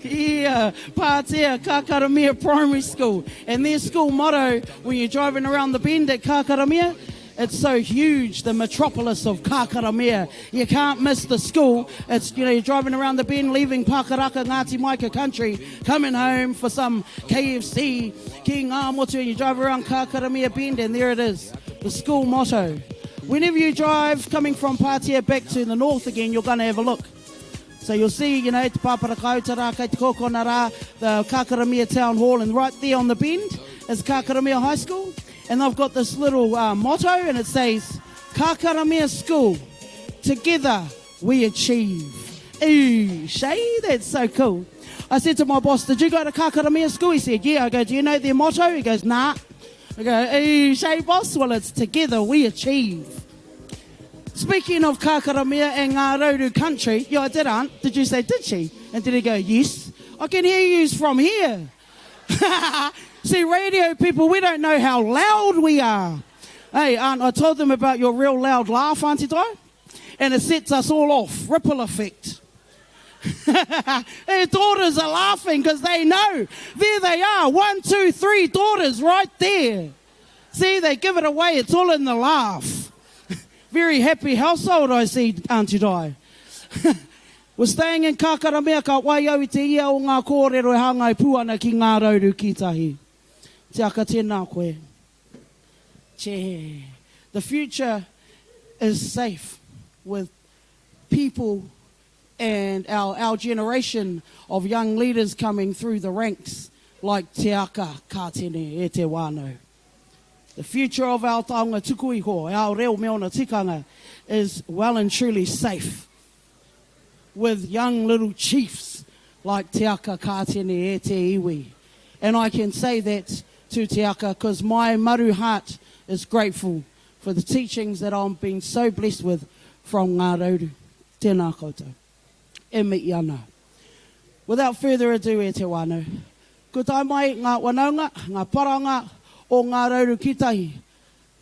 yeah, Pātea, Kakaramea Primary School. And their school motto, when you're driving around the bend at Kakaramea, it's so huge, the metropolis of Kakaramea. You can't miss the school. It's, you know, you're driving around the bend, leaving Pakaraka, Ngāti Maika country, coming home for some KFC, Ki ngā motu, and you drive around Kakaramea Bend, and there it is, the school motto. Whenever you drive coming from Pātea back to the north again, you're going to have a look. So you'll see, you know, Te Pāparakāuta kei te kōkona rā, the Kakaramea Town Hall, and right there on the bend is Kakaramea High School. And they've got this little uh, motto, and it says, Kakaramea School, together we achieve. Ooh, Shay, that's so cool. I said to my boss, did you go to Kakaramea School? He said, yeah. I go, do you know their motto? He goes, nah. I go, ooh, Shay, boss, well, it's together we achieve. Speaking of Kakaramea and Ngā Rauru country, yeah, I did, aunt. Did you say, did she? And did he go, yes? I can hear yous from here. See, radio people, we don't know how loud we are. Hey, aunt, I told them about your real loud laugh, Auntie Di, and it sets us all off. Ripple effect. Her daughters are laughing because they know. There they are. One, two, three daughters right there. See, they give it away. It's all in the laugh. Very happy household, I see, Auntie Di. We're staying in Kakaramea, ka wai au i te ia o ngā kōrero e hāngai pū ana ki Ngā Rauru Kītahi. Te aka tēnā koe. Che. The future is safe with people and our, our generation of young leaders coming through the ranks like Te Aka Kātene e te wānau. The future of our taonga tuku iho, our reo me ona tikanga, is well and truly safe with young little chiefs like Te Aka Kātene e te iwi. And I can say that to Te Aka because my maru heart is grateful for the teachings that I'm being so blessed with from Ngā Rauru. Tēnā koutou. E mihi ana. Without further ado e te wānau. Ko tae mai ngā wanaunga, ngā paranga o Ngā Rauru Kitahi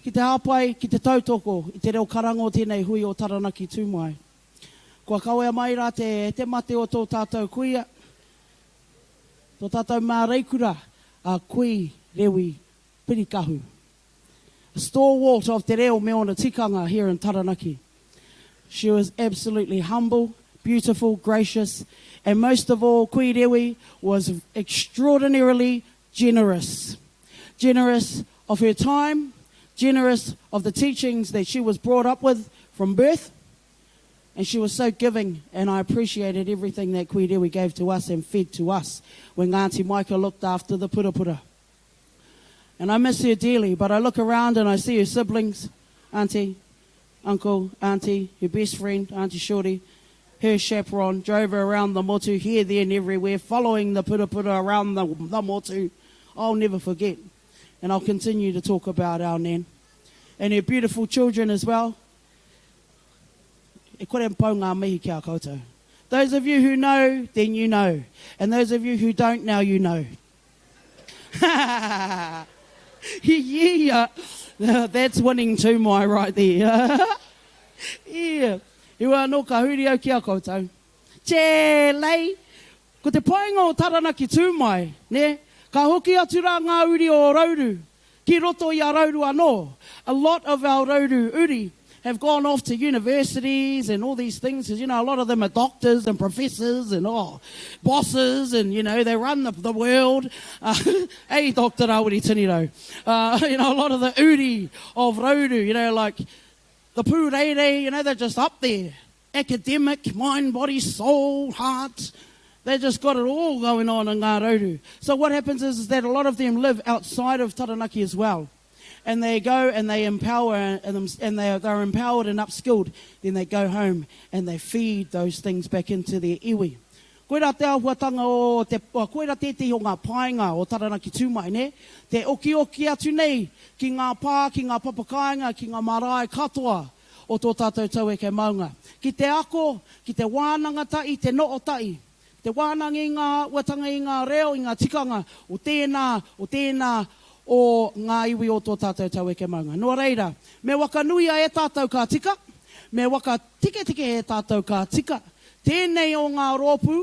ki te hāpai, ki te tautoko i te reo karanga o tēnei hui o Taranaki Tū Mai. Kua kawea mai rā te, te mate o tō tātou kuia, tō tātou māreikura a Kui Rewi Pirikahu. A stalwart of te reo me ōna tikanga here in Taranaki. She was absolutely humble, beautiful, gracious, and most of all, Kui Rewi was extraordinarily generous. Generous of her time, generous of the teachings that she was brought up with from birth, and she was so giving, and I appreciated everything that Kui Rewi gave to us and fed to us when Auntie Micah looked after the purapura. And I miss her dearly, but I look around and I see her siblings, Auntie, Uncle, Auntie, her best friend, Auntie Shorty, her chaperone, drove her around the motu, here, there and everywhere, following the purapura around the, the motu. I'll never forget. And I'll continue to talk about our nan. And her beautiful children as well. E kore pau ngā mihi ki a koutou. Those of you who know, then you know. And those of you who don't, now you know. yeah, that's winning too mai right there. yeah. Iwa anō ka huri au ki a koutou. Che lei, ko te painga o Taranaki tū mai, ne? Ka hoki atu rā ngā uri o Rauru, ki roto i a Rauru anō. A lot of our Rauru uri have gone off to universities and all these things, because, you know, a lot of them are doctors and professors and, oh, bosses and, you know, they run the, the world. Uh, hey, Dr. Rawiri Tinirau. Uh, you know, a lot of the uri of Rauru, you know, like the pūreirei, you know, they're just up there. Academic, mind, body, soul, heart. They just got it all going on in Ngā Rauru. So what happens is, is that a lot of them live outside of Taranaki as well. And they go and they empower and, and they are, they're empowered and upskilled. Then they go home and they feed those things back into their iwi. Koira te āhuatanga o te, koira tētehi o ngā painga o Taranaki tū mai, nē? Te okioki atu nei ki ngā pā, ki ngā papakāinga, ki ngā marae katoa o tō tātou taueke maunga. Ki te ako, ki te wānanga tahi, te noho tahi, ki te wānanga i ngā āhuatanga, i ngā reo, i ngā tikanga o tēnā, o tēnā o ngā iwi o tō tātou taueke maunga. Nō reira, me whakanuia e tātou ka tika, me whakatiketike e tātou ka tika. Tēnei o ngā rōpū,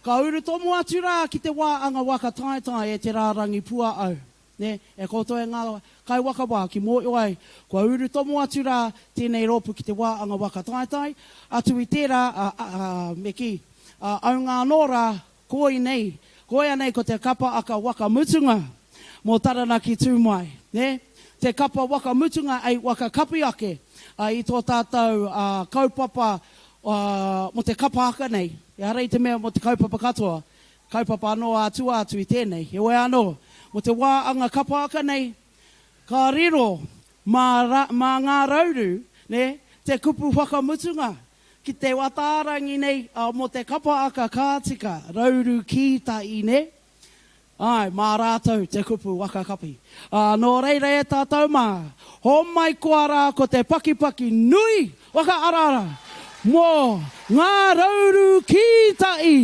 ka urutomo atu rā ki te wā anga waka taetae e te rārangi puaau. Nē, e koutou e ngā kaiwhakawā ki mōhio ai, kua urutomo atu rā tēnei rōpū ki te wā anga waka taetae, atu i tērā, ā, ā, me kī, ā, aunga anō rā, koinei, koia nei ko te kapa aka waka mutunga mō Taranaki tū mai, nē, te kapa waka mutunga ei waka kapi ake, ā, i tō tātou, ā, kaupapa, ā, mō te kapa aka nei, ehara i te mea mō te kaupapa katoa, Kaupapa anō ā tua atu i tēnei. Heoi anō, mō te wā anga kapa aka nei, ka riro mā, mā ngā rauru, nē, te kupu whakamutunga ki te atārangi nei, ā, mō te kapa aka ka tika, rauru kī tahi, nē? Āe, mā rātou te kupu waka kapi. Ā, nō reira e tātou mā, hōmai koa rā ko te pakipaki nui waka araara mō ngā rauru kī tahi.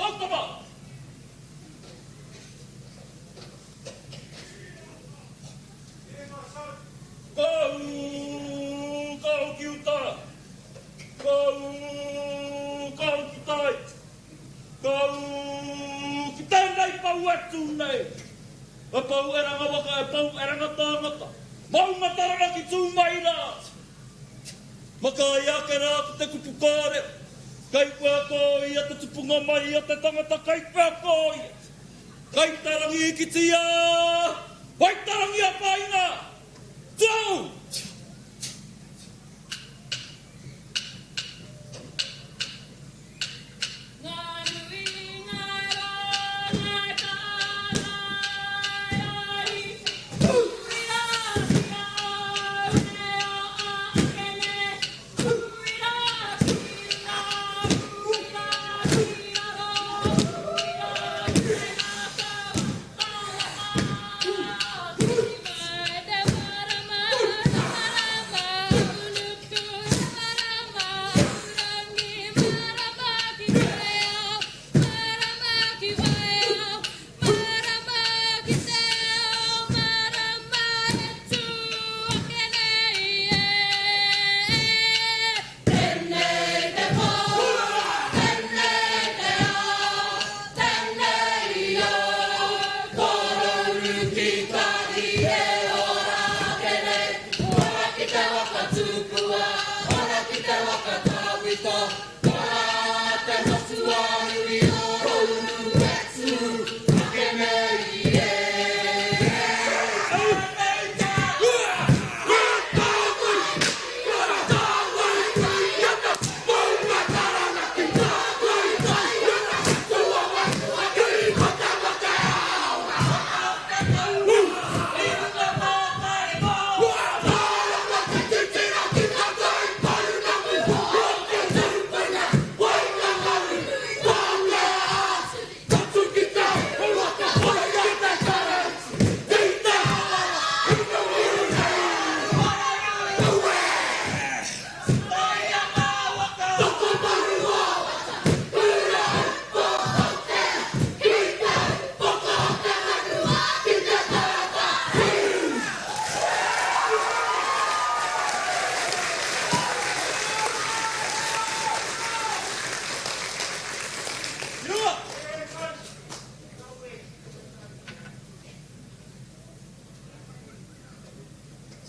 Poutama! Ka ū, ka hoki uta, ka ū, ka hoki tai, ka ū ki tēnei pou e tū nei, e pou e ranga waka, e pou e ranga tāngata, maunga Taranaki tū mai rā! Makaia ake rā ki te kupu kōrero, kei whea ko ia te tupunga mai o te tangata, kei whea ko ia. Kei te rangi hikitia, Waitarangi a Paina! Tū! Ngā nui, ngā rā, ngā tā, ngā ahi, Hui rā ki au e ao ake nei, Hui rā ki runga, hui rā ki raro, hui rā ki te ngākau, marama ki mai te marama, te marama unuku, te marama urangi, marama ki te ao, marama ki waiao, marama ki te ao, marama e tū ake nei e. Tēnei te pō, tēnei te ao, tēnei au, korouru ki tahi e ora ake nei, ora ki te waka tupua, ora ki te waka tawhito, ora te matua nui o Rouru e tū ake nei e.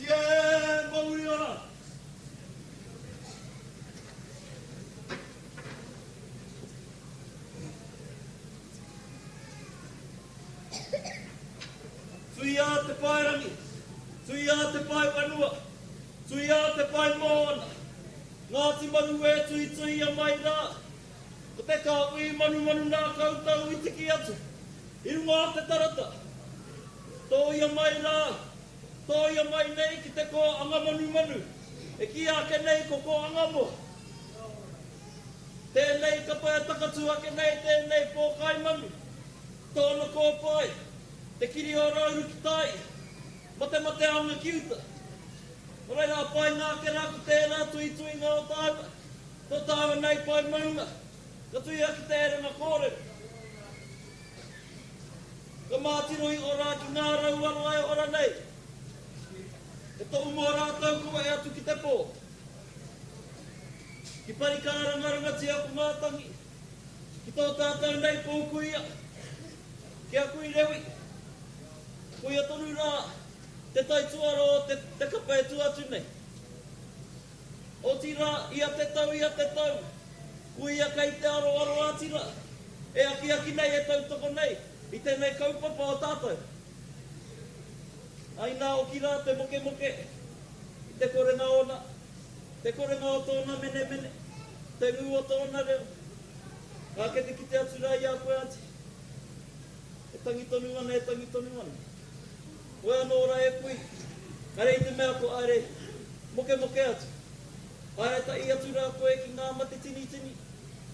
Tia mauri ora! Tuia te paerangi, tuia te pae whenua, tuia te pae moana, Ngāti Maru e tuituia mai rā. Ko te kāhui manumanu nā koutou i tiki atu i runga o te tarata. Tōia mai rā, tōia mai nei ki te kōanga manumanu e kīia ake nei ko Kōangamoa. Tēnei kapa e takatū ake nei tēnei pōkai manu, tōna kōpae, te kiri o Rauru ki tai, matemateaonga ki uta. Nō reira, painga ake rā ko tērā tuituinga o tāua. Ko tāua nei pae maunga, ka tuia ki te herenga kōrero. Ka mātiro i ora ki ngā rau aroha e ora nei. He tohu mō rātou ka wehe atu ki te pō. Ki parikārangarangatia ko ngā tangi, ki tō tātou nei pōkuia, ki a Kui Rewi. Koia tonu rā te taituara o te kapa e tū atu nei. Otirā, ia te tau, ia te tau, kuia kei te aroaro ā-tira, e akiaki nei, e tautoko nei i tēnei kaupapa o tātou. Ā, inā oki rā te mokemoke i te korenga ōna, te korenga o tōna menemene, te ngū o tōna reo. Ā, kei te kite atu rā i a koe, Aunty, e tangi tonu ana, e tangi tonu ana. Koe anō rā e kui, kare i te mea ko are mokemoke atu. Haere tahi atu rā koe ki ngā mate tinitini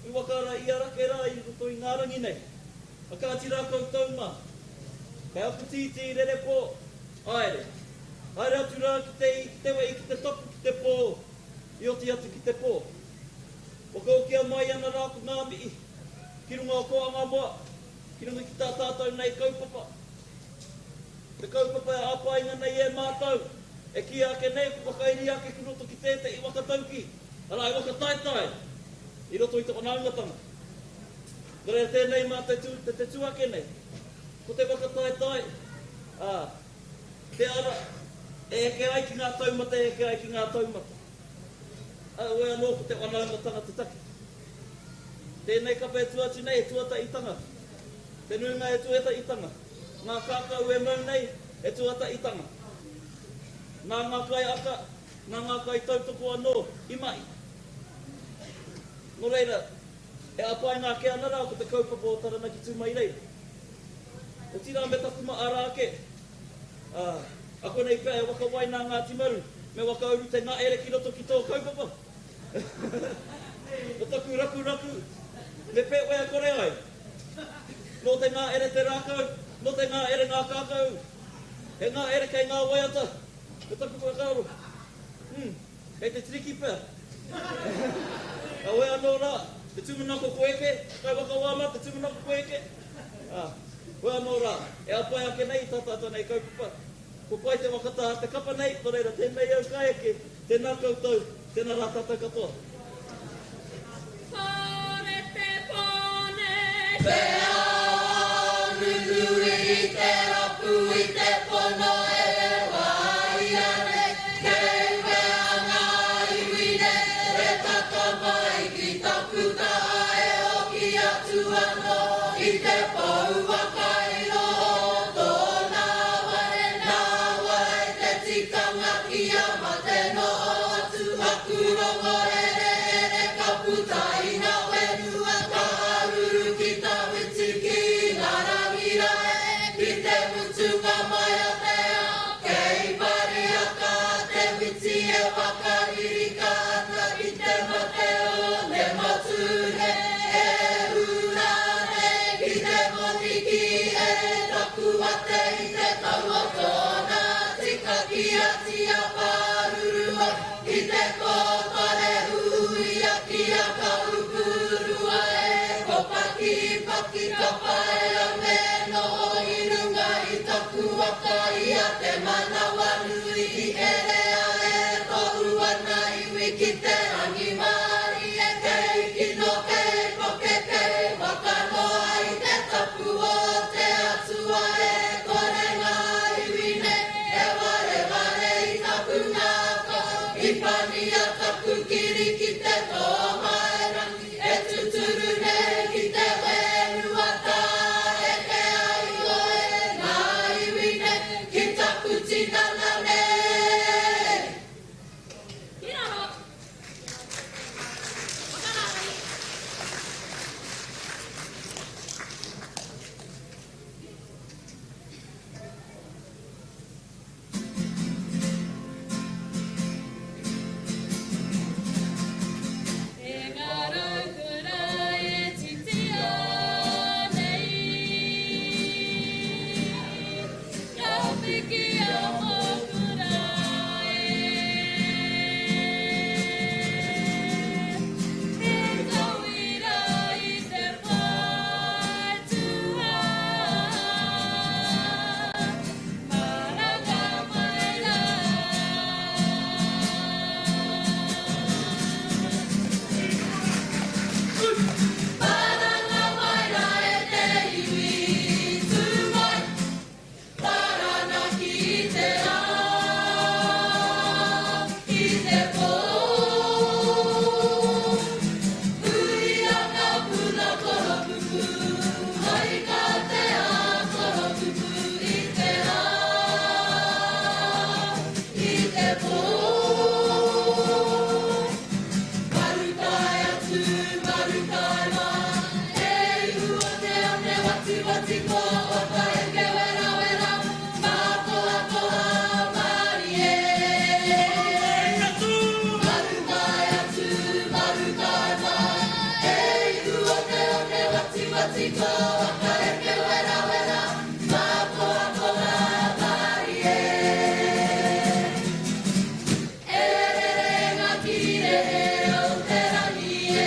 i waka ra i arake rā i roto i ngā rangi nei. A kāti rā koutou mā. Kei aku tītī rere pō, haere. Haere atu rā ki te i, ki te wehi, ki te tapu, ki te pō, i oti atu ki te pō. Whakaokia mai ana rā ko ngā mihi. Ki runga o Koangamoa, ki runga ki tā tātou nei kaupapa. Te kaupapa e hāpainga nei e mātou, e kīia ake nei ko whakairi ake ki roto ki tētehi waka tauki, arā, he waka taetae i roto i te whanaungatanga. Nō reira tēnei mā te tū, te tū ake nei, ko te waka taetae, ā, te ara e eke ai ki ngā taumata, e eke ai ki ngā taumata. Auē anō ko te whanaungatanga te take. Tēnei kapa e tū atu nei, e tuataitanga. Te nuinga e tuetaitanga. Ngā kākau e mau nei, e tuataitanga. Nā ngā kaiaka, nā ngā kaitautoko anō i mahi. Nō reira, e āpainga ake ana rā ko te kaupapa o Taranaki tū mai reira. Otirā me taku maara ake, ā, akonei pea e waka wai nā Ngāti Maru, me whakauru te ngaere ki roto ki tō kaupapa. Ko taku rakuraku, me pēwhea kore ai? Nō te ngaere te rākau, nō te ngaere ngā kākau. He ngaere kei ngā waiata, ko taku whakaaro, hmm, kei te tiriki pea. Heoi anō rā, te tūmanako ko eke, kaiwhakawā mā, te tūmanako ko eke. Ā, hoi anō rā, e āpai ake nei i tā tātou nei kaupapa, Ko pai te waka tā te kapa nei, nō reira tēnei au ka eke, tēnā koutou, tēnā rā tātou katoa. Kore te pō nei. Te ao nunui i te rapu i te pono e wāia nei, kei whea ngā iwi nei e taka mai ki taku taha e hoki atu anō i te pouaka i roho tōna whare, nā wai te tikanga kia mate noho atu aku rongo herehere ka puta i ngā whenua ka haruru ki tawhiti ki ngā rangi rae ki te mutunga mai o te ao kei Pariaka te whiti e whakaririka ana ki te mate o te motu nei e hura nei ki te moni ki e taku ate i te tau o tōna tika ki a tia pārurua ki te kōtore huia ki a kahupurua e ko paki paki ka pae au me noho i runga i taku waka i a te manawanui i erea e tohu ana iwi ki te rangimārie kei kino kei poke kei waka noa i te tapu o te Atua e kore ngā iwi nei e wareware i taku ngākau i pania taku kiri ki te tōmaerangi e tuturu nei ki te whenua tāheke ai koe ngā iwi nei ki taku tinana nei. Ki raro. Whakarārangi. E ngā raukura e titia nei, Ka piki a mokura e. He tauira i te whaitua, Maranga mai rā. Maranga mai rā e te iwi tū mai. Taranaki i te rā, i te pō. Huia ngā puna koropupū, mai ka te ā koropupū i te rā, i te pō. Maru tae atu, maru tae mai, e ihu o te one watiwati ko waka eke werawera, mākohakoha mārie. Maru tae atu, maru tae mai, e ihu o te one watiwati ko waka eke werawera, mākohakoha mārie. E rere ngā kīrehe o te rangi e.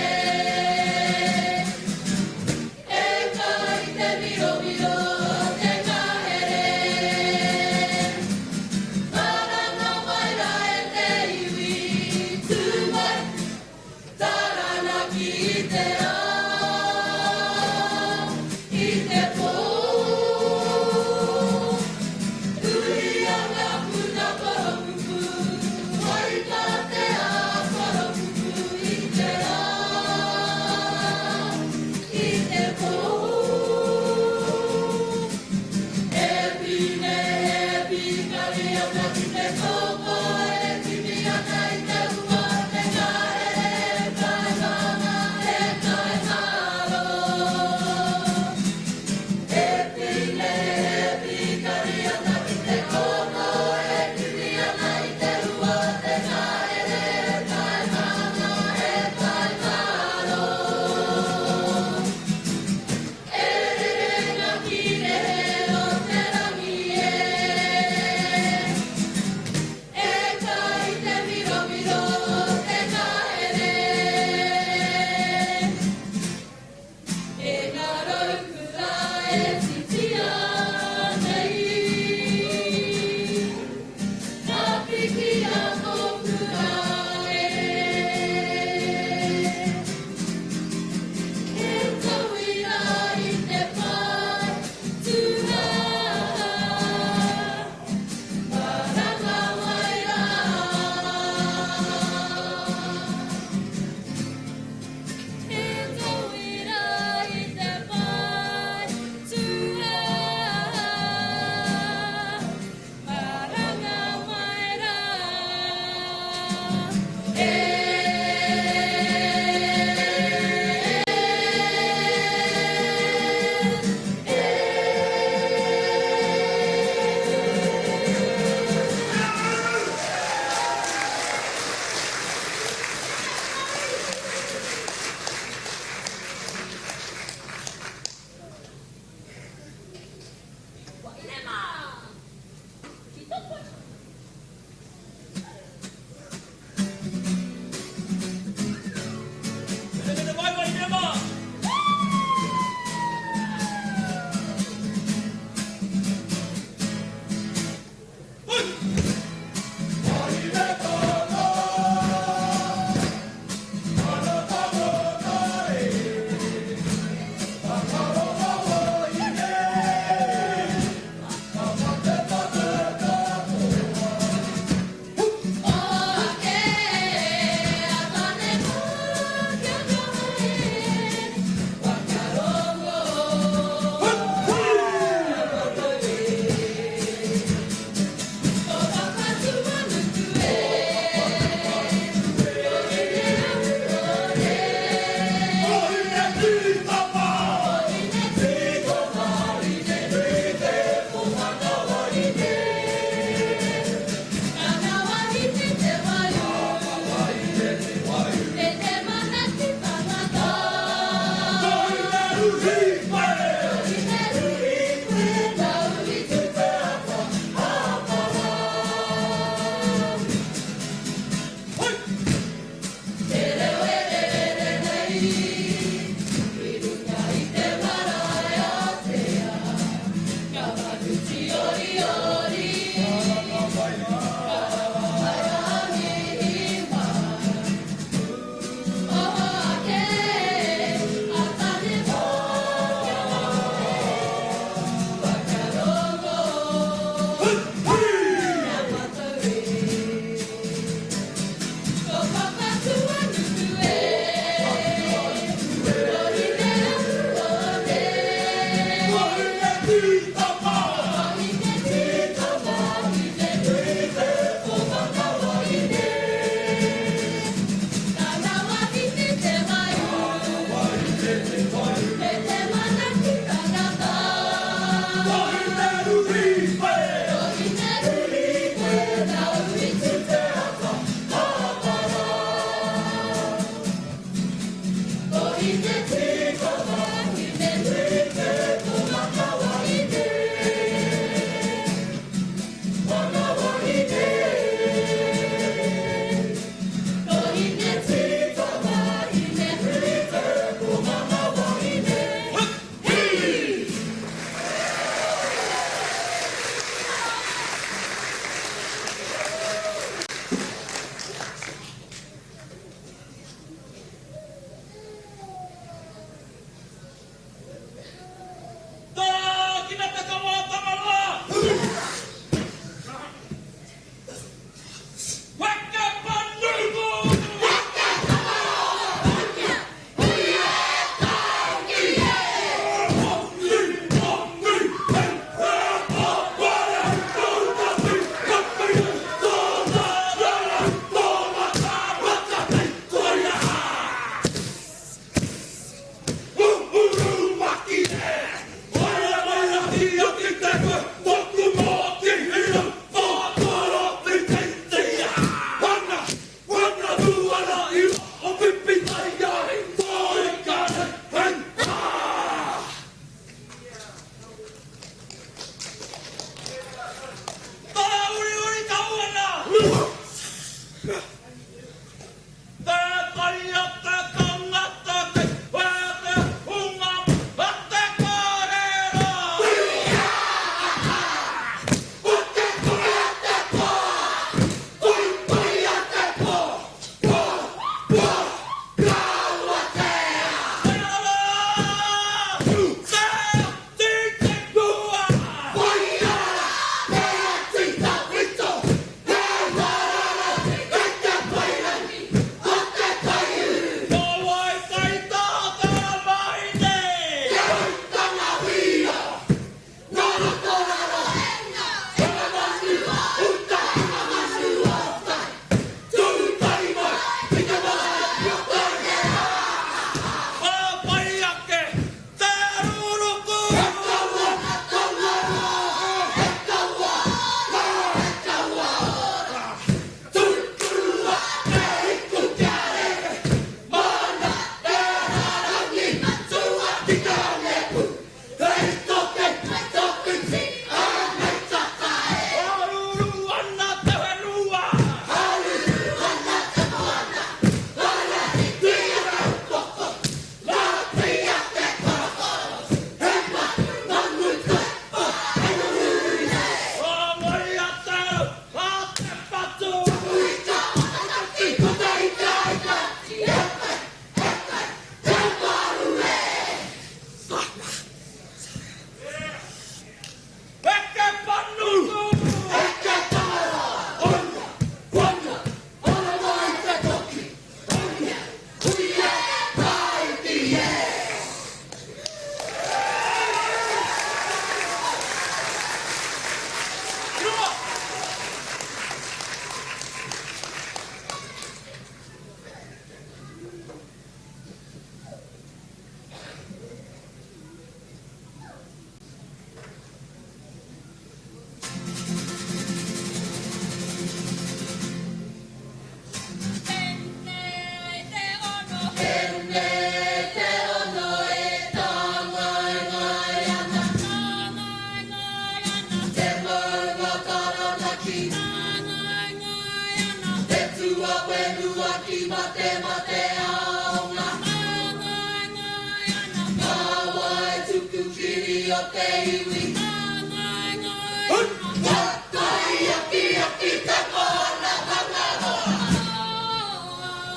o te iwi. Ngāngaingai. Ka taiakiaki te moana Tangaroa.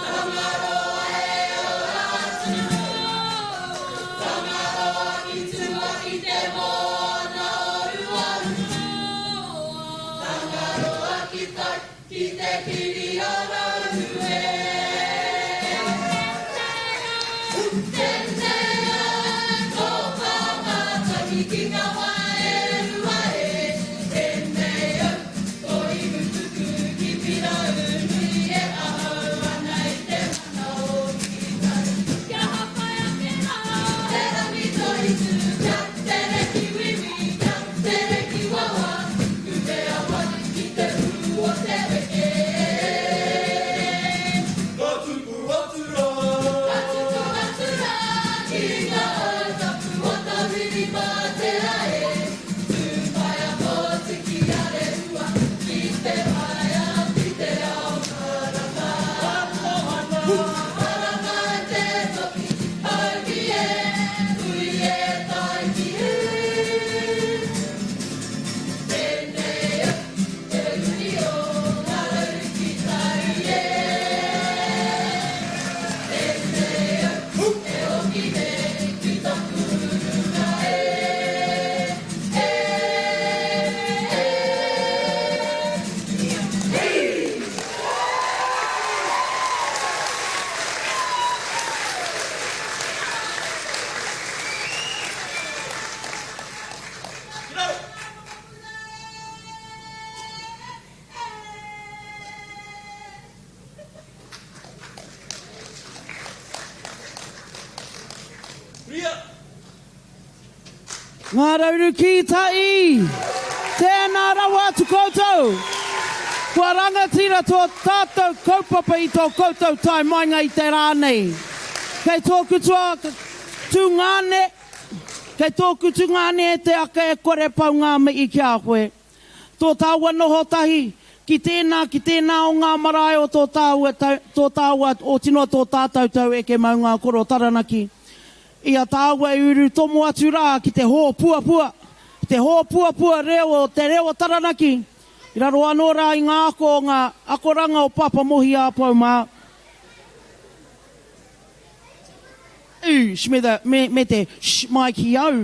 Tangaroa e ora atu. Tangaroa ki tua ki te moana o Ruaru. Tangaroa ki tai ki te kiri o Rauru e. Tēnei au tō pāpātahi ki ngā wā e rua e. Tēnei au tō ihutuku ki Piraunui e ahau ana i te mana o Kitai. Kia hāpai ake rā. Te rangi toitū, kia tere ki wiwi, kia tere ki wawa, kumea wai ki te pū o te weke. Ka tupu atu rā. Ka tupu atu rā ki ngā tapu o Tawhirimatea e. Tū mai a Pōtiki a Rehua ki te pae ki te ao marama. Marama te toki, hauki e, hui e, taiki e. Tēnei au, te uri o ngā rauru ki tai e. Tēnei au, e hoki nei ki taku urunga e. E, e, e. Ngā rauru kī tahi! Tēnā rawa atu koutou! Kua rangatira tō tātou kaupapa i tō koutou tae mainga i te rā nei. Kei tōku tua tungāne, kei tōku tungāne e te aka e kore pau ngā mihi ki a koe. Tō tāua noho tahi ki tēnā, ki tēnā o ngā marae o tō tāua, tō tāua, otinō tō tātou tau eke maunga koro Taranaki. I a tāua e uru tomo atu rā ki te hōpuapua, ki te hōpuapua reo o te reo o Taranaki, i raro anō rā i ngā ako o ngā akoranga o Papa Mohi Āpau mā, ū, me the, me, me te sh mai ki au.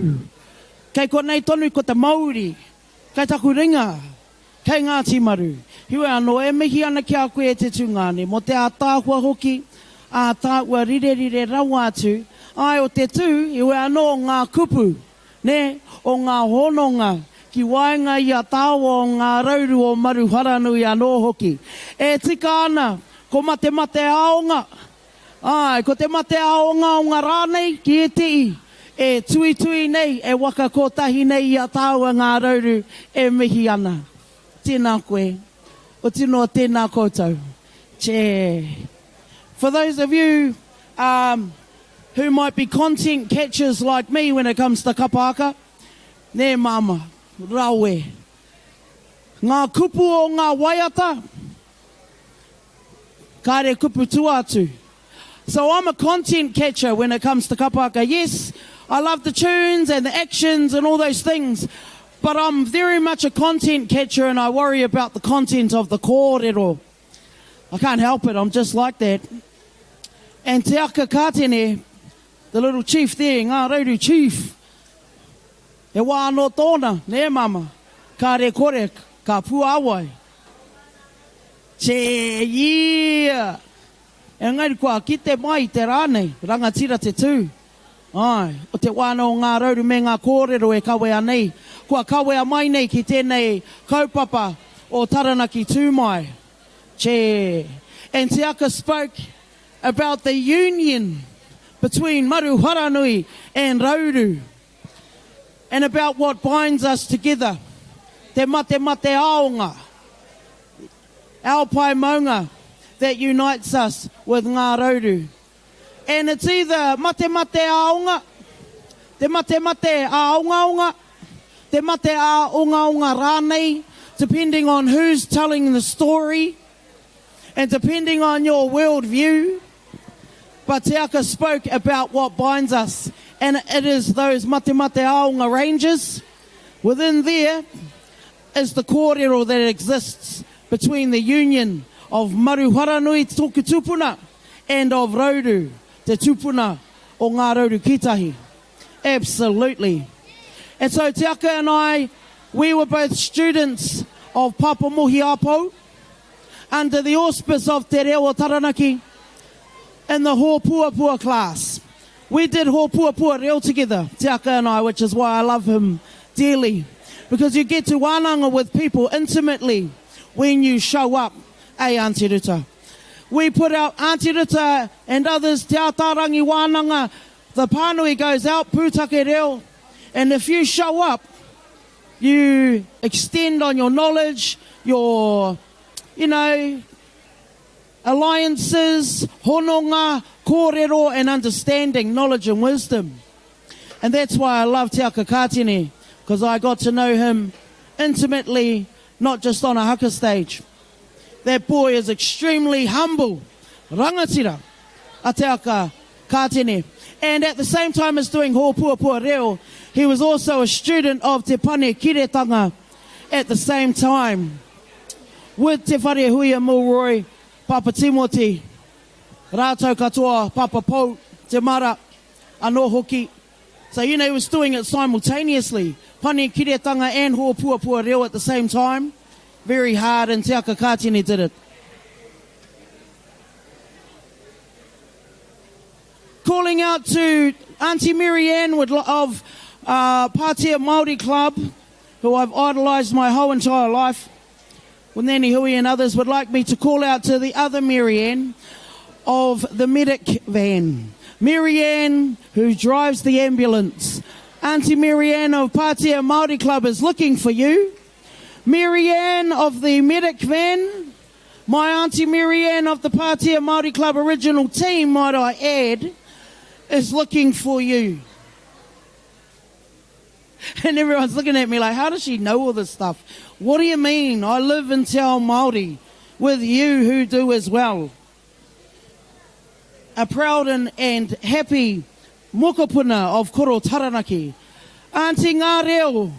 Kei konei tonu ko te mauri. Kei taku ringa, kei Ngāti Maru. Heoi anō, e mihi ana ki a koe e te tungāne, mō te ātaahua hoki, ā tāua rirerire rawa atu, āe o te tū, heoi anō ngā kupu, nē, o ngā hononga ki waenga i a tāua o ngā rauru o Maruharanui anō hoki. E tika ana, ko Matemateaonga, Āe, ko te mate ā-ongaonga rānei ki ētehi e tuitui nei, e waka kotahi nei i a tāua ngā rauru e mihi ana. Tēnā koe. Oti noa tēnā koutou. Che. For those of you um, who might be content catchers like me when it comes to kapa haka, nē māma, rawe. Ngā kupu o ngā waiata, Kāre kupu tua atu. So I'm a content catcher when it comes to kapa haka. Yes, I love the tunes and the actions and all those things, but I'm very much a content catcher and I worry about the content of the kōrero. I can't help it, I'm just like that. And Te Aka Kātene, the little chief there, Ngā Rauru chief, he wā anō tōna, nē mama, kāre kore, ka puāwai. Che, yeah! Engari kua kite mai i te rā nei, rangatira te tū. Āe, o te wānau o ngā rauru me ngā kōrero e kawea nei, kua kawea mai nei ki tēnei kaupapa o Taranaki Tū Mai. Che. And Te Aka spoke about the union between Maruharanui and Rauru and about what binds us together, te matemateaonga. Our pae maunga that unites us with Ngā Rauru. And it's either matemate ā-onga, te matemate ā-ongaonga, te mate ā-ongaonga rānei, depending on who's telling the story and depending on your world view. But Te Aka spoke about what binds us. And it is those Matemateaonga ranges. Within there is the kōrero that exists between the union of Maruharanui tōku tupuna and of Rauru, te tupuna o Ngā Rauru Kītahi. Absolutely. And so Te Aka and I, we were both students of Papa Mohi Apou under the auspice of Te Reo o Taranaki in the Hōpuapua class. We did Hōpuapua reo together, Te Aka and I, which is why I love him dearly. Because you get to wānanga with people intimately when you show up, eh, Auntie Ruta? We put out Auntie Ruta and others, Te Ataarangi Wānanga, the pānui goes out, Pūtake Reo, and if you show up, you extend on your knowledge, your, you know, alliances, hononga, kōrero and understanding, knowledge and wisdom. And that's why I love Te Aka Kātene, because I got to know him intimately, not just on a haka stage. That boy is extremely humble, rangatira, a Te Aka Kātene. And at the same time as doing Hōpuapua Reo, he was also a student of Te Pane Kiretanga at the same time. With Te Wharehuia Milroy, Papa Timoti, rātou katoa, Papa Pou, Te Mara, anō hoki. So, you know, he was doing it simultaneously. Pane Kiretanga and Hōpuapua Reo at the same time. Very hard, and Te Aka Kātene did it. Calling out to Auntie Mary Ann would, of uh, Pātea Māori Club, who I've idolised my whole entire life, with Nanny Hui and others, would like me to call out to the other Mary Ann of the medic van. Mary Ann, who drives the ambulance. Auntie Mary Ann of Pātea Māori Club is looking for you. Mary Ann of the medic van, my Auntie Mary Ann of the Pātea Māori Club original team, might I add, is looking for you. And everyone's looking at me like, how does she know all this stuff? What do you mean? I live in Te Ao Māori with you who do as well. A proud and, and happy mokopuna of Koro Taranaki. Auntie Ngā Reo,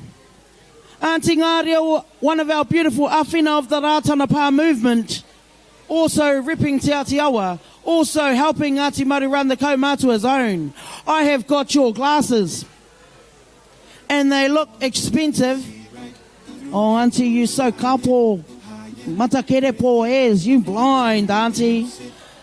Auntie Ngā Reo, one of our beautiful awhina of the Rātana Pā movement, also ripping Te Atiawa, also helping Ngāti Maru run the kaumātua zone. I have got your glasses. And they look expensive. Oh, Auntie, you so kapo. Matakerepo is. You blind, Auntie.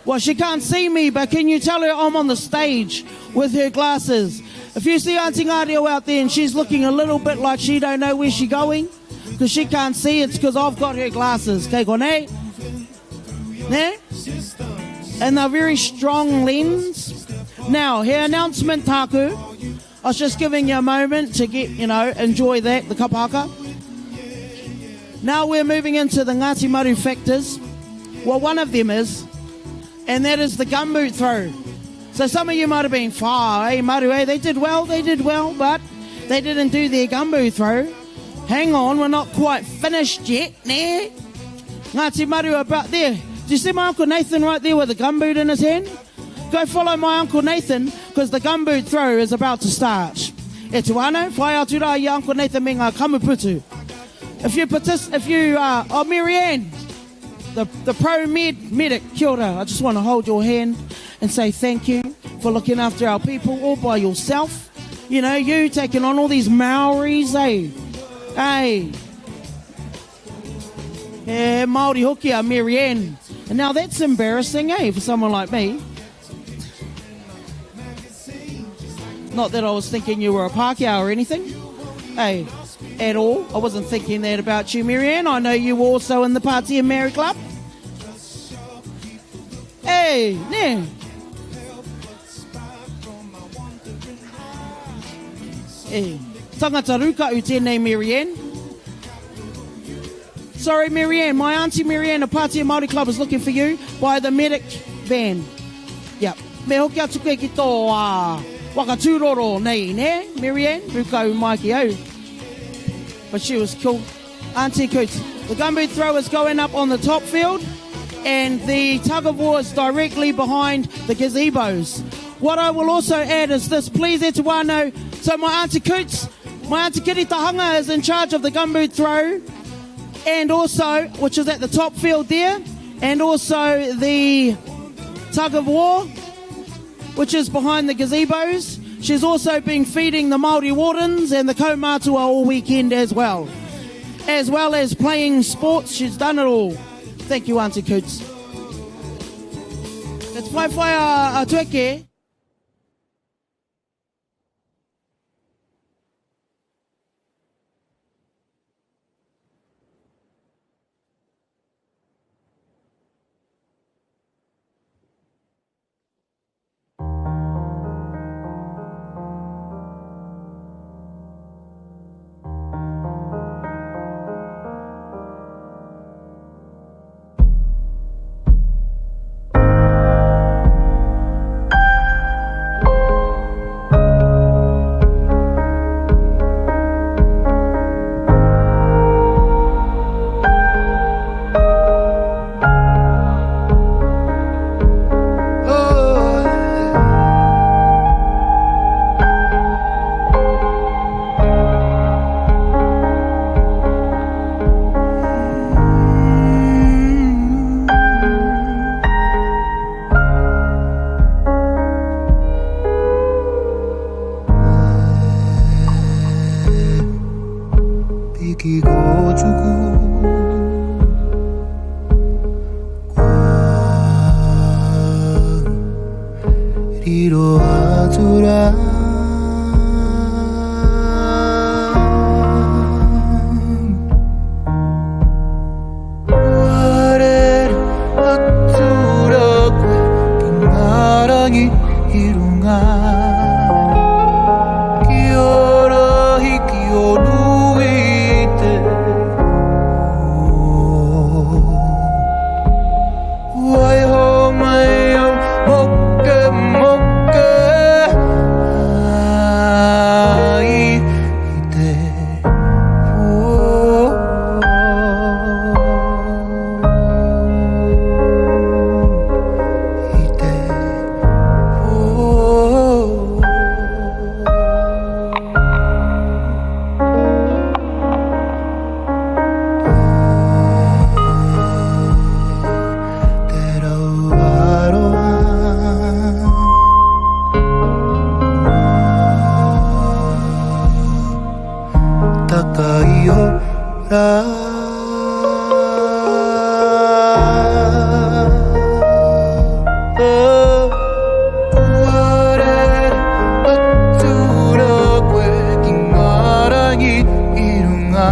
Well, she can't see me, but can you tell her I'm on the stage with her glasses? If you see Auntie Ngario out there and she's looking a little bit like she don't know where she's going, because she can't see, it's because I've got her glasses. Kei konei? Ne? And they're very strong lens. Now, he announcement tāku. I was just giving you a moment to get, you know, enjoy that, the kapahaka. Now we're moving into the Ngāti Maru factors. Well, one of them is, and that is the gumboot throw. So some of you might have been, far, hey, Maru, hey, they did well, they did well, but they didn't do their gumboot throw. Hang on, we're not quite finished yet, nah. Ngāti Maru about there. Do you see my Uncle Nathan right there with a gumboot in his hand? Go follow my Uncle Nathan, because the gumboot throw is about to start. E tuano, whai atu rā i Uncle Nathan me ngā kamuputu. If you partic- if you uh, oh Marianne, the, the pro med medic, kia ora, I just want to hold your hand and say thank you for looking after our people all by yourself. You know, you taking on all these Maoris, eh? Hey. He Māori hoki a Marianne. And now that's embarrassing, eh, for someone like me. Not that I was thinking you were a Pākehā or anything, hey, at all. I wasn't thinking that about you, Marianne. I know you were also in the Pātea Mary Club. Hey, ne. E, tangata rūkaʻu tēnei Marianne. Sorry Marianne, my auntie Marianne of Pātea Māori Club is looking for you by the medic van. Yep. Me hoki atu koe ki tō uh, waka tūroro nei, ne, Marianne? Rūkaʻu mai ki au. But she was cool. Auntie Coots. The gumboot throw is going up on the top field and the tug of war is directly behind the gazebos. What I will also add is this, please, e te whānau, so my Auntie Coots, my Auntie Kitty Tahanga is in charge of the gumboot throw, and also, which is at the top field there, and also the tug of war, which is behind the gazebos. She's also been feeding the Māori wardens and the kaumātua all weekend as well. As well as playing sports, she's done it all. Thank you, Auntie Coots. It's whaiwhai a, a tueke. Piki kōtuku Riro atu rā Kua rere atu rā koe ki ngā rangi i runga Ki ō rahi, ki ō nui i te pō Waiho mai au moke moke ai i te pō I te pō. Te rau aroha. Taka iho rā. Kua rere atu rā koe ki ngā rangi i runga.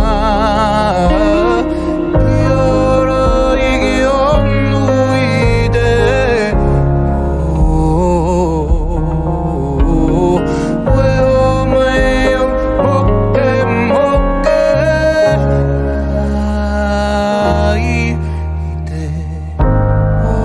Ki ō rahi, ki ō nui i te pō. Waiho mai au moke moke ai i te pō.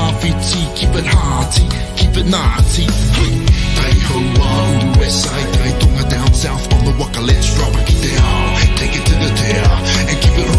rāwhiti, keep it hearty, keep it Ngāti. Hui! Tai hauāuru, west side, tai tonga down south on the waka, let's drop it ki te ao, take it to the tea and keep it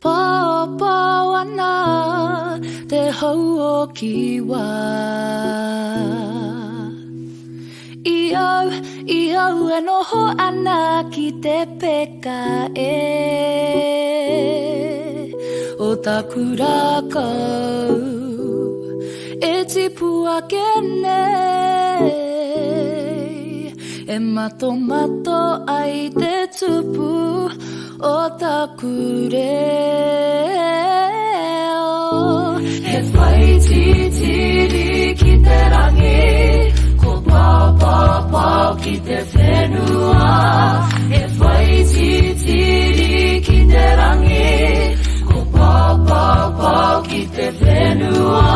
Pōpō ana te hau o Kiwa. I au, i au e noho ana ki te peka e O taku rākau e tipu ake nei E matomato ai te tupu o taku reo. He whaititiri ki te rangi, ko pāpāpā ki te whenua. He whaititiri ki te rangi, ko pāpāpā ki te whenua.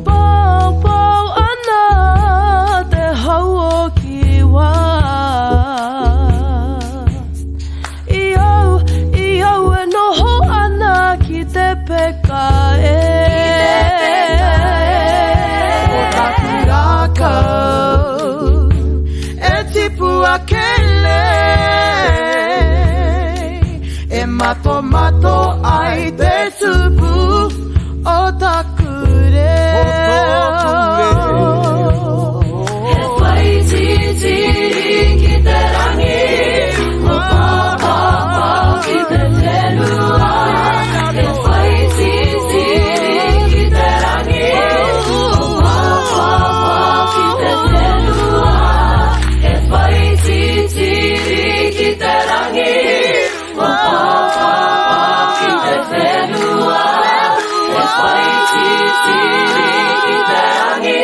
Pōpō ana te hau o Kiwa. I au, i au e noho ana ki te peka e. Ko taku rākau e tipu ake nei, E matomato ai te tupu o taku reo. He whaititiri ki te rangi, ko pāpāpā ki te whenua. He whaititiri ki te rangi, ko pāpāpā ki te whenua. He whaititiri ki te rangi, ko pāpāpā ki te whenua. He whaititiri ki te rangi,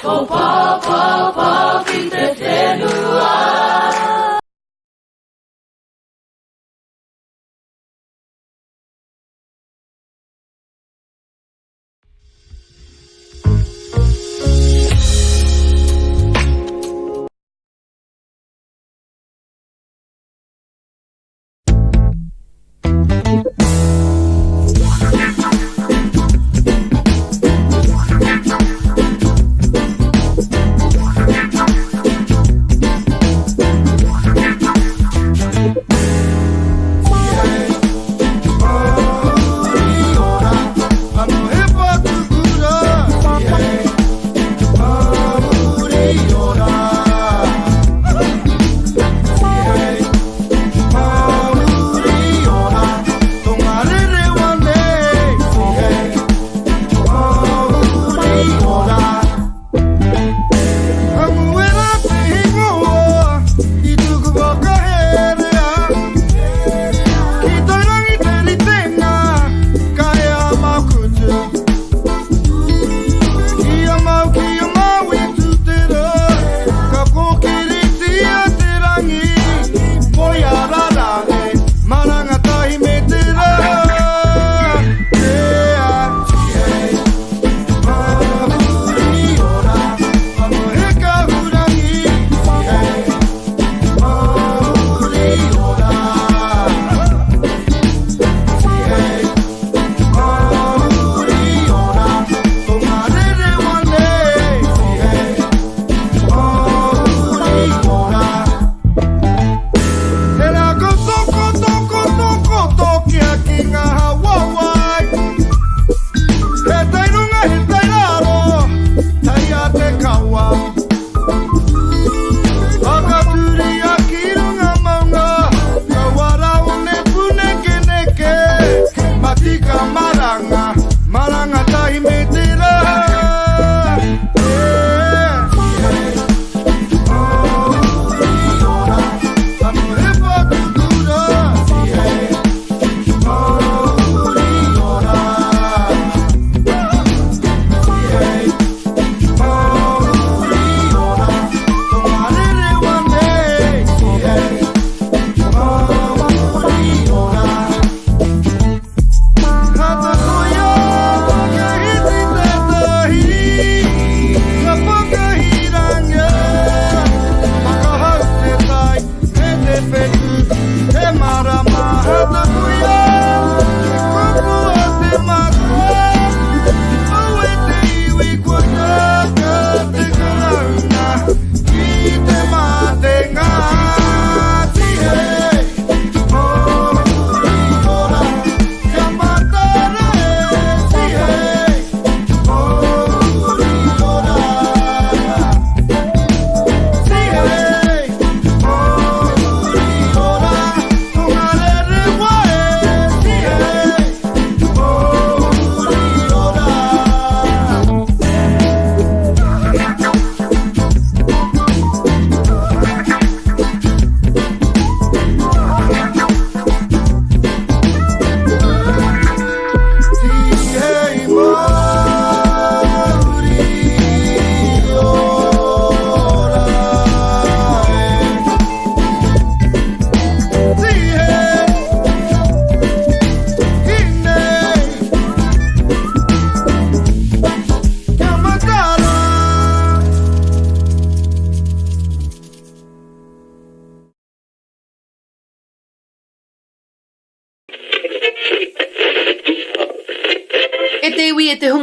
ko pāpāpā ki te whenua.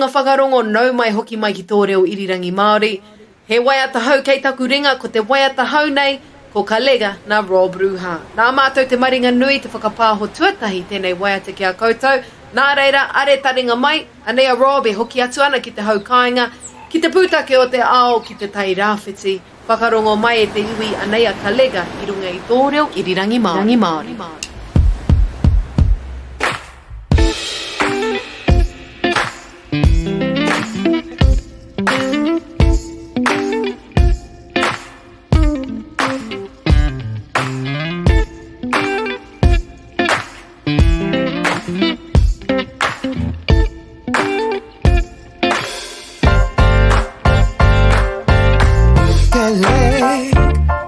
hunga whakarongo, nau mai hoki mai ki tō reo irirangi Māori. He waiata hou kei taku ringa, ko te waiata hou nei, ko Kalega nā Rob Ruha. Nā mātou te maringa nui te whakapāho tuatahi tēnei waiata ki a koutou, nā reira, are taringa mai, anei a Rob e hoki atu ana ki te hau kāinga, ki te pūtake o te ao, ki te tai rāwhiti. Whakarongo mai e te iwi anei a Kalega i runga i tō reo irirangi Māori.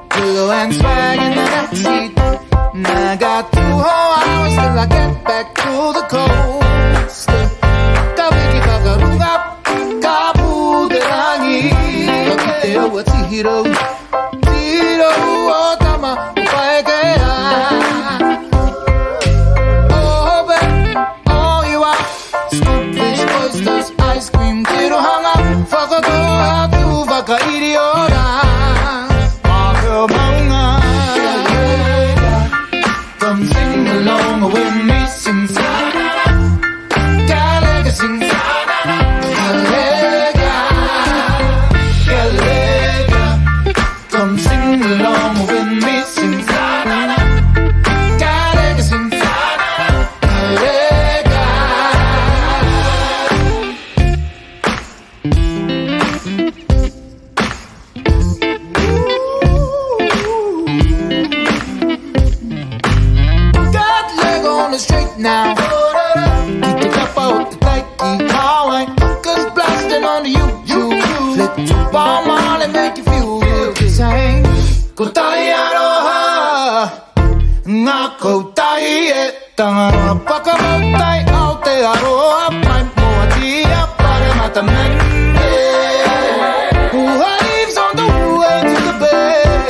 Pillow and swag in the backseat. I got two whole hours till I get back to the coast. Ka wiki whakarunga, ka pūterangi. Ka kite au a tihirau, tihirau o tama o Paekea. Oh, babe, all you are, scoop fish, oysters, ice cream, tirohanga, whakatoa tu whakairi ora. Waka maunga. Come sing along with me, sing Galega, sing Galega, Galega. Come sing along with me, sing Galega, sing Galega. Got leg on the street now. Keep the cup out the taiki. Highway hookers blasting on the YouTube. Let to bomb on and make you feel good. Sing. Ko tai aroha. Ngā koutai e tangaroa whakamautai Aotearoa mai moatia paremata mene. Waves on the way to the bay.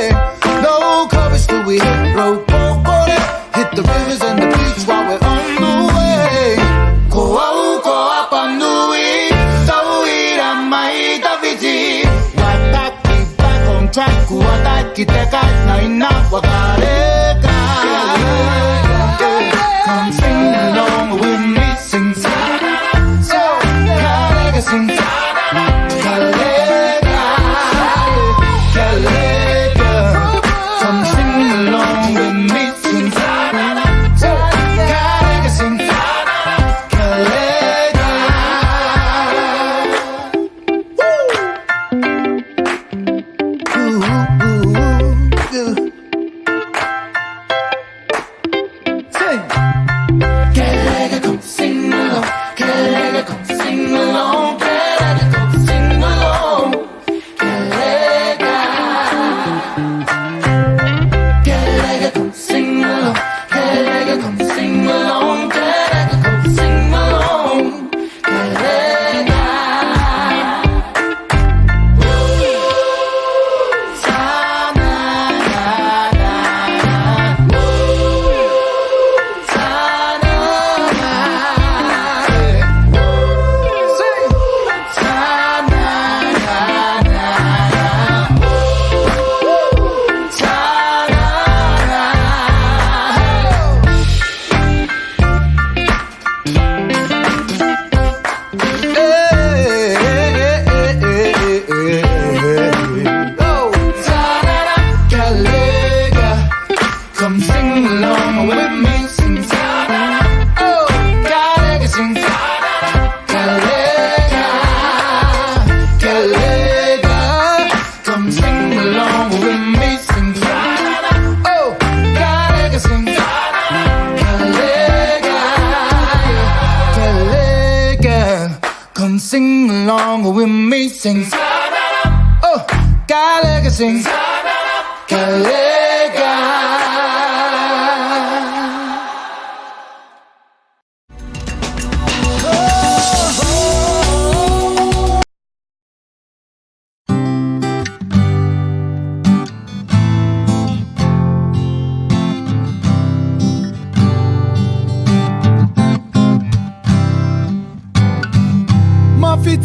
No coverage till we hit road pokore. Hit the rivers and the beach while we're on the way. Ko au ko Apanui, tauira mai tawhiti. Waitaki back on track, kua tae ki te kai, nā ina wakareka. Come sing along with me, sing so Kalega, sing Kalega, Kalega. Come sing along with me, sing so Kalega, sing Kalega. Ooh, ooh, ooh. Sing. Galega, come sing along. Galega, come sing along. Galega, come sing along. Galega. Galega, come sing along. Galega, come sing along. Galega, come sing along. Galega. Sa na na na na. Sa na na. Sing. Sa na na na na. Sa na na. Hey, hey, hey, hey, hey, hey. Oh, ta-da-da, Galega. Come sing along with me, sing oh, Galega, sing Galega, Galega. Come sing along with me, sing oh, Galega, sing Galega, Galega. Come sing along with me, sing oh, Galega, sing Galega.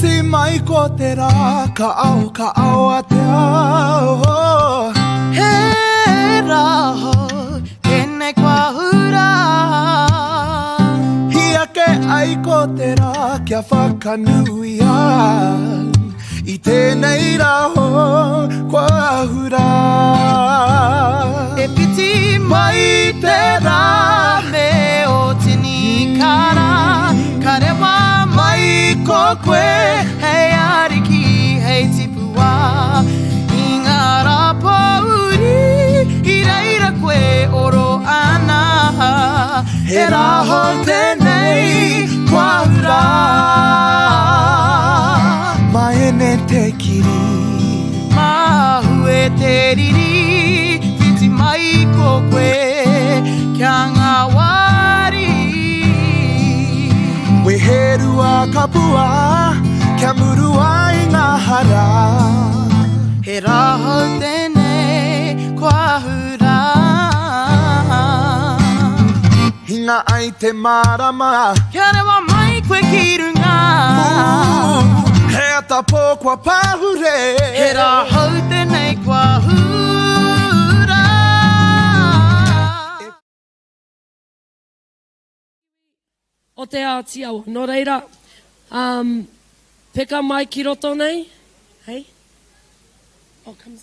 Whiti mai ko te rā, ka ao, ka ao a te ao. He rā hou, tēnei kua hura. Hī ake ai ko te rā kia whakanuia I tēnei rā hou kua hura. E whiti mai te rā me ō tini kara, ka rewa mai ko koe hei ariki, hei tipua i ngā rā pōuri, i reira koe oro ana. He rā hou tēnei kua hura. Maene te kiri. Mahue te riri, whiti mai ko koe kia ngāwari. Weherua kapua, kia murua i ngā hara. He rā hou tēnei kua hura. Hinga ai te mārama. Kia rewa mai koe ki runga. He ata pō kua pahure. He rā hou tēnei kua hura. O Te Āti Awa. Nō reira, um, peka mai ki roto nei, hei? Oh, come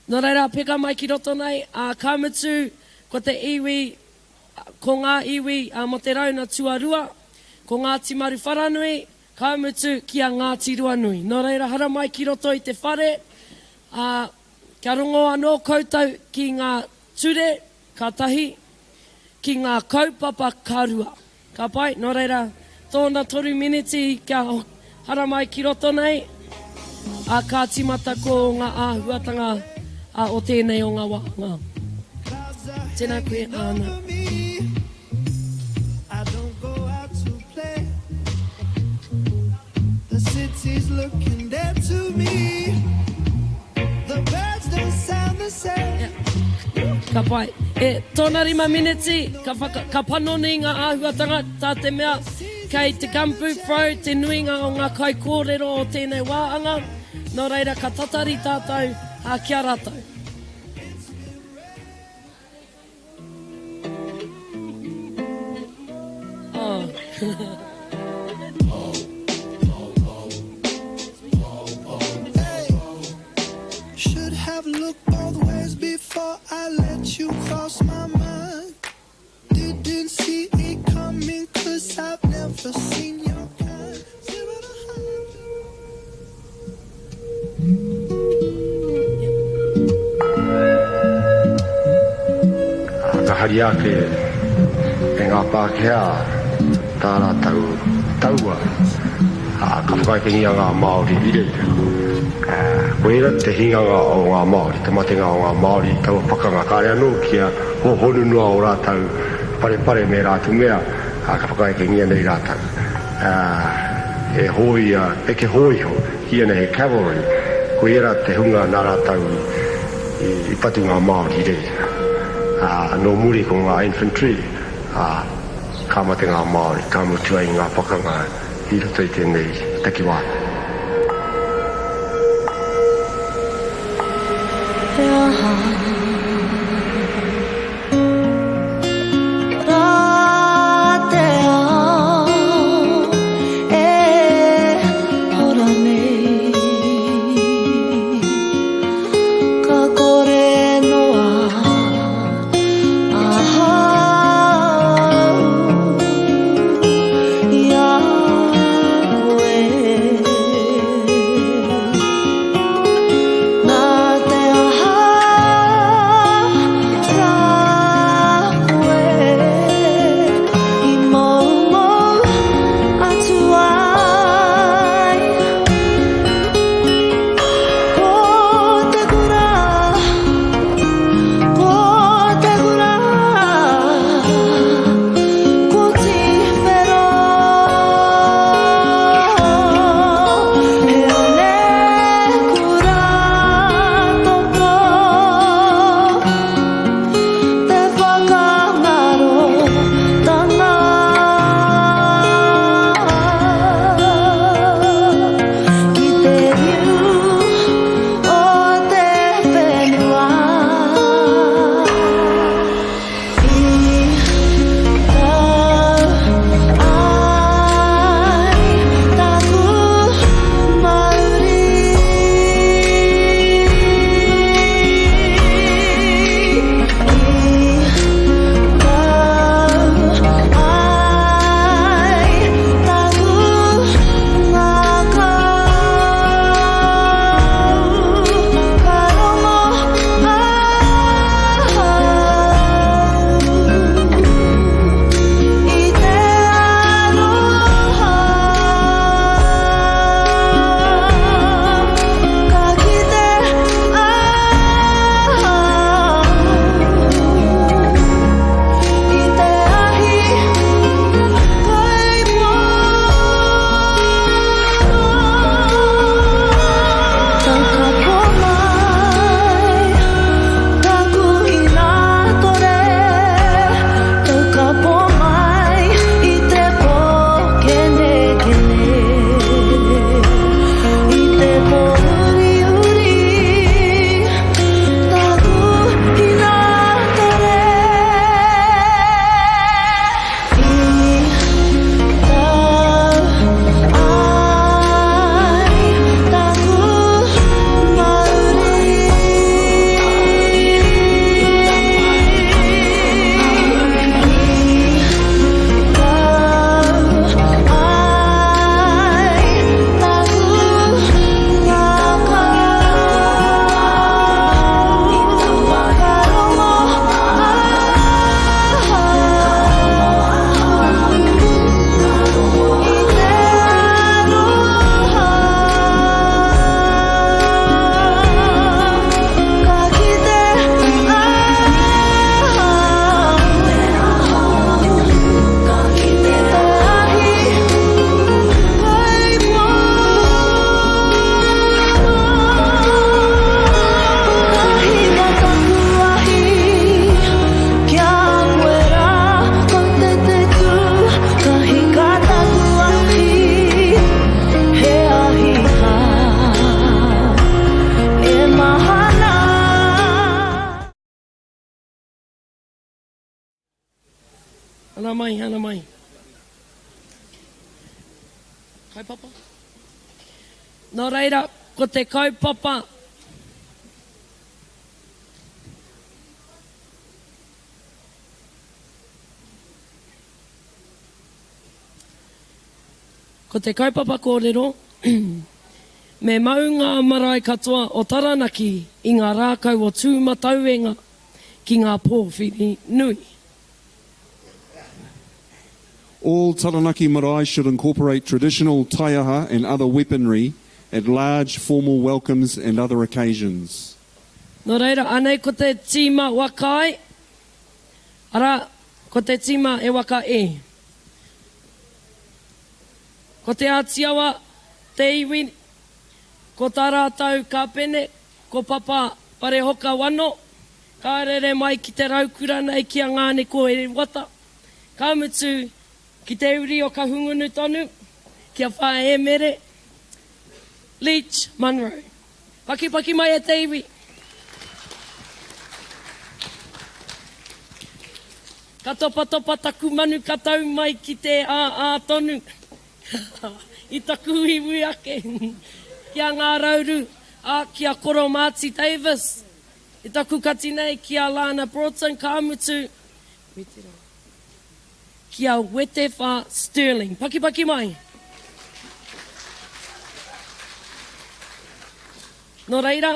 Nō reira, peka mai ki roto nei, ā, ka mutu, ko te iwi, ko ngā iwi ā, mō te rauna tuarua, ko Ngāti Maruwharanui, ka mutu ki a Ngāti Ruanui. Nō reira, haramai ki roto i te whare, ā, kia rongo anō koutou ki ngā ture, Ka tahi, ki ngā kaupapa ka rua. Ka pai, nō reira, tōna toru miniti kia haramai ki roto nei, ā, ka tīmata ko ngā āhuatanga o tēnei o ngā wāhanga. Tēnā koe, Āna. Ka pai. E, tōna rima miniti, ka, whaka, ka panoni ngā āhuatanga, tā te mea, kei te gumboot bro te nuinga o ngā kaikōrero o tēnei wāanga, nō reira ka tatari tātou ā, ki a rātou. Oh. Should have looked both ways before I let you cross my mind. Didn't see it coming cause I've never seen your kind. Ka haria ake e ngā Pākehā tā rātou taua, ā, ka whakaekengia ngā Māori i reira. Koirā te hinganga o ngā Māori, te matenga o ngā Māori i taua pakanga. Kāre anō kia hōhonu noa ō rātou parepare me rātou mea, ā, ka whakaekengia nei rātou. Ā, he hōia, eke hōiho, kīia nei he cavalry, koirā te hunga nā rātou i patu ngā Māori i reira. Ā, nō muri ko ngā infantry, ā, ka mate ngā Māori, ka mutu ai ngā pakanga i roto i tēnei takiwā. He aha rā te ao e hora nei? Ka kore noa ahau i a koe. Hana mai, hana mai. Kaupapa? Nō reira, ko te kaupapa. Ko te kaupapa kōrero, me mau ngā marae katoa o Taranaki i ngā rākau o Tūmatauenga ki ngā pōwhiri nui. All Taranaki marae should incorporate traditional taiaha and other weaponry at large formal welcomes and other occasions. Nō reira, anei ko te tīma waka e, arā, ko te tīma e waka e. Ko Te Ātiawa te iwi, ko tā rātou kāpene, ko Papa Wharehoka Wano, ka rere mai ki te raukura nei ki a Ngāneko Eriwata, ka mutu ki te uri o Kahungunu tonu, ki a Whaemere Leach Munro. Pakipaki mai e te iwi! Ka topatopa taku manu ka tau mai ki te ā-ā tonu i taku iwi ake ki a Ngā Rauru, ā, ki a Koro Marty Davis, i taku kati nei ki a Lana Broughton, ka mutu, ki a Wetewha Stirling. Pakipaki mai! Nō reira,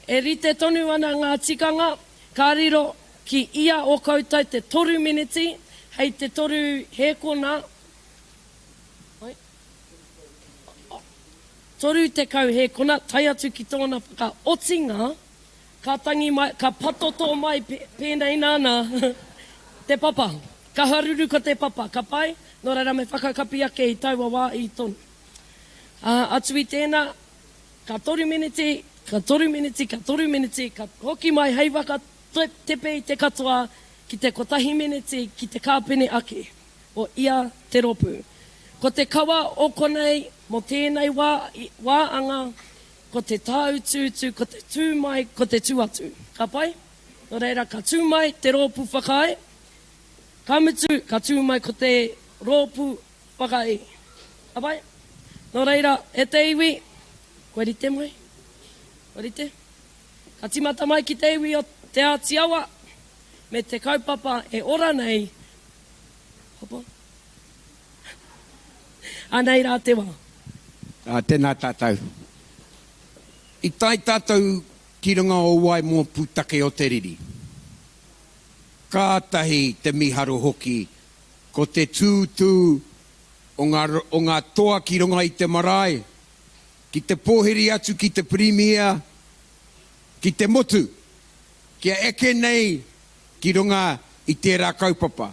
e rite tonu ana ngā tikanga, ka riro ki ia o koutou te toru meneti, hei te toru hēkona, 30 hēkona, tae atu ki tōna whakaotinga, ka tangi mai, ka patoto mai pēnei nāna te papa. Ka haruru ko te papa, ka pai, nō reira me whakakapi ake i taua wā i tonu. Ā, atu i tēnā, ka toru meneti, ka toru meneti, ka toru meneti, ka hoki mai hei waka tepe i te katoa ki te kotahi meneti ki te kāpene ake o ia te rōpū. Ko te kawa o konei mō tēnei wā, wā anga, ko te tāutuutu, ko te tū mai, ko te tū atu. Ka pai? Nō reira, ka tū mai te rōpū whakaae, ka mutu, ka tū mai ko te rōpū whakaī. Ka pai? Nō reira, e te iwi, kua rite mai? Kua rite? Ka tīmata mai ki te iwi o Te Āti Awa me te kaupapa e ora nei, Hopo. Anei rā te wā. Ā, tēnā tātou. I tae tātou ki runga o wai mō pūtake o te riri. Kātahi te miharo hoki ko te tūtū o ngā, o ngā toa ki runga i te marae, ki te pōhiri atu ki te Pirimia, ki te motu, kia eke nei ki runga i tērā kaupapa.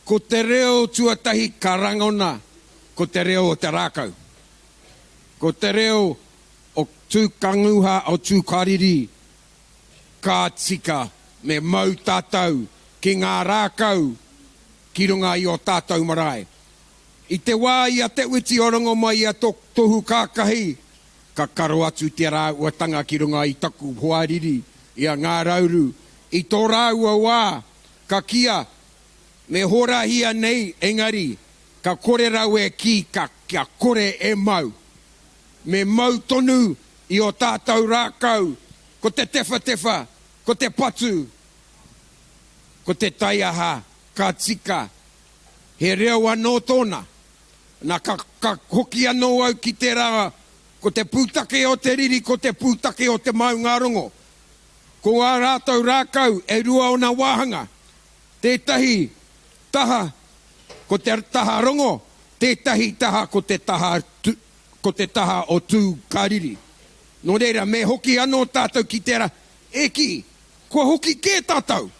Ko te reo tuatahi ka rangona ko te reo o te rākau. Ko te reo o Tūkanguha o Tūkariri ka tika me mau tātou ki ngā rākau ki runga i ō tātou marae. I te wā i a Te Witi o Rongomai i a Tohu Kākahi ka karo atu te rāuatanga ki runga i taku hoariri i a Ngā Rauru i tō rāua wā ka kīa Me horahia nei, engari, ka kore rau e kī ka kia kore e mau. Me mau tonu i o tātou rākau, ko te tewhatewha, ko te patu, ko te taiaha, ka tika. He reo anō tōna. Na, ka, ka hoki anō au ki tērā, ko te pūtake o te riri, ko te pūtake o te maungārongo. Ko ā rātou rākau e rua ōna wāhanga, Tētahi taha ko te taha rongo, tētahi taha ko te taha ko te taha o Tū ka riri. Nō reira, me hoki anō tātou ki tērā, e kī, kua hoki kē tātou!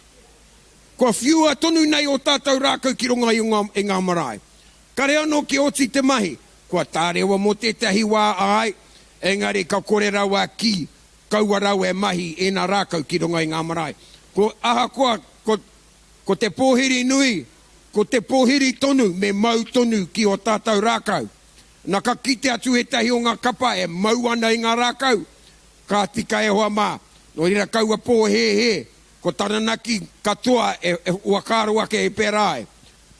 Kua whiua tonu nei ō tātou rākau ki runga i ngā, i ngā marae. Kare anō kia oti te mahi, kua tārewa mō tētahi wā, āe, engari ka kore rawa kī, kaua rawa e mahi ēnā rākau ki runga i ngā marae. Ko, ahakoa, ko, ko te pōhiri nui, ko te pōhiri tonu me mau tonu ki ō tātou rākau. Na ka kite atu ētahi o ngā kapa e mau ana i ngā rākau, ka tika e hoa mā, nō reira kaua pōhēhē, ko Taranaki katoa e, e whakaaro ake e pērā ai.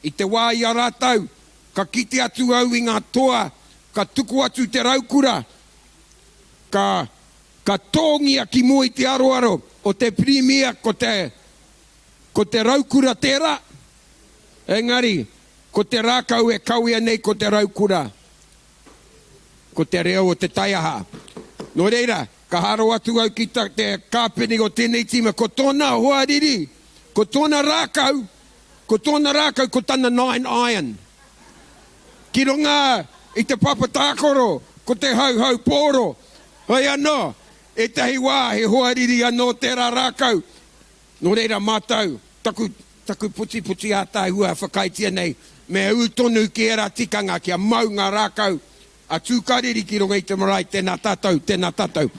I te wā i a rātou, ka kite atu au i ngā toa, ka tuku atu te raukura, ka, ka tōngia ki mua i te aroaro o te Pirimia ko te, ko te raukura tērā, engari, ko te rākau e kawea nei ko te raukura, ko te reo o te taiaha. Nō reira, ka haro atu au ki ta te kāpene o tēnei tīma, ko tōna hoariri, ko tōna rākau, ko tōna rākau ko tana 9 iron. Ki runga i te papa tākaro, ko te hauhau pōro. Hoi anō, ētahi wā he hoariri anō tērā rākau. Nō reira mātou, taku, taku putiputi ātaahua whakaaetia nei, me ū tonu ki ērā tikanga kia mau ngā rākau a Tūkariri ki runga i te marae, tēnā tātou, tēnā tātou.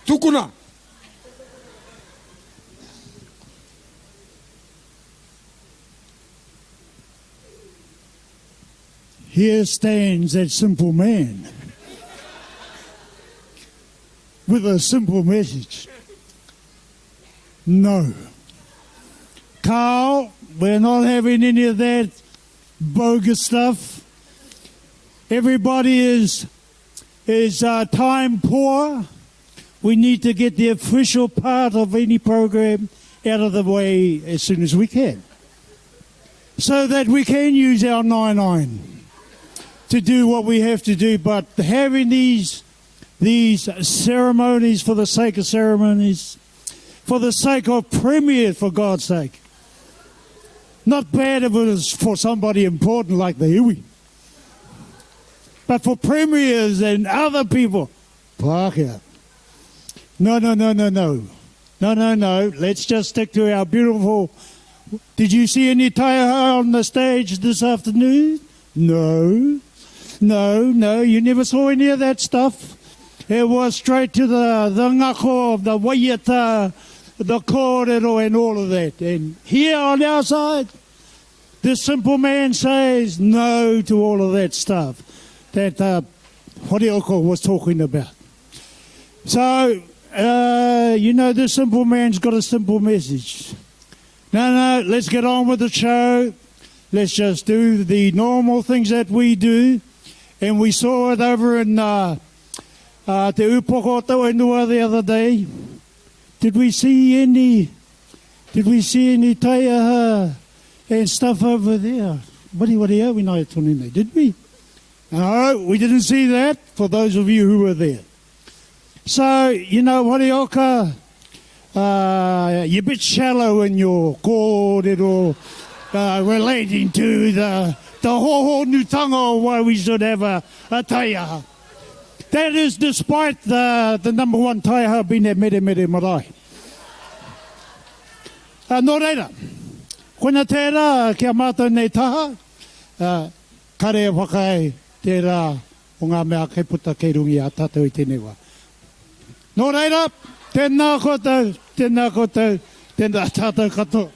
Tukuna! Here stands that simple man with a simple message. No. Carl, we're not having any of that bogus stuff. Everybody is is uh, time poor. We need to get the official part of any program out of the way as soon as we can. So that we can use our 9-9 to do what we have to do. But having these, these ceremonies for the sake of ceremonies, for the sake of premier, for God's sake. Not bad if it was for somebody important like the iwi. But for premiers and other people, Pākehā. No, no, no, no, no. No, no, no. Let's just stick to our beautiful... Did you see any taiaha on the stage this afternoon? No. No, no, you never saw any of that stuff. It was straight to the, the ngako of the waiata, the kōrero and all of that. And here on our side, this simple man says no to all of that stuff that uh, Horioko was talking about. So, uh, you know, this simple man's got a simple message. No, no, let's get on with the show. Let's just do the normal things that we do. And we saw it over in uh, uh, Te Upoko o the other day. Did we see any, did we see any taiaha and stuff over there? What do we know did we? No, we didn't see that, for those of you who were there. So, you know, Warioka, uh, you're a bit shallow in your kōrero uh, relating to the, the hohonutanga of why we should have a, a taiaha. That is despite the, the number one taiaha being at Mere Mere Marae. Uh, nō reira, koina tērā ki a mātou nei taha, uh, kare e whakaae tērā o ngā mea kei puta kei runga i a tātou i tēnei wā. Nō reira, tēnā koutou, tēnā koutou, tēnā tātou katoa.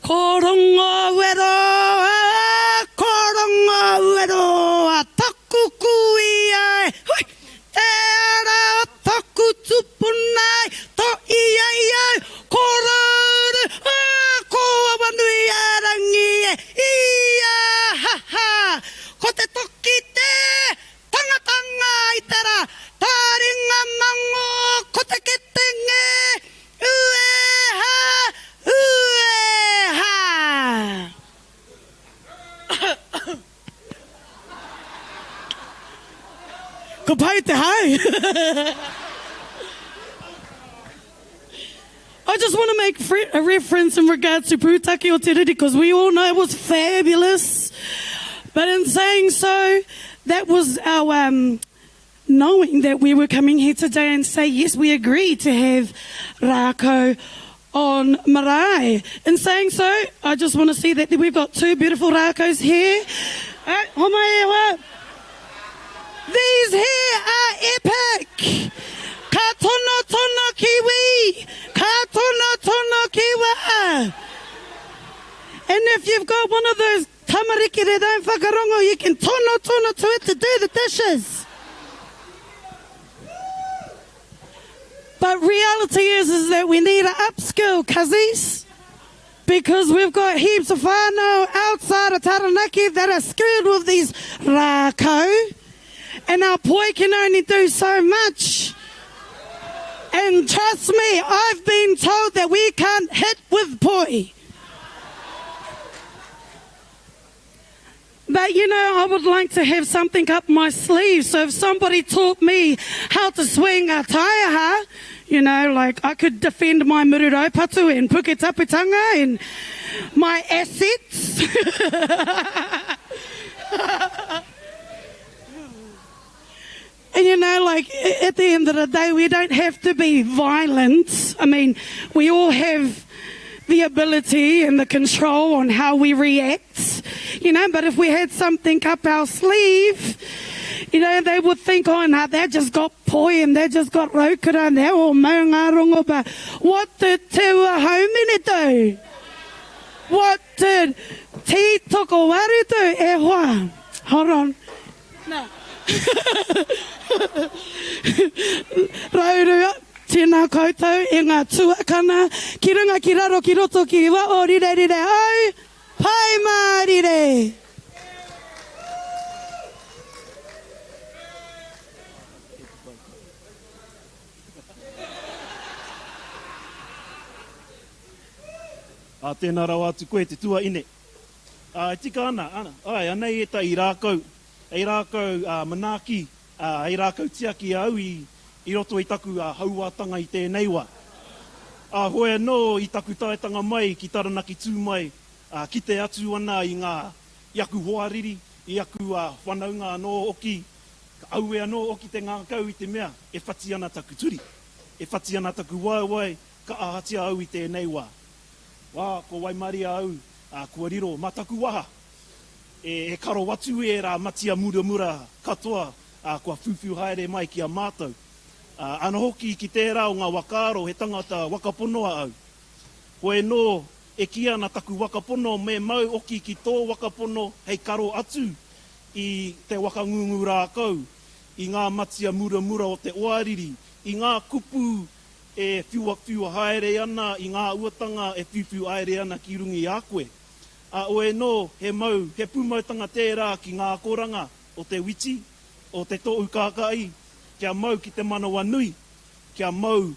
Ko Rongo wero a, ko Rongo wero a taku kuia e, hui! Te ara o taku tupuna e, to ia i au, ko Rauru, a, ko Awanui-a-rangi e, ia ha ha! Ko te toki te tangatanga i te ra, taringa mango, ko te ketenge, ue ha, ue ha! Ko pai te hau. I just want to make a reference in regards to Pūtake o Te Riri because we all know it was fabulous. But in saying so, that was our um, knowing that we were coming here today and say, yes, we agree to have rākau on marae. In saying so, I just want to see that we've got two beautiful rākaus here. Uh, These here are epic! Ka tono tono kiwi! Ka tono tono kiwa! And if you've got one of those tamariki that don't whakarongo, you can tono tono to it to do the dishes. But reality is is that we need to upskill, cuzzies. Because we've got heaps of whānau outside of Taranaki that are skilled with these rākau. And our poi can only do so much. And trust me, I've been told that we can't hit with poi. But you know, I would like to have something up my sleeve. So if somebody taught me how to swing a taiaha, you know, like I could defend my muru raupatu and puketaputanga and my assets. And you know, like at the end of the day, we don't have to be violent. I mean, we all have the ability and the control on how we react, you know, but if we had something up our sleeve, you know, they would think, oh, no, they just got poi and they just got raukura and they're all maungarongo, but what did Te Ua Haumene do? What did Te Tokowaru do? E hoa, hold on. Nā. Rauru, tēnā koutou e ngā tuakana, ki runga, ki raro, ki roto, ki waho, rire, rire, au, pai mārire! Ā, tēnā rawa atu koe te tuaine. Ā, e tika ana, ana, āe, anei ētahi rākau, hei rākau manaaki, ā, hei rākau tiaki au i, i roto i taku hauātanga i tēnei wā. Ā, hoi anō i taku taetanga mai ki Taranaki tū mai, ā, kite atu ana i ngā, i aku hoariri, i aku whanaunga anō hoki, ka aue anō hoki te ngākau i te mea e whati ana taku turi, e whati ana taku waewae, ka ahatia au i tēnei wā. Wā, kua waimaria au, ā, kua riro mā taku waha e karo atu ērā matia muramura katoa, ā, kua whiuwhiu haere mai ki a mātou. Ā, anō hoki ki tērā o ngā whakaaro he tangata whakapono a au. Koe nō e kī ana taku whakapono me mau oki ki tō whakapono hei karo atu i te whakangungu rākau, i ngā matia muramura o te oariri, i ngā kupu e whiuawhiua haere ana i ngā uatanga e whiuwhiu aere ana ki runga i a koe. A oe nō, he mau, he pūmautanga tērā ki ngā akoranga o te witi, o te tōu kākaʻi, kia mau ki te manawanui, kia mau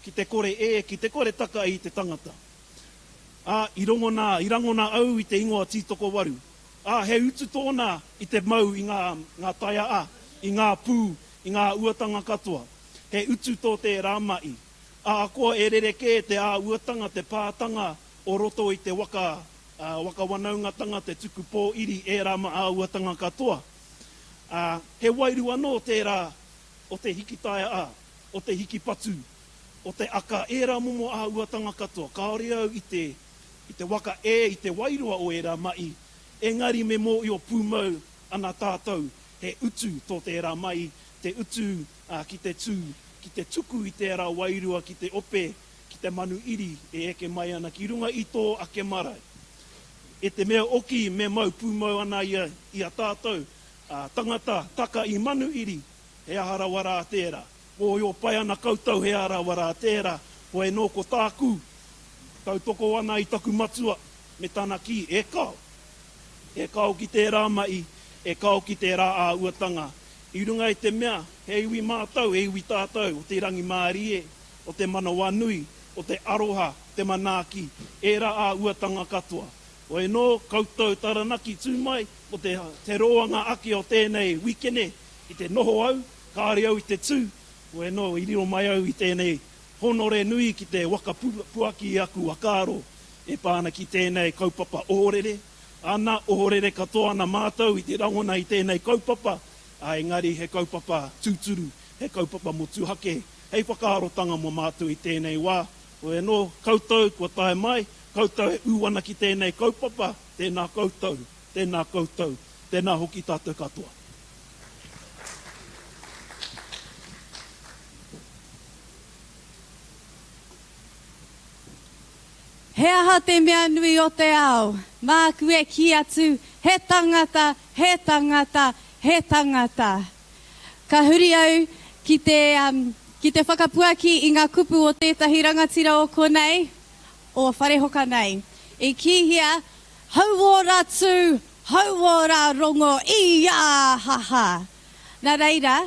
ki te kore e, ki te kore taka i te tangata. Ā, i rongona, i rangona au i te ingoa Tītokowaru. Ā, he utu tōna i te mau i ngā, ngā taiaa, i ngā pū, i ngā uatanga katoa. He utu tō tērā mahi. Ahakoa e rerekē te āhuatanga, te pātanga o roto i te waka, waka wanaungatanga, te tuku pōiri, ērā āhuatanga katoa. Ā, he wairua anō tērā o te hiki taea, o te hiki patu, o te aka, ērā momo āhuatanga katoa. Kāore au i te, i te waka e i te wairua o ērā mahi, engari me mōhio pūmau ana tātou he utu tō tērā mahi, te utu ki te tū, ki te tuku i tērā wairua ki te ope, ki te manu iri e eke mai ana ki runga i tō ake marae. E te mea oki me mau pūmau ana ia i a tātou, ā, tangata taka i manu iri, he aha rawa rā tērā? Mōhio pai ana koutou he aha rawa rā tērā, hoi anō ko tāku, tautoko ana i taku matua me tana kī, e kao! E kao ki tērā mahi, e kao ki tērā āhuatanga, i runga i te mea he iwi mātau, he iwi tātau o te rangimārie, o te manawanui, o te aroha, te manaaki, ērā āhuatanga katoa. Hoi anō, koutou Taranaki tū mai, ko te te roanga ake o tēnei wikene i te noho au, kāore au i te tū, hoi anō i riro mai au i tēnei hōnore nui ki te waka puaki i aku whakaaro e pā ana ki tēnei kaupapa ohorere. Ana, ohorere katoa ana mātou i te rangona i tēnei kaupapa, ā, engari he kaupapa tūturu, he kaupapa motuhake hei whakaarotanga mō mātou i tēnei wā. Hoi anō, koutou kua tae mai, koutou e ū ana ki tēnei kaupapa, tēnā koutou, tēnā koutou, tēnā hoki tātou katoa. He aha te mea nui o te ao? Māku e kī atu, he tangata, he tangata, he tangata. Ka huri au ki te, Ki te whakapuaki i ngā kupu o tētahi rangatira o konei, o Wharehoka nei. I kīhia, Hauora tū, hauora rongo, i-ā ha ha! Nā reira,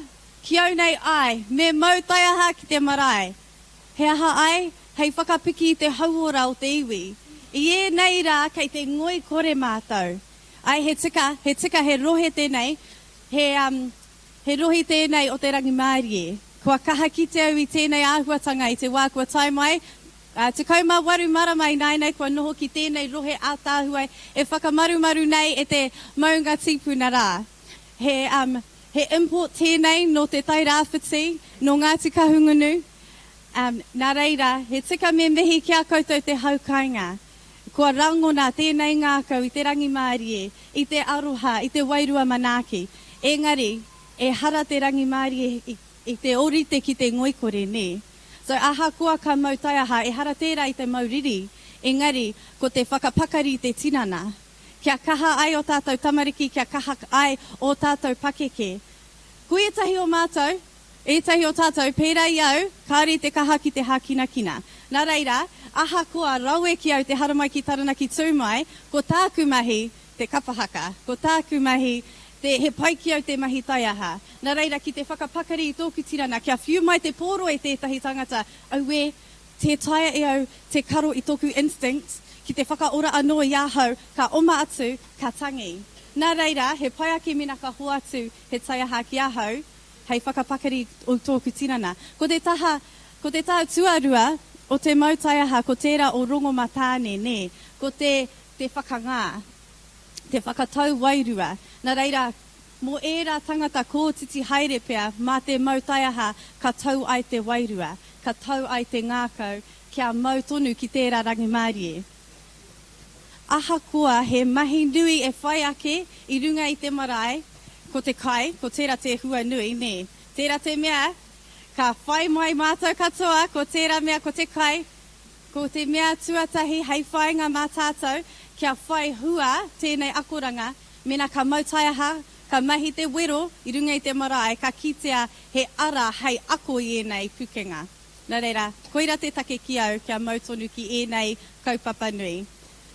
ki au nei āe, me mau taiaha ki te marae. He aha ai? Hei whakapiki i te hauora o te iwi. I ēnei rā kei te ngoikore mātou. Āe, he tika, he tika, he rohe tēnei, he, um, he rohi tēnei o te rangimārie. Kua kaha kite au i tēnei āhuatanga i te wā kua tae mai, ā, 18 marama ināianei kua noho ki tēnei rohe ātaahua e whakamarumaru nei e te maunga tīpuna rā. He, um, he import tēnei nō Te Tai Rāwhiti, nō Ngāti Kahungunu. Um, nā reira, he tika me mihi ki a koutou te hau kainga. Kua rangona tēnei ngākau i te rangimārie, i te aroha, i te wairua manaaki. Engari, ehara te rangimārie i, i te ōrite ki te ngoikore, nē? So, ahakoa ka mau taiaha, ehara tērā i te mau riri, engari, ko te whakapakari i te tinana. Kia kaha ai ō tātou tamariki, kia kaha ai ō tātou pakeke. Ko ētahi o mātou, ētahi o tātou, pērā i au, kāore i te kaha ki te hākinakina. Nā reira, ahakoa rawe ki au te haramai ki Taranaki tū mai, ko tāku mahi te kapa haka, ko tāku mahi te, he pai ki au te mahi taiaha. Nā reira, ki te whakapakari i tōku tinana, kia whiu mai te pōro e tētahi tangata, auē, Tē taea e au te karo i tōku instinct ki te whakaora anō i ahau, ka oma atu, ka tangi. Nā reira, he pai ake mēnā ka hoatu he taiaha ki ahau hei whakapakari i tōku tinana. Ko te taha, ko te taha tuarua o te mau taiaha ko tērā o Rongomatāne, nē, ko te, te whakangā, te whakatau wairua. Nā reira, Mō ērā tangata kōtiti haere pea, mā te mau taiaha ka tau ai te wairua, ka tau ai te ngākau kia mau tonu ki tērā rangimārie. Ahakoa he mahi nui e whai ake i runga i te marae, ko te kai, ko tērā te hua nui, nē. Tērā te mea, ka whai mai mātou katoa, ko tērā mea ko te kai, ko te mea tuatahi hei whāinga mā tātou kia whai hua tēnei akoranga, Mēnā ka mau taiaha, ka mahi te wero i runga i te marae, ka kitea he ara hei ako i ēnei pukenga. Nā reira, koira te take ki au kia mau tonu ki ēnei kaupapa nui.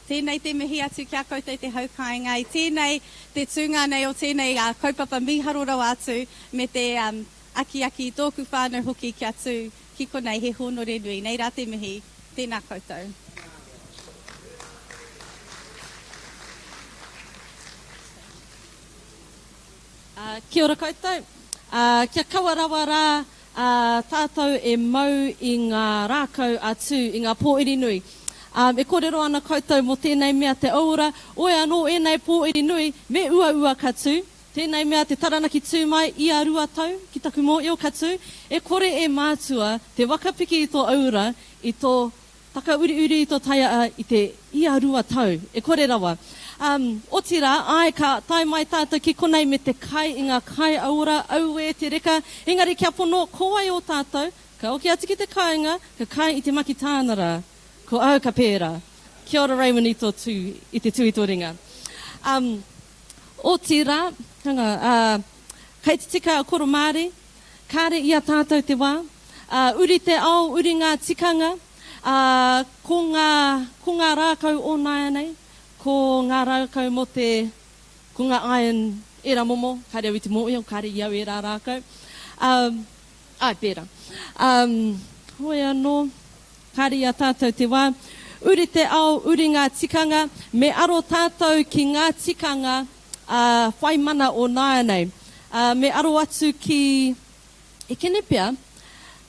Tēnei te mihi atu ki a koutou te hau kāinga i tēnei, te tūnga nei o tēnei kaupapa mīharo rawa atu me te akiaki i tōku whānau hoki kia tū ki konei, he hōnore nui. Nei rā te mihi. Tēnā koutou. Kia ora koutou. Kia kaua rawa rā tātou e mau i ngā rākau a Tū, i ngā pōiri nui. E kōrero ana koutou mō tēnei mea te ōura, oi anō ēnei pōiri nui, me uaua ka tū, tēnei mea te Taranaki tū mai ia 2 tau, ki taku mōio ka tū, e kore e mātua te waka piki i tō ōura, i tō Whakauriuri i tō taiaa i te ia 2 tau, e kore rawa. Um, otirā, āe, ka tae mai tātou ki konei me te kai i ngā kai auora, auē te reka, engari kia pono, ko wai ō tātou, ka hoki atu ki te kāinga, ka kai i te makitāna rā. Ko au ka pērā. Kia ora Raymond i tō tū, i te tū i tō ringa. Um, otirā, hanga, ā, kei te tika a Koro Māri, kāre i a tātou te wā, Ā, uri te ao, uri ngā tikanga, ā, ko ngā, ko ngā rākau o nāianei, ko ngā rākau mō te, ko ngā iron, ērā momo, kāre au i te mōhio, kāre i au ērā rākau. Ā, āe, pērā. Ā, hoi anō, kāre i a tātou te wā. Uri te ao, uri ngā tikanga, me aro tātou ki ngā tikanga, ā, whai mana o nāianei. Ā, me aro atu ki. E kene pea,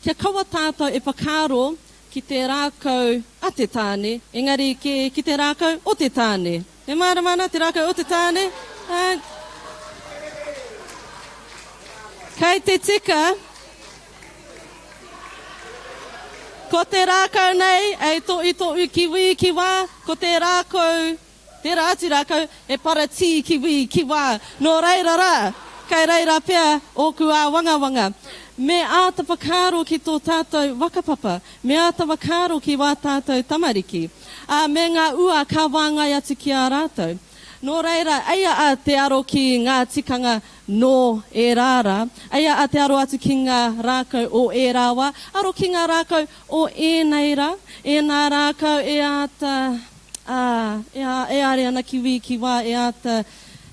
kia kaua tātou e whakaaro ki te rākau a te tāne, engari kē ki te rākau o te tāne. E mārama ana te rākau o te tāne? Āe. Kei te tika. Ko te rākau nei, ei toʻutoʻu ki wī ki wā, ko te rākau Tērā atu rākau e paratī ki wī, ki wā. Nō reira rā, kei reira pea ōku āwangawanga. Me āta whakaaro ki tō tātou whakapapa, me āta whakaaro ki wā tātou tamariki, ā, me ngā ua ka wāngai atu ki a rātou. Nō reira, eia a te aro ki ngā tikanga Nō ērā rā, eia a te aro atu ki ngā rākau o ērā wā, aro ki ngā rākau o ēnei rā, ēnā rākau e āta, ā, e ā, e āre ana ki wī, ki wā, e āta,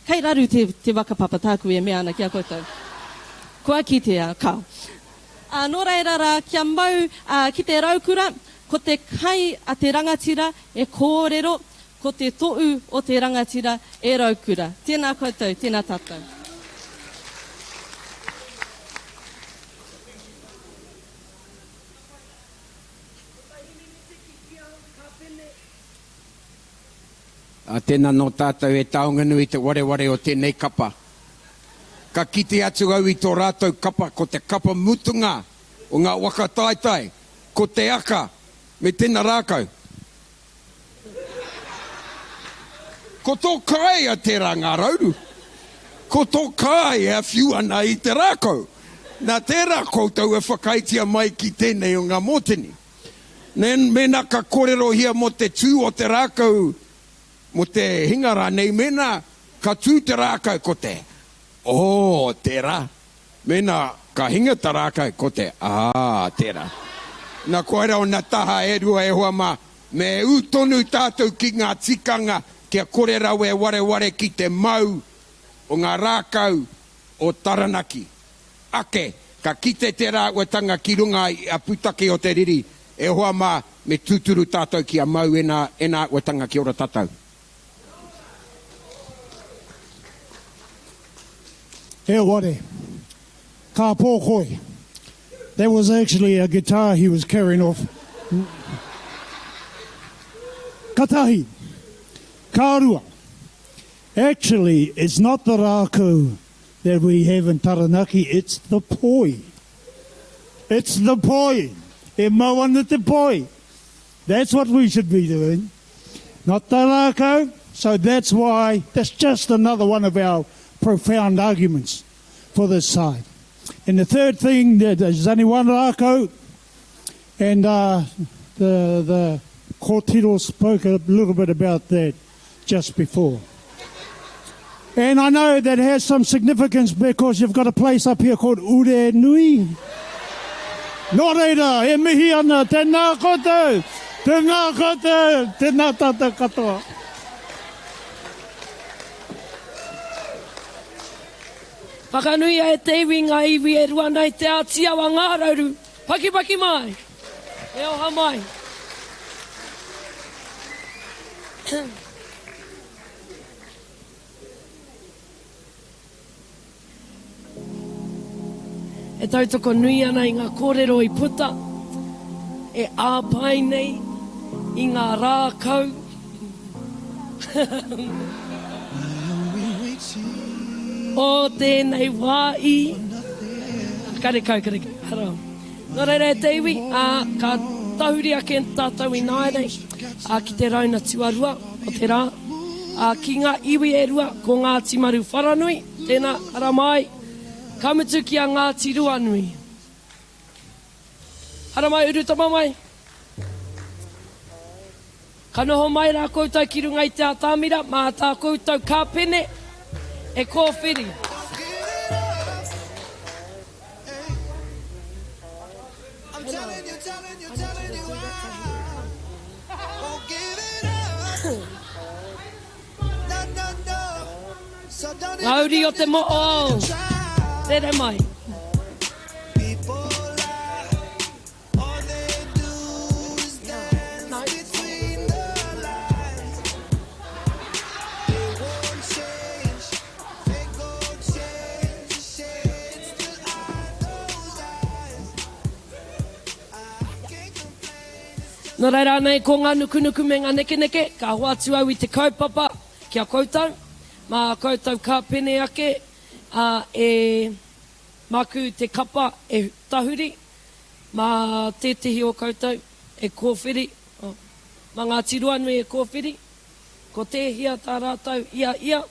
kei raru te, te whakapapa tāku e mea ana ki a koutou. Kua kitea, ka. Ā, nō reira rā, kia mau, ā, ki te raukura, ko te kai a te rangatira e kōrero, ko te toʻu o te rangatira e raukura. Tēnā koutou, tēnā tātou. Ā, tēnā nō tātou e taonga nui te wareware o tēnei kapa. Ka kite atu au i tō rātou kapa ko te kapa mutunga o ngā waka taetae, ko te aka me tena rākau. Ko tō kāea tērā ngā rauru. Ko tō kāea whiu ana i te rākau. Nā tērā koutou e whakaaetia mai ki tēnei o ngā mōtini. Mēnā ka kōrerohia mō te tū o te rākau, mō te hinga rānei, mēnā ka tū te rākau ko te Ō, tērā. Mēnā ka hinga te rākau ko te Ā, tērā. Nā koirā ōna taha e rua e hoa mā, me ū tonu tātou ki ngā tikanga kia kore rawa e wareware ki te mau o ngā rākau o Taranaki. Ake, ka kite tērā āhuatanga ki runga i a pūtake o te riri, e hoa mā, me tūturu tātou kia mau ēnā, ēnā āhuatanga kia ora tātou. E ware. Ka pō koe. That was actually a guitar he was carrying off. Ka tahi. Ka rua. Actually, it's not the rākau that we have in Taranaki, it's the poi. It's the poi. E mau ana te poi. That's what we should be doing. Not the rākau. So that's why, that's just another one of our profound arguments for this side. And the third thing, there's only one rākau, and uh, the, the kōtiro spoke a little bit about that just before. And I know that has some significance because you've got a place up here called Ure Nui. Nō reira, e mihi ana, tēnā koutou, tēnā koutou, tēnā tātou katoa. Whakanuia e te iwi ngā iwi e rua nei Te Āti Awa Ngā Rauru. Pakipaki mai! E oha mai! E tautoko nui ana i ngā kōrero i puta, e āpae nei i ngā rākau. O tēnei wā i. Karekau, karekau, hara. Nō reira e te iwi, ā, ka tahuri ake tātou ināianei, ā, ki te rauna tuarua o te rā, ā, ki ngā iwi e rua, ko Ngāti Maru Wharanui, tēnā, haramai, ka mutu ki a Ngāti Ruanui. Haramai, urutama mai. Ka noho mai rā koutou ki runga i te atamira mā tā koutou kāpene e kōwhiri. Ngā uri o te moo, rere mai. Nō reira anei ko ngā nukunuku me ngā nekeneke, ka hoatu au i te kaupapa ki a koutou, mā ā koutou kāpene ake, ā, e māku te kapa e tahuri, Mā tētehi o koutou e kōwhiri, oh, mā Ngāti Ruanui e kōwhiri, ko tēhea tā rātou i a ia,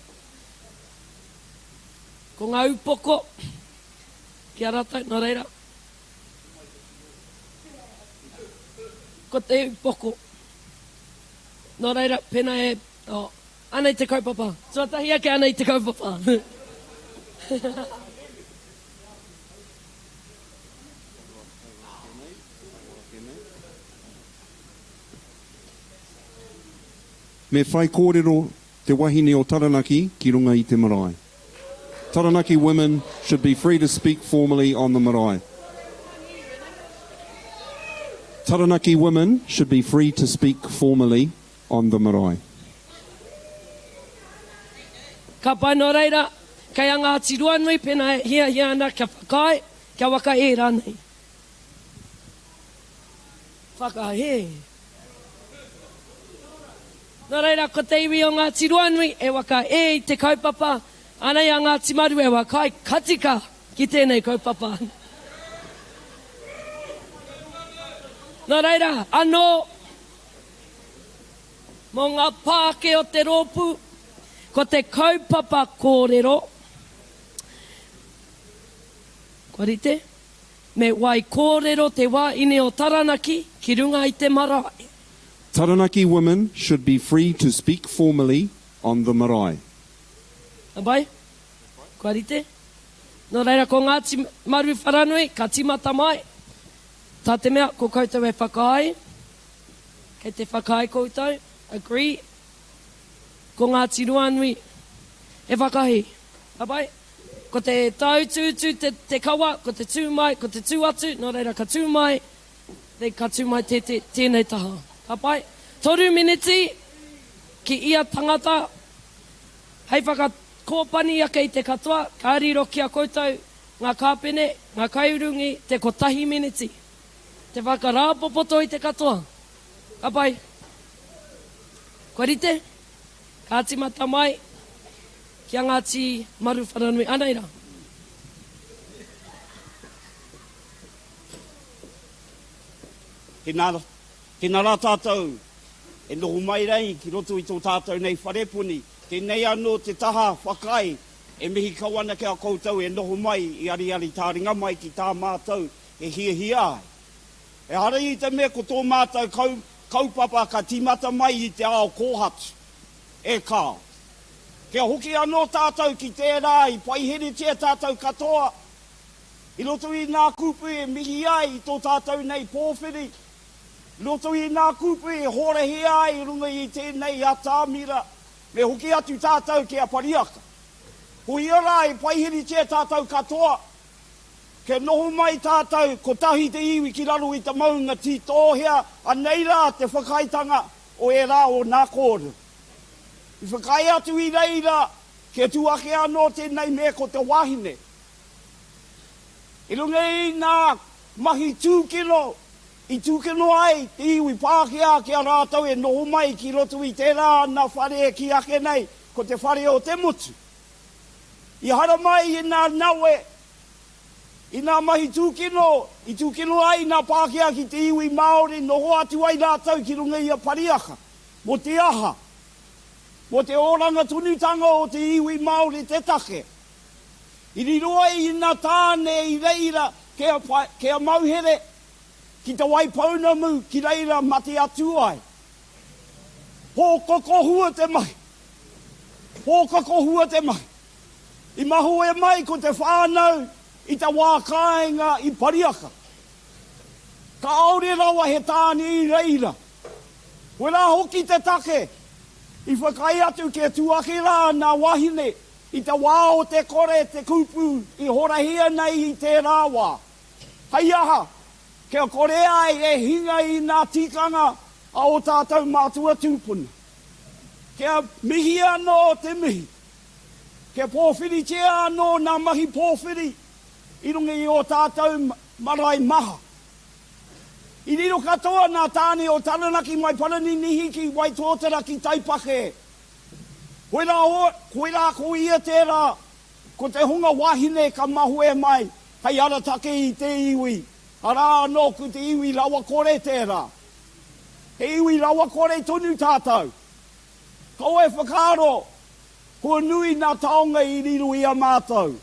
ko ngā upoko ki a rātou, nō reira, ko te upoko. Nō reira, pēnā e, oh, anei te kaupapa. Tuatahi ake, anei te kaupapa. Me whaikōrero te wahine o Taranaki ki runga i te marae. Taranaki women should be free to speak formally on the marae. Taranaki women should be free to speak formally on the marae. Ka pai nō reira, kei a Ngāti Ruanui pēnā e hiahia ana kia whakaae, kia whakahē rānei. Whakahē. Nō reira, ko te iwi o Ngāti Ruanui e whakahē i te kaupapa, anei a Ngāti Maru e whakaae ka tika ki tēnei kaupapa. Nō reira, anō, mō ngā pāke o te rōpū, ko te kaupapa kōrero, kua rite, me wai kōrero te wāhine o Taranaki ki runga i te marae. Taranaki women should be free to speak formally on the marae. Ka pai? Kua rite? Nō reira, ko Ngāti Maru Wharanui ka tīmata mai, tā te mea ko koutou e whakaae, kei te whakaae koutou, agree, ko Ngāti Ruanui e whakahī. Ka pai? Ko te tāutuutu te, te kawa, ko te tū mai, ko te tū atu, nō reira ka tū mai, Nei ka tū mai te, te, tēnei taha. Ka pai? Toru miniti ki ia tangata hei whakakōpani ake i te katoa, ka riro ki a koutou ngā kāpene, ngā kaiurungi te kotahi miniti te whakarāpopoto i te katoa. Ka pai? Kua rite? Ka tīmata mai ki a Ngāti Maruwharanui. Anei rā. Tēnā, tēnā rā tātou e noho mai nei ki roto i tō tātou nei wharepuni. Tēnei anō te taha whakaae e mihi kau ana ki a koutou e noho mai i ariari tāringa mai ki tā mātou e hiahia ai. Ehara i te mea ko tō mātou kau, kaupapa ka tīmata mai i te ao kōhatu. E kāo. Kia hoki anō tātou ki tērā i paiheretia tātou katoa I roto i nā kupu e mihi ai i tō tātou nei pōwhiri, i roto i nā kupu e horahia ai i runga i tēnei atamira, me hoki atu tātou ki a Pariaka. Ko ia rā e paiheritia tātou katoa, kia noho mai tātou kotahi te iwi ki raro i te maunga tītōhea, anei rā te whakaaetanga o ērā o nā kōrero. I whakaae atu i reira kia tū ake anō tēnei mea ko te wahine. I runga i ngā mahi tūkino i tūkino ai te iwi Pākehā ki a rātou e noho mai ki roto i tērā ana whare e kī ake nei ko te whare o te motu. I haramai i ngā nawe, i ngā mahi tūkino i tūkino ai ngā Pākehā ki te iwi Māori noho atu ai rātou ki runga i a Pariaka. Mō te aha? Mō te oranga tonutanga o te iwi Māori te take. I riro ai i nga tāne i reira kia mauhere ki Te Waipounamu ki reira mate atu ai. Pōkokohua te mahi. Pōkokohua te mahi. I mahue mai ko te whānau i te wā kāinga i Pariaka. Kāore rawa he tāne i reira. Koirā hoki te take i whakaae atu kia tū ake rā ngā wāhine I te wā o te kore te kupu i horahia nei i tērā wā. Hei aha, kia kore ai e hinga i ngā tikanga a ō tātou mātua tūpuna. Kia mihi anō te mihi. Kia pōwhiritia anō ngā mahi pōwhiri i runga i ō tātou marae maha. I riro katoa ngā tāne o Taranaki mai Paraninihi ki Waitōtara ki Taipakē. Koirā o, koirā ko ia tērā, ko te hunga wahine ka mahue mai hei arataki i te iwi, arā anō ko te iwi rawakore tērā. He iwi rawakore tonu tātou. Kaua e whakaaro, kua nui nā taonga i riro i a mātou.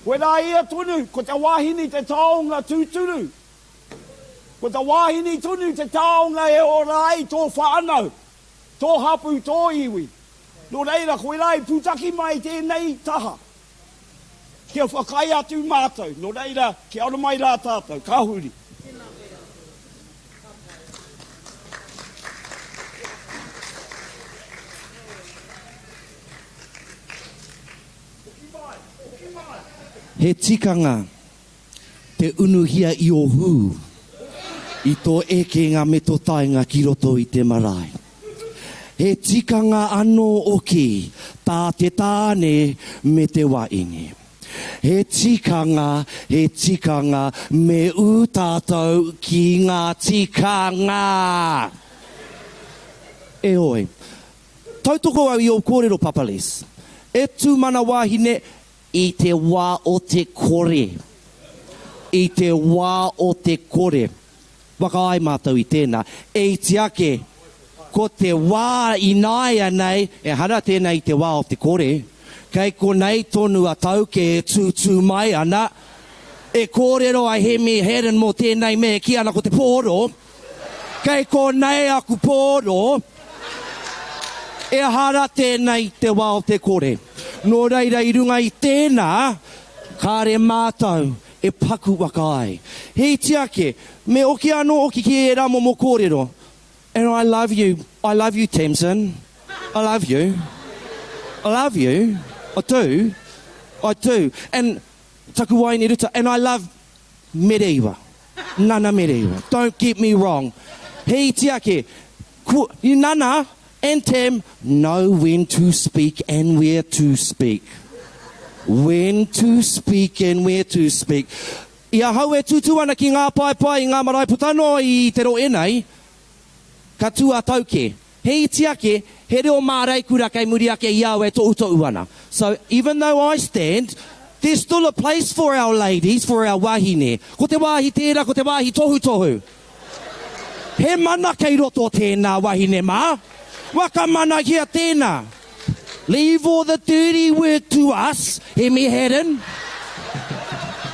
Koirā ia tonu, ko te wahine te taonga tūturu. Ko te wahine tonu te taonga e ora ai tō whānau. Tō hapū, tō iwi. Nō reira, koirā i pūtaki mai tēnei taha. Kia whakaae atu mātou, nō reira, kia ora mai rā tātou, ka huri. He tikanga te unuhia i ō hū, i tō ekenga me tō taenga ki roto i te marae. He tikanga anō oki tā te tāne me te wahine. He tikanga, he tikanga, me ū tātou ki ngā tikanga! Eoi, tautoko au i ō kōrero Papa Les. E tū mana wāhine, I te wā o te kore. I te wā o te kore. Whakaae mātou i tēnā. E iti ake, ko te wā ināianei, ehara tēnā i te wā o te kore. Kei konei tonu a Tauke e tūtū mai ana. E kōrero a Hemi Haddon mō tēnei mea e kī ana ko te pōro. Kei konei aku pōro. Ehara tēnei i te wā o te kore. Nō reira i runga i tēnā, kāre mātou e paku waka ai. He iti ake, me oki anō hoki ki ērā momo kōrero. And I love you, I love you Tamsin, I love you, I love you, I do, I do. And taku waiine Ruta, and I love Mereiwa. Nana Mereiwa. Don't get me wrong. He iti ake. Ku, Nana and Tam know when to speak and where to speak. When to speak and where to speak. I ahau e tūtū ana ki ngā paepae i ngā marae puta noa i te rohe nei, Ka tū a Tauke. He iti ake, he reo māreikura kei muri ake i au e tohutohu ana. So, even though I stand, there's still a place for our ladies, for our wahine. Ko te wāhi tērā, ko te wāhi tohutohu. He mana kei roto tēnā wahine mā. Whakamanahia tēnā. Leave all the dirty work to us, Hemi Haddon.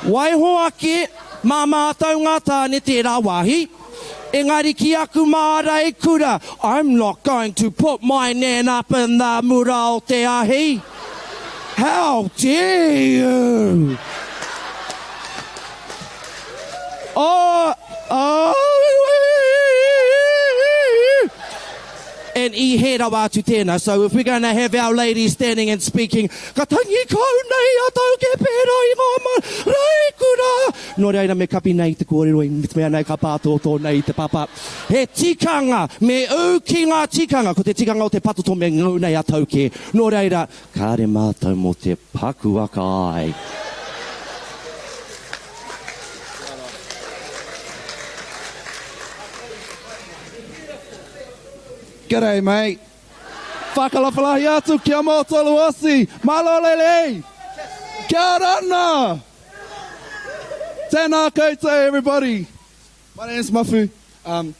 Waiho ake, mā mātou ngā tāne tērā wāhi. Engari ki aku māreikura, I'm not going to put my nan up in the mura o te ahi. How dare you! Oh, oh, And i hē rawa atu tēnā. So if we're gonna have our ladies standing and speaking, ka tangi kau nei a Tauke pērā i ngā māreikura. Nō reira me kapi nei te kōrero i te mea nei ka pātōtō nei te papa. He tikanga, me ū ki ngā tikanga. Ko te tikanga o te patoto me ngau nei a Tauke. Nō reira, kāre mātou mō te paku aka ai. G'day mate. Whakalawhalahi atu kia mō tolu osi. Malo lelei. Kia rana! Tēnā koutou everybody. My name's Mafu. Um,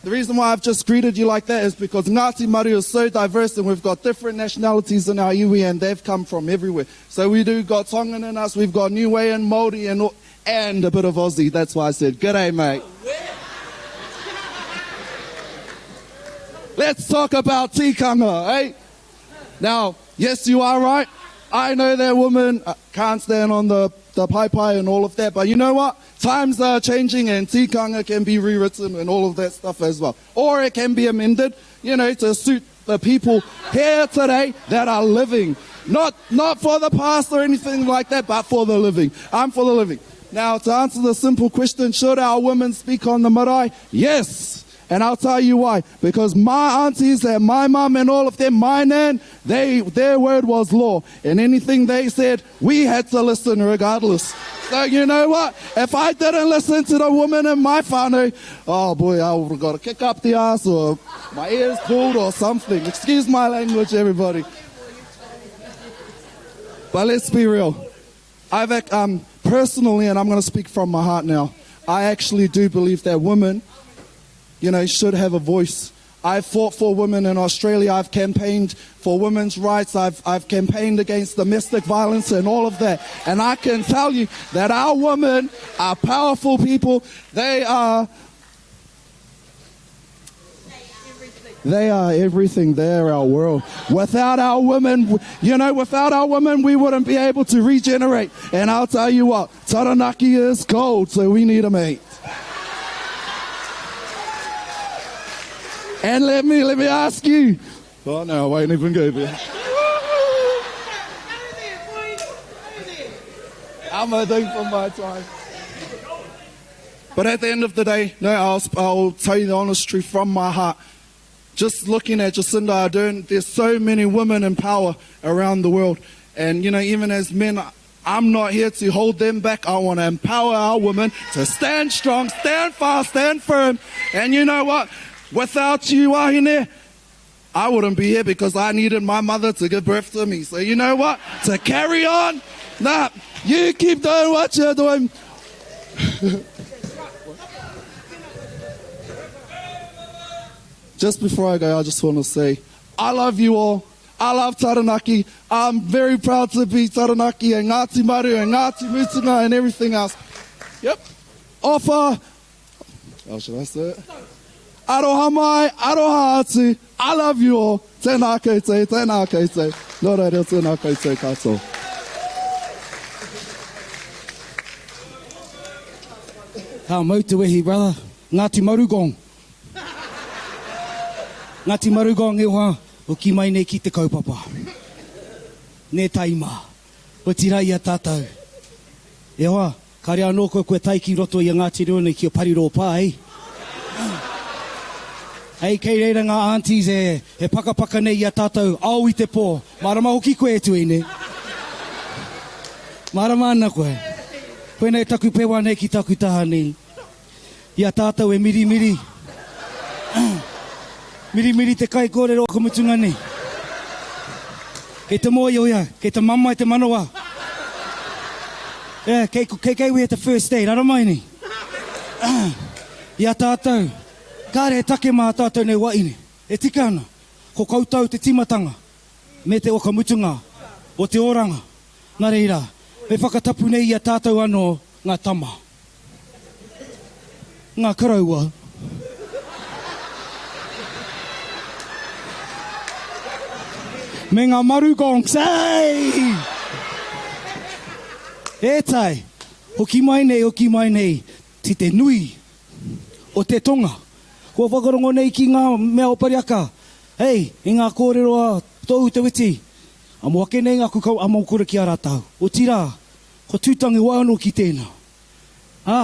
the reason why I've just greeted you like that is because Ngāti Maru is so diverse and we've got different nationalities in our iwi and they've come from everywhere. So we do got Tongan in us, we've got Niuean, Māori and, and a bit of Aussie. That's why I said, g'day mate. Let's talk about tikanga, eh? Now, yes, you are right. I know that women uh, can't stand on the, the paepae and all of that, but you know what? Times are changing and tikanga can be rewritten and all of that stuff as well. Or it can be amended, you know, to suit the people here today that are living. Not, not for the past or anything like that, but for the living. I'm for the living. Now, to answer the simple question, should our women speak on the marae? Yes. And I'll tell you why. Because my aunties and my mum and all of them, my nan, they, their word was law. And anything they said, we had to listen regardless. So you know what? If I didn't listen to the woman in my whānau, oh boy, I would have got a kick up the ass or my ears pulled or something. Excuse my language, everybody. But let's be real. I've um, personally, and I'm going to speak from my heart now, I actually do believe that women, you know, should have a voice. I've fought for women in Australia. I've campaigned for women's rights. I've, I've campaigned against domestic violence and all of that. And I can tell you that our women are powerful people. They are. They are everything. They are our world. Without our women, you know, without our women, we wouldn't be able to regenerate. And I'll tell you what, Taranaki is cold, so we need a mate. And let me let me ask you. Oh no, I won't even go there. I'm a thing for my time. But at the end of the day, no, I'll, I'll tell you the honest truth from my heart. Just looking at Jacinda Ardern, there's so many women in power around the world. And, you know, even as men, I'm not here to hold them back. I want to empower our women to stand strong, stand fast, stand firm. And you know what? Without you, Wahine, I wouldn't be here because I needed my mother to give birth to me. So you know what? To carry on, nah, you keep doing what you're doing. just before I go, I just want to say, I love you all. I love Taranaki. I'm very proud to be Taranaki and Ngāti Maru and Ngāti Mutunga and everything else. Yep. Offer. Oh, should I say it? Aroha mai, aroha atu. I love you all. Tēnā koutou, tēnā koutou. Nō reira, tēnā koutou katoa. Ka mau te wehi, brother. Ngāti Marugong. Ngāti Marugong e hoa, hoki mai nei ki te kaupapa. Nē taima. Otirā i a tātou. E hoa, Kāre anō koe kua tae ki roto i a Ngāti Ruanui ki o Parirō Pā, ei? Ei, kei reira ngā aunties e, e pakapaka nei i a tātou ao i te pō. Mārama hoki koe e Tuini. Mārama ana koe. Koinei taku pewa nei ki taku taha nei. I a tātou e mirimiri. Mirimiri te kaikōrero whakamutunga nei. Kei te mōhio ia, kei te mamae te manawa. Yeah, kei, kei, kei wea te first day, rara mai nei. I a tātou, kāre he take mā tātou nei waeine. E tika ana, ko koutou te tīmatanga me te whakamutunga o te oranga. Nā reira, me whakatapu nei i a tātou anō ngā tama. Ngā koroua. Me ngā maru gongs, hey! E tai, hoki mai nei, hoki mai nei, ti te nui o te tonga. Kua whakarongo nei ki ngā mea o Pariaka, hey, i ngā kōrero a Tōu Te Witi, amo ake nei ngā kukau amokura ki a rātou. Otirā, Ko Tūtangiwai anō ki tēnā. Ā,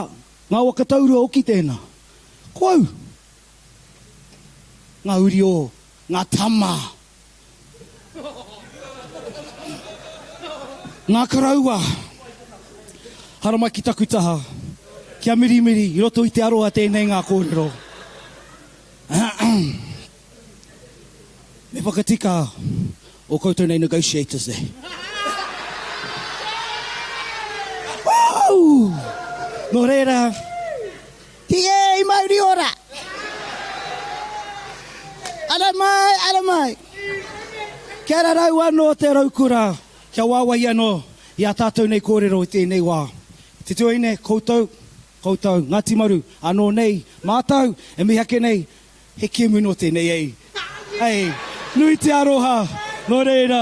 ngā waka taurua hoki tēnā. Ko au! Ngā uri o ngā tama. Ngā koroua. Haramai ki taku taha. Kia mirimiri i roto i te aroha tēnei ngā kōrero. Me whakatika o koutou nei negotiators nei. Woo! Nō reira, Tiei mauri ora! Ara mai, ara mai! Kia rarau anō te raukura, kia wāwahi anō i ā tātou nei kōrero i tēnei wā. Te tuahine, koutou, koutou, Ngāti Maru, anō nei, mātou, e mihi ake nei, He kēmu nō tēnei ei. Ei, nui te aroha, nō reira,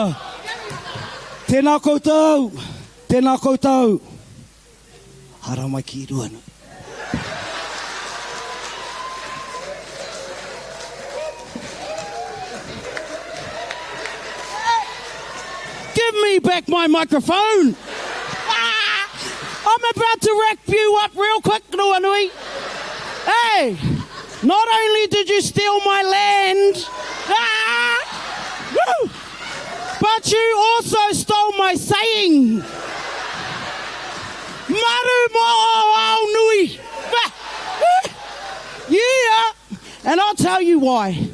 tēnā koutou, tēnā koutou. Haramai ki Ruanui. Give me back my microphone! Ah! I'm about to wrap you up real quick, Ruanui. Hey! Not only did you steal my land, ah, woo, but you also stole my saying. Maru mo ao nui. Yeah, and I'll tell you why.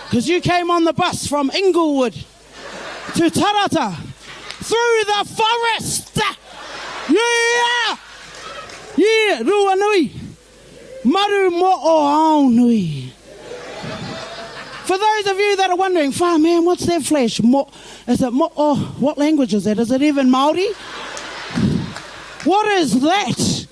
Because you came on the bus from Inglewood to Tarata through the forest. Yeah! Yeah, Ruanui. Maru mo o ao nui. For those of you that are wondering, far man, what's that flash? Mo, is it mo o, what language is that? Is it even Māori? What is that?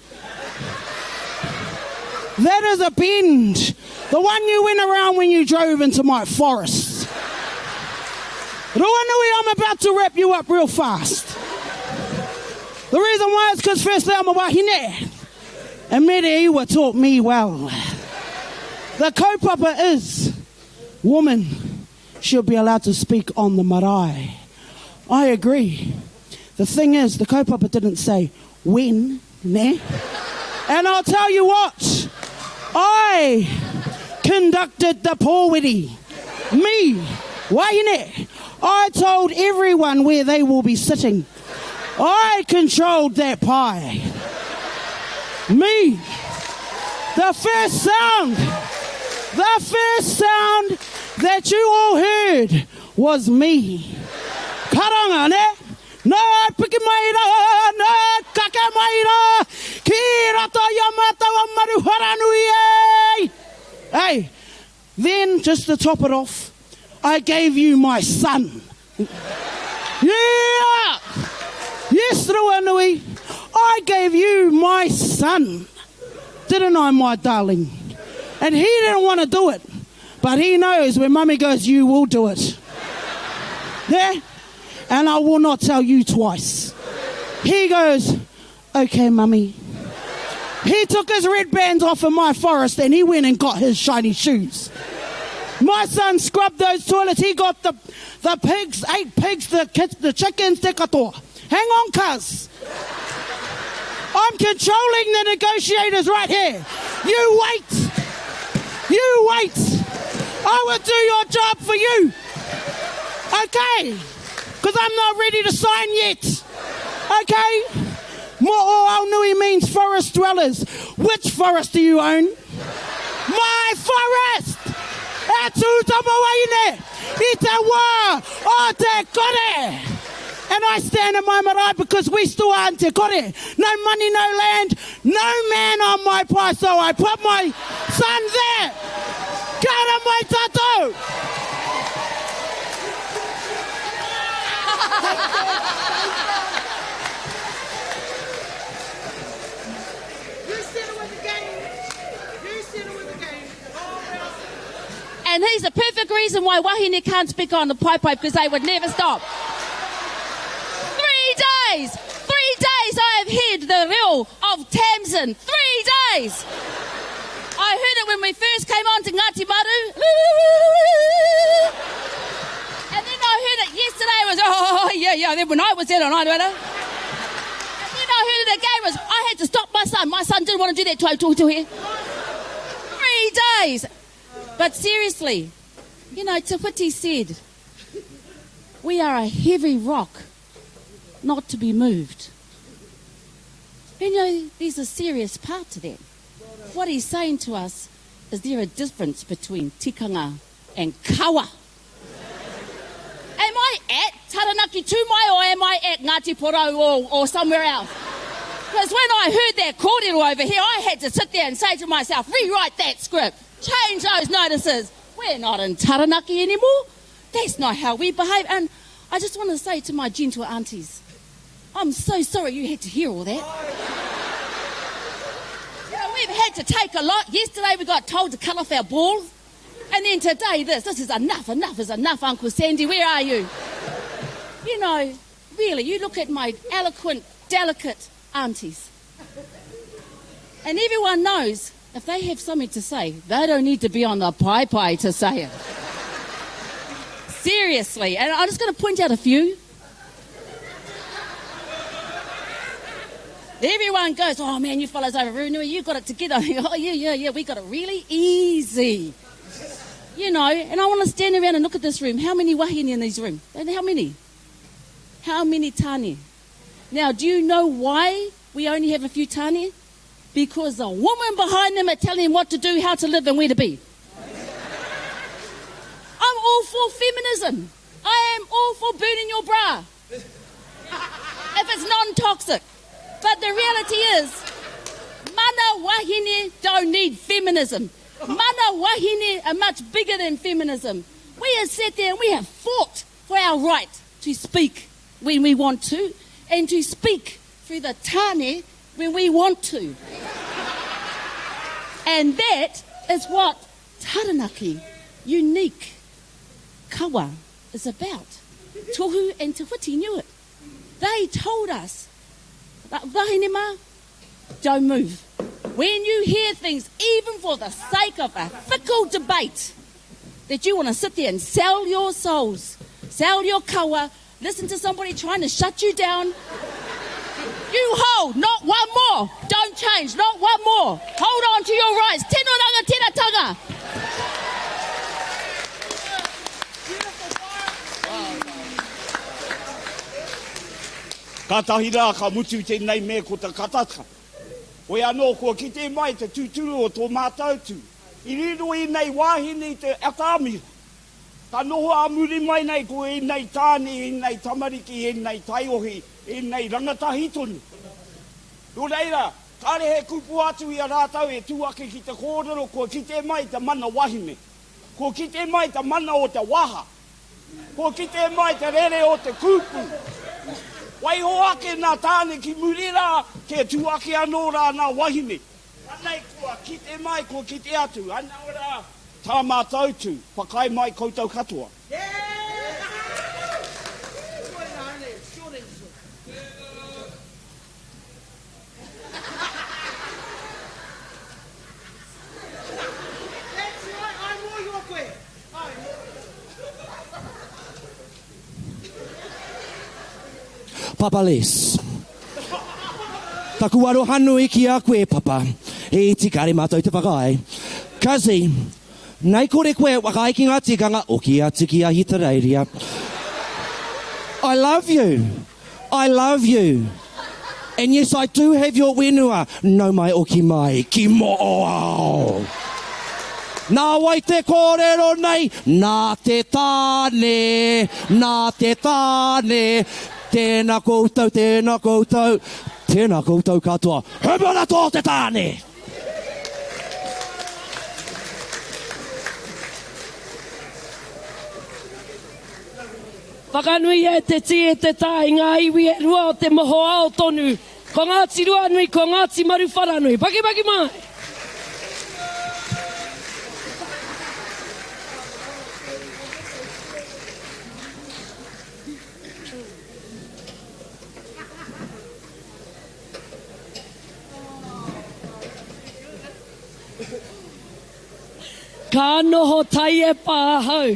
That is a bend. The one you went around when you drove into my forest. Ruanui, I'm about to wrap you up real fast. The reason why is because firstly I'm a wahine. And Mere Iwa taught me well. The kaupapa is woman should be allowed to speak on the marae. I agree. The thing is, the kaupapa didn't say when, ne? And I'll tell you what, I conducted the pōwiri. Me, wahine. I told everyone where they will be sitting. I controlled that pie. Me. The first sound, the first sound that you all heard was me. Karanga, ne? Nā piki mai rā, nā kake mai rā, ki roto i a mātou a Maruharanui e! Hey, then, just to top it off, I gave you my son. Yeah! Yes, Ruanui, I gave you my son. Didn't I, my darling? And he didn't want to do it. But he knows when mummy goes, you will do it. Yeah? And I will not tell you twice. He goes, okay, mummy. He took his red bands off in my forest and he went and got his shiny shoes. My son scrubbed those toilets. He got the, the pigs, eight pigs, the, the chickens, te katoa. Hang on, cuz. I'm controlling the negotiators right here. You wait. You wait. I will do your job for you. Okay? Because I'm not ready to sign yet. Okay? Mo'oaunui means forest dwellers. Which forest do you own? My forest! E tū tamawaine i te wā o te kore! And I stand in my marae because we still are in te kore. No money, no land, no man on my pae, so I put my son there! Kia ora mai tātou! And he's the perfect reason why wahine can't speak on the paepae because they would never stop. Three days! Three days I have heard the reo of Tamsin. Three days! I heard it when we first came on to Ngāti Maru. And then I heard it yesterday. It was, oh, yeah, yeah. Then when I was there on I And then I heard it again. Was, I had to stop my son. My son didn't want to do that to, to, to here. Three days. But seriously, you know, Te Whiti said, we are a heavy rock not to be moved. You know, there's a serious part to that. What he's saying to us is there a difference between tikanga and kawa? Am I at Taranaki Tumai or am I at Ngāti Porou or, or somewhere else? Because when I heard that kōrero over here, I had to sit there and say to myself, rewrite that script, change those notices. We're not in Taranaki anymore. That's not how we behave. And I just want to say to my gentle aunties, I'm so sorry you had to hear all that. You know, we've had to take a lot. Yesterday we got told to cut off our balls. And then today this. This is enough. Enough is enough, Uncle Sandy. Where are you? You know, really, you look at my eloquent, delicate aunties. And everyone knows if they have something to say, they don't need to be on the paepae to say it. Seriously. And I'm just going to point out a few. Everyone goes, oh man, you fellas over Runui, you got it together. oh yeah, yeah, yeah, we got it really easy. You know, and I want to stand around and look at this room. How many wahine in this room? And how many? How many tane? Now, do you know why we only have a few tane? Because the woman behind them are telling them what to do, how to live, and where to be. I'm all for feminism. I am all for burning your bra. If it's non-toxic. But the reality is, mana wahine don't need feminism. Mana wahine are much bigger than feminism. We have sat there and we have fought for our right to speak when we want to and to speak through the tane when we want to. And that is what Taranaki unique kawa is about. Tohu and Te Whiti knew it. They told us, wahine mā, don't move. When you hear things, even for the sake of a fickle debate, that you want to sit there and sell your souls, sell your kawa, listen to somebody trying to shut you down. You hold, not one more. Don't change, not one more. Hold on to your rights. Tino rangatiratanga. Kātahi rā ka mutu tēnei me ko te katata. Hoi anō kua kite mai te tūturu o tō mātou tū. I riro ēnei wāhine i te atamira. Ka noho ā muri mai nei ko ēnei tāne, ēnei tamariki, ēnei taiohi, ēnei rangatahi tonu. Nō reira, kāre he kupu atu i a rātou e tū ake ki te kōrero kua kite mai te mana wahine, kua kite mai te mana o te waha, kua kite mai te rere o te kupu. Waiho ake nā tāne ki muri rā, kia tū ake anō rā nā wahine. Anei kua kite mai, kua kite atu, anō rā tā mātou tū, whakaae mai koutou katoa. Papa Les. Taku aroha nui ki a koe, Papa. He iti kare matou te whakaae. Cuzzy, nei kore koe e whakaae ki nga tikanga, oki atu ki Ahitereiria. I love you. I love you. And yes, I do have your whenua. Nau mai oki mai ki Mo'oao. Nā wai te kōrero nei? Nā te tāne, nā te tāne. Tēnā koutou, tēnā koutou, tēnā koutou katoa. He mana tō te tāne! Whakanuia e te tī e te tā i ngā iwi e rua o te mohoao tonu, ko Ngāti Ruanui, ko Ngāti Maruwharanui. Pakipaki mai! Ka noho taiepa ahau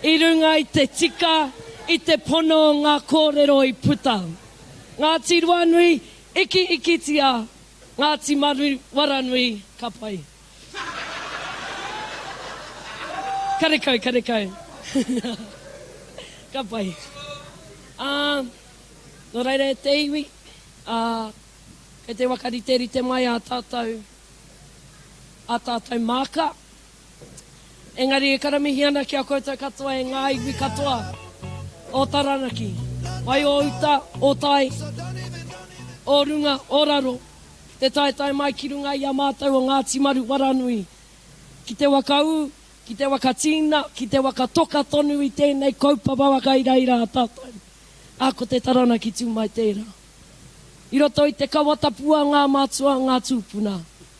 i runga i te tika, i te pono o ngā kōrero i puta. Ngāti Ruanui, ikiikitia, Ngāti Maruwaranui, ka pai. Karekau, karekau. Ka pai. Ā, nō reira e te iwi, ā, kei te wakariterite mai ā tātou, ā tātou māka. Engari e karamihi ana ki a koutou katoa e ngā iwi katoa o Taranaki, mai o uta, o tai, o runga, o raro, te taetae mai ki runga i a mātou o Ngāti Maru Waranui, ki te waka ū, ki te waka tīna, ki te waka toka tonu i tēnei kaupapa whakairaira a tātou, ā, ko te Taranaki tū mai tērā. I roto i te kawa tapu a ngā mātua, ngā tūpuna,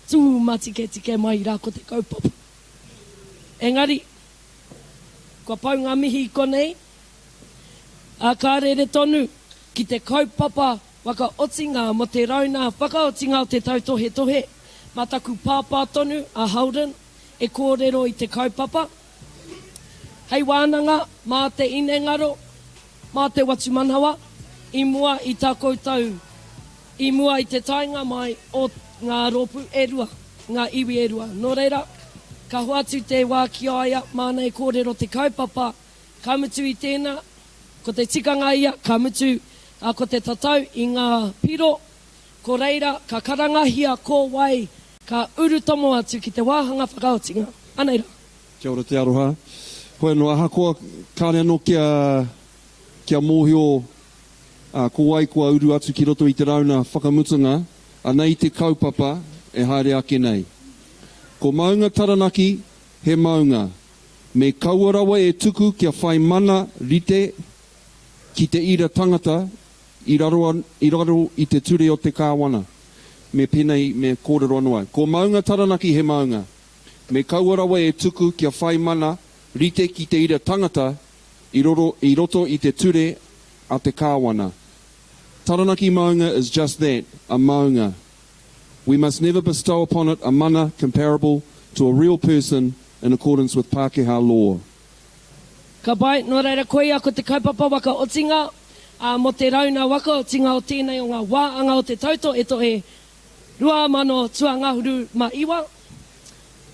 tū matiketike mai rā ko te kaupapa. Engari, kua pau ngā mihi i konei, ā, ka rere tonu ki te kaupapa Whakaotinga mō te rauna whakaotinga o te tautohetohe, mā taku pāpā tonu a Holden e kōrero i te kaupapa. Hei wānanga mā te inengaro, mā te whatumanawa, i mua i tā koutou, i mua i te taenga mai o ngā rōpū e rua, ngā iwi e rua. Nō reira, ka hoatu te wā ki a ia māna e kōrero te kaupapa, ka mutu i tēnā, Ko te tikanga ia, ka mutu, ā, ko te tatau i ngā piro, ko reira ka karangahia ko wai ka urutomo atu ki te wāhanga whakaotinga. Anei rā. Kia ora te aroha. Hoi anō, ahakoa kāore anō kia, kia mōhio ko wai kua uru atu ki roto i te rauna whakamutunga, anei te kaupapa e haere ake nei. Ko Maunga Taranaki he maunga. Me kaua rawa e tuku kia whai mana rite ki te ira tangata i raro, i raro i te ture o te Kāwana. Me penei, me kōrero anō au. Ko Maunga Taranaki he maunga. Me kaua rawa e tuku kia whai mana rite ki te ira tangata i roro i roto i te ture a te Kāwana. Taranaki Maunga is just that, a maunga. We must never bestow upon it a mana comparable to a real person in accordance with Pākehā law. Ka pai, nō reira koia ko te kaupapa waka otinga, ā, mō te rauna waka otinga o tēnei o ngā wā anga o te tautohetohe 2009.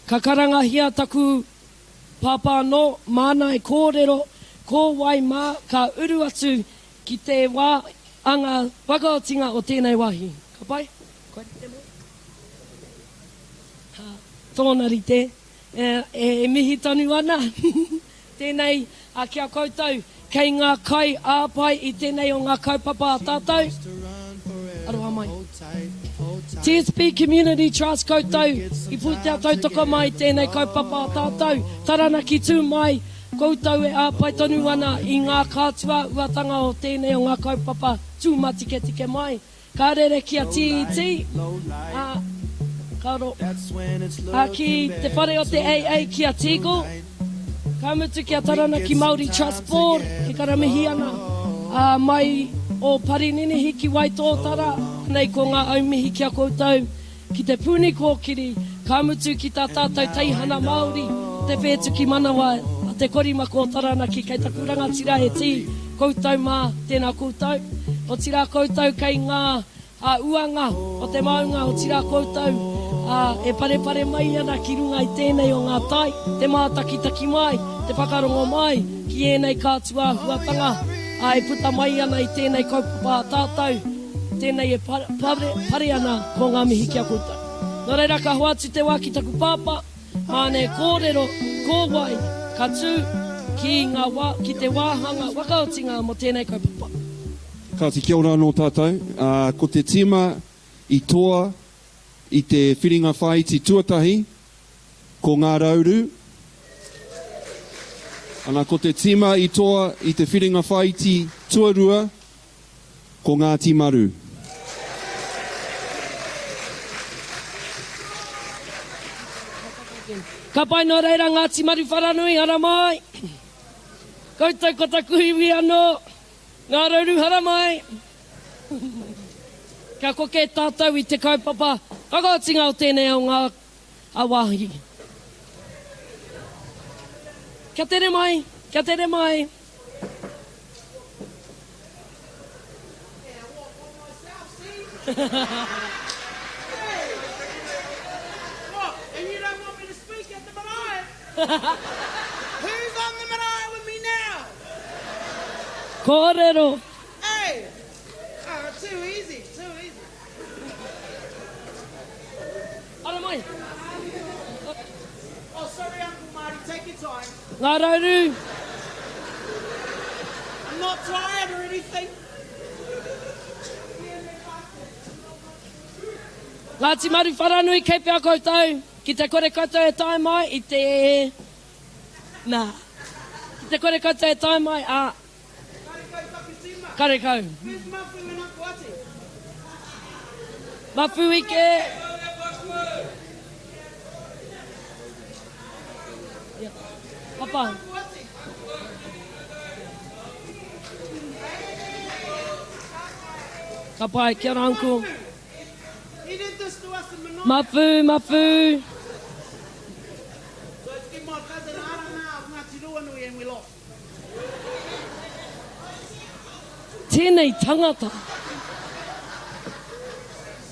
Ka karangahia taku pāpā anō, māna e kōrero ko wai mā ka uru atu ki te wā anga whakaotinga o tēnei wāhi. Ka pai? Kua rite mai? Ha, tōna rite. E mihi tonu ana tēnei ki a koutou kei ngā kai ā-pai i tēnei o ngā kaupapa a tātou. Aroha mai. TSB Community Trust koutou i pūtea tautoko mai i tēnei kaupapa a tātou. Taranaki tū mai, koutou e āpai tonu ana i ngā kātua uatanga o tēnei o ngā kaupapa tū matiketike mai. Ka rere ki a TET, ā, ka ro, ā, ki te whare o te AA ki a Teagle, ka mutu ki a Taranaki Māori Trust Board, e karamihi ana, ā, mai o Parininihi ki Waitōtara, anei ko ngā aumihi ki a koutou, ki Te Puni Kōkiri, ka mutu ki tā tātou teihana Māori, te whētuki manawa a Te Korimako o Taranaki, kei taku rangatira e tī, koutou mā, tēnā koutou. Otirā koutou kei ngā uanga o te maunga, otirā koutou e parepare mai ana ki runga i tēnei o ngā tai, te mātakitaki mai, te whakarongo mai ki ēnei kātuāhuatanga e puta mai ana i tēnei kaupapa a tātou. Tēnei e pare ana ko ngā mihi ki a koutou. Nō reira ka hoatu te wā ki taku pāpā, māna e kōrero ko wai ka tū ki ngā wā, ki te wāhanga whakaotinga mō tēnei kaupapa. Kāti kia ora anō tātou. Ko te tīma i toa i te whiringa whāiti tuatahi ko Ngā Rauru. Ana ko te tīma i toa i te whiringa whāiti tuarua Ko Ngāti Maru. Ka pai nō reira Ngāti Maru wharanui haramai. Koutou ko taku iwi anō, Ngā Rauru haramai. Kia koke tātou i te kaupapa whakaotinga o tēnei o ngā wāhi. Kia tere mai, kia tere mai. Kōrero. Ara mai. Ngā Rauru. I'm not tired or anything. Ngāti Maru Wharanui kei whea koutou? Ki te kore koutou e tae mai i te Nā. Ki te kore koutou e tae mai, ā. Karekau taku tīma. Karekau. Where's Mafu and Uncle Ati? Mafu ike. Papa. Ka pai, kia ora uncle. He did this to us in Manaia. Mafu, mafu. So it's get my cousin Arana of Ngāti Ruanui and we lost. Tēnei tangata.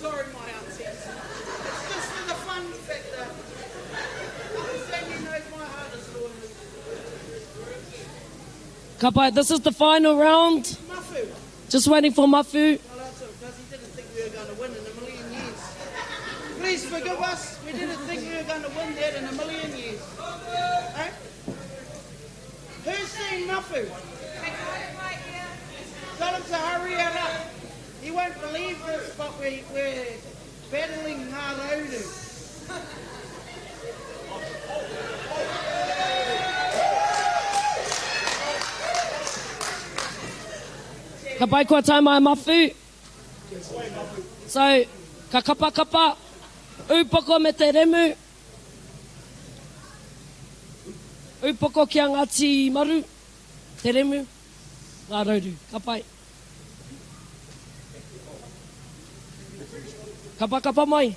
Sorry my aunties. It's just for the fun factor. Uncle Sandy knows my heart is Ruanui. Ka pai, this is the final round. Mafu. Just waiting for Mafu. Because he didn't think we were going to win in a million years. Please forgive us. We didn't think we were going to win that in a million years. Eh? Who's seen Mafu? Tell him to hurry it up. He won't believe this, but we, we're battling Ngā Rauru. Ka pai kua tae mai a Mafu. So, ka kapakapa, upoko me te remu. Upoko ki a Ngāti Maru, Te Remu, Ngā Rauru. Ka pai. Kapakapa mai.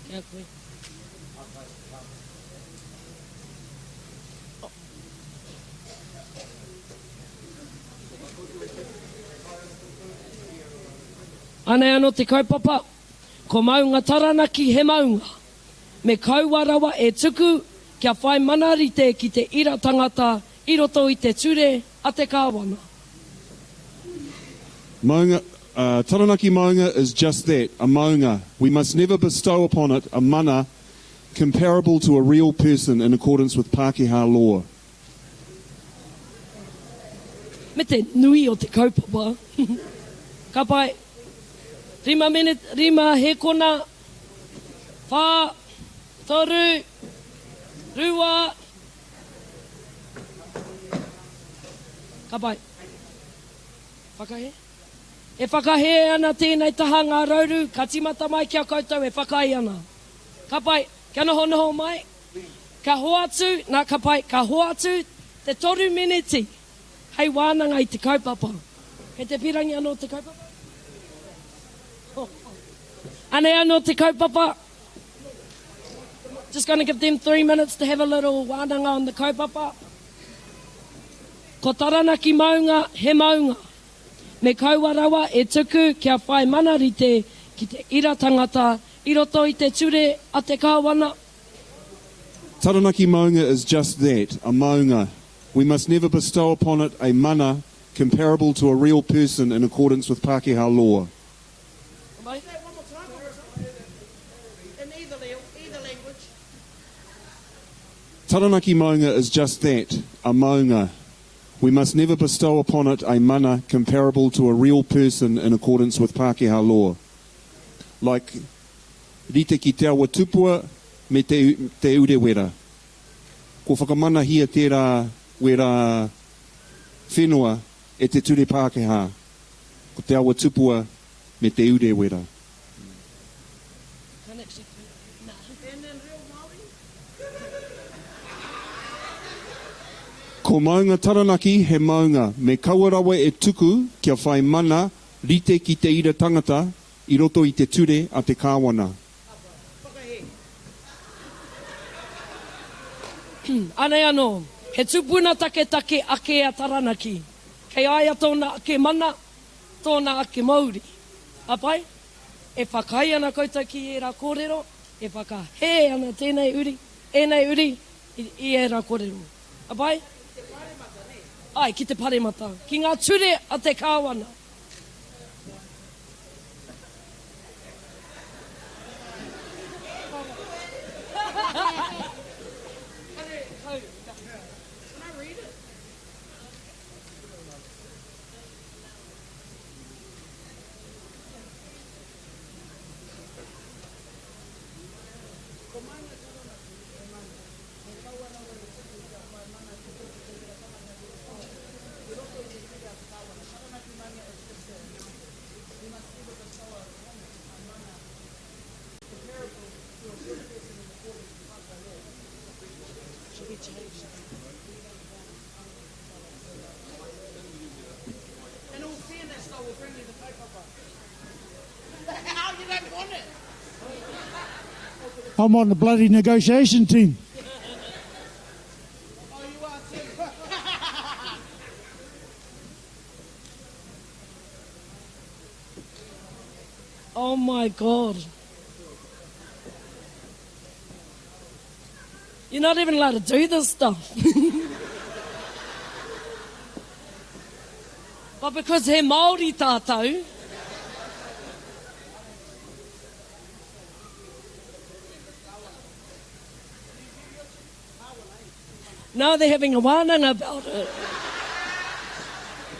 Kia koe. Anei anō te kaupapa, ko Maunga Taranaki he maunga. Me kaua rawa e tuku kia whai mana rite ki te ira tangata i roto i te ture a te Kāwana. Maunga, Taranaki Maunga is just that, a maunga. We must never bestow upon it a mana comparable to a real person in accordance with Pākehā law. Me te nui o te kaupapa. Ka pai. Rima minute, rima hekona, wha, toru, rua. Ka pai. Whakahē? E whakahē ana tēnei taha ngā rauru, ka tīmata mai ki a koutou e whakaae ana. Ka pai, kia nohonoho mai, ka hoatu, nā ka pai, ka hoatu te toru meneti hei wānanga i te kaupapa. Kei te pirangi anō te kaupapa? Anei anō te kaupapa. Just gonna give them three minutes to have a little wānanga on the kaupapa. Ko Taranaki maunga he maunga. Me kaua rawa e tuku kia whai mana rite ki te ira tangata i roto i te ture a te Kāwana. Taranaki maunga is just that, a maunga. We must never bestow upon it a mana comparable to a real person in accordance with Pākehā law. Taranaki maunga is just that, a maunga. We must never bestow upon it a mana comparable to a real person in accordance with Pākehā law. Like rite ki Te Awa Tupua me Te, te Urewera. Kua whakamanahia tērā wērā whenua e te ture Pākehā, ko Te Awa Tupua me Te Urewera. Ko Maunga Taranaki he maunga me kaua rawa e tuku kia whai mana rite ki te ira tangata i roto i te ture a te Kāwana. Anei anō, he tupuna taketake ake a Taranaki. Kei a ia tōna ake mana, tōna ake mouri. Ka pai? E whakaae ana koutou ki ērā kōrero, e whakahē ana tēnei uri, ēnei uri i ērā kōrero. Ka pai? Ki te paremata, nē? Āe, ki te paremata. Ki ngā ture a te Kāwana. In all fairness I will bring you the kaupapa. How you don't want it? I'm on the bloody negotiation team. Oh, you are too. Oh my God. You're not even allowed to do this stuff. But because he Māori tātou, Now they're having a wānanga about it.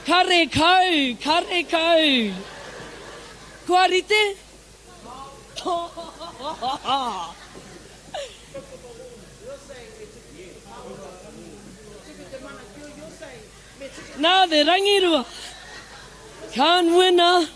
Karekau, karekau. Kua rite? Nā te rangirua. Can't win a.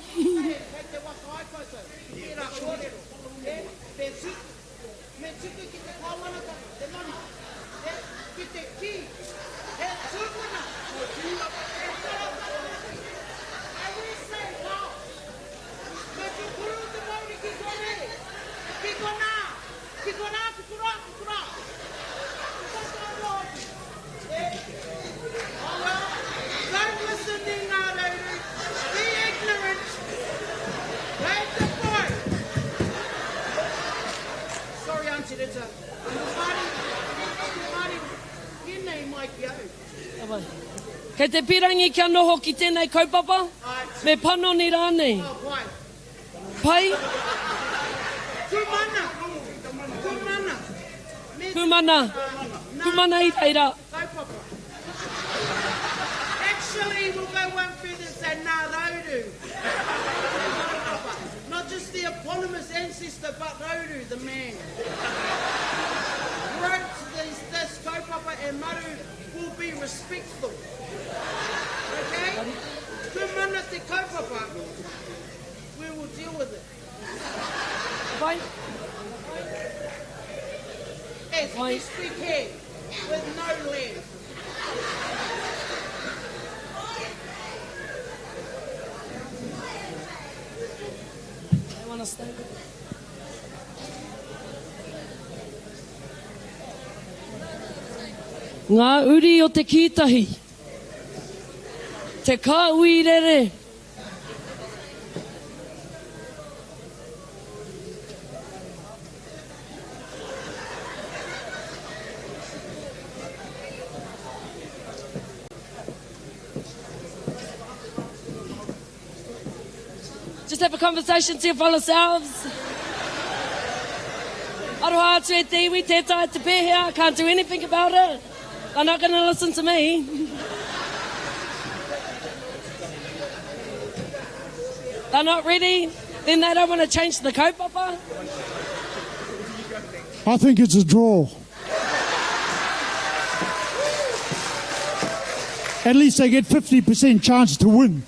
Kei te pirangi kia noho ki tēnei kaupapa? Me panoni rānei? Pai? Kumana! Kumana! Kumana! Kumana i reira. Kaupapa. Actually, we'll go one further and say Nā Rauru. Kaupapa. Not just the eponymous ancestor, but Rauru, the man. Wrote this, this kaupapa and Maru will be respectful. Okay? Kumana te kaupapa. We will deal with it. Pai. As best we can, with no land. They want to stay. Ngā uri o te kītahi. Te kāhui rere. Just have a conversation to your fellow selves. Aroha atu e te iwi, tē taea te pēhea, can't do anything about it. They're not going to listen to me. They're not ready, then they don't want to change the kaupapa. I think it's a draw. At least they get 50% chance to win.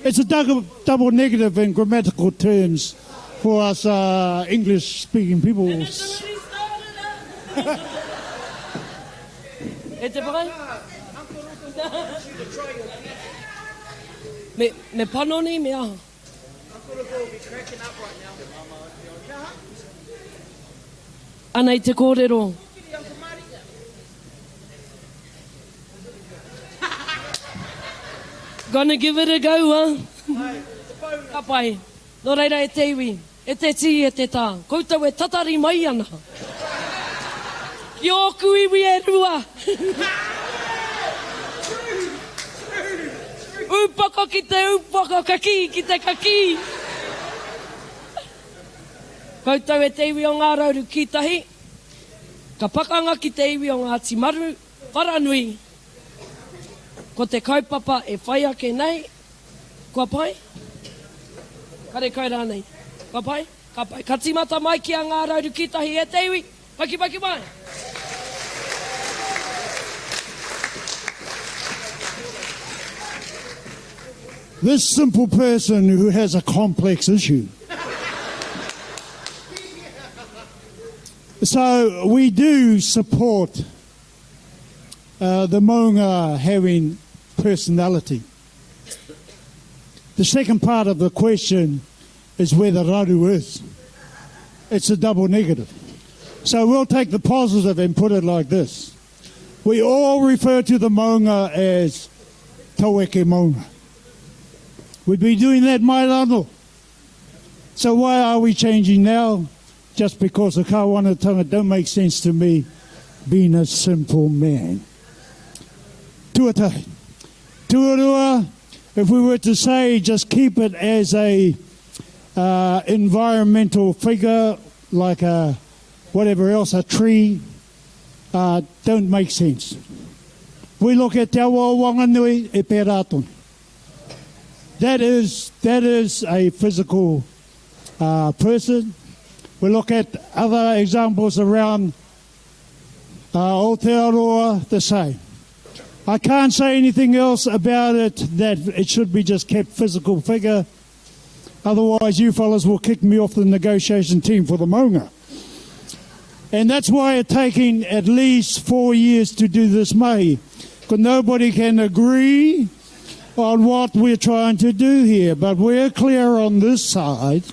It's a double, double negative in grammatical terms for us uh, English-speaking people. E te pai? Me, me panoni, me aha? Anei te kōrero. Gonna give it a go, huh? Ka pai. Nō reira e te iwi, e te tī, e te tā, koutou e tatari mai ana ki ōku iwi e rua. Ūpoko ki te ūpoko, kakī ki te kakī. Koutou e te iwi o Ngā Rauru kī tahi, ka pakanga ki te iwi o Ngāti Maru, Wharanui. Ko te kaupapa e whai ake nei, kua pai? Karekau rānei? Kua pai? Ka pai. Ka tīmata mai ki a Ngā Rauru kī tahi e te iwi, Pakipaki mai! This simple person who has a complex issue. So we do support uh, the maunga having personality. The second part of the question is where the raru is. It's a double negative. So we'll take the positive and put it like this. We all refer to the maunga as Taueke Maunga. We've been doing that mai rano. So why are we changing now? Just because the kāwanatanga don't make sense to me, being a simple man. Tuatahi. Tuarua, if we were to say just keep it as a uh, environmental figure, like a whatever else, a tree, uh, don't make sense. We look at Te Awa o Wanganui, e pērā tonu. That is, that is a physical uh, person. We look at other examples around uh, Aotearoa, the same. I can't say anything else about it that it should be just kept physical figure. Otherwise, you fellas will kick me off the negotiation team for the maunga. And that's why it's taking at least four years to do this mahi. Because nobody can agree on what we're trying to do here. But we're clear on this side,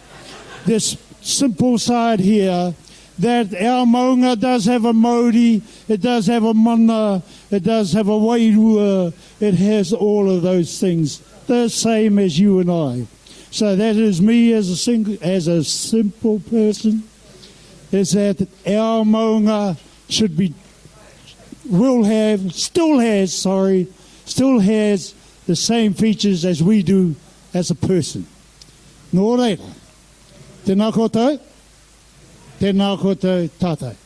this simple side here, that our maunga does have a mauri, it does have a mana, it does have a wairua, it has all of those things, the same as you and I. So that is me as a, sing- as a simple person, is that our maunga should be will have, still has, sorry, still has the same features as we do as a person. Nō reira, tēnā koutou, tēnā koutou tātou.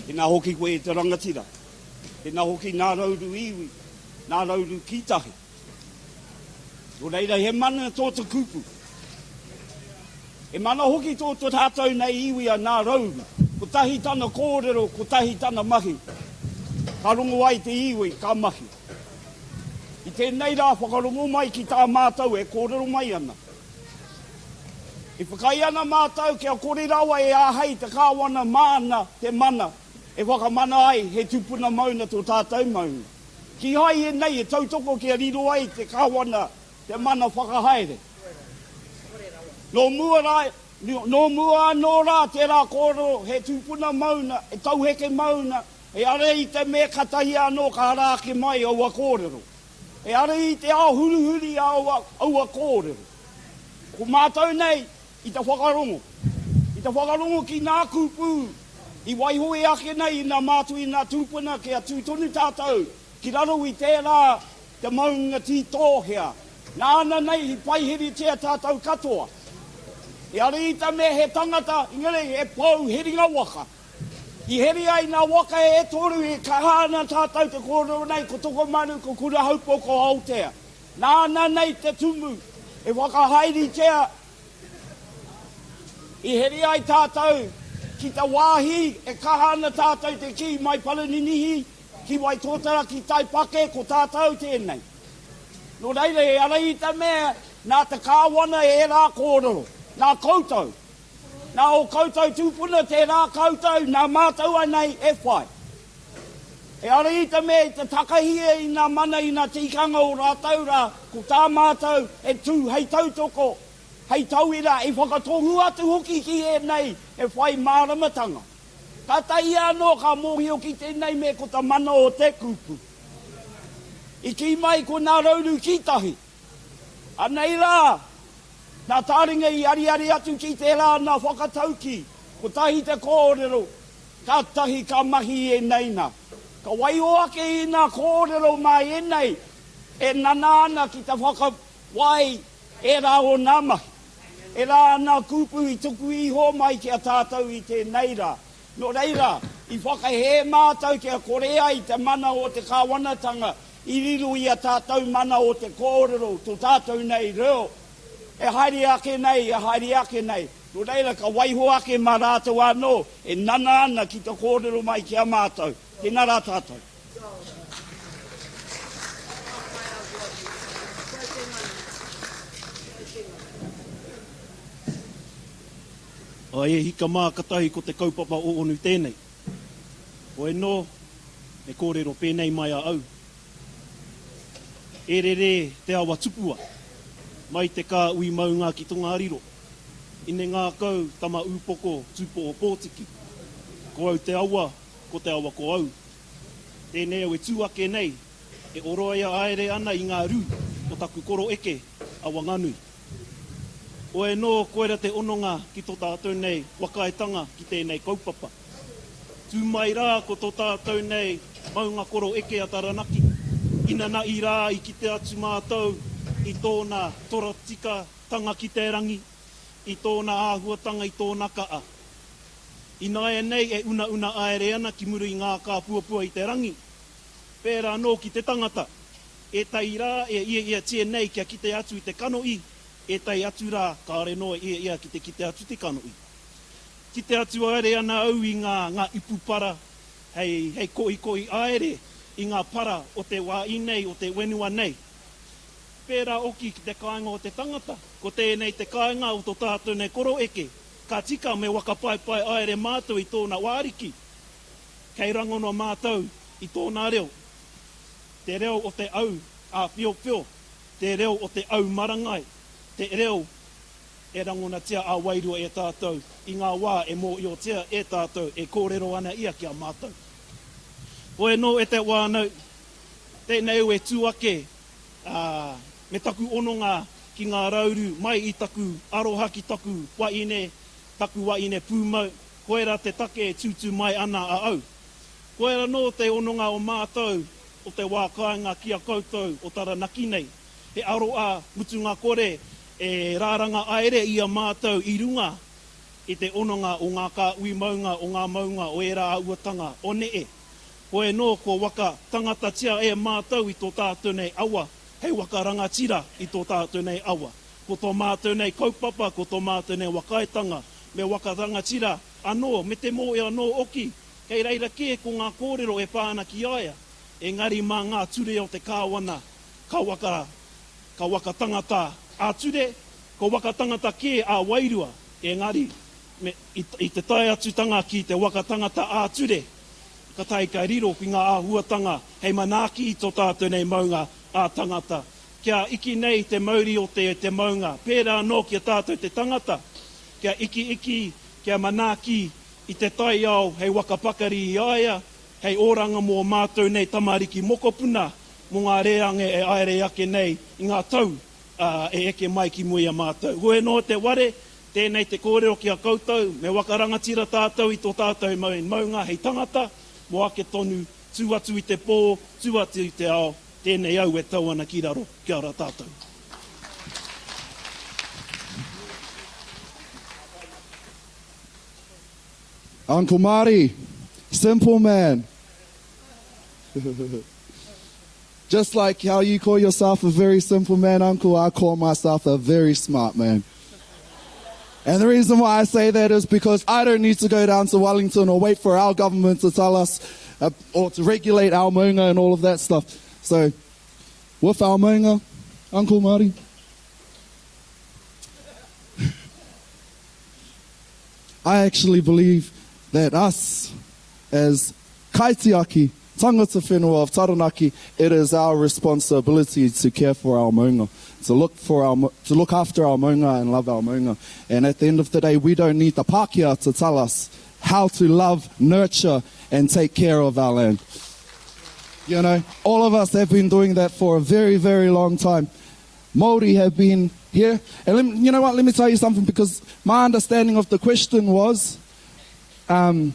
Tēnā hoki koe e te rangatira. Tēnā hoki nā Rauru iwi, nā Rauru kītahi. Nō reira, he mana tō te kupu. He mana hoki tō tō tātou nei iwi a Nā Rauru. Kotahi tana kōrero, kotahi tana mahi. Ka rongo ai te iwi, ka mahi. I tēnei rā whakarongo mai ki tā mātou e kōrero mai ana. E whakaae ana mātou kia kore rawa e āhei te Kāwana māna te mana e whakamana ai he tupuna mauna tō tātou maunga. Kīhai ēnei e tautoko kia riro ai te Kāwana te mana whakahaere. Nō mua rā, nō mua anō rā tērā kōrero he tupuna mauna, he tauheke mauna, he ara i te me katahi anō ka ara ake mai aua kōrero. He ara i te ao hurihuri aua, aua kōrero. Ko mātou nei i te whakarongo, i te whakarongo ki nā kupu i waiho e ake nei i nā mātua i nā tūpuna kia tū tonu tātou ki raro i tērā Te maunga tītōhea, nāna nei i paiheritia tātou katoa. He arita me he tangata, engari he pou heringa waka. I heri ai nā waka e toru e kaha ana tātou te kōrero nei ko Tokomaru, ko Kurahaupo, ko Aotea. Nāna nei te tumu e whakahaeritia i heri ai tātou ki te wāhi e kaha ana tātou te kī mai Paraninihi Ki Waitōtara, ki Taipake, ko tātou tēnei. Nō reira, e ara i te mea, nā te Kāwana ērā kōrero, nā koutou, nā ō koutou tūpuna tērā koutou, nā mātou anei e whai. E ara i te mea i te takahia i ngā mana, i ngā tikanga o rātou rā, ko tā mātou e tū hei tautoko, hei tauira, hei whakatohu atu hoki ki ēnei e whai māramatanga. Kātahi anō ka mōhio ki tēnei me ko ta mana o te kupu. I kī mai ko nā Rauru Kītahi. Anei rā, nā Tāringa i ariari atu ki tērā nā whakataukī, kotahi te kōrero, kātahi ka mahi ēnei nā. Ka waiho ake i nā kōrero mā ēnei e nana ana ki te whakawai ērā o nā mahi. E rā ana kupu i tuku iho mai ki a tātou i tēnei rā. Nō reira, i whakahē mātou kia kore ai te mana o te kāwanatanga i riro i a tātou mana o te kōrero, tō tātou nei reo, e haere ake nei, e haere ake nei. Nō reira, ka waiho ake mā rātou anō e nana ana ki te kōrero mai ki a mātou. Tēnā rā tātou. Ai e hika mā katahi ko te kaupapa o onu tēnei. Hoi nō, me kōrero pēnei mai a au. E rere te awa tupua, mai te kā ui maunga ki Tongariro. Ine ngākau tama ūpoko tūpo o Pōtiki. Ko au te awa, ko te awa ko au. Tēnei au e tū ake nei, e oroia aere ana i ngā rū o taku koro eke a Wanganui. Oe nō koira te hononga ki to tātou nei whakaaetanga ki tēnei kaupapa. Tū mai rā ko to tātou nei maunga koro eke a Taranaki, inanahi rā i kite atu mātou i tōna toratikatanga ki te rangi, i tōna āhuatanga i tōna kaa. Ināianei e unauna aere ana ki muri i ngā kāpuapua i te rangi, pērā anō ki te tangata. Ētahi rā e iaiatia nei kia kite atu i te kanohi, ētahi atu rā kāore noa e iaia ki te kite atu te kanohi. Kite atu aere ana au i ngā ngā ipu para hei hei kohikohi aere i ngā para o te wā inei, o te whenua nei. Pērā oki ki te kāinga o te tangata, ko tēnei te kāinga o to tātou nei koroeke, Ka tika me whakapaepae aere mātou i tōna wāriki, kei rangona mātou i tōna reo, te reo o te au āwhiowhio, te reo o te au marangai, te reo e rangonatia ā-wairua e tātou i ngā wā e mōhiotia e tātou e kōrero ana ia ki a mātou. Koe anō e te whānau, tēnei au e tū ake, ā, me taku hononga. ki ngā rauru mai i taku aroha ki taku wahine, taku wahine pūmau, koira te take e tūtū mai ana a au. Koira nō te hononga o mātou o te wā kāinga ki a koutou o Taranaki nei. He aroa mutunga kore e rāranga aere i a mātou i runga i te hononga o ngā kāhui maunga o ngā maunga o ērā āhuatanga o nehe. Koe nō kua waka tangatatia e mātou i tō tātou nei awa hei waka rangatira i tō tātou nei awa. Ko tō mātou nei kaupapa, ko tō mātou nei whakaaetanga, me waka rangatira anō, me te mōhio anō hoki, kei reira kē ko ngā kōrero e pā ana ki a ia, engari mā ngā ture o te Kāwana ka waka, ka waka tangata ā-ture, ka waka tangata kē ā-wairua, engari, me, i, i te tae atutanga ki te waka tangata ā-ture, ka tae ka riro ki ngā āhuatanga hei manaaki i tō tātou nei maunga ā-tangata. Kia iki nei te mauri o te te maunga, pērā anō ki a tātou te tangata, kia ikiiki, kia manaaki i te taiao hei waka pakari i a ia, hei oranga mō mātou nei tamariki mokopuna, mō ngā reange e aere ake nei i ngā tau e eke mai ki mua i a mātou. Hoi anō te ware, tēnei te kōrero ki a koutou, me waka rangatira tātou i tō tātou maunga hei tangata, mō ake tonu, tū atu i te pō, tū atu i te ao, tēnei au e tau ana ki raro, kia ora tātou. Uncle Marty, simple man. Just like how you call yourself a very simple man, Uncle, I call myself a very smart man. And the reason why I say that is because I don't need to go down to Wellington or wait for our government to tell us uh, or to regulate our maunga and all of that stuff. So, with our maunga, Uncle Marty. I actually believe that us as kaitiaki, tangata whenua of Taranaki, it is our responsibility to care for our maunga, to look, for our, to look after our maunga and love our maunga. And at the end of the day, we don't need the Pākehā to tell us how to love, nurture, and take care of our land. You know, all of us have been doing that for a very, very long time. Māori have been here. And let me, you know what, let me tell you something because my understanding of the question was um,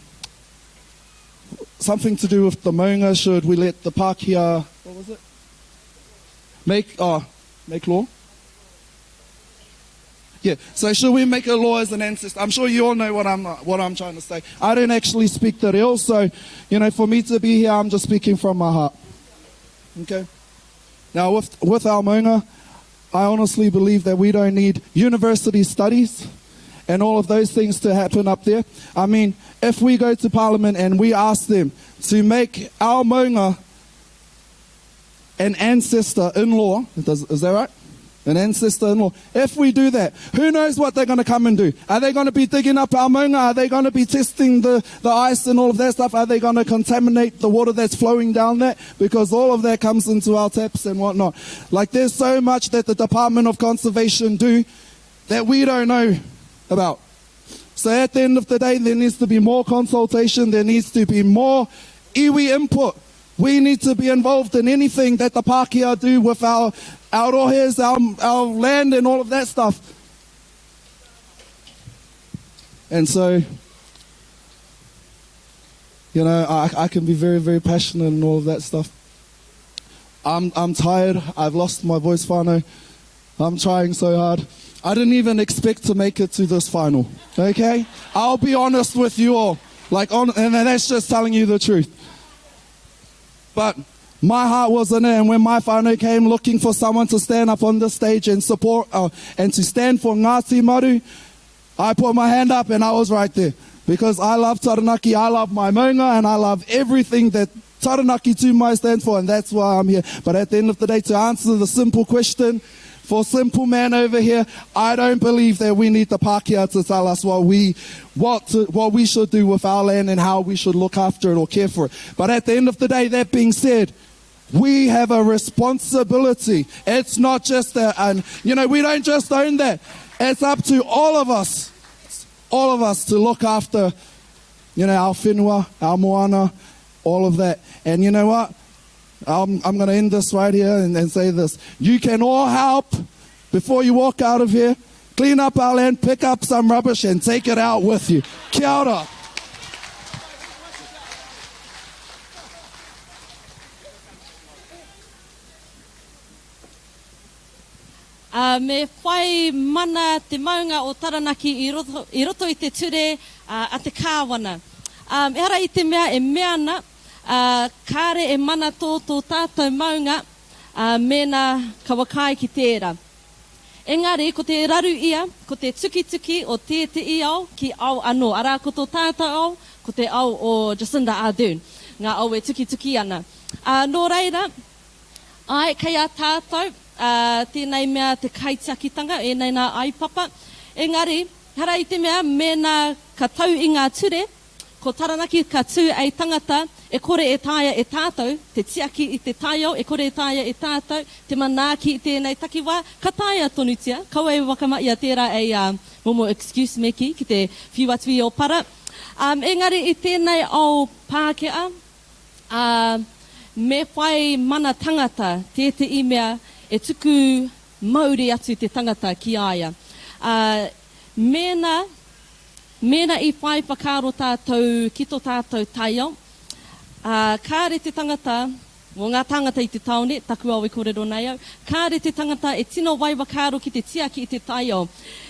something to do with the maunga. Should we let the Pākehā, what was it? Make, oh, make law? Yeah, so should we make a law as an ancestor? I'm sure you all know what I'm, what I'm trying to say. I don't actually speak the reo, so, you know, for me to be here, I'm just speaking from my heart. Okay? Now, with, with our maunga, I honestly believe that we don't need university studies and all of those things to happen up there. I mean, if we go to Parliament and we ask them to make our maunga an ancestor in law, is that right? An ancestor in law. If we do that, who knows what they're going to come and do? Are they going to be digging up our maunga? Are they going to be testing the, the ice and all of that stuff? Are they going to contaminate the water that's flowing down that? Because all of that comes into our taps and whatnot. Like there's so much that the Department of Conservation do that we don't know about. So at the end of the day, there needs to be more consultation. There needs to be more iwi input. We need to be involved in anything that the Pākehā do with our, our rohes, our, our land and all of that stuff. And so, you know, I, I can be very, very passionate and all of that stuff. I'm, I'm tired. I've lost my voice, whānau. I'm trying so hard. I didn't even expect to make it to this final. Okay? I'll be honest with you all. Like, on, and that's just telling you the truth. But my heart was in it, and when my whānau came looking for someone to stand up on the stage and support uh, and to stand for Ngāti Maru, I put my hand up and I was right there. Because I love Taranaki, I love my maunga, and I love everything that Taranaki Tūmai stands for, and that's why I'm here. But at the end of the day, to answer the simple question, for simple man over here, I don't believe that we need the Pākehā to tell us what we, what, to, what we should do with our land and how we should look after it or care for it. But at the end of the day, that being said, we have a responsibility. It's not just a, and you know, we don't just own that. It's up to all of us, all of us to look after, you know, our whenua, our moana, all of that. And you know what? I'm, I'm going to end this right here and, and say this. You can all help. Before you walk out of here, clean up our land, pick up some rubbish and take it out with you. Kia ora. Ā, me whai mana te maunga o Taranaki i roto, i roto i te ture a te Kāwana. Ā, ehara i te mea e mea ana, ā, kāre e mana tō tō tātou maunga, ā, mēnā ka whakaae ki tērā. Engari, ko te raru ia, ko te tukituki o tēte'i ao ki ao anō, arā, ko tō tātou ao, ko te ao o Jacinda Ardern, ngā ao e tukituki ana. Ā, nō reira, āe, kei a tātou, ā, tēnei mea te kaitiakitanga, ēnei nā aipapa, engari, ehara i te mea mēnā ka tau i ngā ture, Ko Taranaki ka tū ei tangata, e kore e taea e tātou te tiaki i te taiao, e kore e taea e tātou te manaaki i tēnei takiwā, ka taea tonutia, kaua e whakamahia tērā ei momo excuse me kī, ki te whiu atu i ō para. Engari i tēnei ao Pākehā, ā, me whai mana tangata tēte'i mea e tuku mauri atu te tangata ki a ia. Ā, mēnā Mēnā i whai whakaaro tātou ki tō tātou taiao, ā, kāre te tangata, mō ngā tāngata i te tāone, taku ao e kōrero nei au, kāre te tangata e tino wai whakaaro ki te tiaki i te taiao.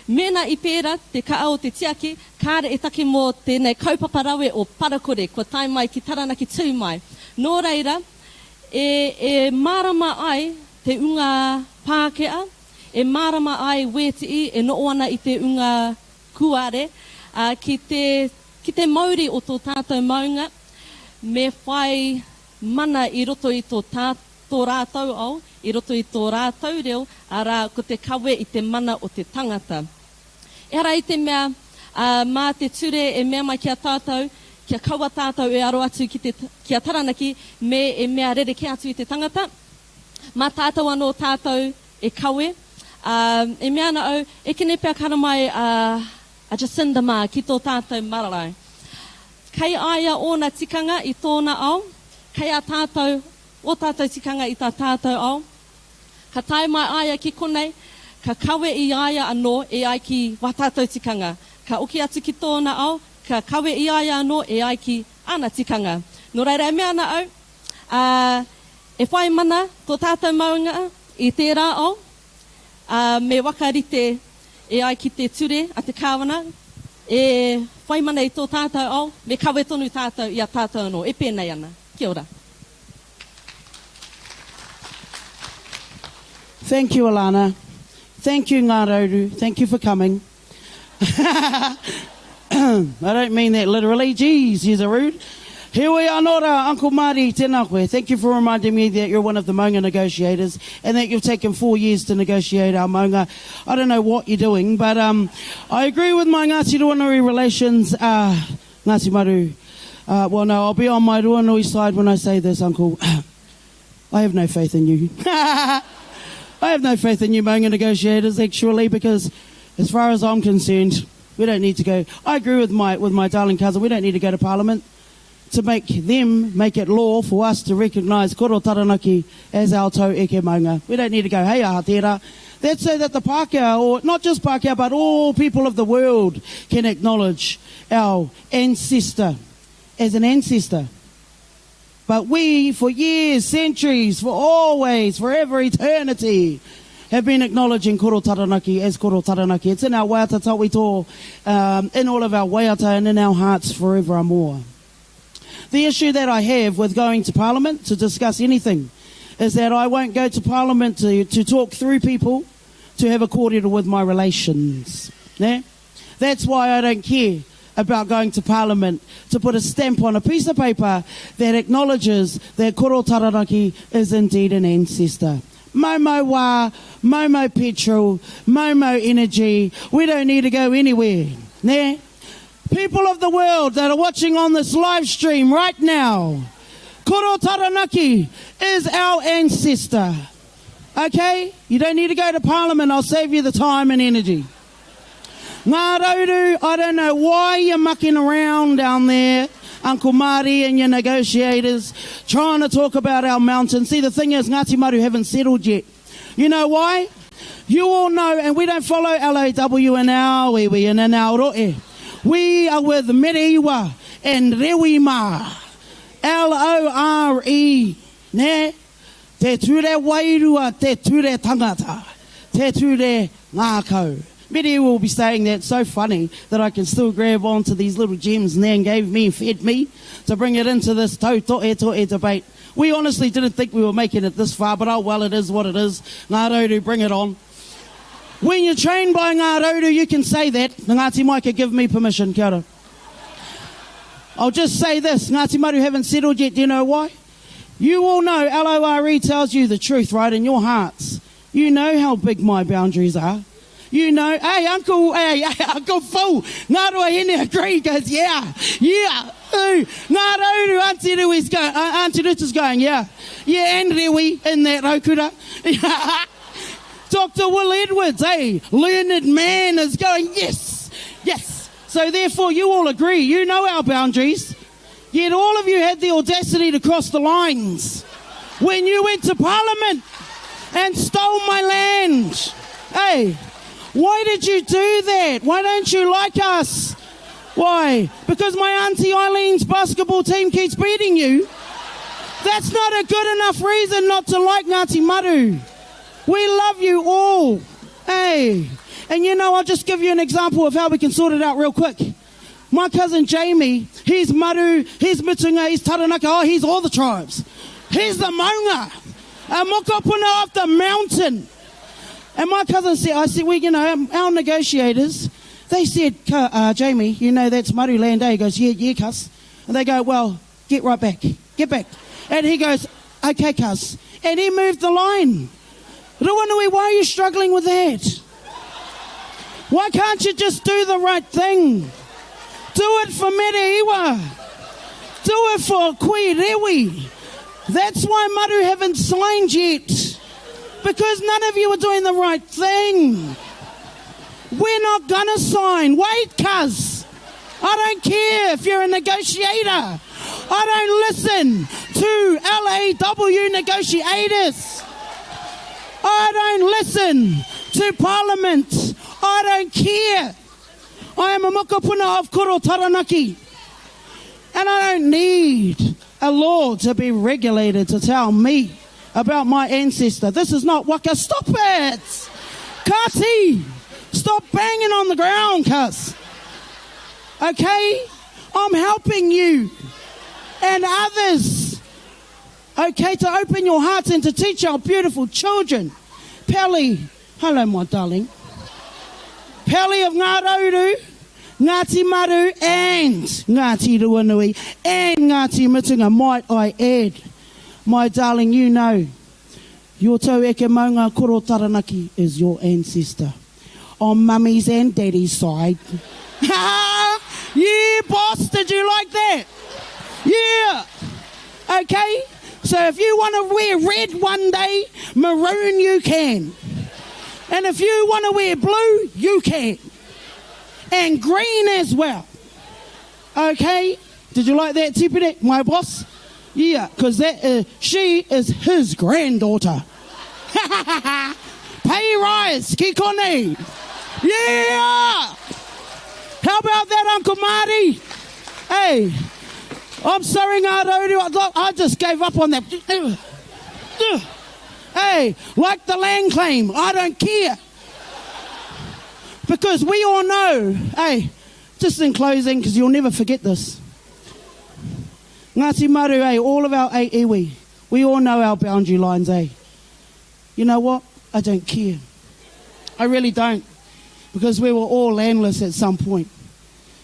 Mēnā i pērā te kaha o te tiaki, kāre e take mō tēnei kaupapa rawe o Parakore kua tae mai ki Taranaki tū mai. Nō reira, e, e mārama ai te unga Pākehā, e mārama ai wētii e noho ana i te unga Kuare, ā, ki te, ki te mauri o tō tātou maunga, me whai mana i roto i tō tā, tō rātou ao, i roto i tō rātou reo, arā, ko te kawe i te mana o te tangata. Ehara i te mea, ā, mā te ture e mea mai ki a tātou, kia kaua tātou e aro atu ki te, ki a Taranaki, me e mea rerekē atu i te tangata, mā tātou anō tātou e kawe, ā, e mea ana au, e kene pea ka haramai a, a Jacinda mā ki tō tātou marae. Kei a ia ōna tikanga i tōna ao, kei a tātou ō tātou tikanga i tā tātou ao. Ka tae mai a ia ki konei, ka kawe i a ia anō e ai ki wā tātou tikanga. Ka oki atu ki tōna ao, ka kawe i a ia anō e ai ki āna tikanga. Nō reira e mea ana au, ā, E whai mana tō tātou maunga i tērā ao, ā, me whakarite e ai ki te ture a te Kāwana, e whai mana i tō tātou ao, me kawe tonu tātou i a tātou anō e pēnei ana. Kia ora. Thank you Alana. Thank you Ngā Rauru. Thank you for coming. I don't mean that literally, geez, yous are rude. Heoi anō rā, Uncle Marty, tēnā koe. Thank you for reminding me that you're one of the maunga negotiators and that you've taken four years to negotiate our maunga. I don't know what you're doing, but um, I agree with my Ngāti Ruanui relations, uh, Ngāti Maru. Uh, well, no, I'll be on my Ruanui side when I say this, Uncle. I have no faith in you. I have no faith in you maunga negotiators, actually, because as far as I'm concerned, we don't need to go. I agree with my, with my darling cousin, we don't need to go to Parliament to make them make it law for us to recognise Koro Taranaki as our tau eke maunga. We don't need to go, hey aha tērā. That's so that the Pākehā, or not just Pākehā, but all people of the world can acknowledge our ancestor as an ancestor. But we, for years, centuries, for always, forever, eternity, have been acknowledging Koro Taranaki as Koro Taranaki. It's in our waiata tawhito, um, in all of our waiata and in our hearts forevermore. The issue that I have with going to Parliament to discuss anything is that I won't go to Parliament to, to talk through people to have a kōrero with my relations. Yeah? That's why I don't care about going to Parliament to put a stamp on a piece of paper that acknowledges that Koro Taranaki is indeed an ancestor. Momo wā, momo petrol, momo energy, we don't need to go anywhere. Nē? People of the world that are watching on this live stream right now, Koro Taranaki is our ancestor. Okay? You don't need to go to Parliament, I'll save you the time and energy. Ngā Rauru, I don't know why you're mucking around down there, Uncle Marty and your negotiators, trying to talk about our mountain. See, the thing is, Ngāti Maru haven't settled yet. You know why? You all know, and we don't follow LAW in our iwi and in our rohe. We are with Mereiwa and Rewi mā. L-O-R-E, nē? Te ture wairua, te ture tangata, te ture ngākau. Mereiwa will be saying that, so funny that I can still grab onto these little gems Nan gave me and fed me to bring it into this tautohetohe debate. We honestly didn't think we were making it this far, but oh well, it is what it is. Ngā Rauru, bring it on. When you're trained by Ngā Rauru, you can say that. Ngāti Maika give me permission. Kia ora. I'll just say this, Ngāti Maru haven't settled yet, do you know why? You all know LORE tells you the truth, right, in your hearts. You know how big my boundaries are. You know, hey, Uncle, hey, hey, Uncle Phil, Ngā Ruahine agree, goes, yeah, yeah, ooh, Ngā Rauru, Auntie Rui's go, uh, Auntie Ruta's going, yeah, yeah, and Rewi in that raukura. Dr. Will Edwards, hey, learned man is going, yes, yes. So therefore you all agree, you know our boundaries. Yet all of you had the audacity to cross the lines when you went to Parliament and stole my land. Hey, why did you do that? Why don't you like us? Why? Because my Auntie Eileen's basketball team keeps beating you? That's not a good enough reason not to like Ngāti Maru. We love you all. Hey. And you know, I'll just give you an example of how we can sort it out real quick. My cousin Jamie, he's Maru, he's Mutunga, he's Taranaki, oh, he's all the tribes. He's the maunga, a mokopuna of the mountain. And my cousin said, I said, well, you know, our negotiators, they said, uh, Jamie, you know that's Maru land, eh? He goes, yeah, yeah, cuz. And they go, well, get right back, get back. And he goes, okay, cuz. And he moved the line. Ruanui, why are you struggling with that? Why can't you just do the right thing? Do it for Mereiwa. Do it for Kui Rewi. That's why Maru haven't signed yet. Because none of you are doing the right thing. We're not gonna sign. Wait, cuz. I don't care if you're a negotiator. I don't listen to LAW negotiators. I don't listen to Parliament. I don't care. I am a mokopuna of Koro Taranaki. And I don't need a law to be regulated to tell me about my ancestor. This is not waka. Stop it! Kati! Stop banging on the ground, cuz. Okay? I'm helping you and others. Okay, to open your hearts and to teach our beautiful children. Pelly, hello, my darling. Pelly of Ngā Rauru, Ngāti Maru and Ngāti Ruanui and Ngāti Mutunga, might I add. My darling, you know, your taueke maunga koro Taranaki is your ancestor. On mummy's and daddy's side. yeah, boss, did you like that? Yeah. Okay? So if you want to wear red one day, maroon you can. And if you want to wear blue, you can. And green as well. Okay? Did you like that, Tipene, my boss? Yeah, because that uh, she is his granddaughter. Pay rise, Kikone. Yeah! How about that, Uncle Marty? Hey, I'm sorry, Ngā Rauru, I just gave up on that. Hey, like the land claim, I don't care. Because we all know, hey, just in closing, because you'll never forget this. Ngāti Maru, eh, all of our eight iwi, we all know our boundary lines, eh? You know what? I don't care. I really don't. Because we were all landless at some point.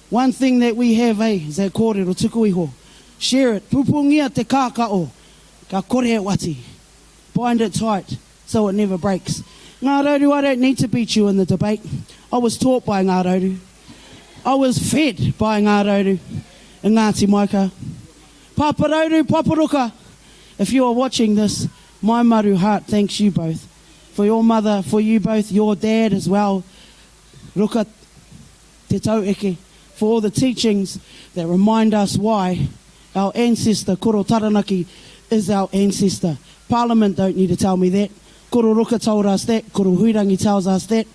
One thing that we have, eh, is that kōrero tuku iho. Share it. Pupungia te kākao. Ka kore e wati. Bind it tight so it never breaks. Ngā Rauru, I don't need to beat you in the debate. I was taught by Ngā Rauru. I was fed by Ngā Rauru and Ngāti Maika. Papa Rauru, Papa Ruka, if you are watching this, my maru heart thanks you both. For your mother, for you both, your dad as well. Ruka te taueke, for all the teachings that remind us why our ancestor, Koro Taranaki, is our ancestor. Parliament don't need to tell me that. Koro Ruka told us that, Koro Huirangi tells us that,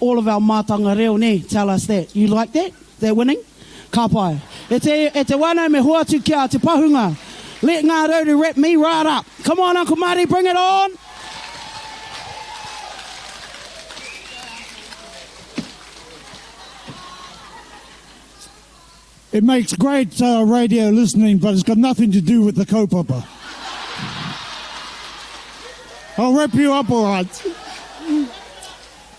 all of our mātanga reo nē, tell us that. You like that? That winning? Ka pai. E te, e te wānau me hoatu ki a Te Pahunga. Let Ngā Rauru wrap me right up. Come on Uncle Marty, bring it on! It makes great uh, radio listening, but it's got nothing to do with the kaupapa. I'll wrap you up all right.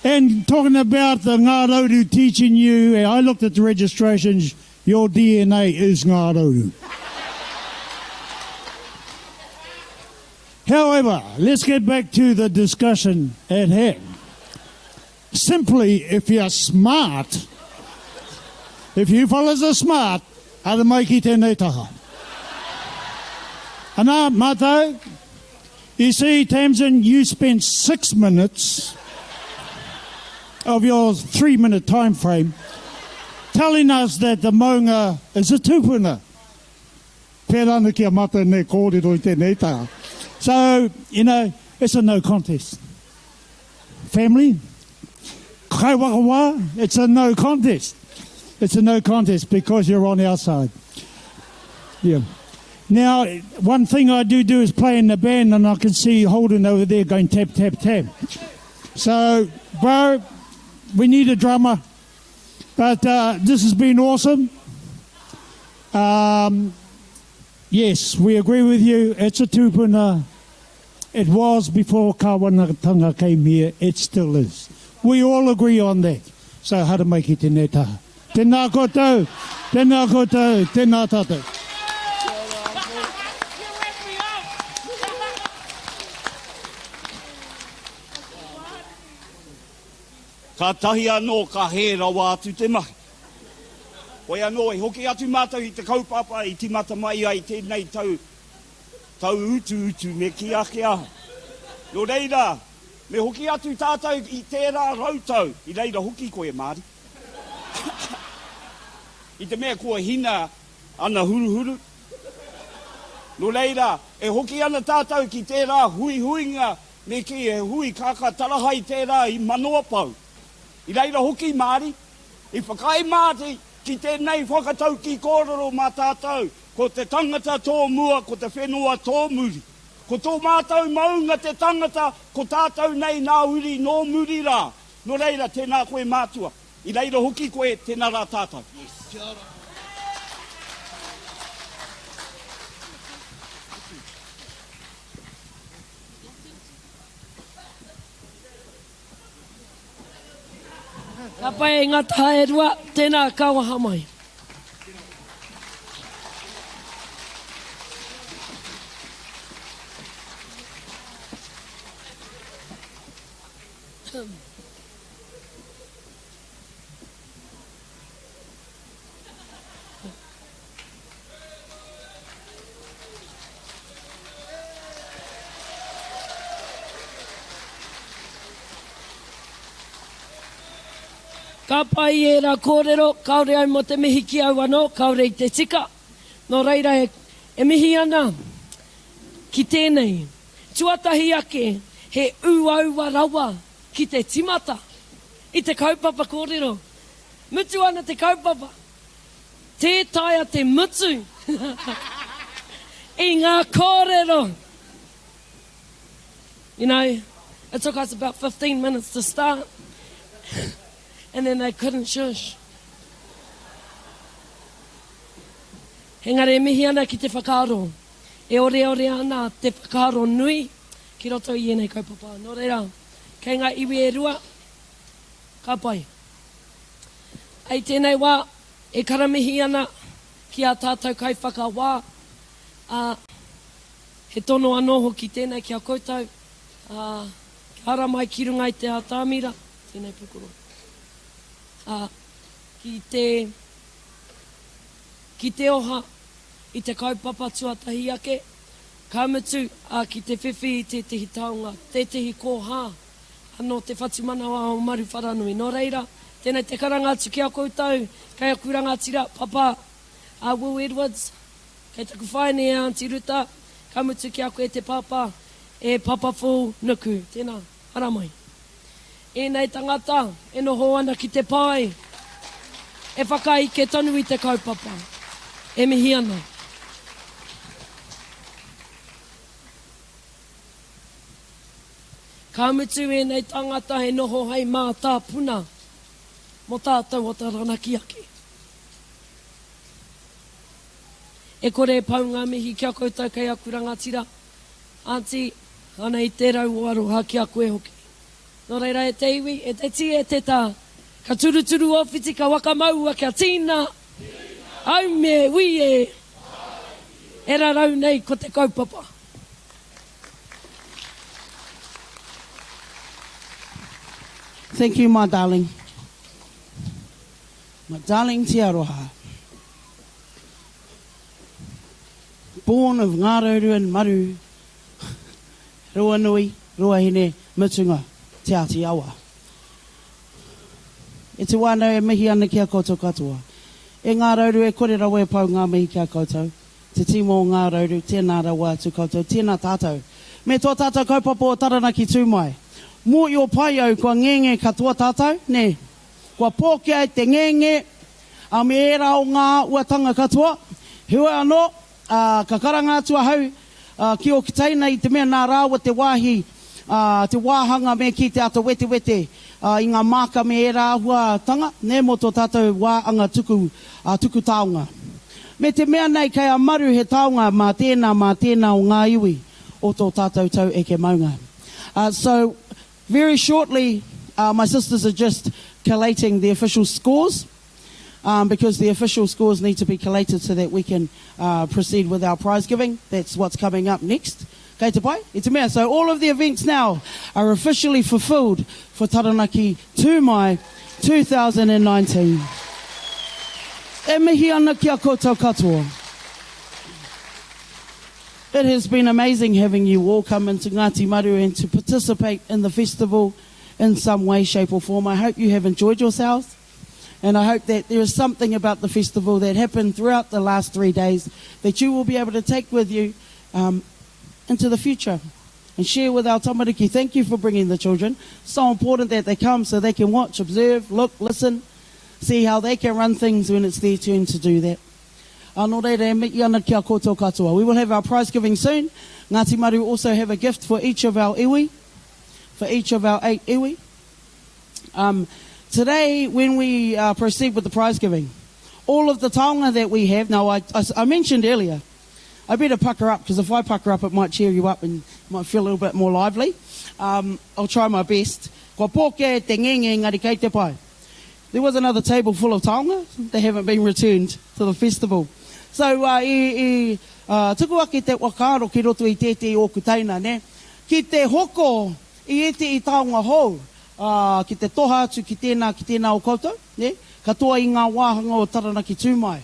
And talking about the Ngā Rauru teaching you, eh, I looked at the registrations, your DNA is Ngā Rauru. However, let's get back to the discussion at hand. Simply, if you're smart, if you fellas are smart, ara mai ki tēnei taha. Ana, mātou, you see, Tamsin, you spent six minutes of your three-minute time frame telling us that the maunga is a tupuna. Pērā ana ki a mātou nei kōrero i tēnei taha. So, you know, it's a no contest. Family, kaiwhakawā, it's a no contest. It's a no contest because you're on our side. Yeah. Now, one thing I do do is play in the band, and I can see Holden over there going tap, tap, tap. So, bro, we need a drummer. But uh, this has been awesome. Um, yes, we agree with you. It's a tupuna. It was before Kawanatanga came here. It still is. We all agree on that. So haramai ki tēnei taha. Tēnā koutou, tēnā koutou, tēnā tātou. Kātahi anō ka hē rawa atu te mahi. Hoi anō, i hoki atu mātou i te kaupapa i tīmata mai ai tēnei tau, tau utuutu me kī ake aha. Nō reira, me hoki atu tātou i tērā rautau, i reira hoki koe, Māri. I te mea kua hina ana huruhuru. Nō reira, e hoki ana tātou ki tērā huihuinga Me kī, he hui kākā tarahai tērā i Manawapou. I reira hoki, Māri, i whakaae Māri ki tēnei whakataukī kōrero mā tātou, ko te tangata tō mua, ko te whenua tō muri. Ko tō mātou maunga te tangata, ko tātou nei nā uri nō muri rā. Nō reira, tēnā koe mātua. I reira hoki koe, tēnā rā tātou. Yes. Kia ora. Ka pai e ngā taha e rua, tēnā ka waha mai. Ka pai ērā kōrero, kāore au mō te mihi ki au anō, kāore i te tika. Nō reira e, e mihi ana ki tēnei. Tuatahi ake, he uaua rawa ki te timata i te kaupapa kōrero. Mutu ana te kaupapa, tē taea te mutu i ngā kōrero. You know, it took us about 15 minutes to start and then they couldn't shush. Engari e mihi ana ki te whakaaro, e oreore ana te whakaaro nui ki roto i ēnei kaupapa. Nō reira, kei ngā iwi e rua, ka pai. I tēnei wā, e karamihi ana ki ā tātou kaiwhakawā, ā, he tono anō hoki tēnei ki a koutou, ā, kia ara mai ki runga i te atamira, tēnei pūkoro, ā, ki te, ki te oha i te kaupapa tuatahi ake, ka mutu, ā, ki te whiwhi i tētehi taonga, tētehi kōhā Anō te whatumanawa o Maruwharanui. Nō reira, tēnei te karanga atu ki a koutou, kei aku rangatira, Papa, a Will Edwards, kei taku whaene e Aunty Ruta, ka mutu ki a koe te pāpā. E Papaful Nuku, tēnā, haramai. Ēnei tangata e noho ana ki te pae, e whakaike tonu i te kaupapa. E mihi ana. Ka mutu ēnei tāngata e noho hei mātāpuna mō tātou o Taranaki ake. E kore e pau ngā mihi ki a koutou kei aku rangatira, Aunty, anei te rau o aroha ki a koe hoki. Nō reira e te iwi, e te tī, e te tā, ka turuturu ō whiti, ka whakamaua kia tīna, aumē, ui e, e rarau nei ko te kaupapa. Thank you my darling. My darling Te Aroha. Born of Ngārauru and Maru, Ruanui, Ruahine, Mutunga, Te Āti Awa. E te wānau e mihi ana ki a koutou katoa. E Ngārauru e kore rawa e pau ngā mihi ki a koutou. Te tīma o Ngā Rauru, tēnā rawa atu koutou, tēnā tātou. Me tō tātou kaupapa o Taranaki tū mai. Mōio pai au kua ngenge katoa tātou, nē? Kua pōkea e te ngenge, ā, me ērā o ngā uatanga katoa. Heoi anō, ā, ka karanga atu ahau, ā, ki ōku teina i te mea nā rāua te wāhi, ā, te wāhanga me kī te āta wetewete, ā, i ngā māka me ērā āhuatanga, nē, mō tō tātou wā anga tuku, ā, tuku taonga. Me te mea nei kei a Maru he taonga mā tēnā, mā tēnā o ngā iwi o tō tātou tau eke maunga. Uh, so, very shortly, uh, my sisters are just collating the official scores, um, because the official scores need to be collated so that we can uh, proceed with our prize giving. That's what's coming up next. Kei te pai? I te mea. So all of the events now are officially fulfilled for Taranaki Tū Mai 2019. E mihi ana ki a koutou katoa. It has been amazing having you all come into Ngāti Maru and to participate in the festival in some way, shape or form. I hope you have enjoyed yourselves and I hope that there is something about the festival that happened throughout the last three days that you will be able to take with you um, into the future and share with our tamariki. Thank you for bringing the children. So important that they come so they can watch, observe, look, listen, see how they can run things when it's their turn to do that. Nō reira, e mihi ana ki a koutou katoa. We will have our prize giving soon. Ngāti Maru also have a gift for each of our iwi, for each of our eight iwi. Um, today, when we uh, proceed with the prize giving, all of the taonga that we have, now I, I, I mentioned earlier, I better pucker up because if I pucker up, it might cheer you up and you might feel a little bit more lively. Um, I'll try my best. Kua pōkea e te ngenge engari kei te pai. There was another table full of taonga. They haven't been returned to the festival. So, uh, i, i uh, tuku ake te whakaaro ki roto i tētehi ōku teina, ne? Ki te hoko i ētehi taonga hou, ā, ki te toha atu ki tēnā, ki tēnā o koutou, ne? Katoa i ngā wāhanga o Taranaki tū mai.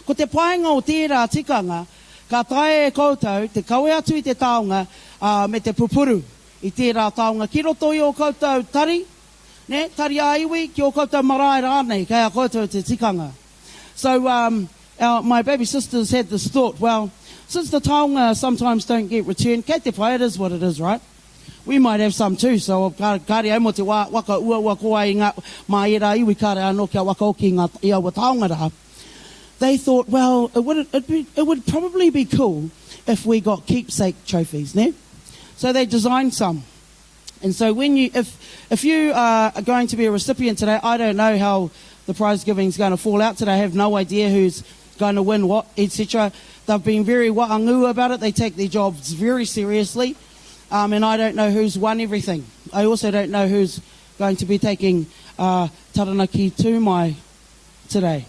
Ko te painga o tērā tikanga, ka taea e koutou te kawe atu i te taonga, ā, me te pupuru i tērā taonga ki roto i ō koutou tari, nē, tari ā-iwi, ki ō koutou marae rānei, kei a koutou te tikanga. So, um, our, my baby sisters had this thought, well, since the taonga sometimes don't get returned, kei te pai, it is what it is, right? We might have some too, so ka, kāre au mō te wā, waka uaua ko ai ngā, mā ērā iwi kāre anō kia whakaoki ngā, i aua taonga rā. They thought, well, it would, it'd be, it would probably be cool if we got keepsake trophies, ne? So they designed some. And so when you, if, if you are going to be a recipient today, I don't know how the prize giving is going to fall out today. I have no idea who's going to win what, etc. They've been very wa'angu about it. They take their jobs very seriously. Um, and I don't know who's won everything. I also don't know who's going to be taking uh, Taranaki to my today.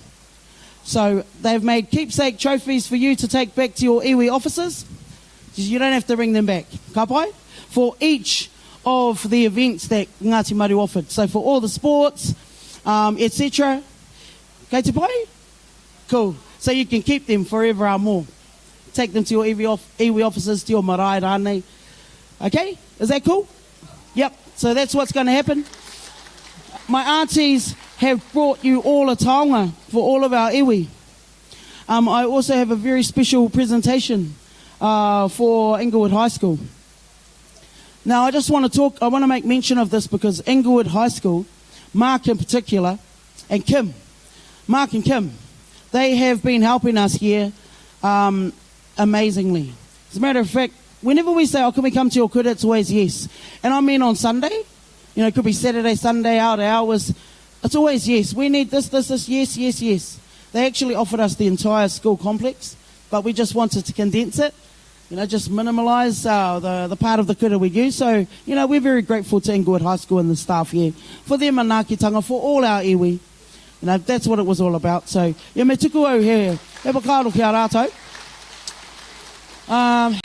So they've made keepsake trophies for you to take back to your iwi offices. You don't have to bring them back. Ka pai? For each of the events that Ngāti Maru offered. So for all the sports, um, etc. Kei te pai? Cool. So you can keep them forever or more. Take them to your iwi, off, iwi offices, to your marae rānei. Okay? Is that cool? Yep. So that's what's going to happen. My aunties have brought you all a taonga for all of our iwi. Um, I also have a very special presentation uh, for Inglewood High School. Now, I just want to talk, I want to make mention of this because Inglewood High School, Mark in particular, and Kim, Mark and Kim, they have been helping us here um, amazingly. As a matter of fact, whenever we say, oh, can we come to your kura, it's always yes. And I mean on Sunday, you know, it could be Saturday, Sunday, out hours. It's always yes. We need this, this, this, yes, yes, yes. They actually offered us the entire school complex, but we just wanted to condense it you know, just minimalise uh, the, the part of the kura we use. So, you know, we're very grateful to Inglewood High School and the staff here for their manaakitanga, for all our iwi. You know, that's what it was all about. So, yeah, me tuku au he, he whakaaro ki a rātou. Um,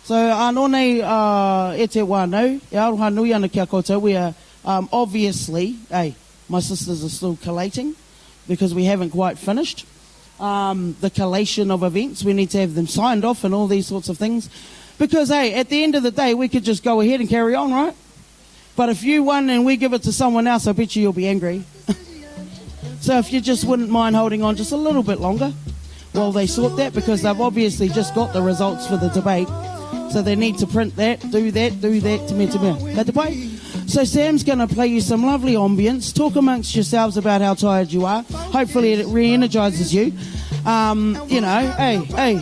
so, anō nei uh, e te wānau, e aroha nui ana ki a koutou, we are um, obviously, hey, my sisters are still collating because we haven't quite finished um, the collation of events. We need to have them signed off and all these sorts of things. Because, hey, at the end of the day, we could just go ahead and carry on, right? But if you won and we give it to someone else, I bet you you'll be angry. so if you just wouldn't mind holding on just a little bit longer while they sort that, because they've obviously just got the results for the debate. So they need to print that, do that, do that, to me, to me. Ka te pai? So Sam's going to play you some lovely ambience. Talk amongst yourselves about how tired you are. Hopefully it re-energizes you. Um, you know, hey, hey.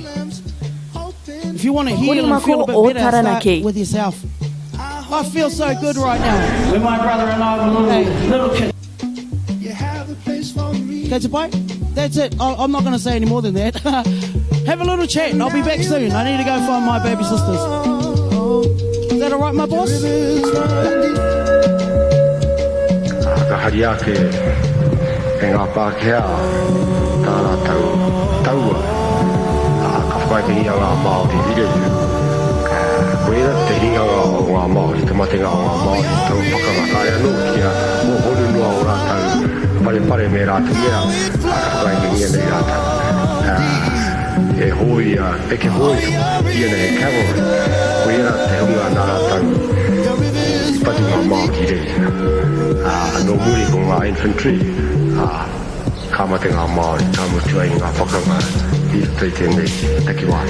If you want to heal and feel a bit better, start with yourself. I feel so good right now. When my brother and I were little, hey. little kids. Catch a bite? That's it. I, I'm not going to say any more than that. Have a little chat. I'll be back soon. I need to go find my baby sisters. Is that all right, my boss? Ka hari ake e ngā Pākehā tā rātou taua, ā, ka whakaekengia ngā Māori i reira. Koirā te hinganga o ngā Māori, te matenga o ngā Māori i taua pakanga, kāre anō kia hōhonu noa ō rātou parepare me rātou mea, ā, ka whakaekengia nei rātou. Ā, he hōia, eke hōiho, ia nei he cavalry, koirā te hunga nā rātou i patu ngā Māori i reira. Ā, nō muri ko ngā infantry, ā, Ka mate ngā Māori, ka mutu ai ngā pakanga i roto i tēnei takiwā.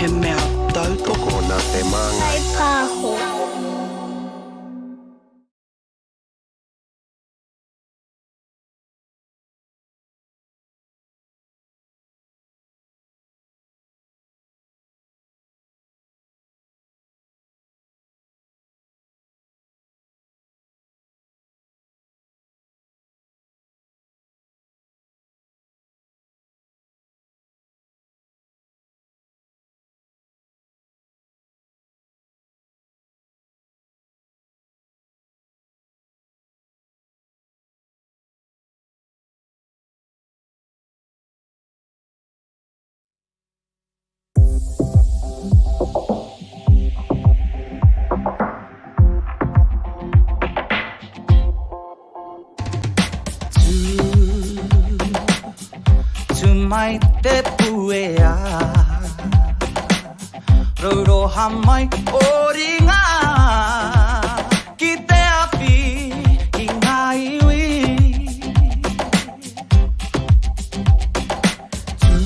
He mea tautoko. Tokona te māngai. Kaipāho. Tū mai te puea Rauroha mai o ringa Ki te awhi i ngā iwi Tū,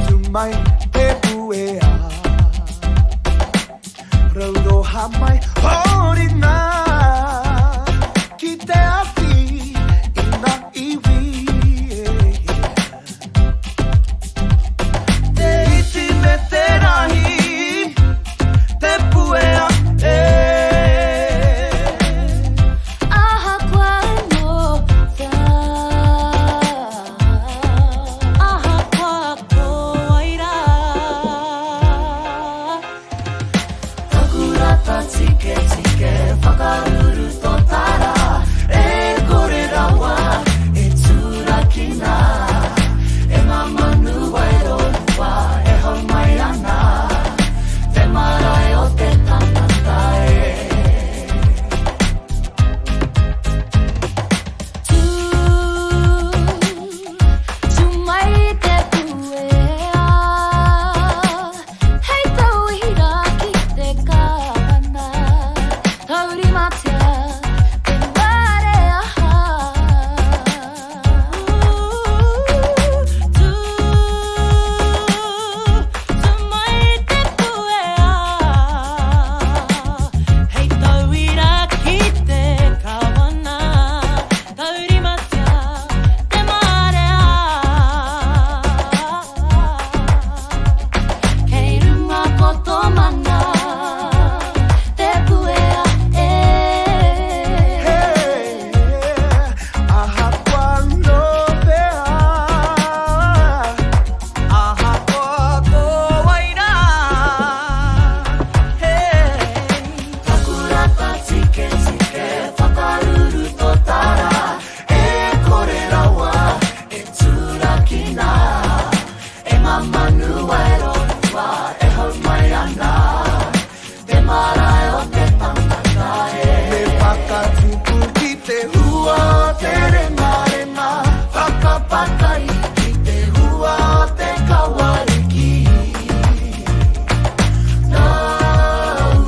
tū mai te puea Rauroha mai o ringa Ki te awhi i ngā iwi Te iti me te rahi Te puea e Ahakoa nō whea Ahakoa ko wai rā Taku rata tiketike whakaruru totara E kore rawa e turakina E ngā manu wairorua e hau mai ana Te marae o te tangata e Tū, tū mai te puea Hei tauira ki te kāwana Taurimatia te marea Tū, tū mai te puea Hei tauira ki te kāwana Taurimatia te marea Kei runga ko tō mana Te puea e Ahakoa nō whea Ahakoa ko wai rā Taku rata tiketike whakaruru totara E kore rawa e turakina E ngā manu wairorua e hau mai ana Te marae o te tangata e Me whakatupu ki te hua o te rengarenga Whakapakari ki te hua o te kawariki Nāu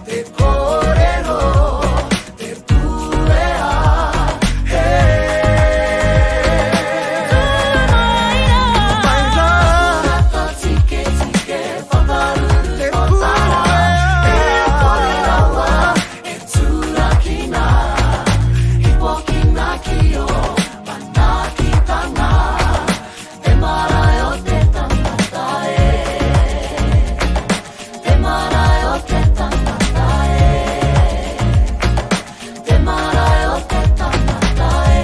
te kōrero te puea He Mai rā Rata tiketike whakaruru totara E kore rawa e turakina Hipokina ki ō manaakitanga Te marae o te tangata e Te marae o te tangata e Te marae o te tangata e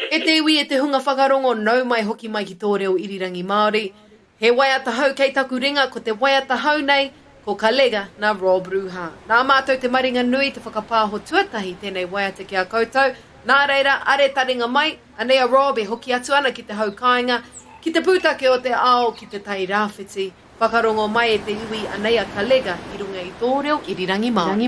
E te iwi, e te hunga whakarongo, nau mai hoki mai ki tō reo irirangi Māori. He waiata hou kei taku ringa, ko te waiata hou nei, Ko Kalega nā Rob Ruha. Nā mātou te maringa nui te whakapāho tuatahi tēnei waiata ki a koutou, nā reira, are taringa mai, anei a Rob e hoki atu ana ki te hau kāinga, ki te pūtake o te ao, ki te tai rāwhiti. Whakarongo mai e te iwi anei a Kalega i runga i tō reo irirangi Māori.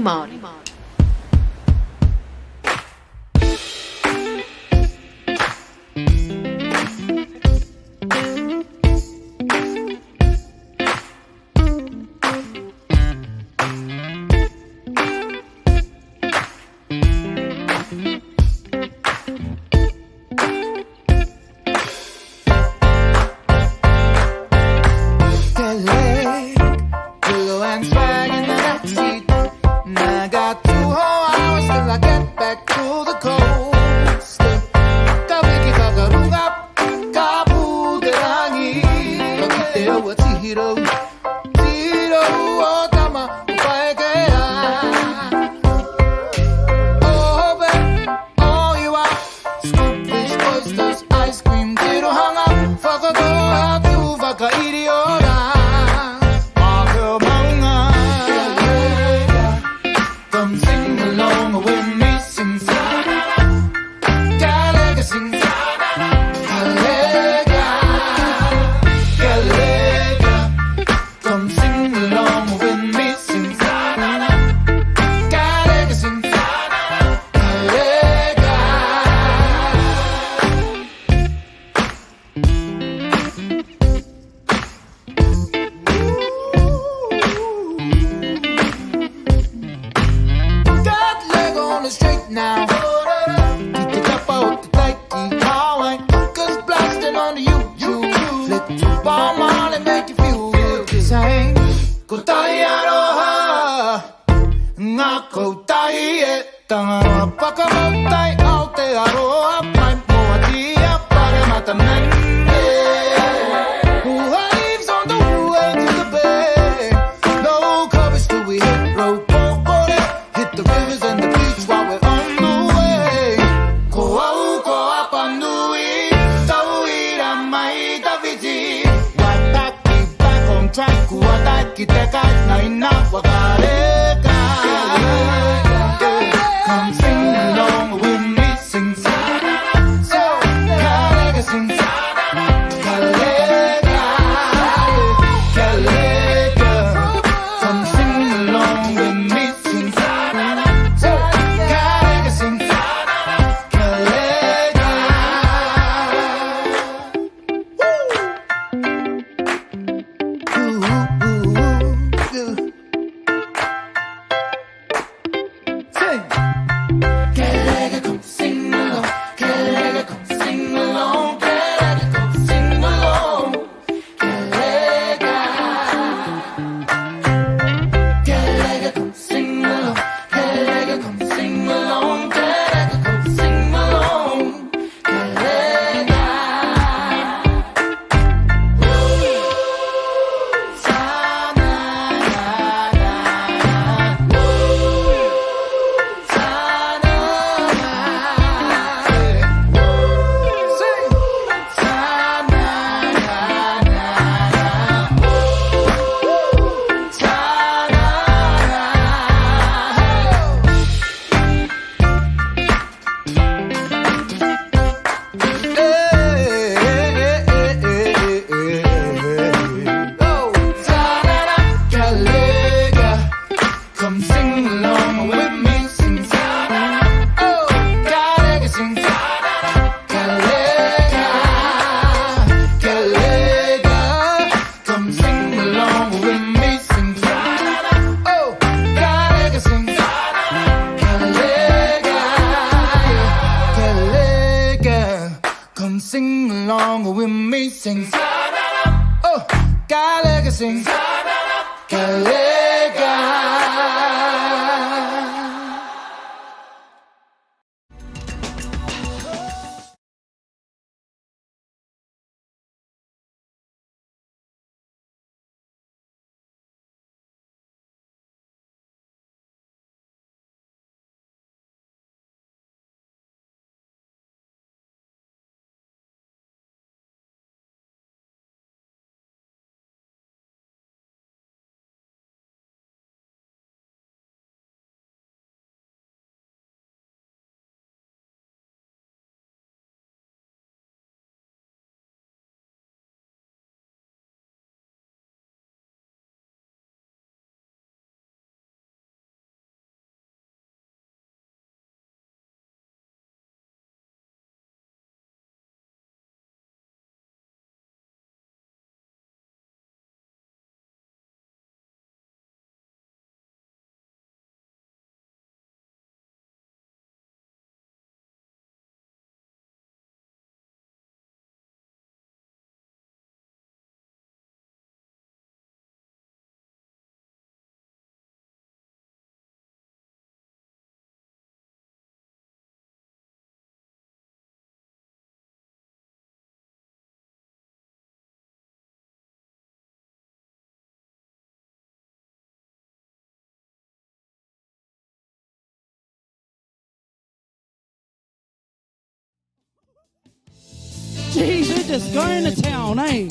just going to town, eh?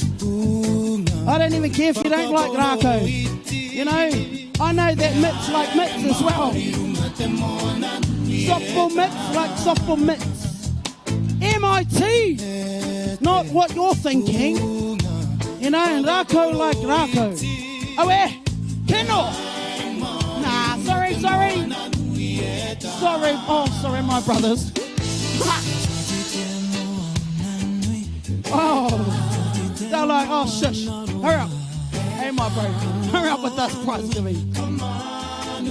I don't even care if you don't like rākau. You know, I know that mitts like mitts as well. Softball mitts like softball mitts. MIT! Not what you're thinking. You know, and rākau like rākau. Oh, eh? Kino! Nah, sorry, sorry. Sorry. Oh, sorry, my brothers. Oh, they're like, oh, shush. Hurry up. Hey, my bro. Hurry up with this prize giving.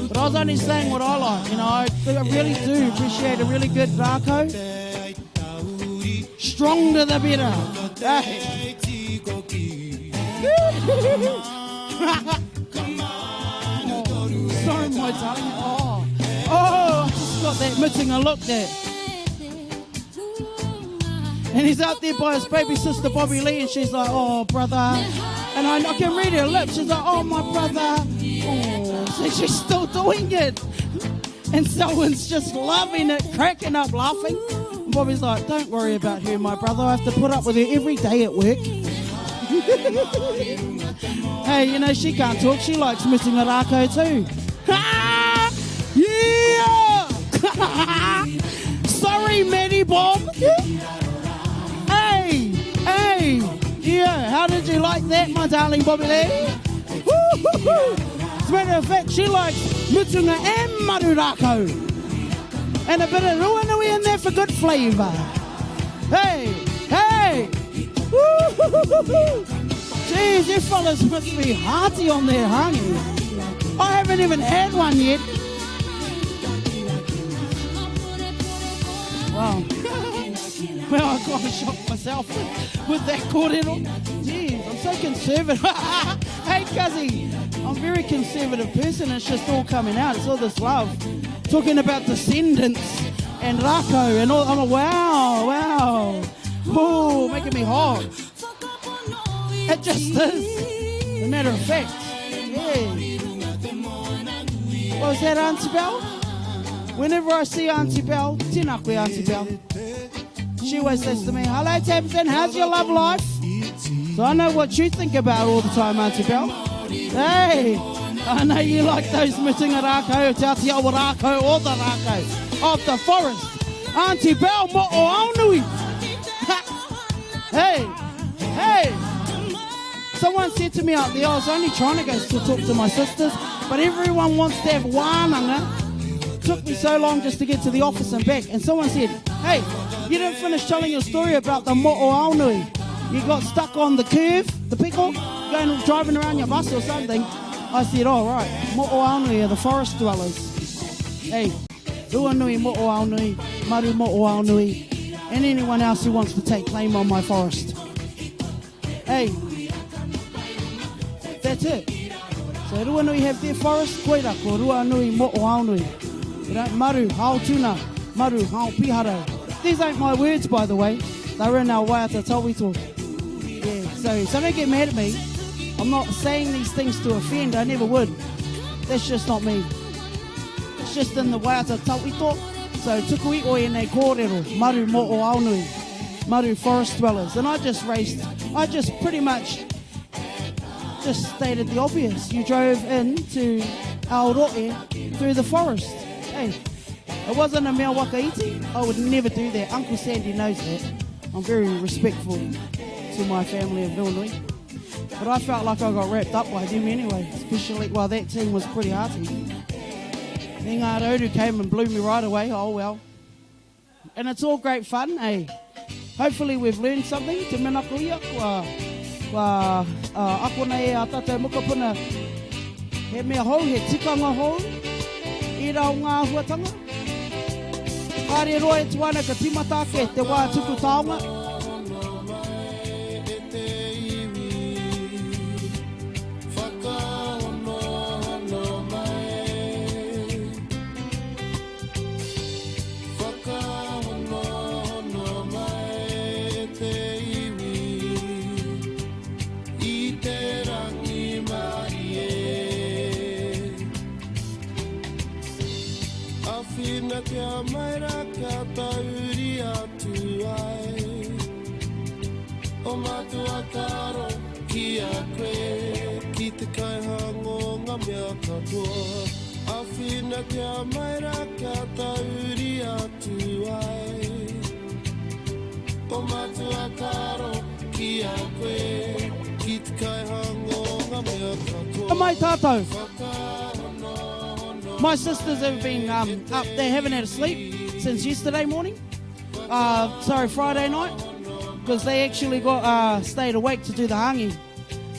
But I was only saying what I like. You know, I, I really do appreciate a really good rākau. Stronger the better. Hey. oh, sorry, my darling. Oh, oh, I just got that missing a look there. And he's out there by his baby sister Bobby Lee, and she's like, oh, brother. And I, I can read her lips. She's like, oh, my brother. Oh, so she's still doing it. And Selwyn's just loving it, cracking up, laughing. And Bobby's like, don't worry about her, my brother. I have to put up with her every day at work. hey, you know, she can't talk. She likes missing a rākau too. yeah! Sorry, Matty Bob. hey, hey. Yeah, how did you like that, my darling Bobby Lee? Woo-hoo-hoo. As a matter of fact, she likes mutunga and marurako. And a bit of ruanui in there for good flavour. Hey, hey. Woo-hoo-hoo-hoo. Jeez, you fellas must be hearty on there, honey. I haven't even had one yet. Wow. well, I kind of shocked myself with that kōrero. Jeez, I'm so conservative. hey, Cuzzy, I'm a very conservative person. It's just all coming out. It's all this love. Talking about descendants and rākau and all. I'm like, wow, wow. Ooh, making me hot. It just is. A matter of fact. Yeah. What was that, Auntie Bell? Whenever I see Auntie Bell, tēnā koe, Auntie Bell. She always says to me, hello, Tamsin, how's your love life? So I know what you think about all the time, Auntie Bell. Hey, I know you like those mutunga rākau, te atiawa rākau, all the rākau of the forest. Auntie Bell, mo o aonui. hey, hey. Someone said to me out there, I was only trying to go to talk to my sisters, but everyone wants to have wānanga. Took me so long just to get to the office and back. And someone said, hey, you didn't finish telling your story about the mo'o aonui. You got stuck on the curve, the pickle, going driving around your bus or something. I said, oh, right, mo'o aonui are the forest dwellers. Hey, Ruanui mo'o aonui, maru mo'o aonui, and anyone else who wants to take claim on my forest. Hey, that's it. So Ruanui have their forest, koira ko Ruanui mo'o aonui. You know, maru, hao tuna, maru, hao piharau. These ain't my words, by the way. They're in our waiata tawhito. Yeah, so, so don't get mad at me. I'm not saying these things to offend. I never would. That's just not me. It's just in the waiata tawhito. So tuku iho ēnei kōrero, maru mo'o aonui, maru forest dwellers. And I just raised, I just pretty much just stated the obvious. You drove in to Aoroe through the forest. Hey, it wasn't a mea wakaiti. I would never do that. Uncle Sandy knows that. I'm very respectful to my family of Ruanui. But I felt like I got wrapped up by them anyway, especially while that team was pretty hearty. Then Ngā Rauru came and blew me right away. Oh well. And it's all great fun, eh? Hopefully we've learned something. Te manako ia, kua, kua uh, akona e a tātou mokopuna he mea hou, he tikanga hou, ērā o ngā āhuatanga. Kāre roa e tu ana ka tīmata ake te wā tuku taonga. Whakahonohono mai e te iwi I te rangimarie Awhinatia mai ra kia tahuri atu ai O Matua taro ki a koe, ki te kaihanga o nga mea katoa. Awhinatia mai ra kia tauri atu ai. O Matua taro ki a koe, ki te kaihanga o nga mea katoa. Mai tātou. My sisters have been um, up, they haven't had a sleep since yesterday morning. Uh, sorry, Friday night, because they actually got uh, stayed awake to do the hangi.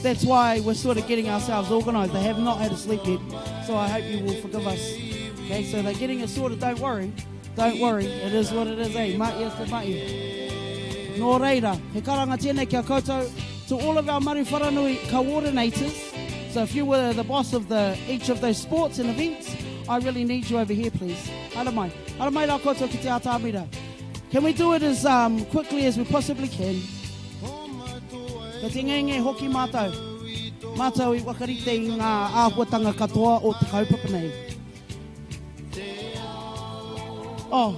That's why we're sort of getting ourselves organised. They have not had a sleep yet, so I hope you will forgive us. Okay, so they're getting it sorted. Don't worry. Don't worry. It is what it is, eh? Maia te mahi. Nō reira, he karanga tēnei kia koutou to all of our Maru Wharanui coordinators. So if you were the boss of the each of those sports and events, I really need you over here, please. Haere mai. Haere mai rā koutou ki te atamira. Can we do it as um, quickly as we possibly can? Ka te ngenge hoki mātou. Mātou i wakarite i ngā āhuatanga katoa o te kaupapa nei. Oh,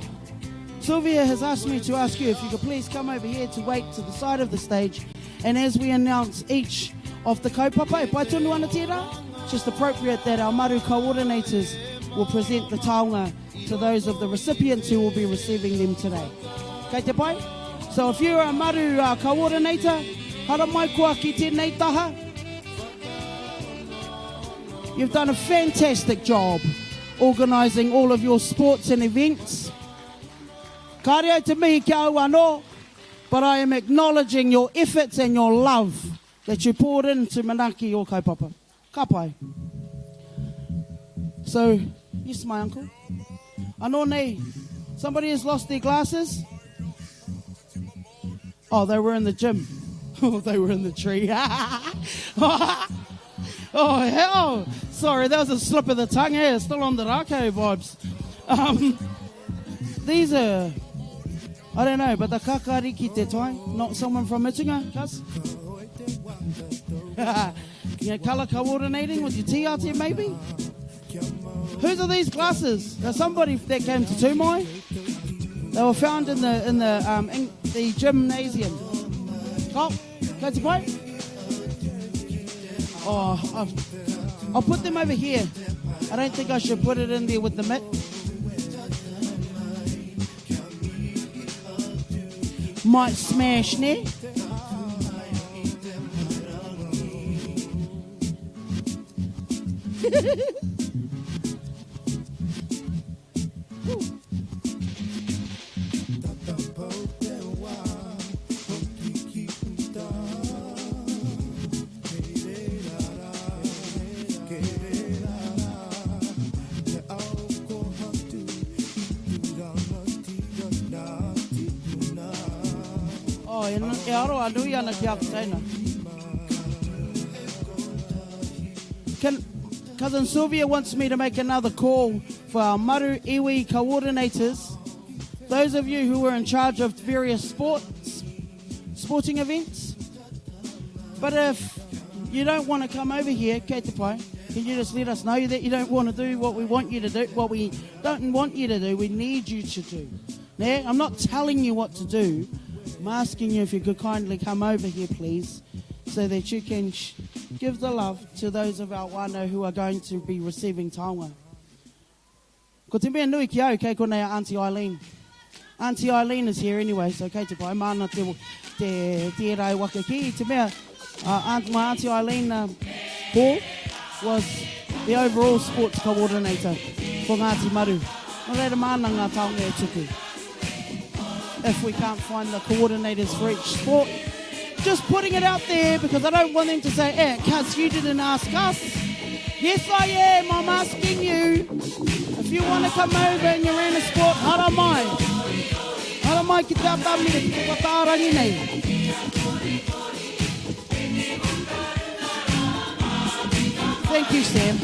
Sylvia has asked me to ask you if you could please come over here to wait to the side of the stage. And as we announce each of the kaupapa, e pai tonu ana tērā, it's just appropriate that our maru coordinators will present the taonga to those of the recipients who will be receiving them today. Kei te pai? So if you're a maru uh, coordinator, haramai koa ki tēnei taha. You've done a fantastic job organising all of your sports and events. Kāre au te mihi ki a au anō, but I am acknowledging your efforts and your love that you poured into manaaki o kaupapa. Ka pai. So, yes, my uncle. Anō nei, somebody has lost their glasses? Oh, they were in the gym. Oh, they were in the tree. oh, hell. Sorry, that was a slip of the tongue. Eh? Still on the rākau vibes. Um, these are, I don't know, but the kakariki te tai, not someone from Mutunga, cuz. you know, colour coordinating with your tea maybe? Whose are these glasses? There's somebody that came to Tumai. They were found in the in the um, in the gymnasium. Oh, that's a point. Oh, I've, I'll put them over here. I don't think I should put it in there with the mitt. Might smash, ne? Oh, e, e aroha nui ana ki aku teina. Can, Cousin Sylvia wants me to make another call for our Maru Iwi coordinators. Those of you who were in charge of various sports, sporting events. But if you don't want to come over here, kei te pai, can you just let us know that you don't want to do what we want you to do, what we don't want you to do, we need you to do. Now, I'm not telling you what to do. I'm asking you if you could kindly come over here, please, so that you can sh- give the love to those of our whānau who are going to be receiving taonga. Ko te mea nui ki au, kei konei a Auntie Eileen. Auntie Eileen is here anyway, so kei te pai, māna te, te, tērā e waka ki. I te mea, uh, aunt, my Auntie Eileen uh, Hall was the overall sports coordinator for Ngāti Maru. Nō reira māna ngā taonga e tuku. If we can't find the coordinators for each sport, just putting it out there because I don't want them to say, eh, cuz you didn't ask us. Yes, I am. I'm asking you. If you want to come over and you're in a sport, hara mai. Hara mai ki te atamira, ki te whatārangi nei. Thank you, Sam.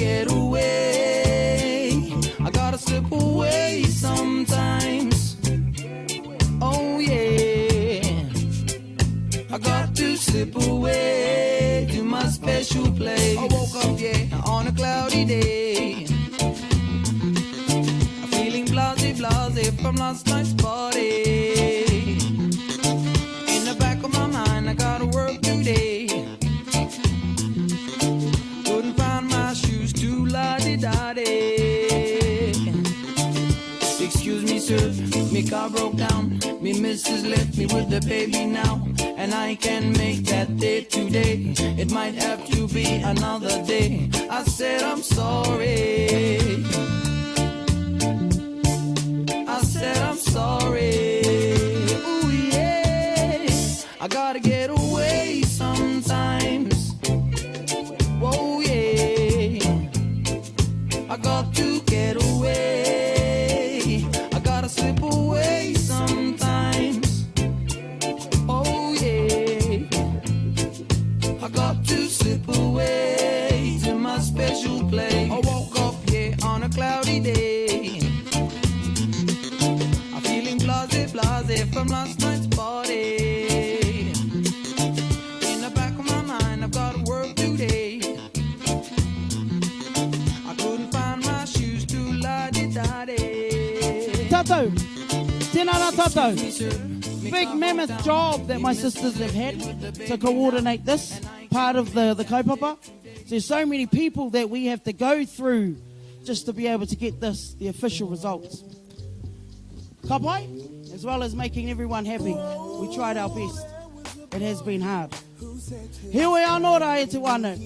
get away. I gotta slip away sometimes. Oh yeah. I got to slip away to my special place. I woke up, yeah, on a cloudy day. Feeling blase, blase from last night's party. In the back of my mind, I gotta work today. Couldn't find my shoes to la di da Excuse me, sir, me car broke down. Me missus left me with the baby now. And I can make that day today. It might have to be another day. I said I'm sorry. I said I'm sorry. Ooh yeah. I gotta get away sometimes. Whoa yeah. I got to get away. I gotta slip away sometimes. Oh yeah. I got to slip away to my special place. I woke up, yeah, on a cloudy day. I'm feeling blase, blase from last night's party. In the back of my mind, I've got work today. I couldn't find my shoes to la di da Tātou, tēnā rā tātou. Big mammoth job that my sisters have had to coordinate this part of the, the kaupapa. There's so many people that we have to go through just to be able to get this, the official results. Ka pai? As well as making everyone happy. We tried our best. It has been hard. Heoi anō rā e te wānau.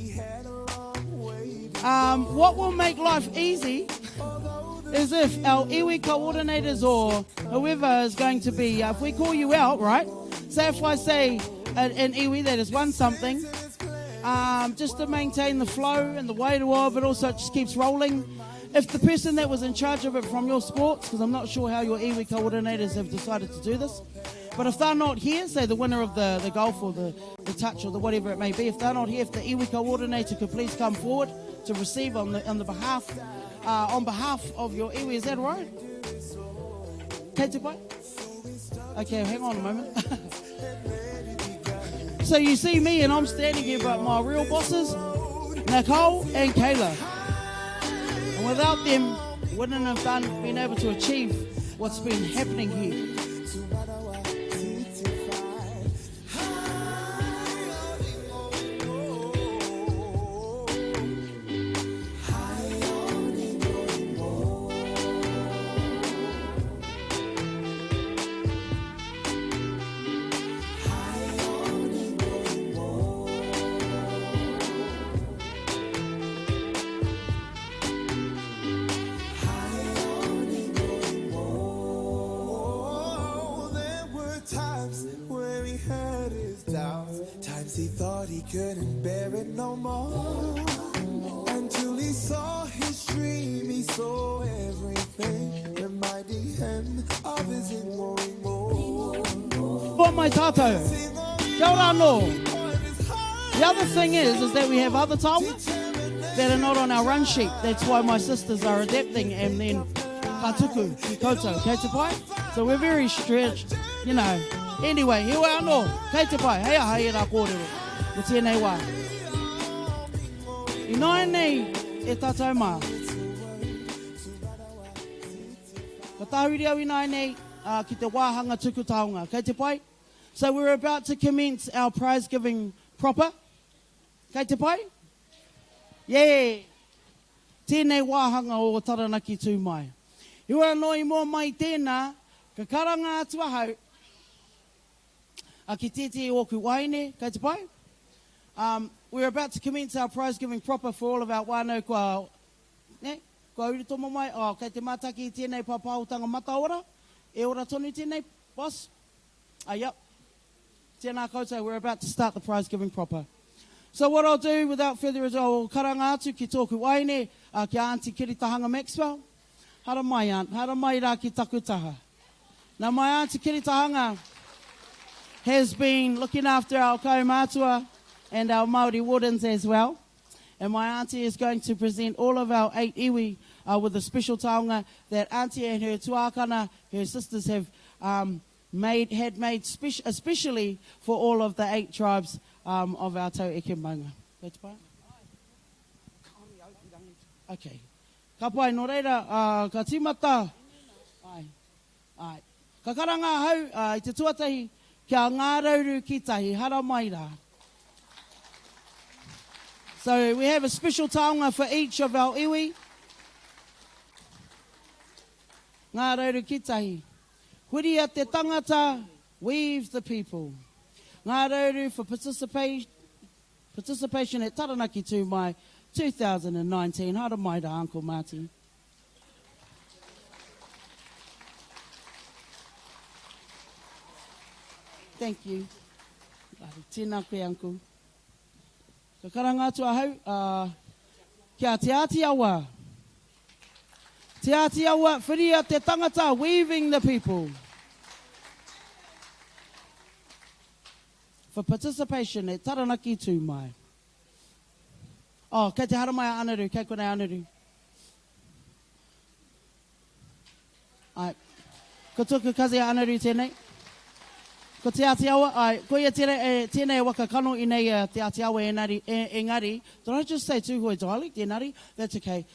Um, what will make life easy is if our iwi coordinators or whoever is going to be, uh, if we call you out, right? Say if I say an, an iwi that has won something, um, just to maintain the flow and the weight of it, also it just keeps rolling. If the person that was in charge of it from your sports, because I'm not sure how your iwi coordinators have decided to do this, but if they're not here, say the winner of the, the golf or the, the touch or the whatever it may be, if they're not here, if the iwi coordinator could please come forward to receive on the, on the behalf uh, on behalf of your iwi. Is that right? Kei te pai? Okay, hang on a moment. so you see me and I'm standing here, but my real bosses, Nicole and Kayla. And without them, wouldn't have done, been able to achieve what's been happening here. Times he thought he couldn't bear it no more. Until he saw his dream, he saw everything, reminding him of his For my tātou. Kia ora anō. The other thing is, is that we have other taonga that are not on our run sheet. That's why my sisters are adapting and then ka tuku ki koutou. Kei te pai? So we're very stretched, you know. Anyway, heoi anō, kei te pai, hei aha ērā kōrero mo tēnei wā. Ināianei e tātou mā. Ka tāhuri au ināianei uh, ki te wāhanga tuku taonga. Kei te pai? So we're about to commence our prize giving proper. Kei te pai? Yeah! Tēnei wāhanga o Taranaki tū mai. Heoi anō i mua mai i tēnā, ka karanga atu ahau a ki tētehi o ōku wāhine, kei te pai? Um, we're about to commence our prize giving proper for all of our whānau kua, ne, kua urutomo mai, oh, kei te mātaki i tēnei pāpāhotanga mataora, e ora tonu tēnei, boss? Ah, yep. Tēnā koutou, we're about to start the prize giving proper. So what I'll do, without further ado, I'll karanga atu ki tōku wahine, uh, ki a Auntie Kiritahanga Maxwell. Hara mai, Aunt. Hara mai rā ki taku taha. Now, my Auntie Kiritahanga has been looking after our kaumātua and our Māori wardens as well. And my auntie is going to present all of our eight iwi uh, with a special taonga that auntie and her tuakana, her sisters, have um, made, had made speci- especially for all of the eight tribes um, of our tau eke maunga. Okay. Ka pai, nō reira, uh, ka tīmata. Ai, ai. Ka karanga ahau uh, i te tuatahi kia ngārauru ki tahi, hara mai rā. So we have a special taonga for each of our iwi. Ngārauru ki tahi. Whiria te tangata, weave the people. Ngārauru for participate, participation at Taranaki Tū Mai 2019. Haere mai rā, Uncle Marty. Thank you. Tēnā koe, Uncle. Ka karanga atu ahau, uh, kia Te Āti Awa. Te Āti Awa, whiria te tangata, weaving the people. For participation at Taranaki Tū Mai. Oh, kei te haramai a Anaru, kei konei Anaru. Ai. Ko tōku kazi a Anaru tēnei. Ko Te Āti Awa, ai, ko ia tēnei, e, tēnei e waka kano i nei a Te Āti Awa enari, e, engari, did I just say Tūhoe dialect, enari? That's okay.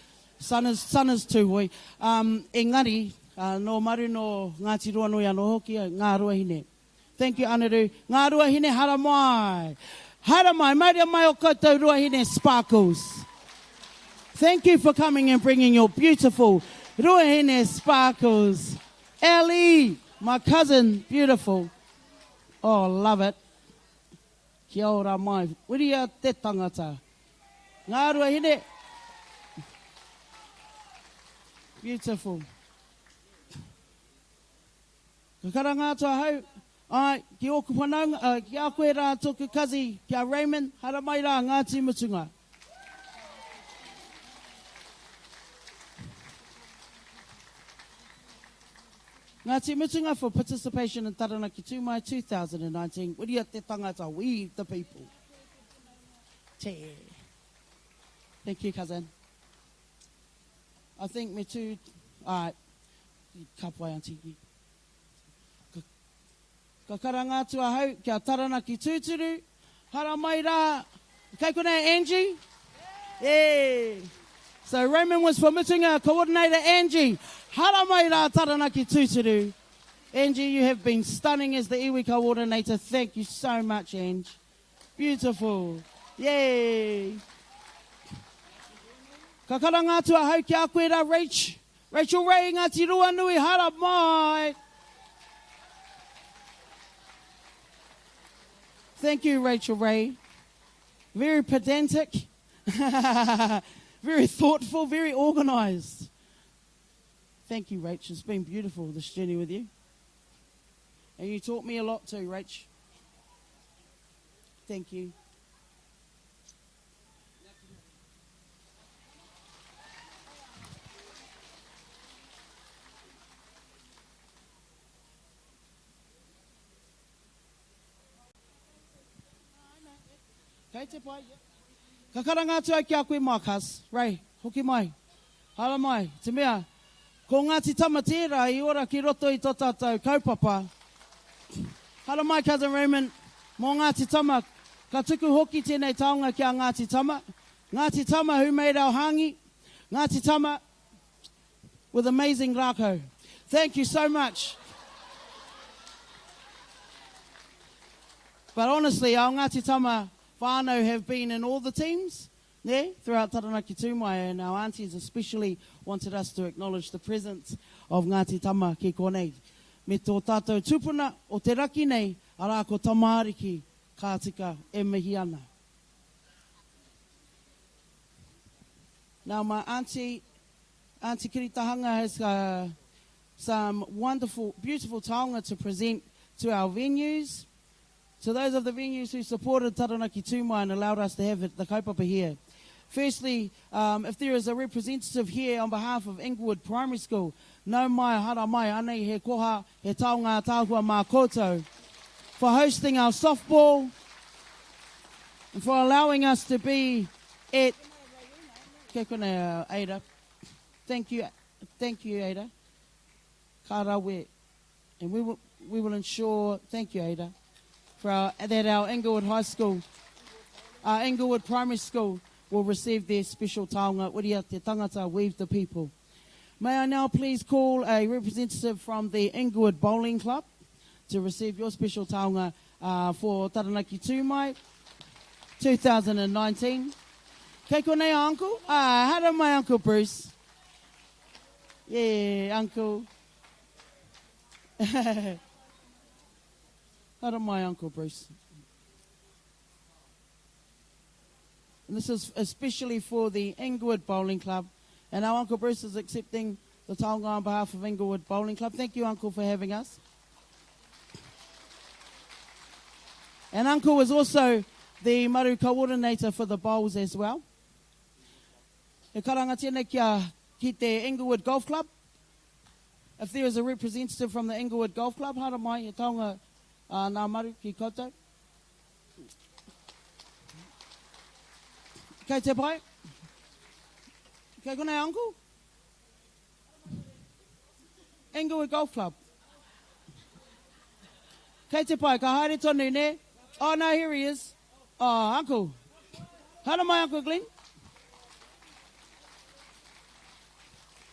Son is, son is Tūhoe. Um, engari, uh, nō Maru, nō Ngāti Ruanui anō hoki, ngā ruahine. Thank you Anaru. Ngā ruahine haramai. Haramai, mauria mai o koutou ruahine sparkles. Thank you for coming and bringing your beautiful ruahine sparkles. Ellie, my cousin, beautiful. Oh, love it. Kia ora mai. Whiria te tangata. Ngā ruahine. Beautiful. Ka karanga atu ahau, āe, ki ōku whanaunga, ā, ki a koe rā tōku kazi, ki a Raymond, haramai rā, Ngāti Mutunga. Ngāti Mutunga for participation in Taranaki Tū Mai 2019, Whiria te tangata, we the people. Te. Thank you, cousin. I think me tū, āe, Ka pai aunty. Ka, ka karanga atu ahau kia Taranaki tūturu. Haramai rā. Kei konei Angie? Yeah. So Raymond was for Mutunga coordinator Angie. Haramai rā Taranaki tūturu. Angie, you have been stunning as the iwi coordinator. Thank you so much, Angie. Beautiful. Yay. Ka karanga atu ahau ki a koe rā, Rach. Rachel Ray, Ngāti Ruanui, hara mai. Thank you, Rachel Ray. Very pedantic, very thoughtful, very organised. Thank you, Rach. It's been beautiful, this journey with you. And you taught me a lot too, Rach. Thank you. Kei te pai. Ka karanga atu au ki a koe Marcus. Ray, hoki mai. Haere mai, te mea, ko Ngāti Tama tērā i ora ki roto i tō tātou kaupapa. Haere mai, Cousin Raymond, mō Ngāti Tama, ka tuku hoki tēnei taonga ki a Ngāti Tama. Ngāti Tama who made our hāngi. Ngāti Tama with amazing rākau. Thank you so much. But honestly, our Ngāti Tama whānau have been in all the teams. Nē, throughout Taranaki Tū Mai, and our aunties especially wanted us to acknowledge the presence of Ngāti Tama ki konei. Me tō tātou tupuna o te raki nei, arā ko Tamaariki, ka tika e mihi ana. Now my auntie, Auntie Kiritahanga has uh, some wonderful, beautiful taonga to present to our venues. To those of the venues who supported Taranaki Tū and allowed us to have the kaupapa here. Firstly, um, if there is a representative here on behalf of Inglewood Primary School, nau mai, hara mai, anei he koha, he taonga tāhua mā koutou, for hosting our softball and for allowing us to be At Kei konei a Ada. Thank you, thank you Ada. Ka rawe. And we will, we will ensure, thank you Ada, for our, that our Inglewood High School, our Inglewood Primary School will receive their special taonga, Uria te tangata, weave the people. May I now please call a representative from the Inglewood Bowling Club to receive your special taonga uh, for Taranaki Tūmai 2019. Kei konei a uncle? Ah, hello my uncle Bruce. Yeah, uncle. Hello my uncle Bruce. And this is especially for the Inglewood Bowling Club. And our Uncle Bruce is accepting the taonga on behalf of Inglewood Bowling Club. Thank you, Uncle, for having us. And Uncle is also the Maru coordinator for the bowls as well. E karanga tēnei kia ki te Inglewood Golf Club. If there is a representative from the Inglewood Golf Club, haere mai, he taonga uh, nā Maru ki koutou. Kei te pai? Kei konei uncle? Inglewood Golf Club. Kei te pai, ka haere tonu, ne? Oh, no, here he is. Oh, uncle. Haere mai, Uncle Glenn.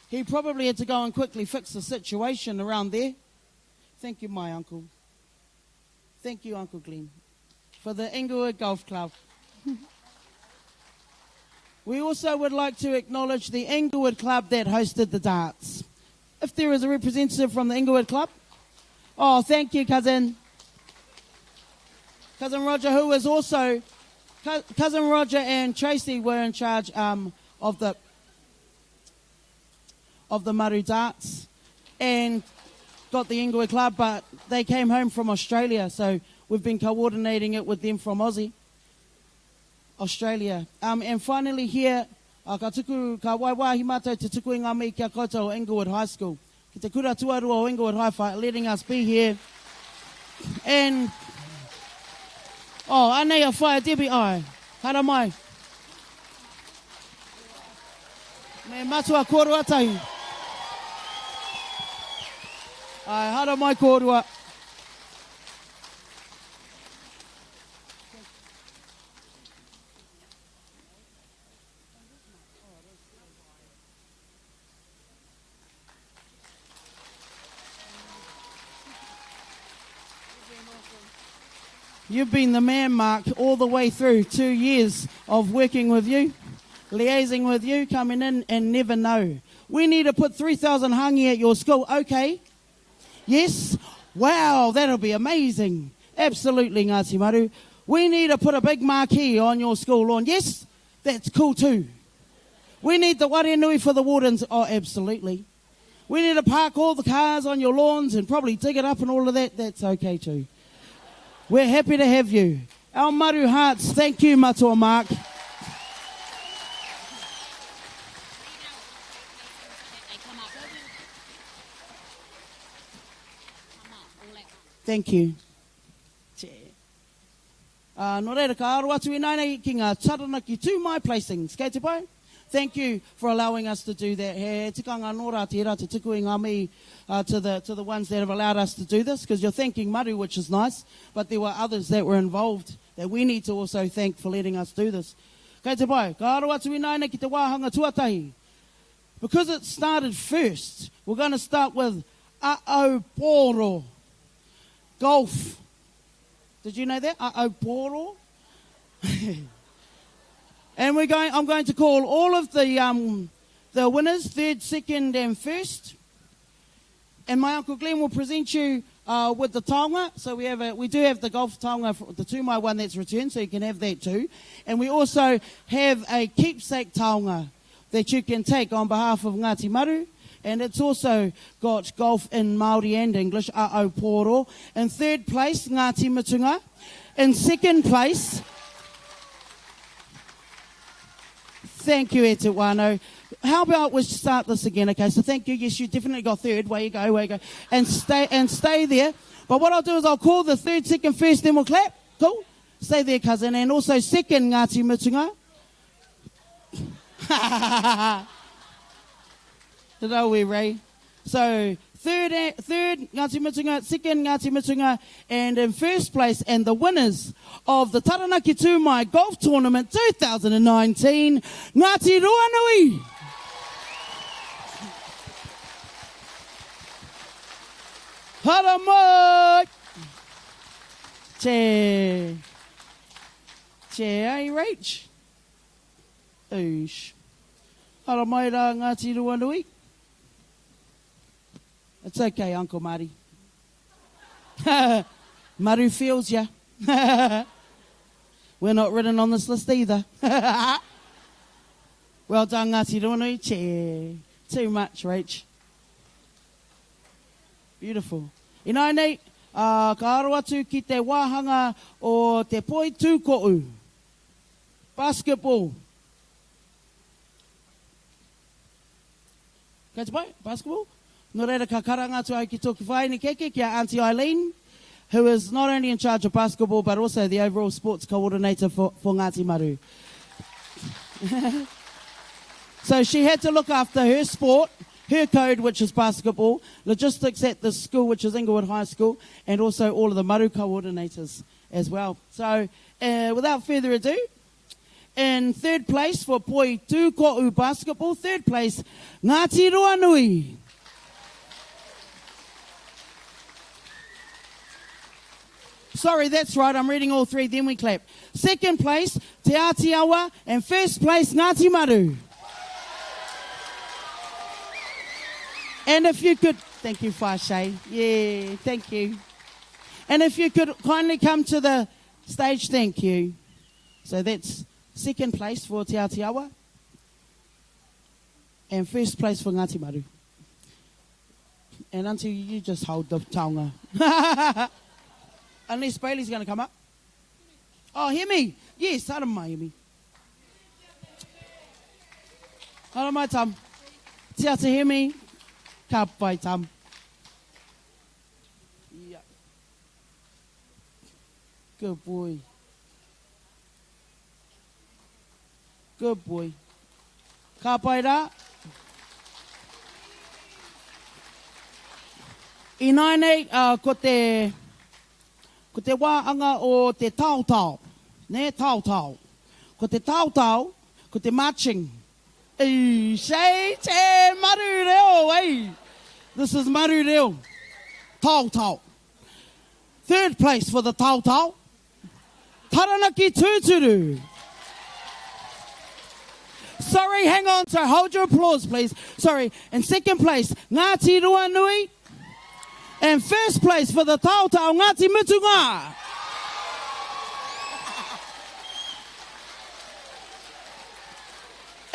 He probably had to go and quickly fix the situation around there. Thank you, my uncle. Thank you, Uncle Glenn, for the Inglewood Golf Club. we also would like to acknowledge the Inglewood Club that hosted the darts. If there is a representative from the Inglewood Club, oh, thank you, cousin. Cousin Roger, who is also, Cousin Roger and Tracy were in charge um, of the of the Maru darts and got the Inglewood Club, but they came home from Australia, so we've been coordinating it with them from Aussie, Australia. Um, and finally here, uh, ka tuku, ka waiwāhi mātou te tuku i ngā mihi ki a koutou o Inglewood High School. Ki te kura tuarua o Inglewood High for letting us be here. And, oh, anei a Whaea Debbie, ai, hara mai. Me matua kōrua tahi. Ai, hara mai kōrua. You've been the man, Mark, all the way through two years of working with you, liaising with you, coming in and never know. We need to put 3,000 hangi at your school. Okay. Yes? Wow, that'll be amazing. Absolutely, Ngāti Maru. We need to put a big marquee on your school lawn. Yes? That's cool too. We need the wharenui for the wardens. Oh, absolutely. We need to park all the cars on your lawns and probably dig it up and all of that. That's okay too. We're happy to have you. Our maru hearts, thank you, Matua Mark. Thank you. Ā, nō reira, ka aro atu ināianei ki ngā Taranaki Tū Mai placings. Kei te pai? Thank you for allowing us to do that. He tikanga anō rā tērā te tuku i ngā mihi uh, to, the, to the ones that have allowed us to do this, because you're thanking Maru, which is nice, but there were others that were involved that we need to also thank for letting us do this. Kei te pai, ka aro atu ināianei ki te wāhanga tuatahi. Because it started first, we're going to start with A'au Pōro. Golf. Did you know that? A'au Pōro. and we're going, I'm going to call all of the, um, the winners, third, second, and first. And my Uncle Glenn will present you uh, with the taonga. So we have a, we do have the golf taonga, the Tūmai one that's returned, so you can have that too. And we also have a keepsake taonga that you can take on behalf of Ngāti Maru. And it's also got golf in Māori and English, A'au Pōro. In third place, Ngāti Mutunga. In second place, thank you, Ete Wano. How about we start this again? Okay, so thank you. Yes, you definitely got third. Way you go, way you go. And stay, and stay there. But what I'll do is I'll call the third, second, first, then we'll clap. Cool. Stay there, cousin. And also second, Ngāti Mutunga. Rawe, Ray. So, third, third Ngāti Mutunga, second Ngāti Mutunga, and in first place and the winners of the Taranaki Tū Mai Golf Tournament 2019, Ngāti Ruanui! Haramai! Che. Che, eh, Rach? Oosh. Haramai rā Ngāti Ruanui. It's okay, Uncle Marty. Maru feels ya. We're not written on this list either. well done, Ngāti Ruanui. Che. Too much, Rach. Beautiful. Ināianei, ā, ka aro atu ki te wāhanga o te poi tūko'u. Basketball. Kei te pai? Basketball? Nō reira, ka karanga atu au ki tōku whaene keke, ki a Aunty Eileen, who is not only in charge of basketball but also the overall sports coordinator for, for Ngāti Maru. so she had to look after her sport, her code, which is basketball, logistics at the school, which is Inglewood High School, and also all of the Maru coordinators as well. So uh, without further ado, in third place for Poi Tūko'u Basketball, third place, Ngāti Ruanui. Sorry, that's right, I'm reading all three, then we clap. Second place, Te Ātiawa, and first place, Ngāti Maru. And if you could, thank you, Fashe. Yeah, thank you. And if you could kindly come to the stage, thank you. So that's second place for Te Ātiawa and first place for Ngāti Maru. And until you just hold the taonga. Unless Bailey's going to come up. Oh, Hemi. Yes, haramai, Hemi. Haramai, Tam. Te ata Hemi. Ka pai, Tam. Yeah. Good boy. Good boy. Ka pai rā. Ināianei, uh, ko te, ko te wā anga o te taotao. Nē, taotao. Ko te taotao, ko te marching. Ei, shei, te maru reo, ei. This is maru reo. Taotao. Third place for the taotao. Taranaki tūturu. Sorry, hang on, so hold your applause, please. Sorry. In second place, Ngāti Ruanui. And first place for the Taotao, Ngāti Mutunga.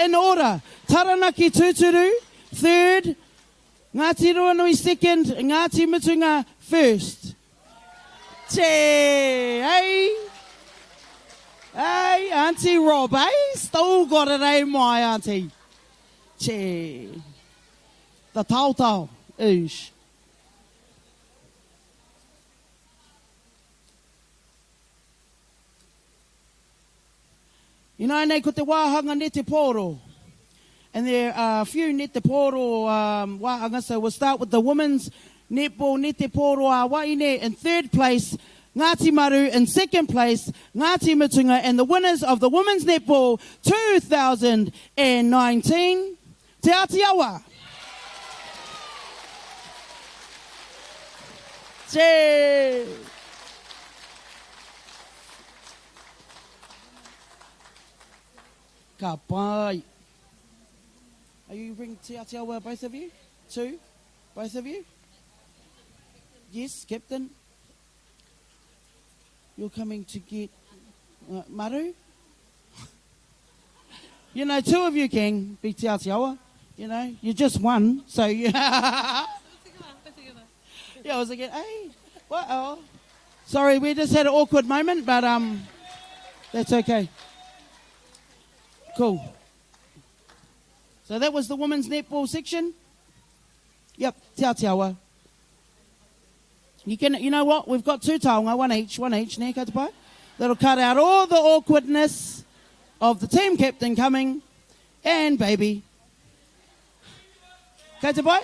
In order, Taranaki Tūturu, third, Ngāti Ruanui second, Ngāti Mutunga first. Che, hey. Hey, Auntie Rob, eh? Still got it, eh, my auntie? Che. The taotao, oosh. Ināianei ko te wāhanga netepōro. And there are a few netepōro um, wāhanga, so we'll start with the women's netball netepōro a Waine in third place, Ngāti Maru in second place, Ngāti Mutunga, and the winners of the women's netball 2019, Te Āti Awa. Te... Ka pai. Are you bring Te Atiawa, both of you? Two? Both of you? Yes, Captain? You're coming to get uh, Maru? you know, two of you can be Te Atiawa. You know, you just won, so you... yeah, I was like, hey, what? Oh. Sorry, we just had an awkward moment, but um, that's okay. Cool. So that was the women's netball section. Yep, Te Atiawa. You can, you know what? We've got two taonga, one each, one each, ne, ka te pai? That'll cut out all the awkwardness of the team captain coming. And baby. Kei te pai?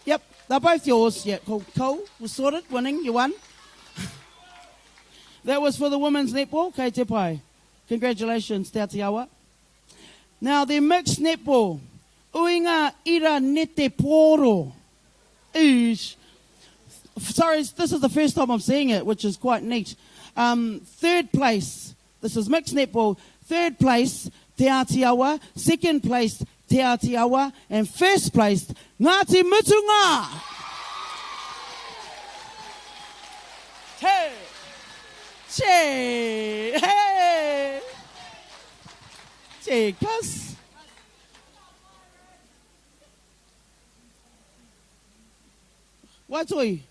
Yep, they're both yours. Yeah, cool. Cool. We're sorted. Winning. You won. That was for the women's netball. Kei te pai. Congratulations, Te Atiawa. Now, the mixed netball. Uinga ira nete pōro. Eesh. Sorry, this is the first time I'm seeing it, which is quite neat. Um, third place, this is mixed netball. Third place, Te Atiawa. Second place, Te Atiawa. And first place, Ngāti Mutunga! Te! Che! Hey! Che, cuz. Waitoi.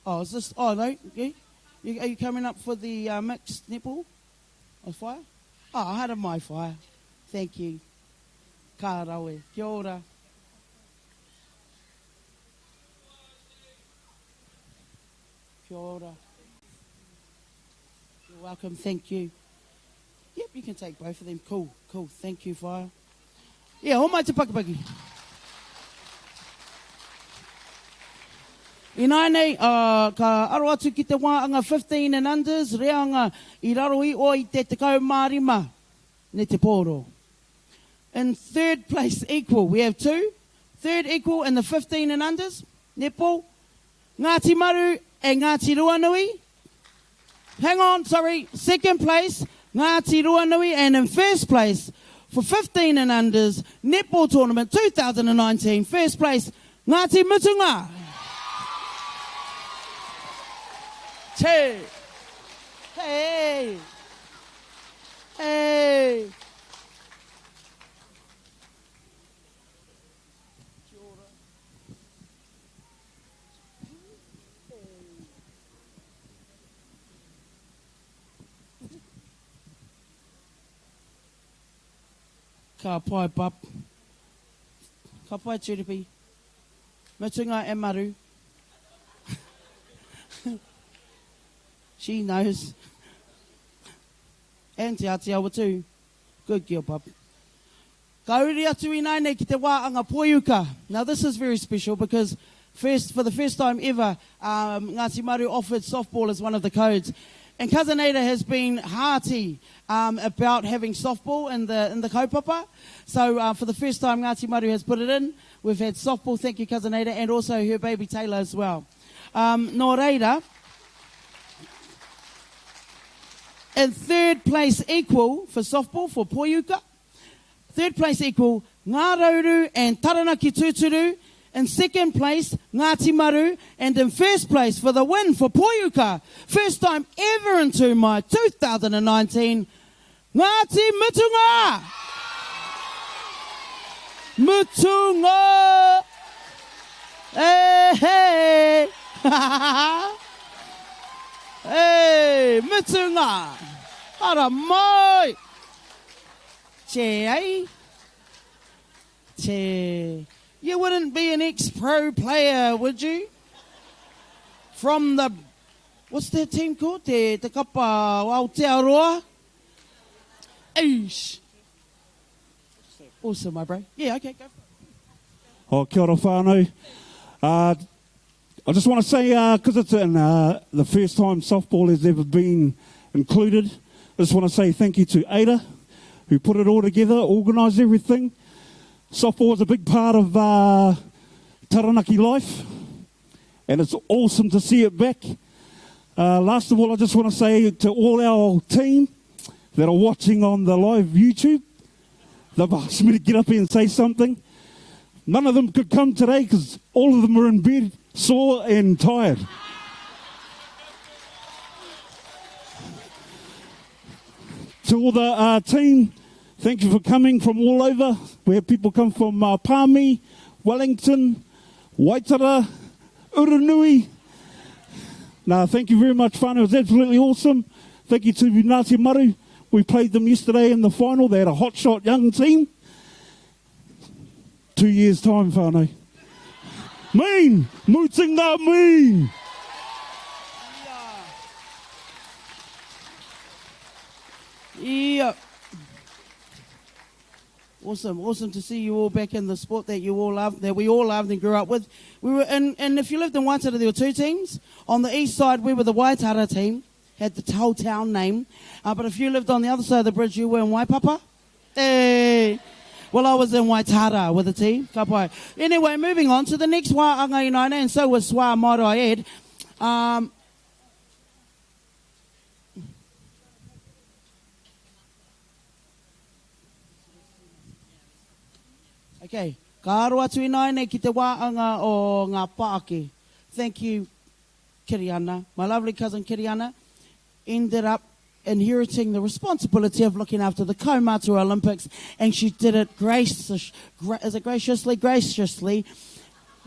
Oh, is this? Oh no. You, you, are you coming up for the uh, mixed netball? Of fire? Oh, I had a my fire. Thank you. Ka rawe. Kia ora. Kia ora. You're welcome. Thank you. Yep, you can take both of them. Cool, cool. Thank you, Fire. Yeah, homai te pakipaki. Ināianei, uh, ka aro atu ki te wā anga 15 and unders, reanga i raro i o i te 15 ne te pōro. In third place equal, we have two. Third equal in the 15 and unders, netball, Ngāti Maru and Ngāti Ruanui. Hang on, sorry. Second place, Ngāti Ruanui, and in first place for 15 and unders netball tournament 2019, first place, Ngāti Mutunga. Two. Hey. Hey. Ka pai, bub. Ka pai, Turupi. Mutunga e maru. She knows. And Te Atiawa too. Good girl, bub. Ka uri atu ināianei ki te wā anga poiuka. Now this is very special because first, for the first time ever, um, Ngāti Maru offered softball as one of the codes. And Cousin Ada has been hearty um, about having softball in the, in the kaupapa. So uh, for the first time, Ngāti Maru has put it in. We've had softball, thank you Cousin Ada, and also her baby Taylor as well. Um, nō reira, in third place equal for softball for Poiuka, Third place equal, Ngā Rauru and Taranaki Tūturu. In second place, Ngāti Maru. And in first place for the win for Poiuka, first time ever in Tūmai 2019, Ngāti Mutunga! Mutunga! Hey, hey! hey, Mutunga! Ara mai! Che, eh? Che. You wouldn't be an ex-pro player, would you? From the, what's that team called? Te, te kapa Aotearoa? Eish. Awesome, my bro. Yeah, okay, go for it. Oh, kia ora whānau. Uh, I just want to say, because uh, it's in, uh, the first time softball has ever been included, I just want to say thank you to Ada, who put it all together, organised everything. Softball is a big part of uh, Taranaki life, and it's awesome to see it back. Uh, last of all, I just want to say to all our team that are watching on the live YouTube, they've asked me to get up here and say something. None of them could come today because all of them were in bed, sore and tired. To all the uh, team, thank you for coming from all over. We have people come from uh, Palmy, Wellington, Waitara, Uranui. Now, thank you very much, whānau. It was absolutely awesome. Thank you to Ngāti Maru. We played them yesterday in the final. They had a hot shot young team. Two years' time, whānau. Mean! Mutunga mean! Ia. Awesome, awesome to see you all back in the sport that you all loved, that we all loved and grew up with. We were in, and if you lived in Waitara, there were two teams. On the east side, we were the Waitara team, had the whole town name. Uh, but if you lived on the other side of the bridge, you were in Waipapa. Hey. Well, I was in Waitara with a T. Ka pai. Anyway, moving on to the next wāanga ināianei, and so was Swa, might I add. Um, Okay, ka aro atu ināianei ki te wāanga o ngā pāke. Thank you, Kiriana. My lovely cousin Kiriana ended up inheriting the responsibility of looking after the Kaumātua Olympics, and she did it gracious, gra, is it graciously? Graciously.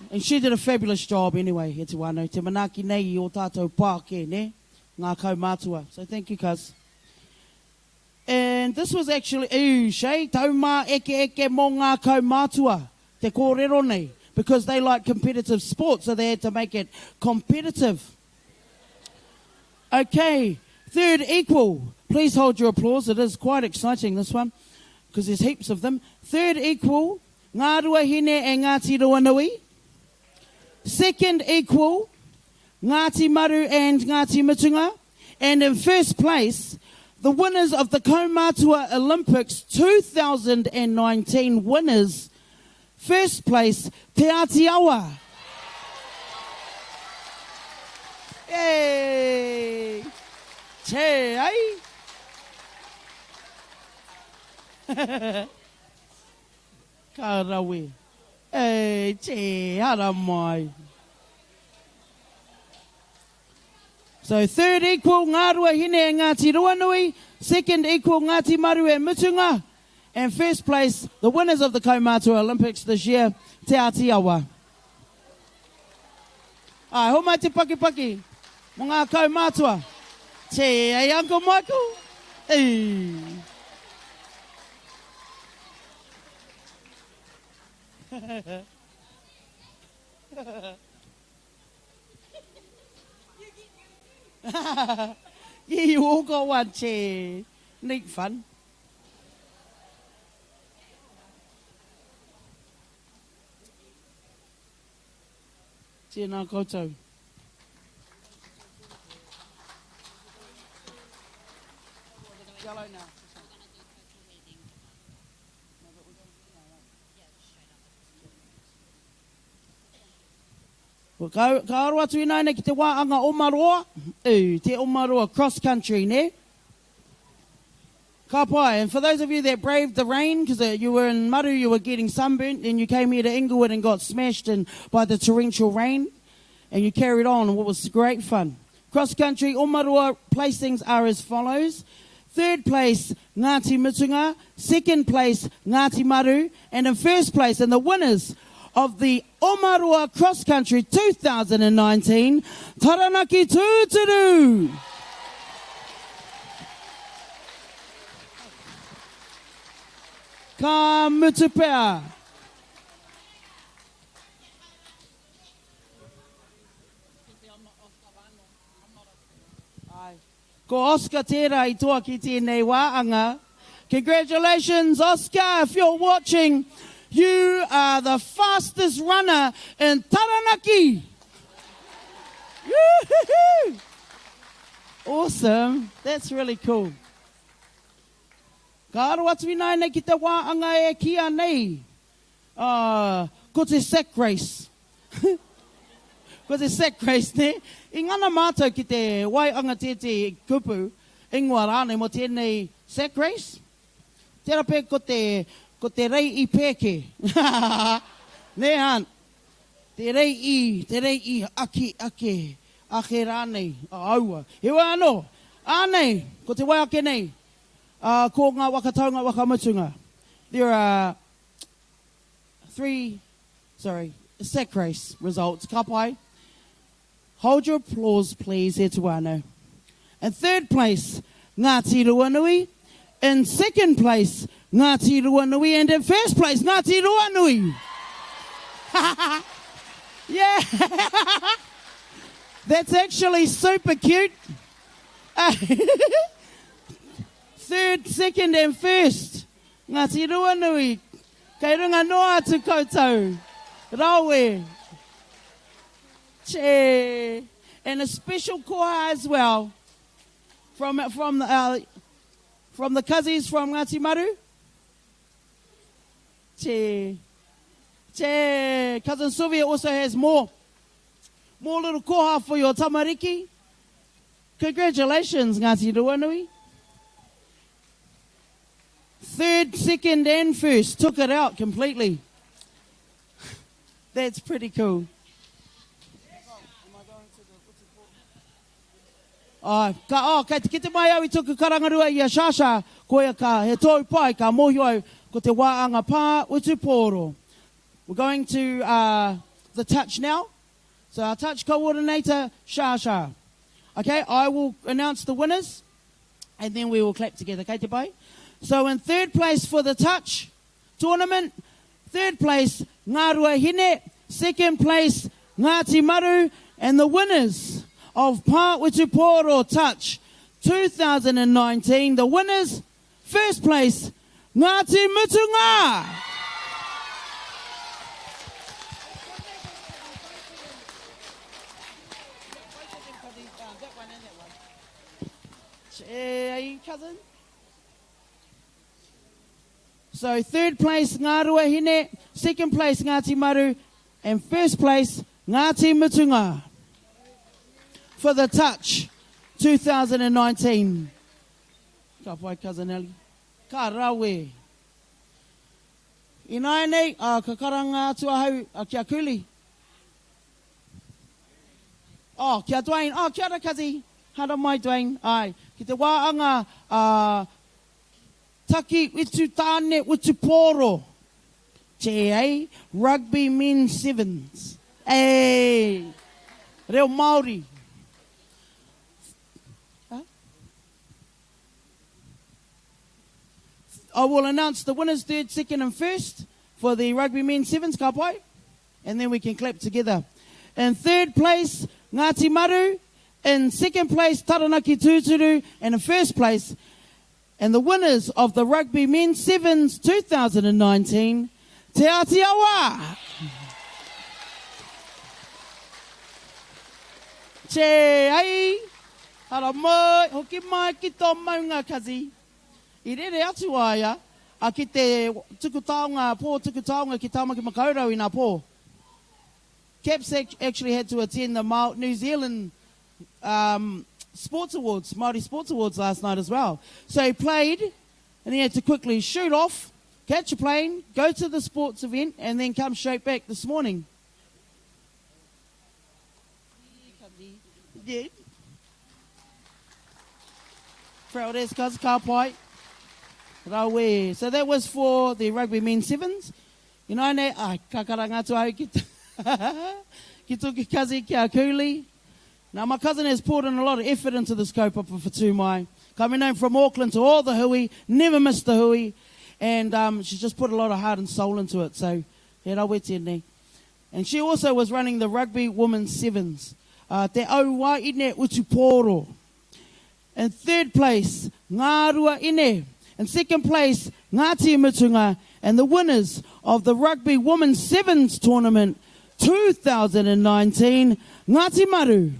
And she did a fabulous job anyway, e te wānau, te manaaki nei i ō tātou pāke, ne? Ngā kaumātua. So thank you, cuz. And this was actually, ew, Shay, taumā eke eke mō ngā kaumātua, te kōrero nei, because they like competitive sport, so they had to make it competitive. Okay, third equal. Please hold your applause. It is quite exciting, this one, because there's heaps of them. Third equal, Ngā Ruahine and Ngāti Ruanui. Second equal, Ngāti Maru and Ngāti Mutunga. And in first place, the winners of the Kaumātua Olympics 2019 winners, first place, Te Āti Awa. Yay! Che, ai? Ka rawe. Ei, che, haramai. So third equal Ngā Ruahine and Ngāti Ruanui, second equal Ngāti Maru and Mutunga, and first place, the winners of the Kaumātua Olympics this year, Te Āti Awa. Ai, homai te pakipaki mo ngā kaumātua. Te, hey Uncle Michael. Hey. yeah, you all got one chair. Neat fun. Tēnā koutou. Yellow now. Ka, ka aro atu ināianei ki te wā anga Omaroa, ū, te Omaroa cross country, nē? Ka pai. And for those of you that braved the rain, because uh, you were in Maru, you were getting sunburnt, then you came here to Inglewood and got smashed in by the torrential rain, and you carried on, and what was great fun. Cross country, Omaroa placings are as follows. Third place, Ngāti Mutunga. Second place, Ngāti Maru. And in first place, and the winners of the Omaroa Cross Country 2019, Taranaki Tūturu! Ka mutu pea. Ko Oscar tērā i toa ki tēnei wā anga. Congratulations Oscar, if you're watching, you are the fastest runner in Taranaki! Woo-hoo-hoo! Awesome, that's really cool. Ka aro atu ināianei ki te wā anga e kīa nei, uh, ko te sack race. Ko te sack race, nē? I ngana mātou ki te waianga tētehi kupu, ingoa rānei mō tēnei sack race. Tērā pea ko te, ko te rei i pēke. Nē, Aunt? Te rei i, te rei i aki ake, ake rānei, aua. Heoi anō, ānei, ko te wai ake nei, ā, ko ngā waka taunga waka mutunga. There are 3 sorry, sack race results. Ka pai. Hold your applause, please, e Tuano. In third place, Ngāti Ruanui. In second place, Ngāti Ruanui. And in first place, Ngāti Ruanui. yeah. That's actually super cute. Third, second, and first. Ngāti Ruanui. Kei runga noa atu koutou. Rawe. Che. And a special koha as well from, from, the, uh, from the cousins from Ngāti Maru. Che. Che. Cousin Sylvia also has more. More little koha for your tamariki. Congratulations, Ngāti Ruanui. Third, second and first. Took it out completely. That's pretty cool. Oh, ka, oh, kei te kite mai au i tuku karangarua i a Shasha, koia ka, he tōu pai, ka mōhio au, ko te wā anga pā, utu pōro. We're going to uh, the touch now. So our touch coordinator, Shasha. Okay, I will announce the winners and then we will clap together. Kei te pai? So in third place for the touch tournament, third place, Ngāruahine, second place, Ngāti Maru, and the winners of Pā Whutupōro Touch 2019, the winners, first place, Ngāti Mutunga! Are you cousin? So third place Ngāruahine, second place Ngāti Maru, and first place Ngāti Mutunga for the Touch 2019. Ka pai cousin Ellie. Ka rawe. Ināianei, uh, ka karanga atu ahau uh, ki a Kuli. Oh, ki a Dwayne. Oh, kia ora, Kazi. Hara mai, Dwayne. Ai, ki te wā anga uh, taki utu tāne utu pōro. JA, Rugby Men Sevens. Ei, reo Māori. Huh? I will announce the winners, third, second and first for the Rugby Men Sevens, ka pai? And then we can clap together. In third place, Ngāti Maru. In second place, Taranaki Tūturu. And in first place, and the winners of the Rugby Men's Sevens 2019, Te Āti Awa! Che ai, hara mai, hoki mai ki tō maunga, kazi. I rere atu a ia, a ki te tuku taonga, pō tuku taonga ki Tāmaki Makaurau i nā pō. Caps actually had to attend the New Zealand um, Sports Awards, Māori Sports Awards last night as well. So he played and he had to quickly shoot off, catch a plane, go to the sports event and then come straight back this morning. Yeah. Proud as cuz ka pai. Rawe. So that was for the Rugby Men Sevens. Ināianei, ai, ka karanga atu au ki, ki tōku cousin, ki a Cooley. Now, my cousin has poured in a lot of effort into this kaupapa for Tū Mai. Coming home from Auckland to all the hui, never missed the hui. And um, she's just put a lot of heart and soul into it. So, he rawe tēnei. And she also was running the Rugby Women's Sevens. Uh, te aua ine utupōro. In third place, Ngā Rua Ine. In second place, Ngāti Mutunga. And the winners of the Rugby Women's Sevens Tournament 2019, Ngāti Maru.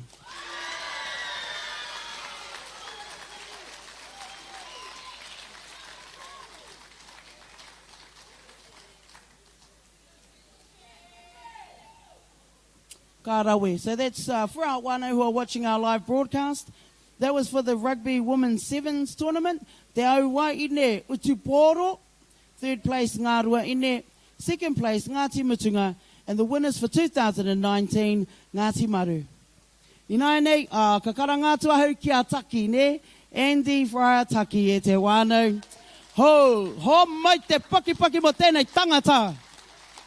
Ka rawe. So that's uh, for our whānau who are watching our live broadcast. That was for the Rugby Women's Sevens tournament. Te Aua Ine Utupōro. Third place, Ngā Rua Ine. Second place, Ngāti Mutunga. And the winners for 2019, Ngāti Maru. Ināianei, uh, ka karanga atu ahau ki a Taki, ne? Andy Fryer Taki e te whānau. Ho, ho mai te pakipaki mo tēnei tangata.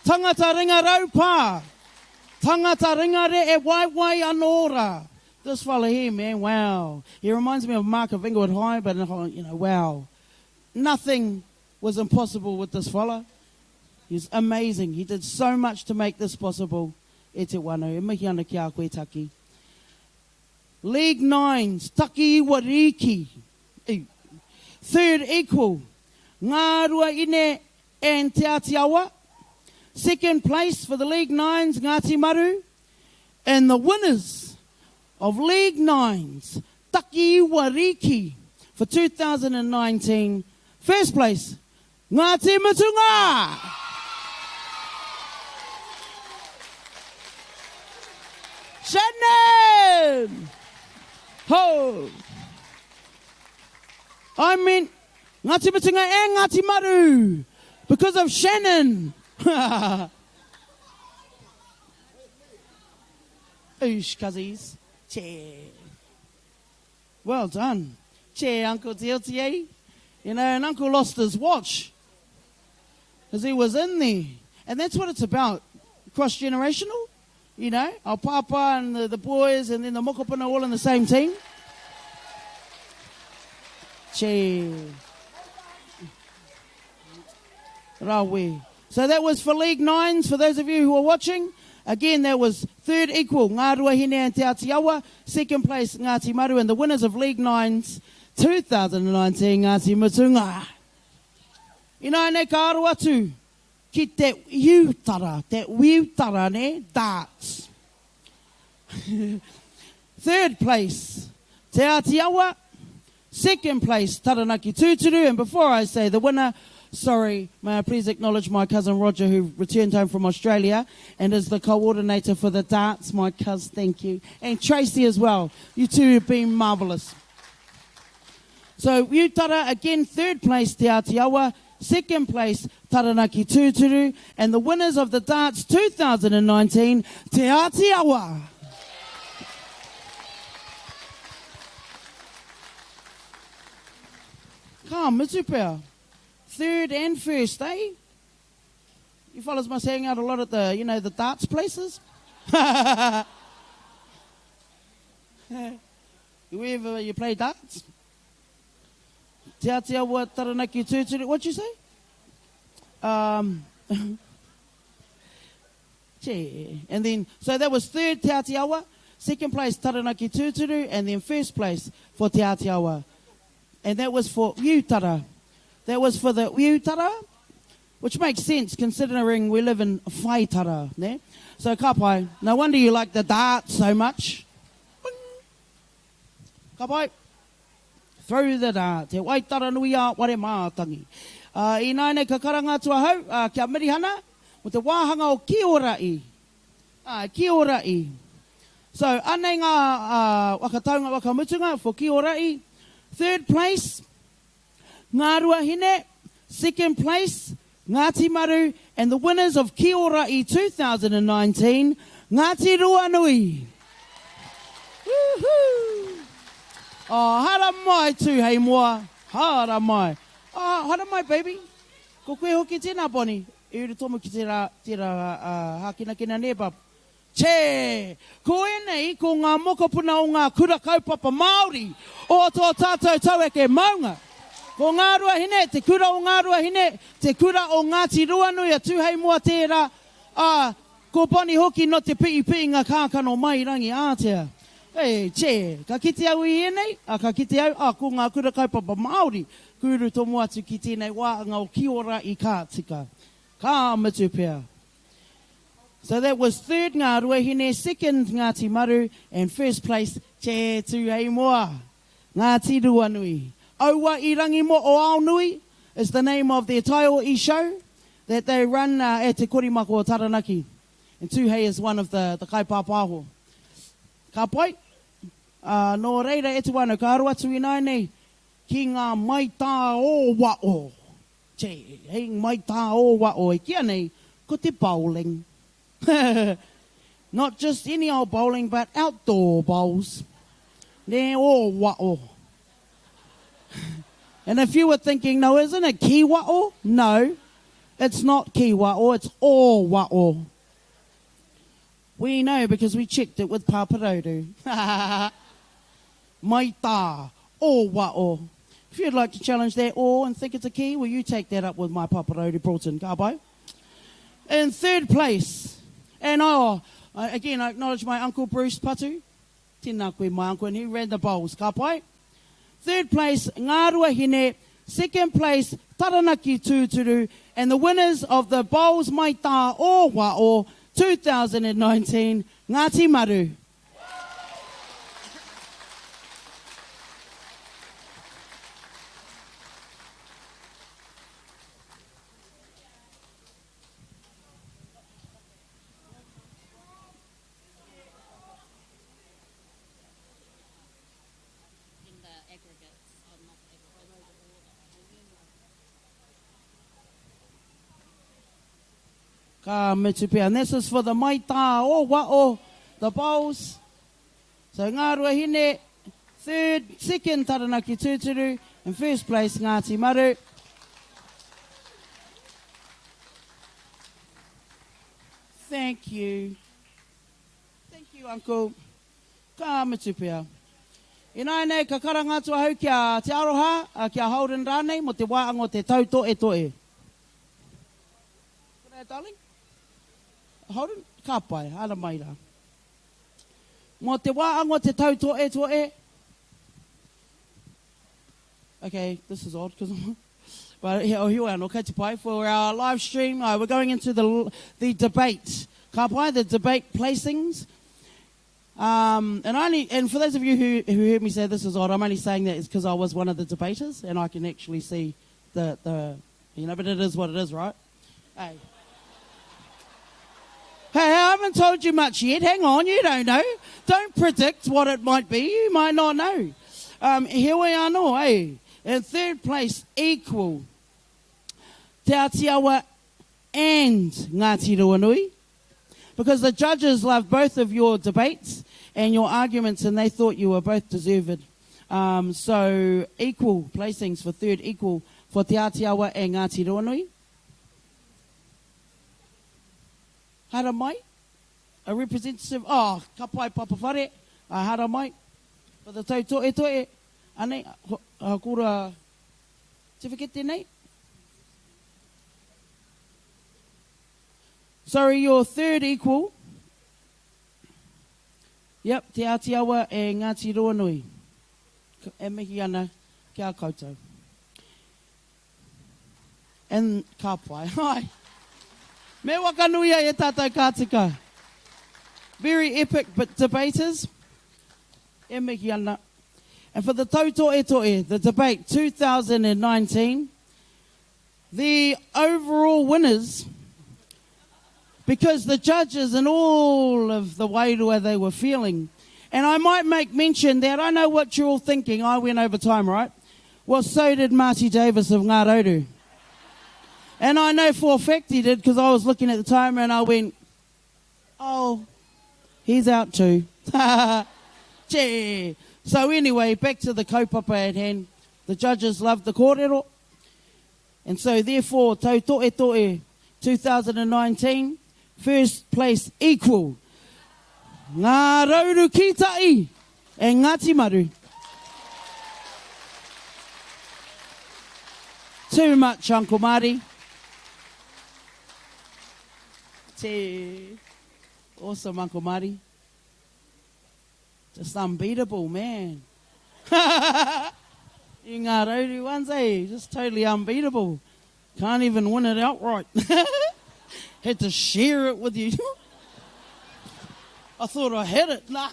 Tangata ringa raupā. Tangata ringa re e waiwai anō rā. This fella here, man, wow. He reminds me of Mark of Inglewood High, but, you know, wow. Nothing was impossible with this fella. He's amazing. He did so much to make this possible. E te wano, e mihi ana ki a koe, Taki. League Nines, Taki Iwariki. Third equal, Ngā Rua Ine. and Te Atiawa. Second place for the League Nines, Ngāti Maru. And the winners of League Nines, Takiiwa Riki, for 2019. First place, Ngāti Mutunga! Shannon! Ho! I meant Ngāti Mutunga and Ngāti Maru because of Shannon. Oosh, cuzzies. Che. Well done. Che, Uncle DLTA. You know, and Uncle lost his watch because he was in there. And that's what it's about. Cross generational, you know, our papa and the, the boys and then the mokopuna all in the same team. Che. Rawe. So that was for League Nines, for those of you who are watching. Again, that was third equal, Ngā Ruahine and Te Atiawa. Second place, Ngāti Maru. And the winners of League Nines 2019, Ngāti Mutunga. Ināianei ka aro atu ki te iutara, te wiutara, nē, darts. Third place, Te Āti Awa. Second place, Taranaki Tūturu. And before I say the winner, sorry, may I please acknowledge my cousin Roger who returned home from Australia and is the coordinator for the darts. My cuz, thank you. And Tracy as well. You two have been marvellous. So Utara, again, third place, Te Āti Awa. Second place, Taranaki Tūturu. And the winners of the darts 2019, Te Āti Awa. Ka mutu pea. Third and first, eh? You fellas must hang out a lot at the, you know, the darts places. Wherever you play darts. Te Āti Awa Taranaki Tūturu. What'd you say? Um, Che. And then, so that was third Te Āti Awa, second place Taranaki Tūturu, and then first place for Te Āti Awa. And that was for Utara. That was for the Utara, which makes sense considering we live in Whaitara. Ne? So ka pai. No wonder you like the dart so much. Ka pai. Throw the dart. Te waitara nui a ware mātangi. Uh, Ināianei ka karanga atu ahau uh, ki a Mirihana mo te wāhanga o Ki Ora I. Uh, Ki Ora I. So, anei ngā uh, whakataunga whakamutunga for Ki Ora I. Third place, Ngāruahine. Second place, Ngāti Maru. And the winners of Ki Ora I 2019, Ngāti Ruanui. Woohoo! Oh, hara mai tū hei moa. Hara mai. Oh, hara mai, baby. Ko koe hoki tēnā, Bonnie. E uru tomo ki tērā, tērā uh, hākinakina nē, bub. Che! Ko ēnei, ko ngā mokopuna o ngā kura kaupapa Māori o tō tātou taueke maunga. Ko Ngāruahine, te kura o Ngāruahine, te kura o Ngāti Ruanui a Tūheimoa tērā, ā, ko Bonnie hoki nō te piipiinga kākano mai rangi ātea. E, che, ka kite au i ēnei, ā, ka kite au, ā, ko ngā kura kaupapa Māori, ku uru tomo atu ki tēnei wāhanga o Ki Ora i Ka Tika. Ka mutu pea. So that was third Ngā Ruahine, second Ngāti Maru, and first place, Che Tūheimoa, Ngāti Ruanui. Aua i rangi mo o Aonui is the name of their taiohi show that they run uh, at Te Korimako o Taranaki. And Tūhei is one of the, the kaipāpāho. Ka pai. Uh, nō reira e te wānau, ka aro atu ināianei ki ngā maitā o wao. Che, hei maitā o wao e kīa nei, ko te bowling. Not just any old bowling, but outdoor bowls. Nē, o wao. And if you were thinking, no, isn't it ki wao? No, it's not ki wao, it's o wao. We know because we checked it with Paparoru. Mai tā, o wao. If you'd like to challenge that o and think it's a key, will you take that up with my Paparoru Broughton, ka pai? In third place, and oh, again, I acknowledge my uncle Bruce Patu. Tēnā koe, my uncle, and he ran the bowls, ka pai? Third place, Ngāruahine. Second place, Taranaki Tūturu. And the winners of the Bowls Mai Tā o Wao 2019, Ngāti Maru. Ka mutu pea. And this is for the maitā o wao, the bowls. So Ngāruahine, third, second Taranaki Tūturu, and first place Ngāti Maru. Thank you. Thank you, Uncle. Ka mutu pea. Ināianei, ka karanga atu ahau ki a Te Aroha, ki a Holden rānei, mō te wā ango te tautoetoe. Konei, darling. Holden, ka pai, ara mai rā. Mō te wā ango te tautoetoe. Okay, this is odd, because I'm... But he, oh, heoi anō, kei te pai. For our live stream, uh, we're going into the, the debate. Ka pai, the debate placings. Um, and, I only, and for those of you who, who heard me say this is odd, I'm only saying that is because I was one of the debaters and I can actually see the, the, you know, but it is what it is, right? Hey. Hey, I haven't told you much yet. Hang on, you don't know. Don't predict what it might be. You might not know. Um, here we are now, eh? In third place, equal. Te Atiawa and Ngāti Ruanui. Because the judges loved both of your debates and your arguments and they thought you were both deserved. Um, so equal placings for third, equal for Te Atiawa and Ngāti Ruanui. Haramai, a representative, oh, ka pai papa whare, a haramai, for the tautoetoe, anei, uh, kura certificate tēnei. Sorry, your third equal. Yep, Te Āti Awa e Ngāti Ruanui. E mihi ana ki a koutou. And ka pai. Hai. Me wakanuia e tātou ka tika. Very epic but debaters. E mihi ana. And for the tautoetoe, the debate 2019, the overall winners, because the judges and all of the wairua they were feeling, and I might make mention that I know what you're all thinking, I went over time, right? Well, so did Marty Davis of Ngā Rauru. And I know for a fact he did because I was looking at the timer and I went, oh, he's out too. Gee. So anyway, back to the kaupapa at hand. The judges loved the kōrero. And so therefore, Tautoetoe 2019, first place equal. Ngā Rauru Kīta'i and Ngāti Maru. Too much, Uncle Marty. Te. Awesome, Uncle Marty. Just unbeatable, man. You ngā rauru ones, eh? Just totally unbeatable. Can't even win it outright. Had to share it with you. I thought I had it. Nah.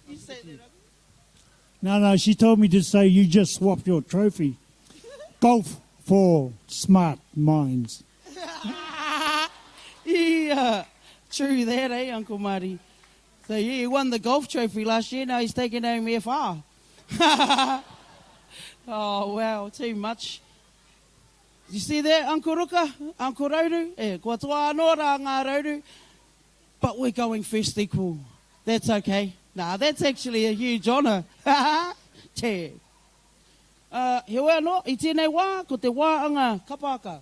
You say that, No, no, she told me to say you just swapped your trophy. Golf for smart minds. yeah, true that, eh, Uncle Marty? So yeah, he won the golf trophy last year. Now he's taking home FR. oh, wow, too much. You see that, Uncle Ruka, Uncle Rauru? Eh, kua toa anō rā ngā Rauru. But we're going first equal. That's okay. Nah, that's actually a huge honour. Te. Uh, heoi anō, i tēnei wā, ko te wā anga kapaaka.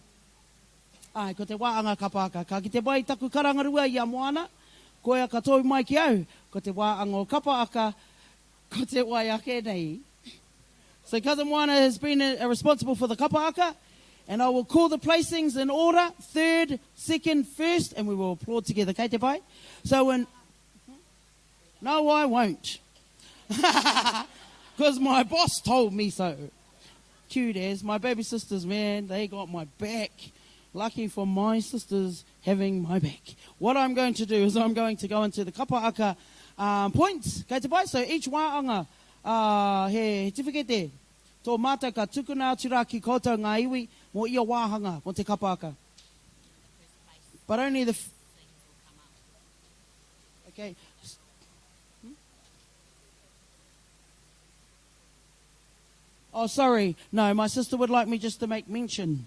Ai, ko te wā anga kapaaka. Ka kite mai taku karangarua i a Moana, koia ka tōu mai ki au, ko te wā anga o kapaaka, ko te wai ake nei. So Cousin Moana has been uh, responsible for the kapaaka, and I will call the placings in order, third, second, first, and we will applaud together. Kei te pai? So in... No, I won't. Because my boss told me so. Cute as. My baby sisters, man, they got my back. Lucky for my sisters having my back. What I'm going to do is I'm going to go into the kapaaka um, points. Kei te pai? So each wāanga, uh, he, he tiwhikete. Tō mātou ka tukuna atu rā ki koutou ngā iwi mō ia wāhanga mō te kapaaka. But only the... Okay. Hmm? Oh, sorry. No, my sister would like me just to make mention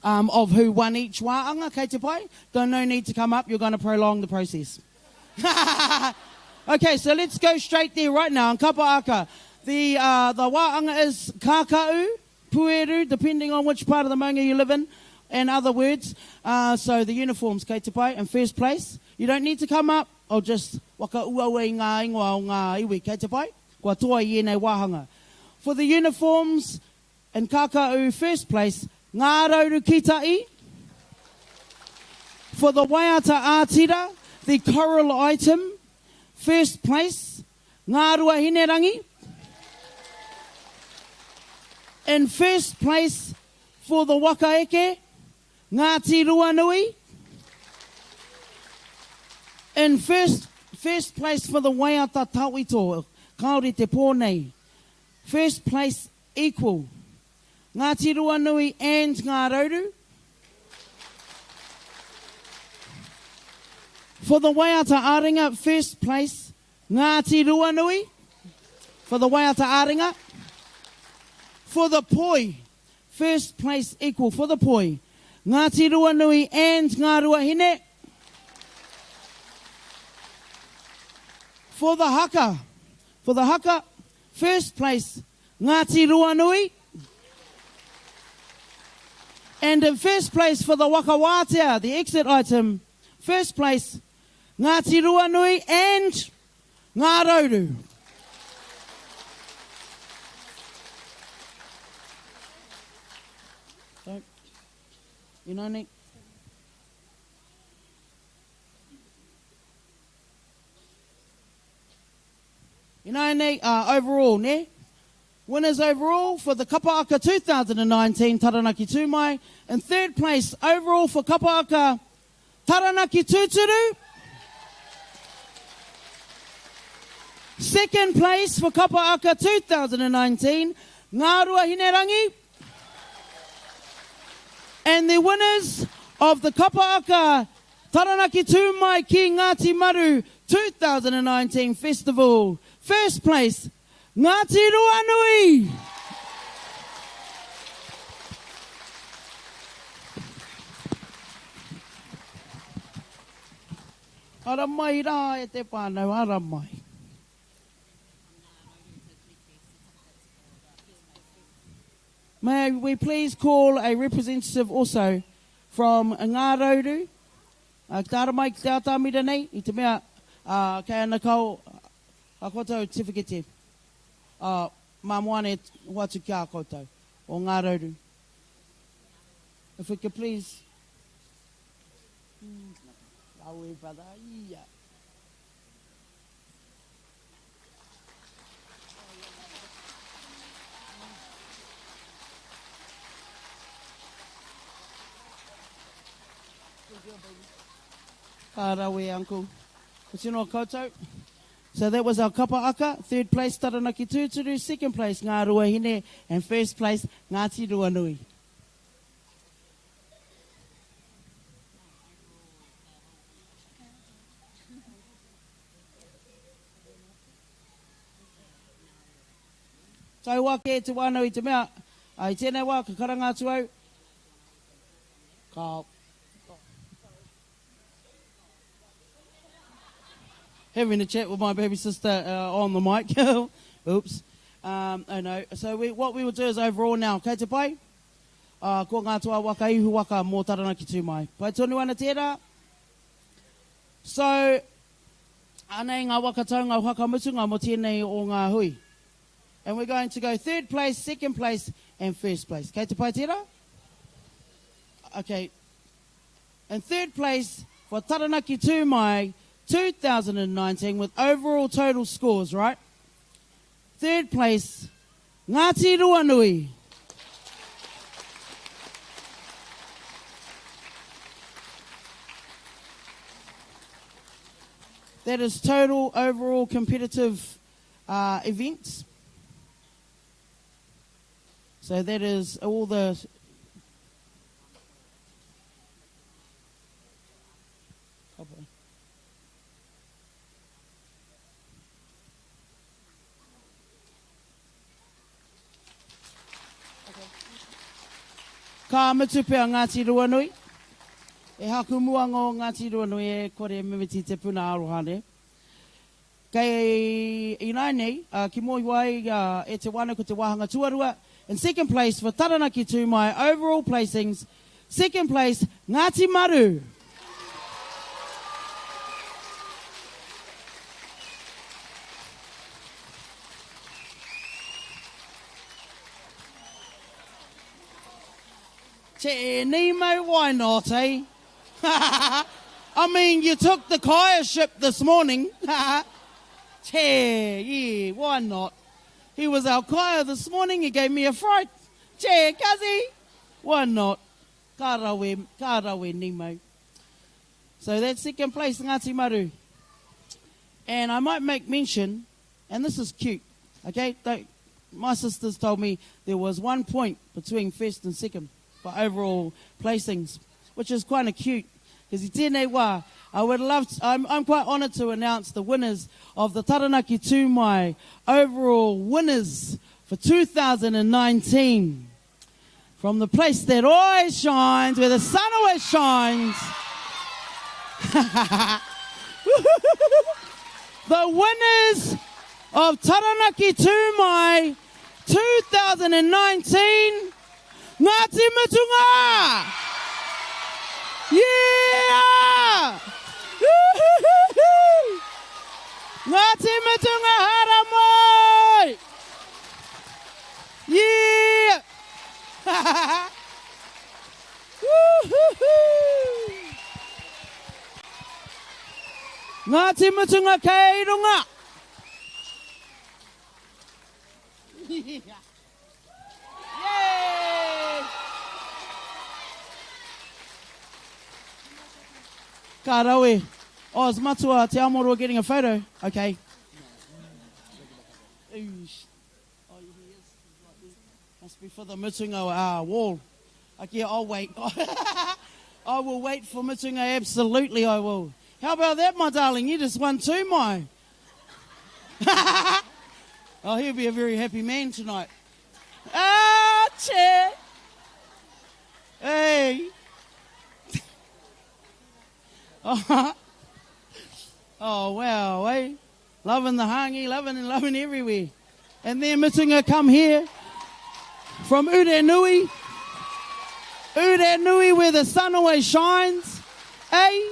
um, of who won each wāanga, kei te pai? Don't, no need to come up, you're going to prolong the process. okay, so let's go straight there right now. In Kapaaka, the, uh, the wāanga is kākau, pueru, depending on which part of the maunga you live in, and other words. Uh, so the uniforms, kei te pai, in first place. You don't need to come up, I'll just whakauaua i ngā ingoa o ngā iwi, kei te pai? Kua toa i ēnei wāhanga. For the uniforms, in Kākau, first place, Ngā Rauru Kita'i. For the waiata ā-tira, the choral item, first place, Ngā Ruahinerangi. In first place for the waka eke, Ngāti Ruanui. In first, first place for the waiata tawhito, kāore te pō nei. First place equal, Ngāti Ruanui and Ngā Rauru. For the waiata āringa, first place, Ngāti Ruanui. For the waiata āringa. For the poi, first place equal for the poi, Ngāti Ruanui and Ngā Ruahine. For the haka, for the haka, first place, Ngāti Ruanui. And in first place for the waka wātea, the exit item, first place, Ngāti Ruanui and Ngā Rauru. You know, Nick? You know, Nick, uh, overall, ne? Winners overall for the Kapaaka 2019 Taranaki Tūmai. In third place overall for Kapaaka Taranaki Tūturu. Second place for Kapaaka 2019, Ngā Hinerangi. And the winners of the Kapaaka Taranaki Tūmai Ki Ngāti Maru 2019 Festival. First place, Ngāti Ruanui! Ara mai rā e te whānau, ara mai. May we please call a representative also from Ngā Rauru, uh, ki te ara mai ki te atamira nei, i te mea uh, kei ana kau a koutou tiwhikete, uh, mā Moana e hoatu ki a koutou, o Ngā Rauru. If we could please... Rawe, brother. Yeah. Ka rawe, uncle. Ko tino koutou. So that was our kapa aka. Third place, Taranaki Tūturu. Second place, Ngā Ruahine. And first place, Ngāti Ruanui. Tau ake te wānau i te mea, i tēnei wā ka karanga atu au, ka Having a chat with my baby sister uh, on the mic. Oops. Um, oh no. So we, what we will do is overall now, kei te pai? Uh, ko ngā toa waka ihu waka mō Taranaki tū mai. Pai tonu ana tērā. So, anei ngā waka taunga whakamutunga mō tēnei o ngā hui. And we're going to go third place, second place, and first place. Kei te pai tērā? Okay. In third place for Taranaki Tū Mai, 2019 with overall total scores, right? Third place, Ngāti Ruanui. That is total overall competitive uh, events. So that is all the Ka mutu pea Ngāti Ruanui. E haku muanga o Ngāti Ruanui e kore e mimiti te puna aroha ne. Kei ināianei, ki mōhio ai e te wānau ko te wāhanga tuarua, in second place for Taranaki Tū Mai overall placings, second place Ngāti Maru. Te Nemo, why not, eh? I mean, you took the kaya ship this morning. Che, yeah, why not? He was our kaya this morning, he gave me a fright. Che, kazi, why not? Ka rawe, ka rawe, Nemo. So that's second place, Ngāti Maru. And I might make mention, and this is cute, okay? Don't, my sisters told me there was one point between first and second for overall placings, which is kind of cute. Because i tēnei wā, I would love to, I'm, I'm quite honoured to announce the winners of the Taranaki Tū Mai overall winners for 2019. From the place that always shines, where the sun always shines. the winners of Taranaki Tū Mai 2019, Ngāti Mutunga! Yeah! Ngāti Mutunga haramai! Yeah! Ngāti Mutunga kei runga! Yay! Ka rawe. Oh, is Matua Te Amoroa getting a photo? Okay. Oh, he is. Must be for the Mutunga uh, wall. Okay, I'll wait. I will wait for Mutunga, absolutely I will. How about that, my darling? You just won two, my. oh, he'll be a very happy man tonight. Ah, che. Hey. oh, wow, eh? Loving the hangi, loving and loving everywhere. And then Mutunga come here from Urenui. Urenui, where the sun always shines. Eh?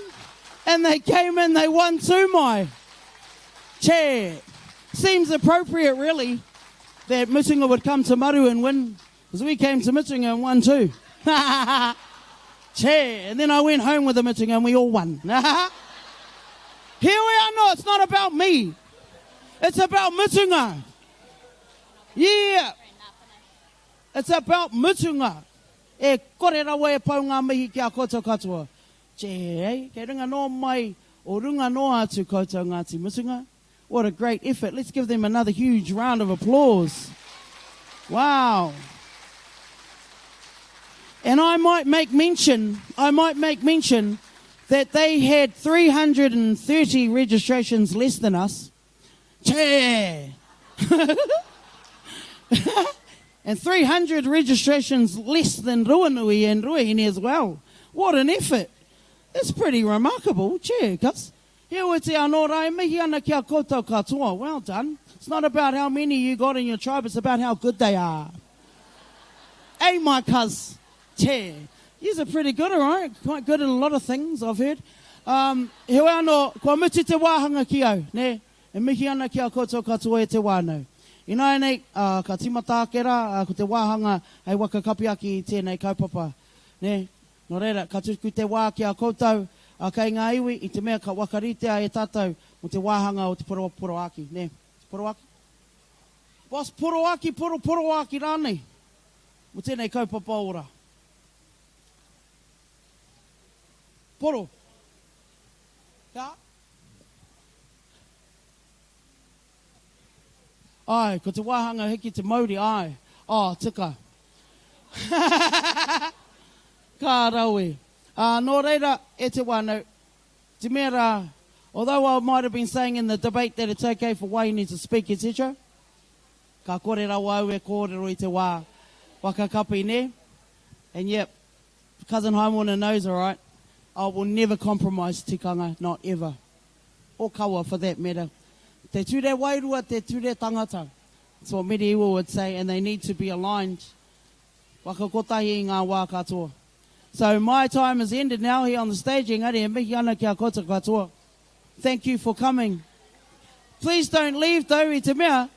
And they came and they won Tū Mai. Che. Seems appropriate, really, that Mutunga would come to Maru and win, because we came to Mutunga and won too. Che. And then I went home with the Mutunga and we all won. Here we are. No, it's not about me. It's about Mutunga. Yeah. It's about Mutunga. E kore rawa e pau ngā mihi ki a koutou katoa. Che, eh? Kei runga noa mai o runga noa atu koutou Ngāti Mutunga. What a great effort. Let's give them another huge round of applause. Wow. And I might make mention, I might make mention that they had 330 registrations less than us. Che! and 300 registrations less than Ruanui and Ruahine as well. What an effort. That's pretty remarkable. Che, cuz. Heoi anō rā, e mihi ana ki a koutou katoa. Well done. It's not about how many you got in your tribe, it's about how good they are. Hey, my cuz. Che. Yous are pretty good, all right? Quite good at a lot of things, I've heard. Um, heoi anō, kua mutu te wāhanga ki au, nē? E mihi ana ki a koutou katoa e te wānau. Ināianei, uh, ka tīmata ake rā, uh, ko te wāhanga hei waka kapi ake i tēnei kaupapa, nē? Nō reira, ka tuku te wā ki a koutou, Kei ngā iwi, i te mea ka whakaritea e tātou mō te wāhanga o te poroporoāki, nē? Te poroāki? Boss, poroāki, poroporoāki rānei, mō tēnei kaupapa ora. Poro. Kia? Āe, ko te wāhanga hiki te mauri, āe. Oh, tika. Ka rawe. Ā, nō reira, e te whānau, te mea rā, although I might have been saying in the debate that it's okay for wahine to speak, etc, ka kore rawa au e kōrero i te wā waka kapi, nē? And yep, cousin Haimona knows, alright, I will never compromise tikanga, not ever. Or kawa for that matter. Te ture wairua, te ture tangata. That's what medieval would say, and they need to be aligned. Waka kotahi i ngā wā katoa. So my time is ended now here on the stage, engari e mihi ana ki a koutou katoa. Thank you for coming. Please don't leave though i te mea,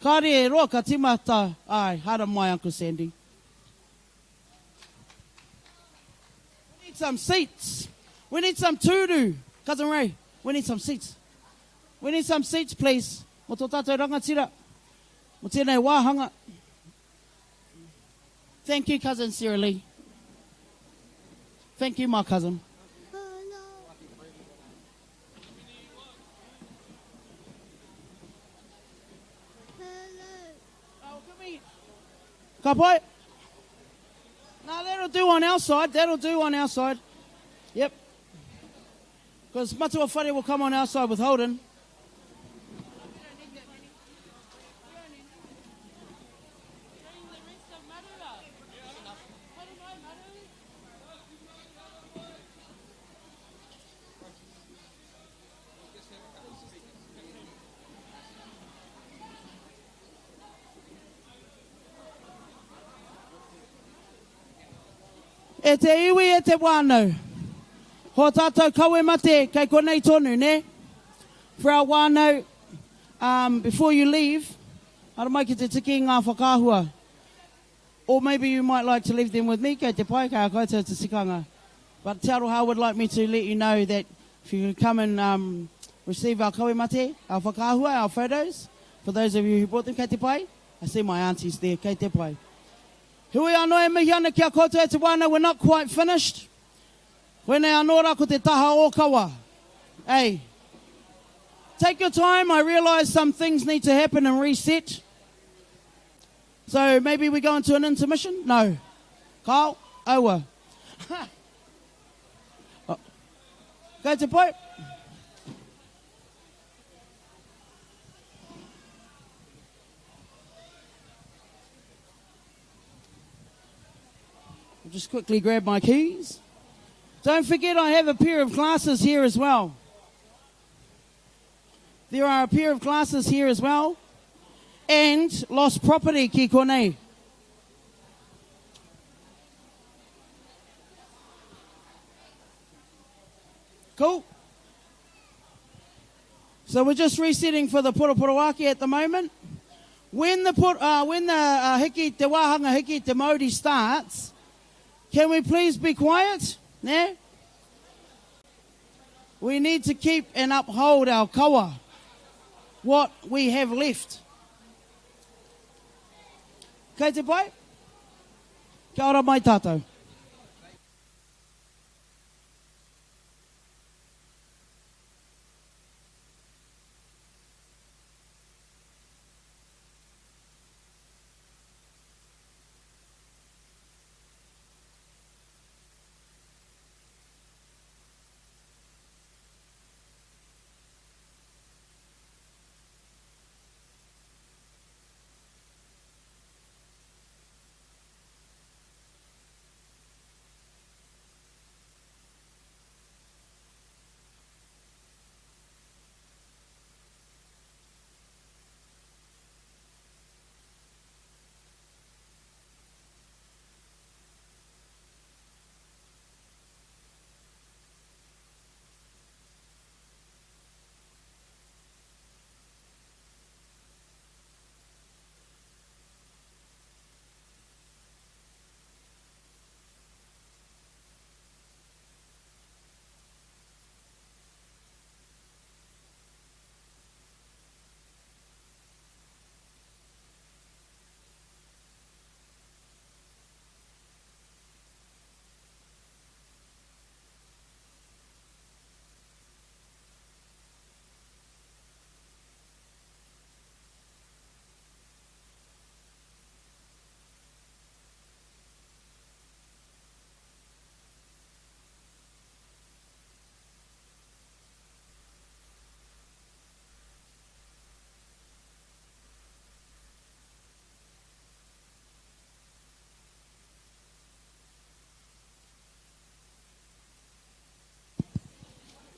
kāre e roa ka timata, ai, haere mai Uncle Sandy. We need some seats. We need some tūru. Cousin Ray, we need some seats. We need some seats, please. Mo tō tātou rangatira, mo tēnei wāhanga. Thank you, Cousin Sarah Lee. Thank you, my cousin. Ka pai? No, that'll do on our side. That'll do on our side. Yep. Because Matua Whare will come on our side with Holden. E te iwi, e te whānau. Ho tātou kawe mate kei konei tonu, nē? For our whānau, um, before you leave, haere mai ki te tiki i ngā whakaahua. Or maybe you might like to leave them with me, kei te pai, kei a koutou te tikanga. But Te Aroha would like me to let you know that if you could come and um, receive our kawe mate, our whakaahua, our photos, for those of you who brought them, kei te pai? I see my aunties there, kei te pai. Hui anō e mihi ana ki a koutou e te wānau, we're not quite finished. Koinei anō rā ko te taha ōkawa. Ei. Take your time, I realise some things need to happen and reset. So maybe we go into an intermission? No. Kyle? Aua. oh. Kei te pai? I'll just quickly grab my keys. Don't forget I have a pair of glasses here as well. There are a pair of glasses here as well. And lost property ki konei. Cool. So we're just resetting for the poroporoaki at the moment. When the put, uh, when the uh, hiki, te wāhanga hiki, te mauri starts, can we please be quiet? Ne? We need to keep and uphold our kawa, what we have left. Kei te pai? Kia ora mai tātou.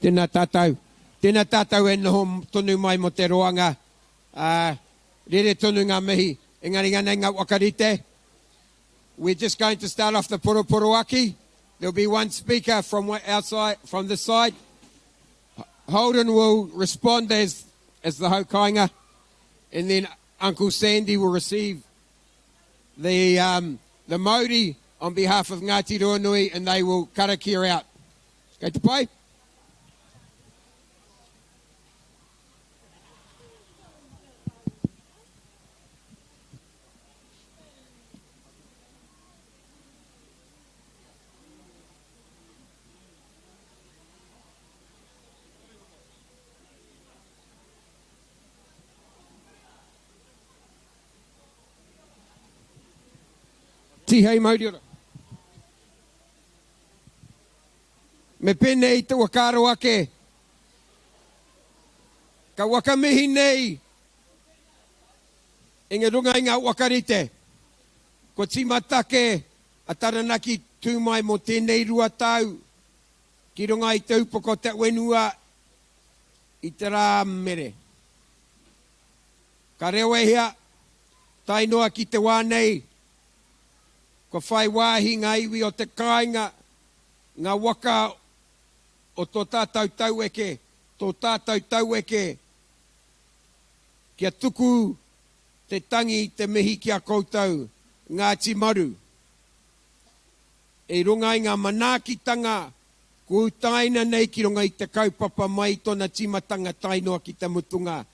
Tēnā tātou. Tēnā tātou e noho tonu mai mō te roanga. Ā, rere tonu ngā mihi. Engari anei ngā whakarite. We're just going to start off the poroporoaki. There'll be one speaker from outside, from this side. Holden will respond as, as the haukainga, and then Uncle Sandy will receive the, um, the Māori on behalf of Ngāti Ruanui, and they will karakia out. Kei te pai? Tihei mauriora. Me pēnei te whakaaro ake, ka whakamihi nei i runga i ngā whakarite. Kua tīmata ake a Taranaki tū mai mō tēnei 2 tau ki runga i te upoko o te whenua i te rā mere. Ka rewehia, tae noa ki te wā nei, kua whai wāhi ngā iwi o te kāinga, ngā waka o tō tātou taueke, tō tātou taueke, kia tuku te tangi, te mihi ki a koutou, Ngāti Maru. I runga i ngā manaakitanga kua utaina nei ki runga i te kaupapa mai i tōna tīmatanga tae noa ki te mutunga,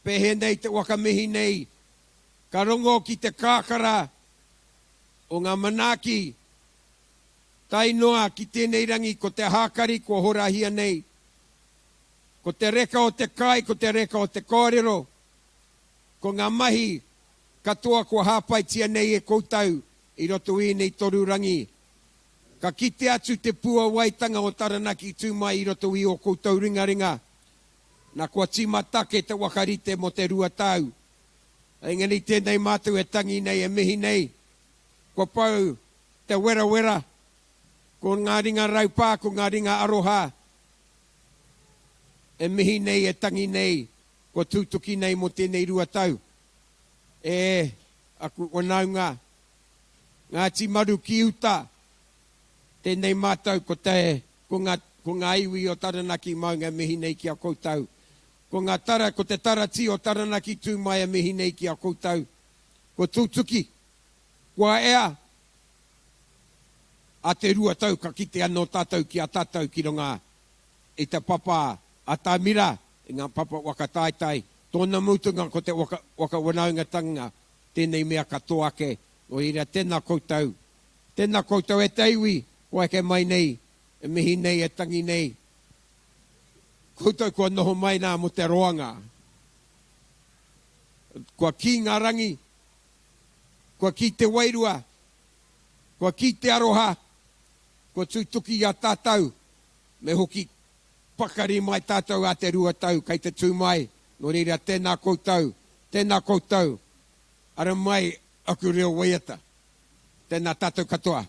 pēhea nei te waka mihi nei ka rongo ki te kakara o ngā manaaki tae noa ki tēnei rangi ko te hākari kua horahia nei, ko te reka o te kai, ko te reka o te kōrero, ko ngā mahi katoa kua hāpaitia nei e koutou i roto i ēnei 3 rangi. Ka kite atu te puawaitanga o Taranaki tū mai i roto i ō koutou ringaringa, na kua tīmata ake te whakarite mō te 2 tau. Engari tēnei mātou e tangi nei, e mihi nei, kua pau te werawera, ko ngā ringa raupā, ko ngā ringa aroha e mihi nei, e tangi nei, kua tūtuki nei mō tēnei 2 tau. E aku whanaunga, Ngāti Maru ki uta, tēnei mātou ko te, ko ngā, ko ngā iwi o Taranaki maunga e mihi nei ki a koutou. Ko ngā tara, ko te taratī o Taranaki tū mai e mihi nei ki a koutou. Kua tūtuki, kua ea, a te 2 tau ka kite anō tātou ki a tātou ki runga i te papa atamira, i ngā papa waka taetae. Tōna mutunga ko te waka, waka wanaungatanga tēnei mea katoa ake. Nō reira, tēnā koutou. Tēnā koutou e te iwi kua eke mai nei, e mihi nei, e tangi nei. Koutou kua noho mai nā mō te roanga. Kua kī ngā rangi, kua kī te wairua, kua kī te aroha, kua tūtuki i a tātou, me hoki pakari mai tātou a te 2 tau kei te tū mai. Nō reira, tēnā koutou, tēnā koutou, ara mai aku reo waiata. Tēnā tātou katoa.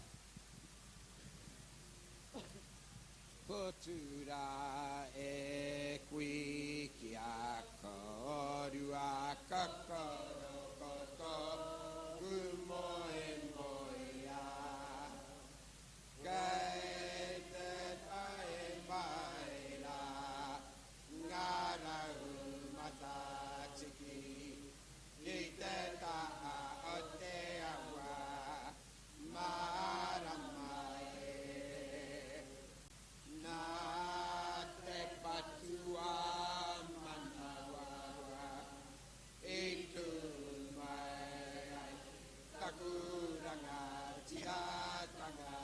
Hotu rā e kui ki a korua ka koro ko tōku moemoeā. Kei te tae mai rā ngā rau matatiki ki te taha o te awa mārama e. Nā te patua manawa i tū mai ai taku rangatiratanga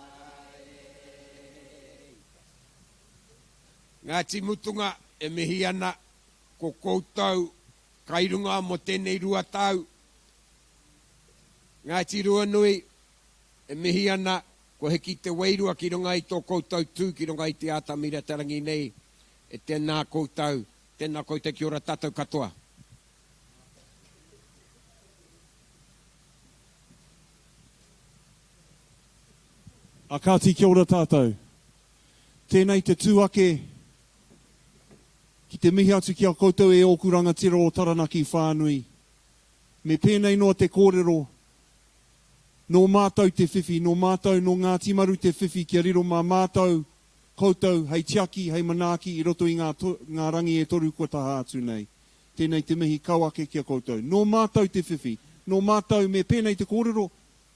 e. Ngāti Mutunga e mihi ana ko koutou kai runga mō tēnei 2 tau. Ngāti Ruanui e mihi ana kua hiki te wairua ki runga i tō koutou tū ki runga i te atamira te rangi nei e tēnā koutou, tēnā koutou kia ora tātou katoa. A kāti kia ora tātou. Tēnei te tū ake. Ki te mihi atu ki a koutou e ōku rangatira o Taranaki whānui. Me pēnei noa te kōrero, nō mātou te whiwhi, nō mātou, nō Ngāti Maru te whiwhi kia riro mā mātou koutou hei tiaki, hei manaaki i roto i ngā, ngā rangi e toru kua taha atu nei. Tēnei te mihi kau ake ki a koutou. Nō mātou te whiwhi, nō mātou, me pēnei te kōrero,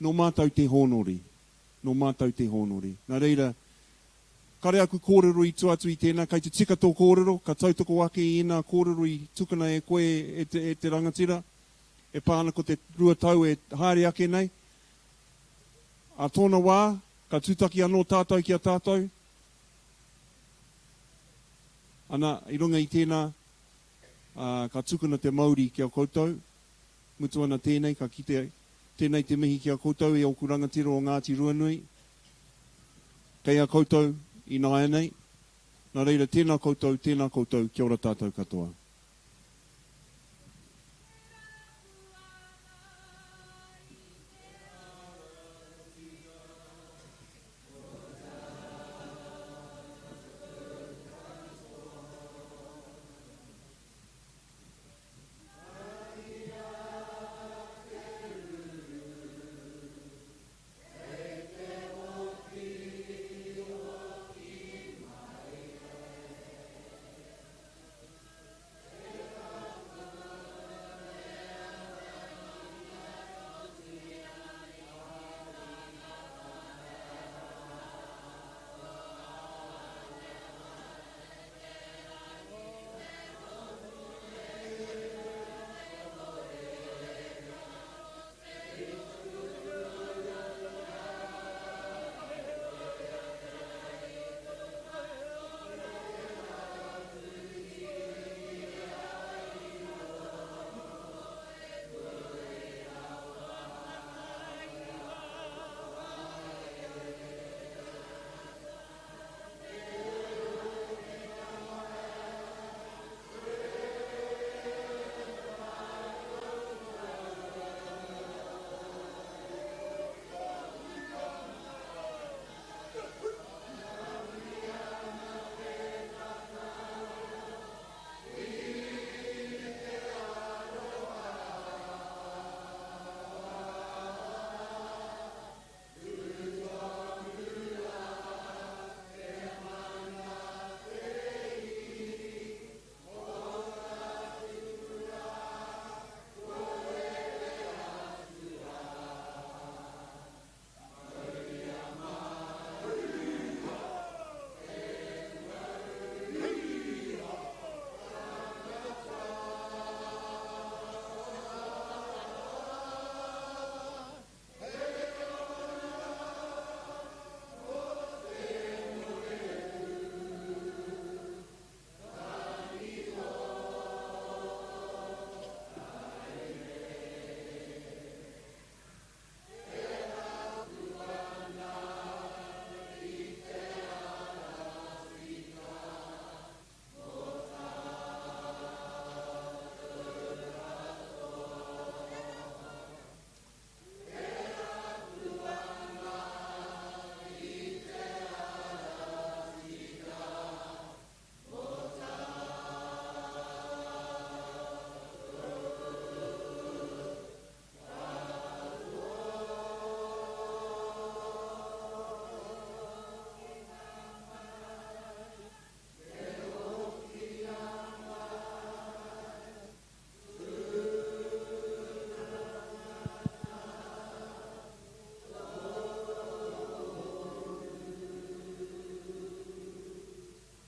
nō mātou te hōnore. Nō mātou te hōnore. Nā reira, Kare aku kōrero i tua atu i tēnā, kei te tika tō kōrero, ka tautoko ake i ēnā kōrero i tukuna e koe e te, e te rangatira, e pā ana ko te 2 tau e haere ake nei. Ā tōna wā, ka tūtaki anō tātou ki a tātou. Ana, i runga i tēnā, ā, ka tukuna te mauri ki a koutou. Mutu ana tēnei, ka kite, tēnei te mihi ki a koutou e ōku rangatira o Ngāti Ruanui. Kei a koutou ināianei. Nā reira, tēnā koutou, tēnā koutou, kia ora tātou katoa.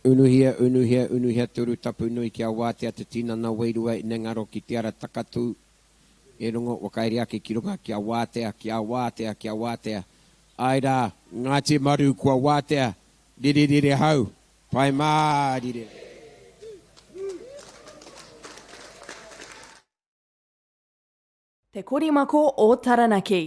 Unuhia, unuhia, unuhia te urutapu nui kia wātea te tinana wairua inengaro ki te ara takatū e rongo whakairi ake ki runga kia wātea, kia wātea, kia wātea. Āe rā, Ngāti Maru kua wātea, rere rere hau, pai mārire. Te Korimako o Taranaki.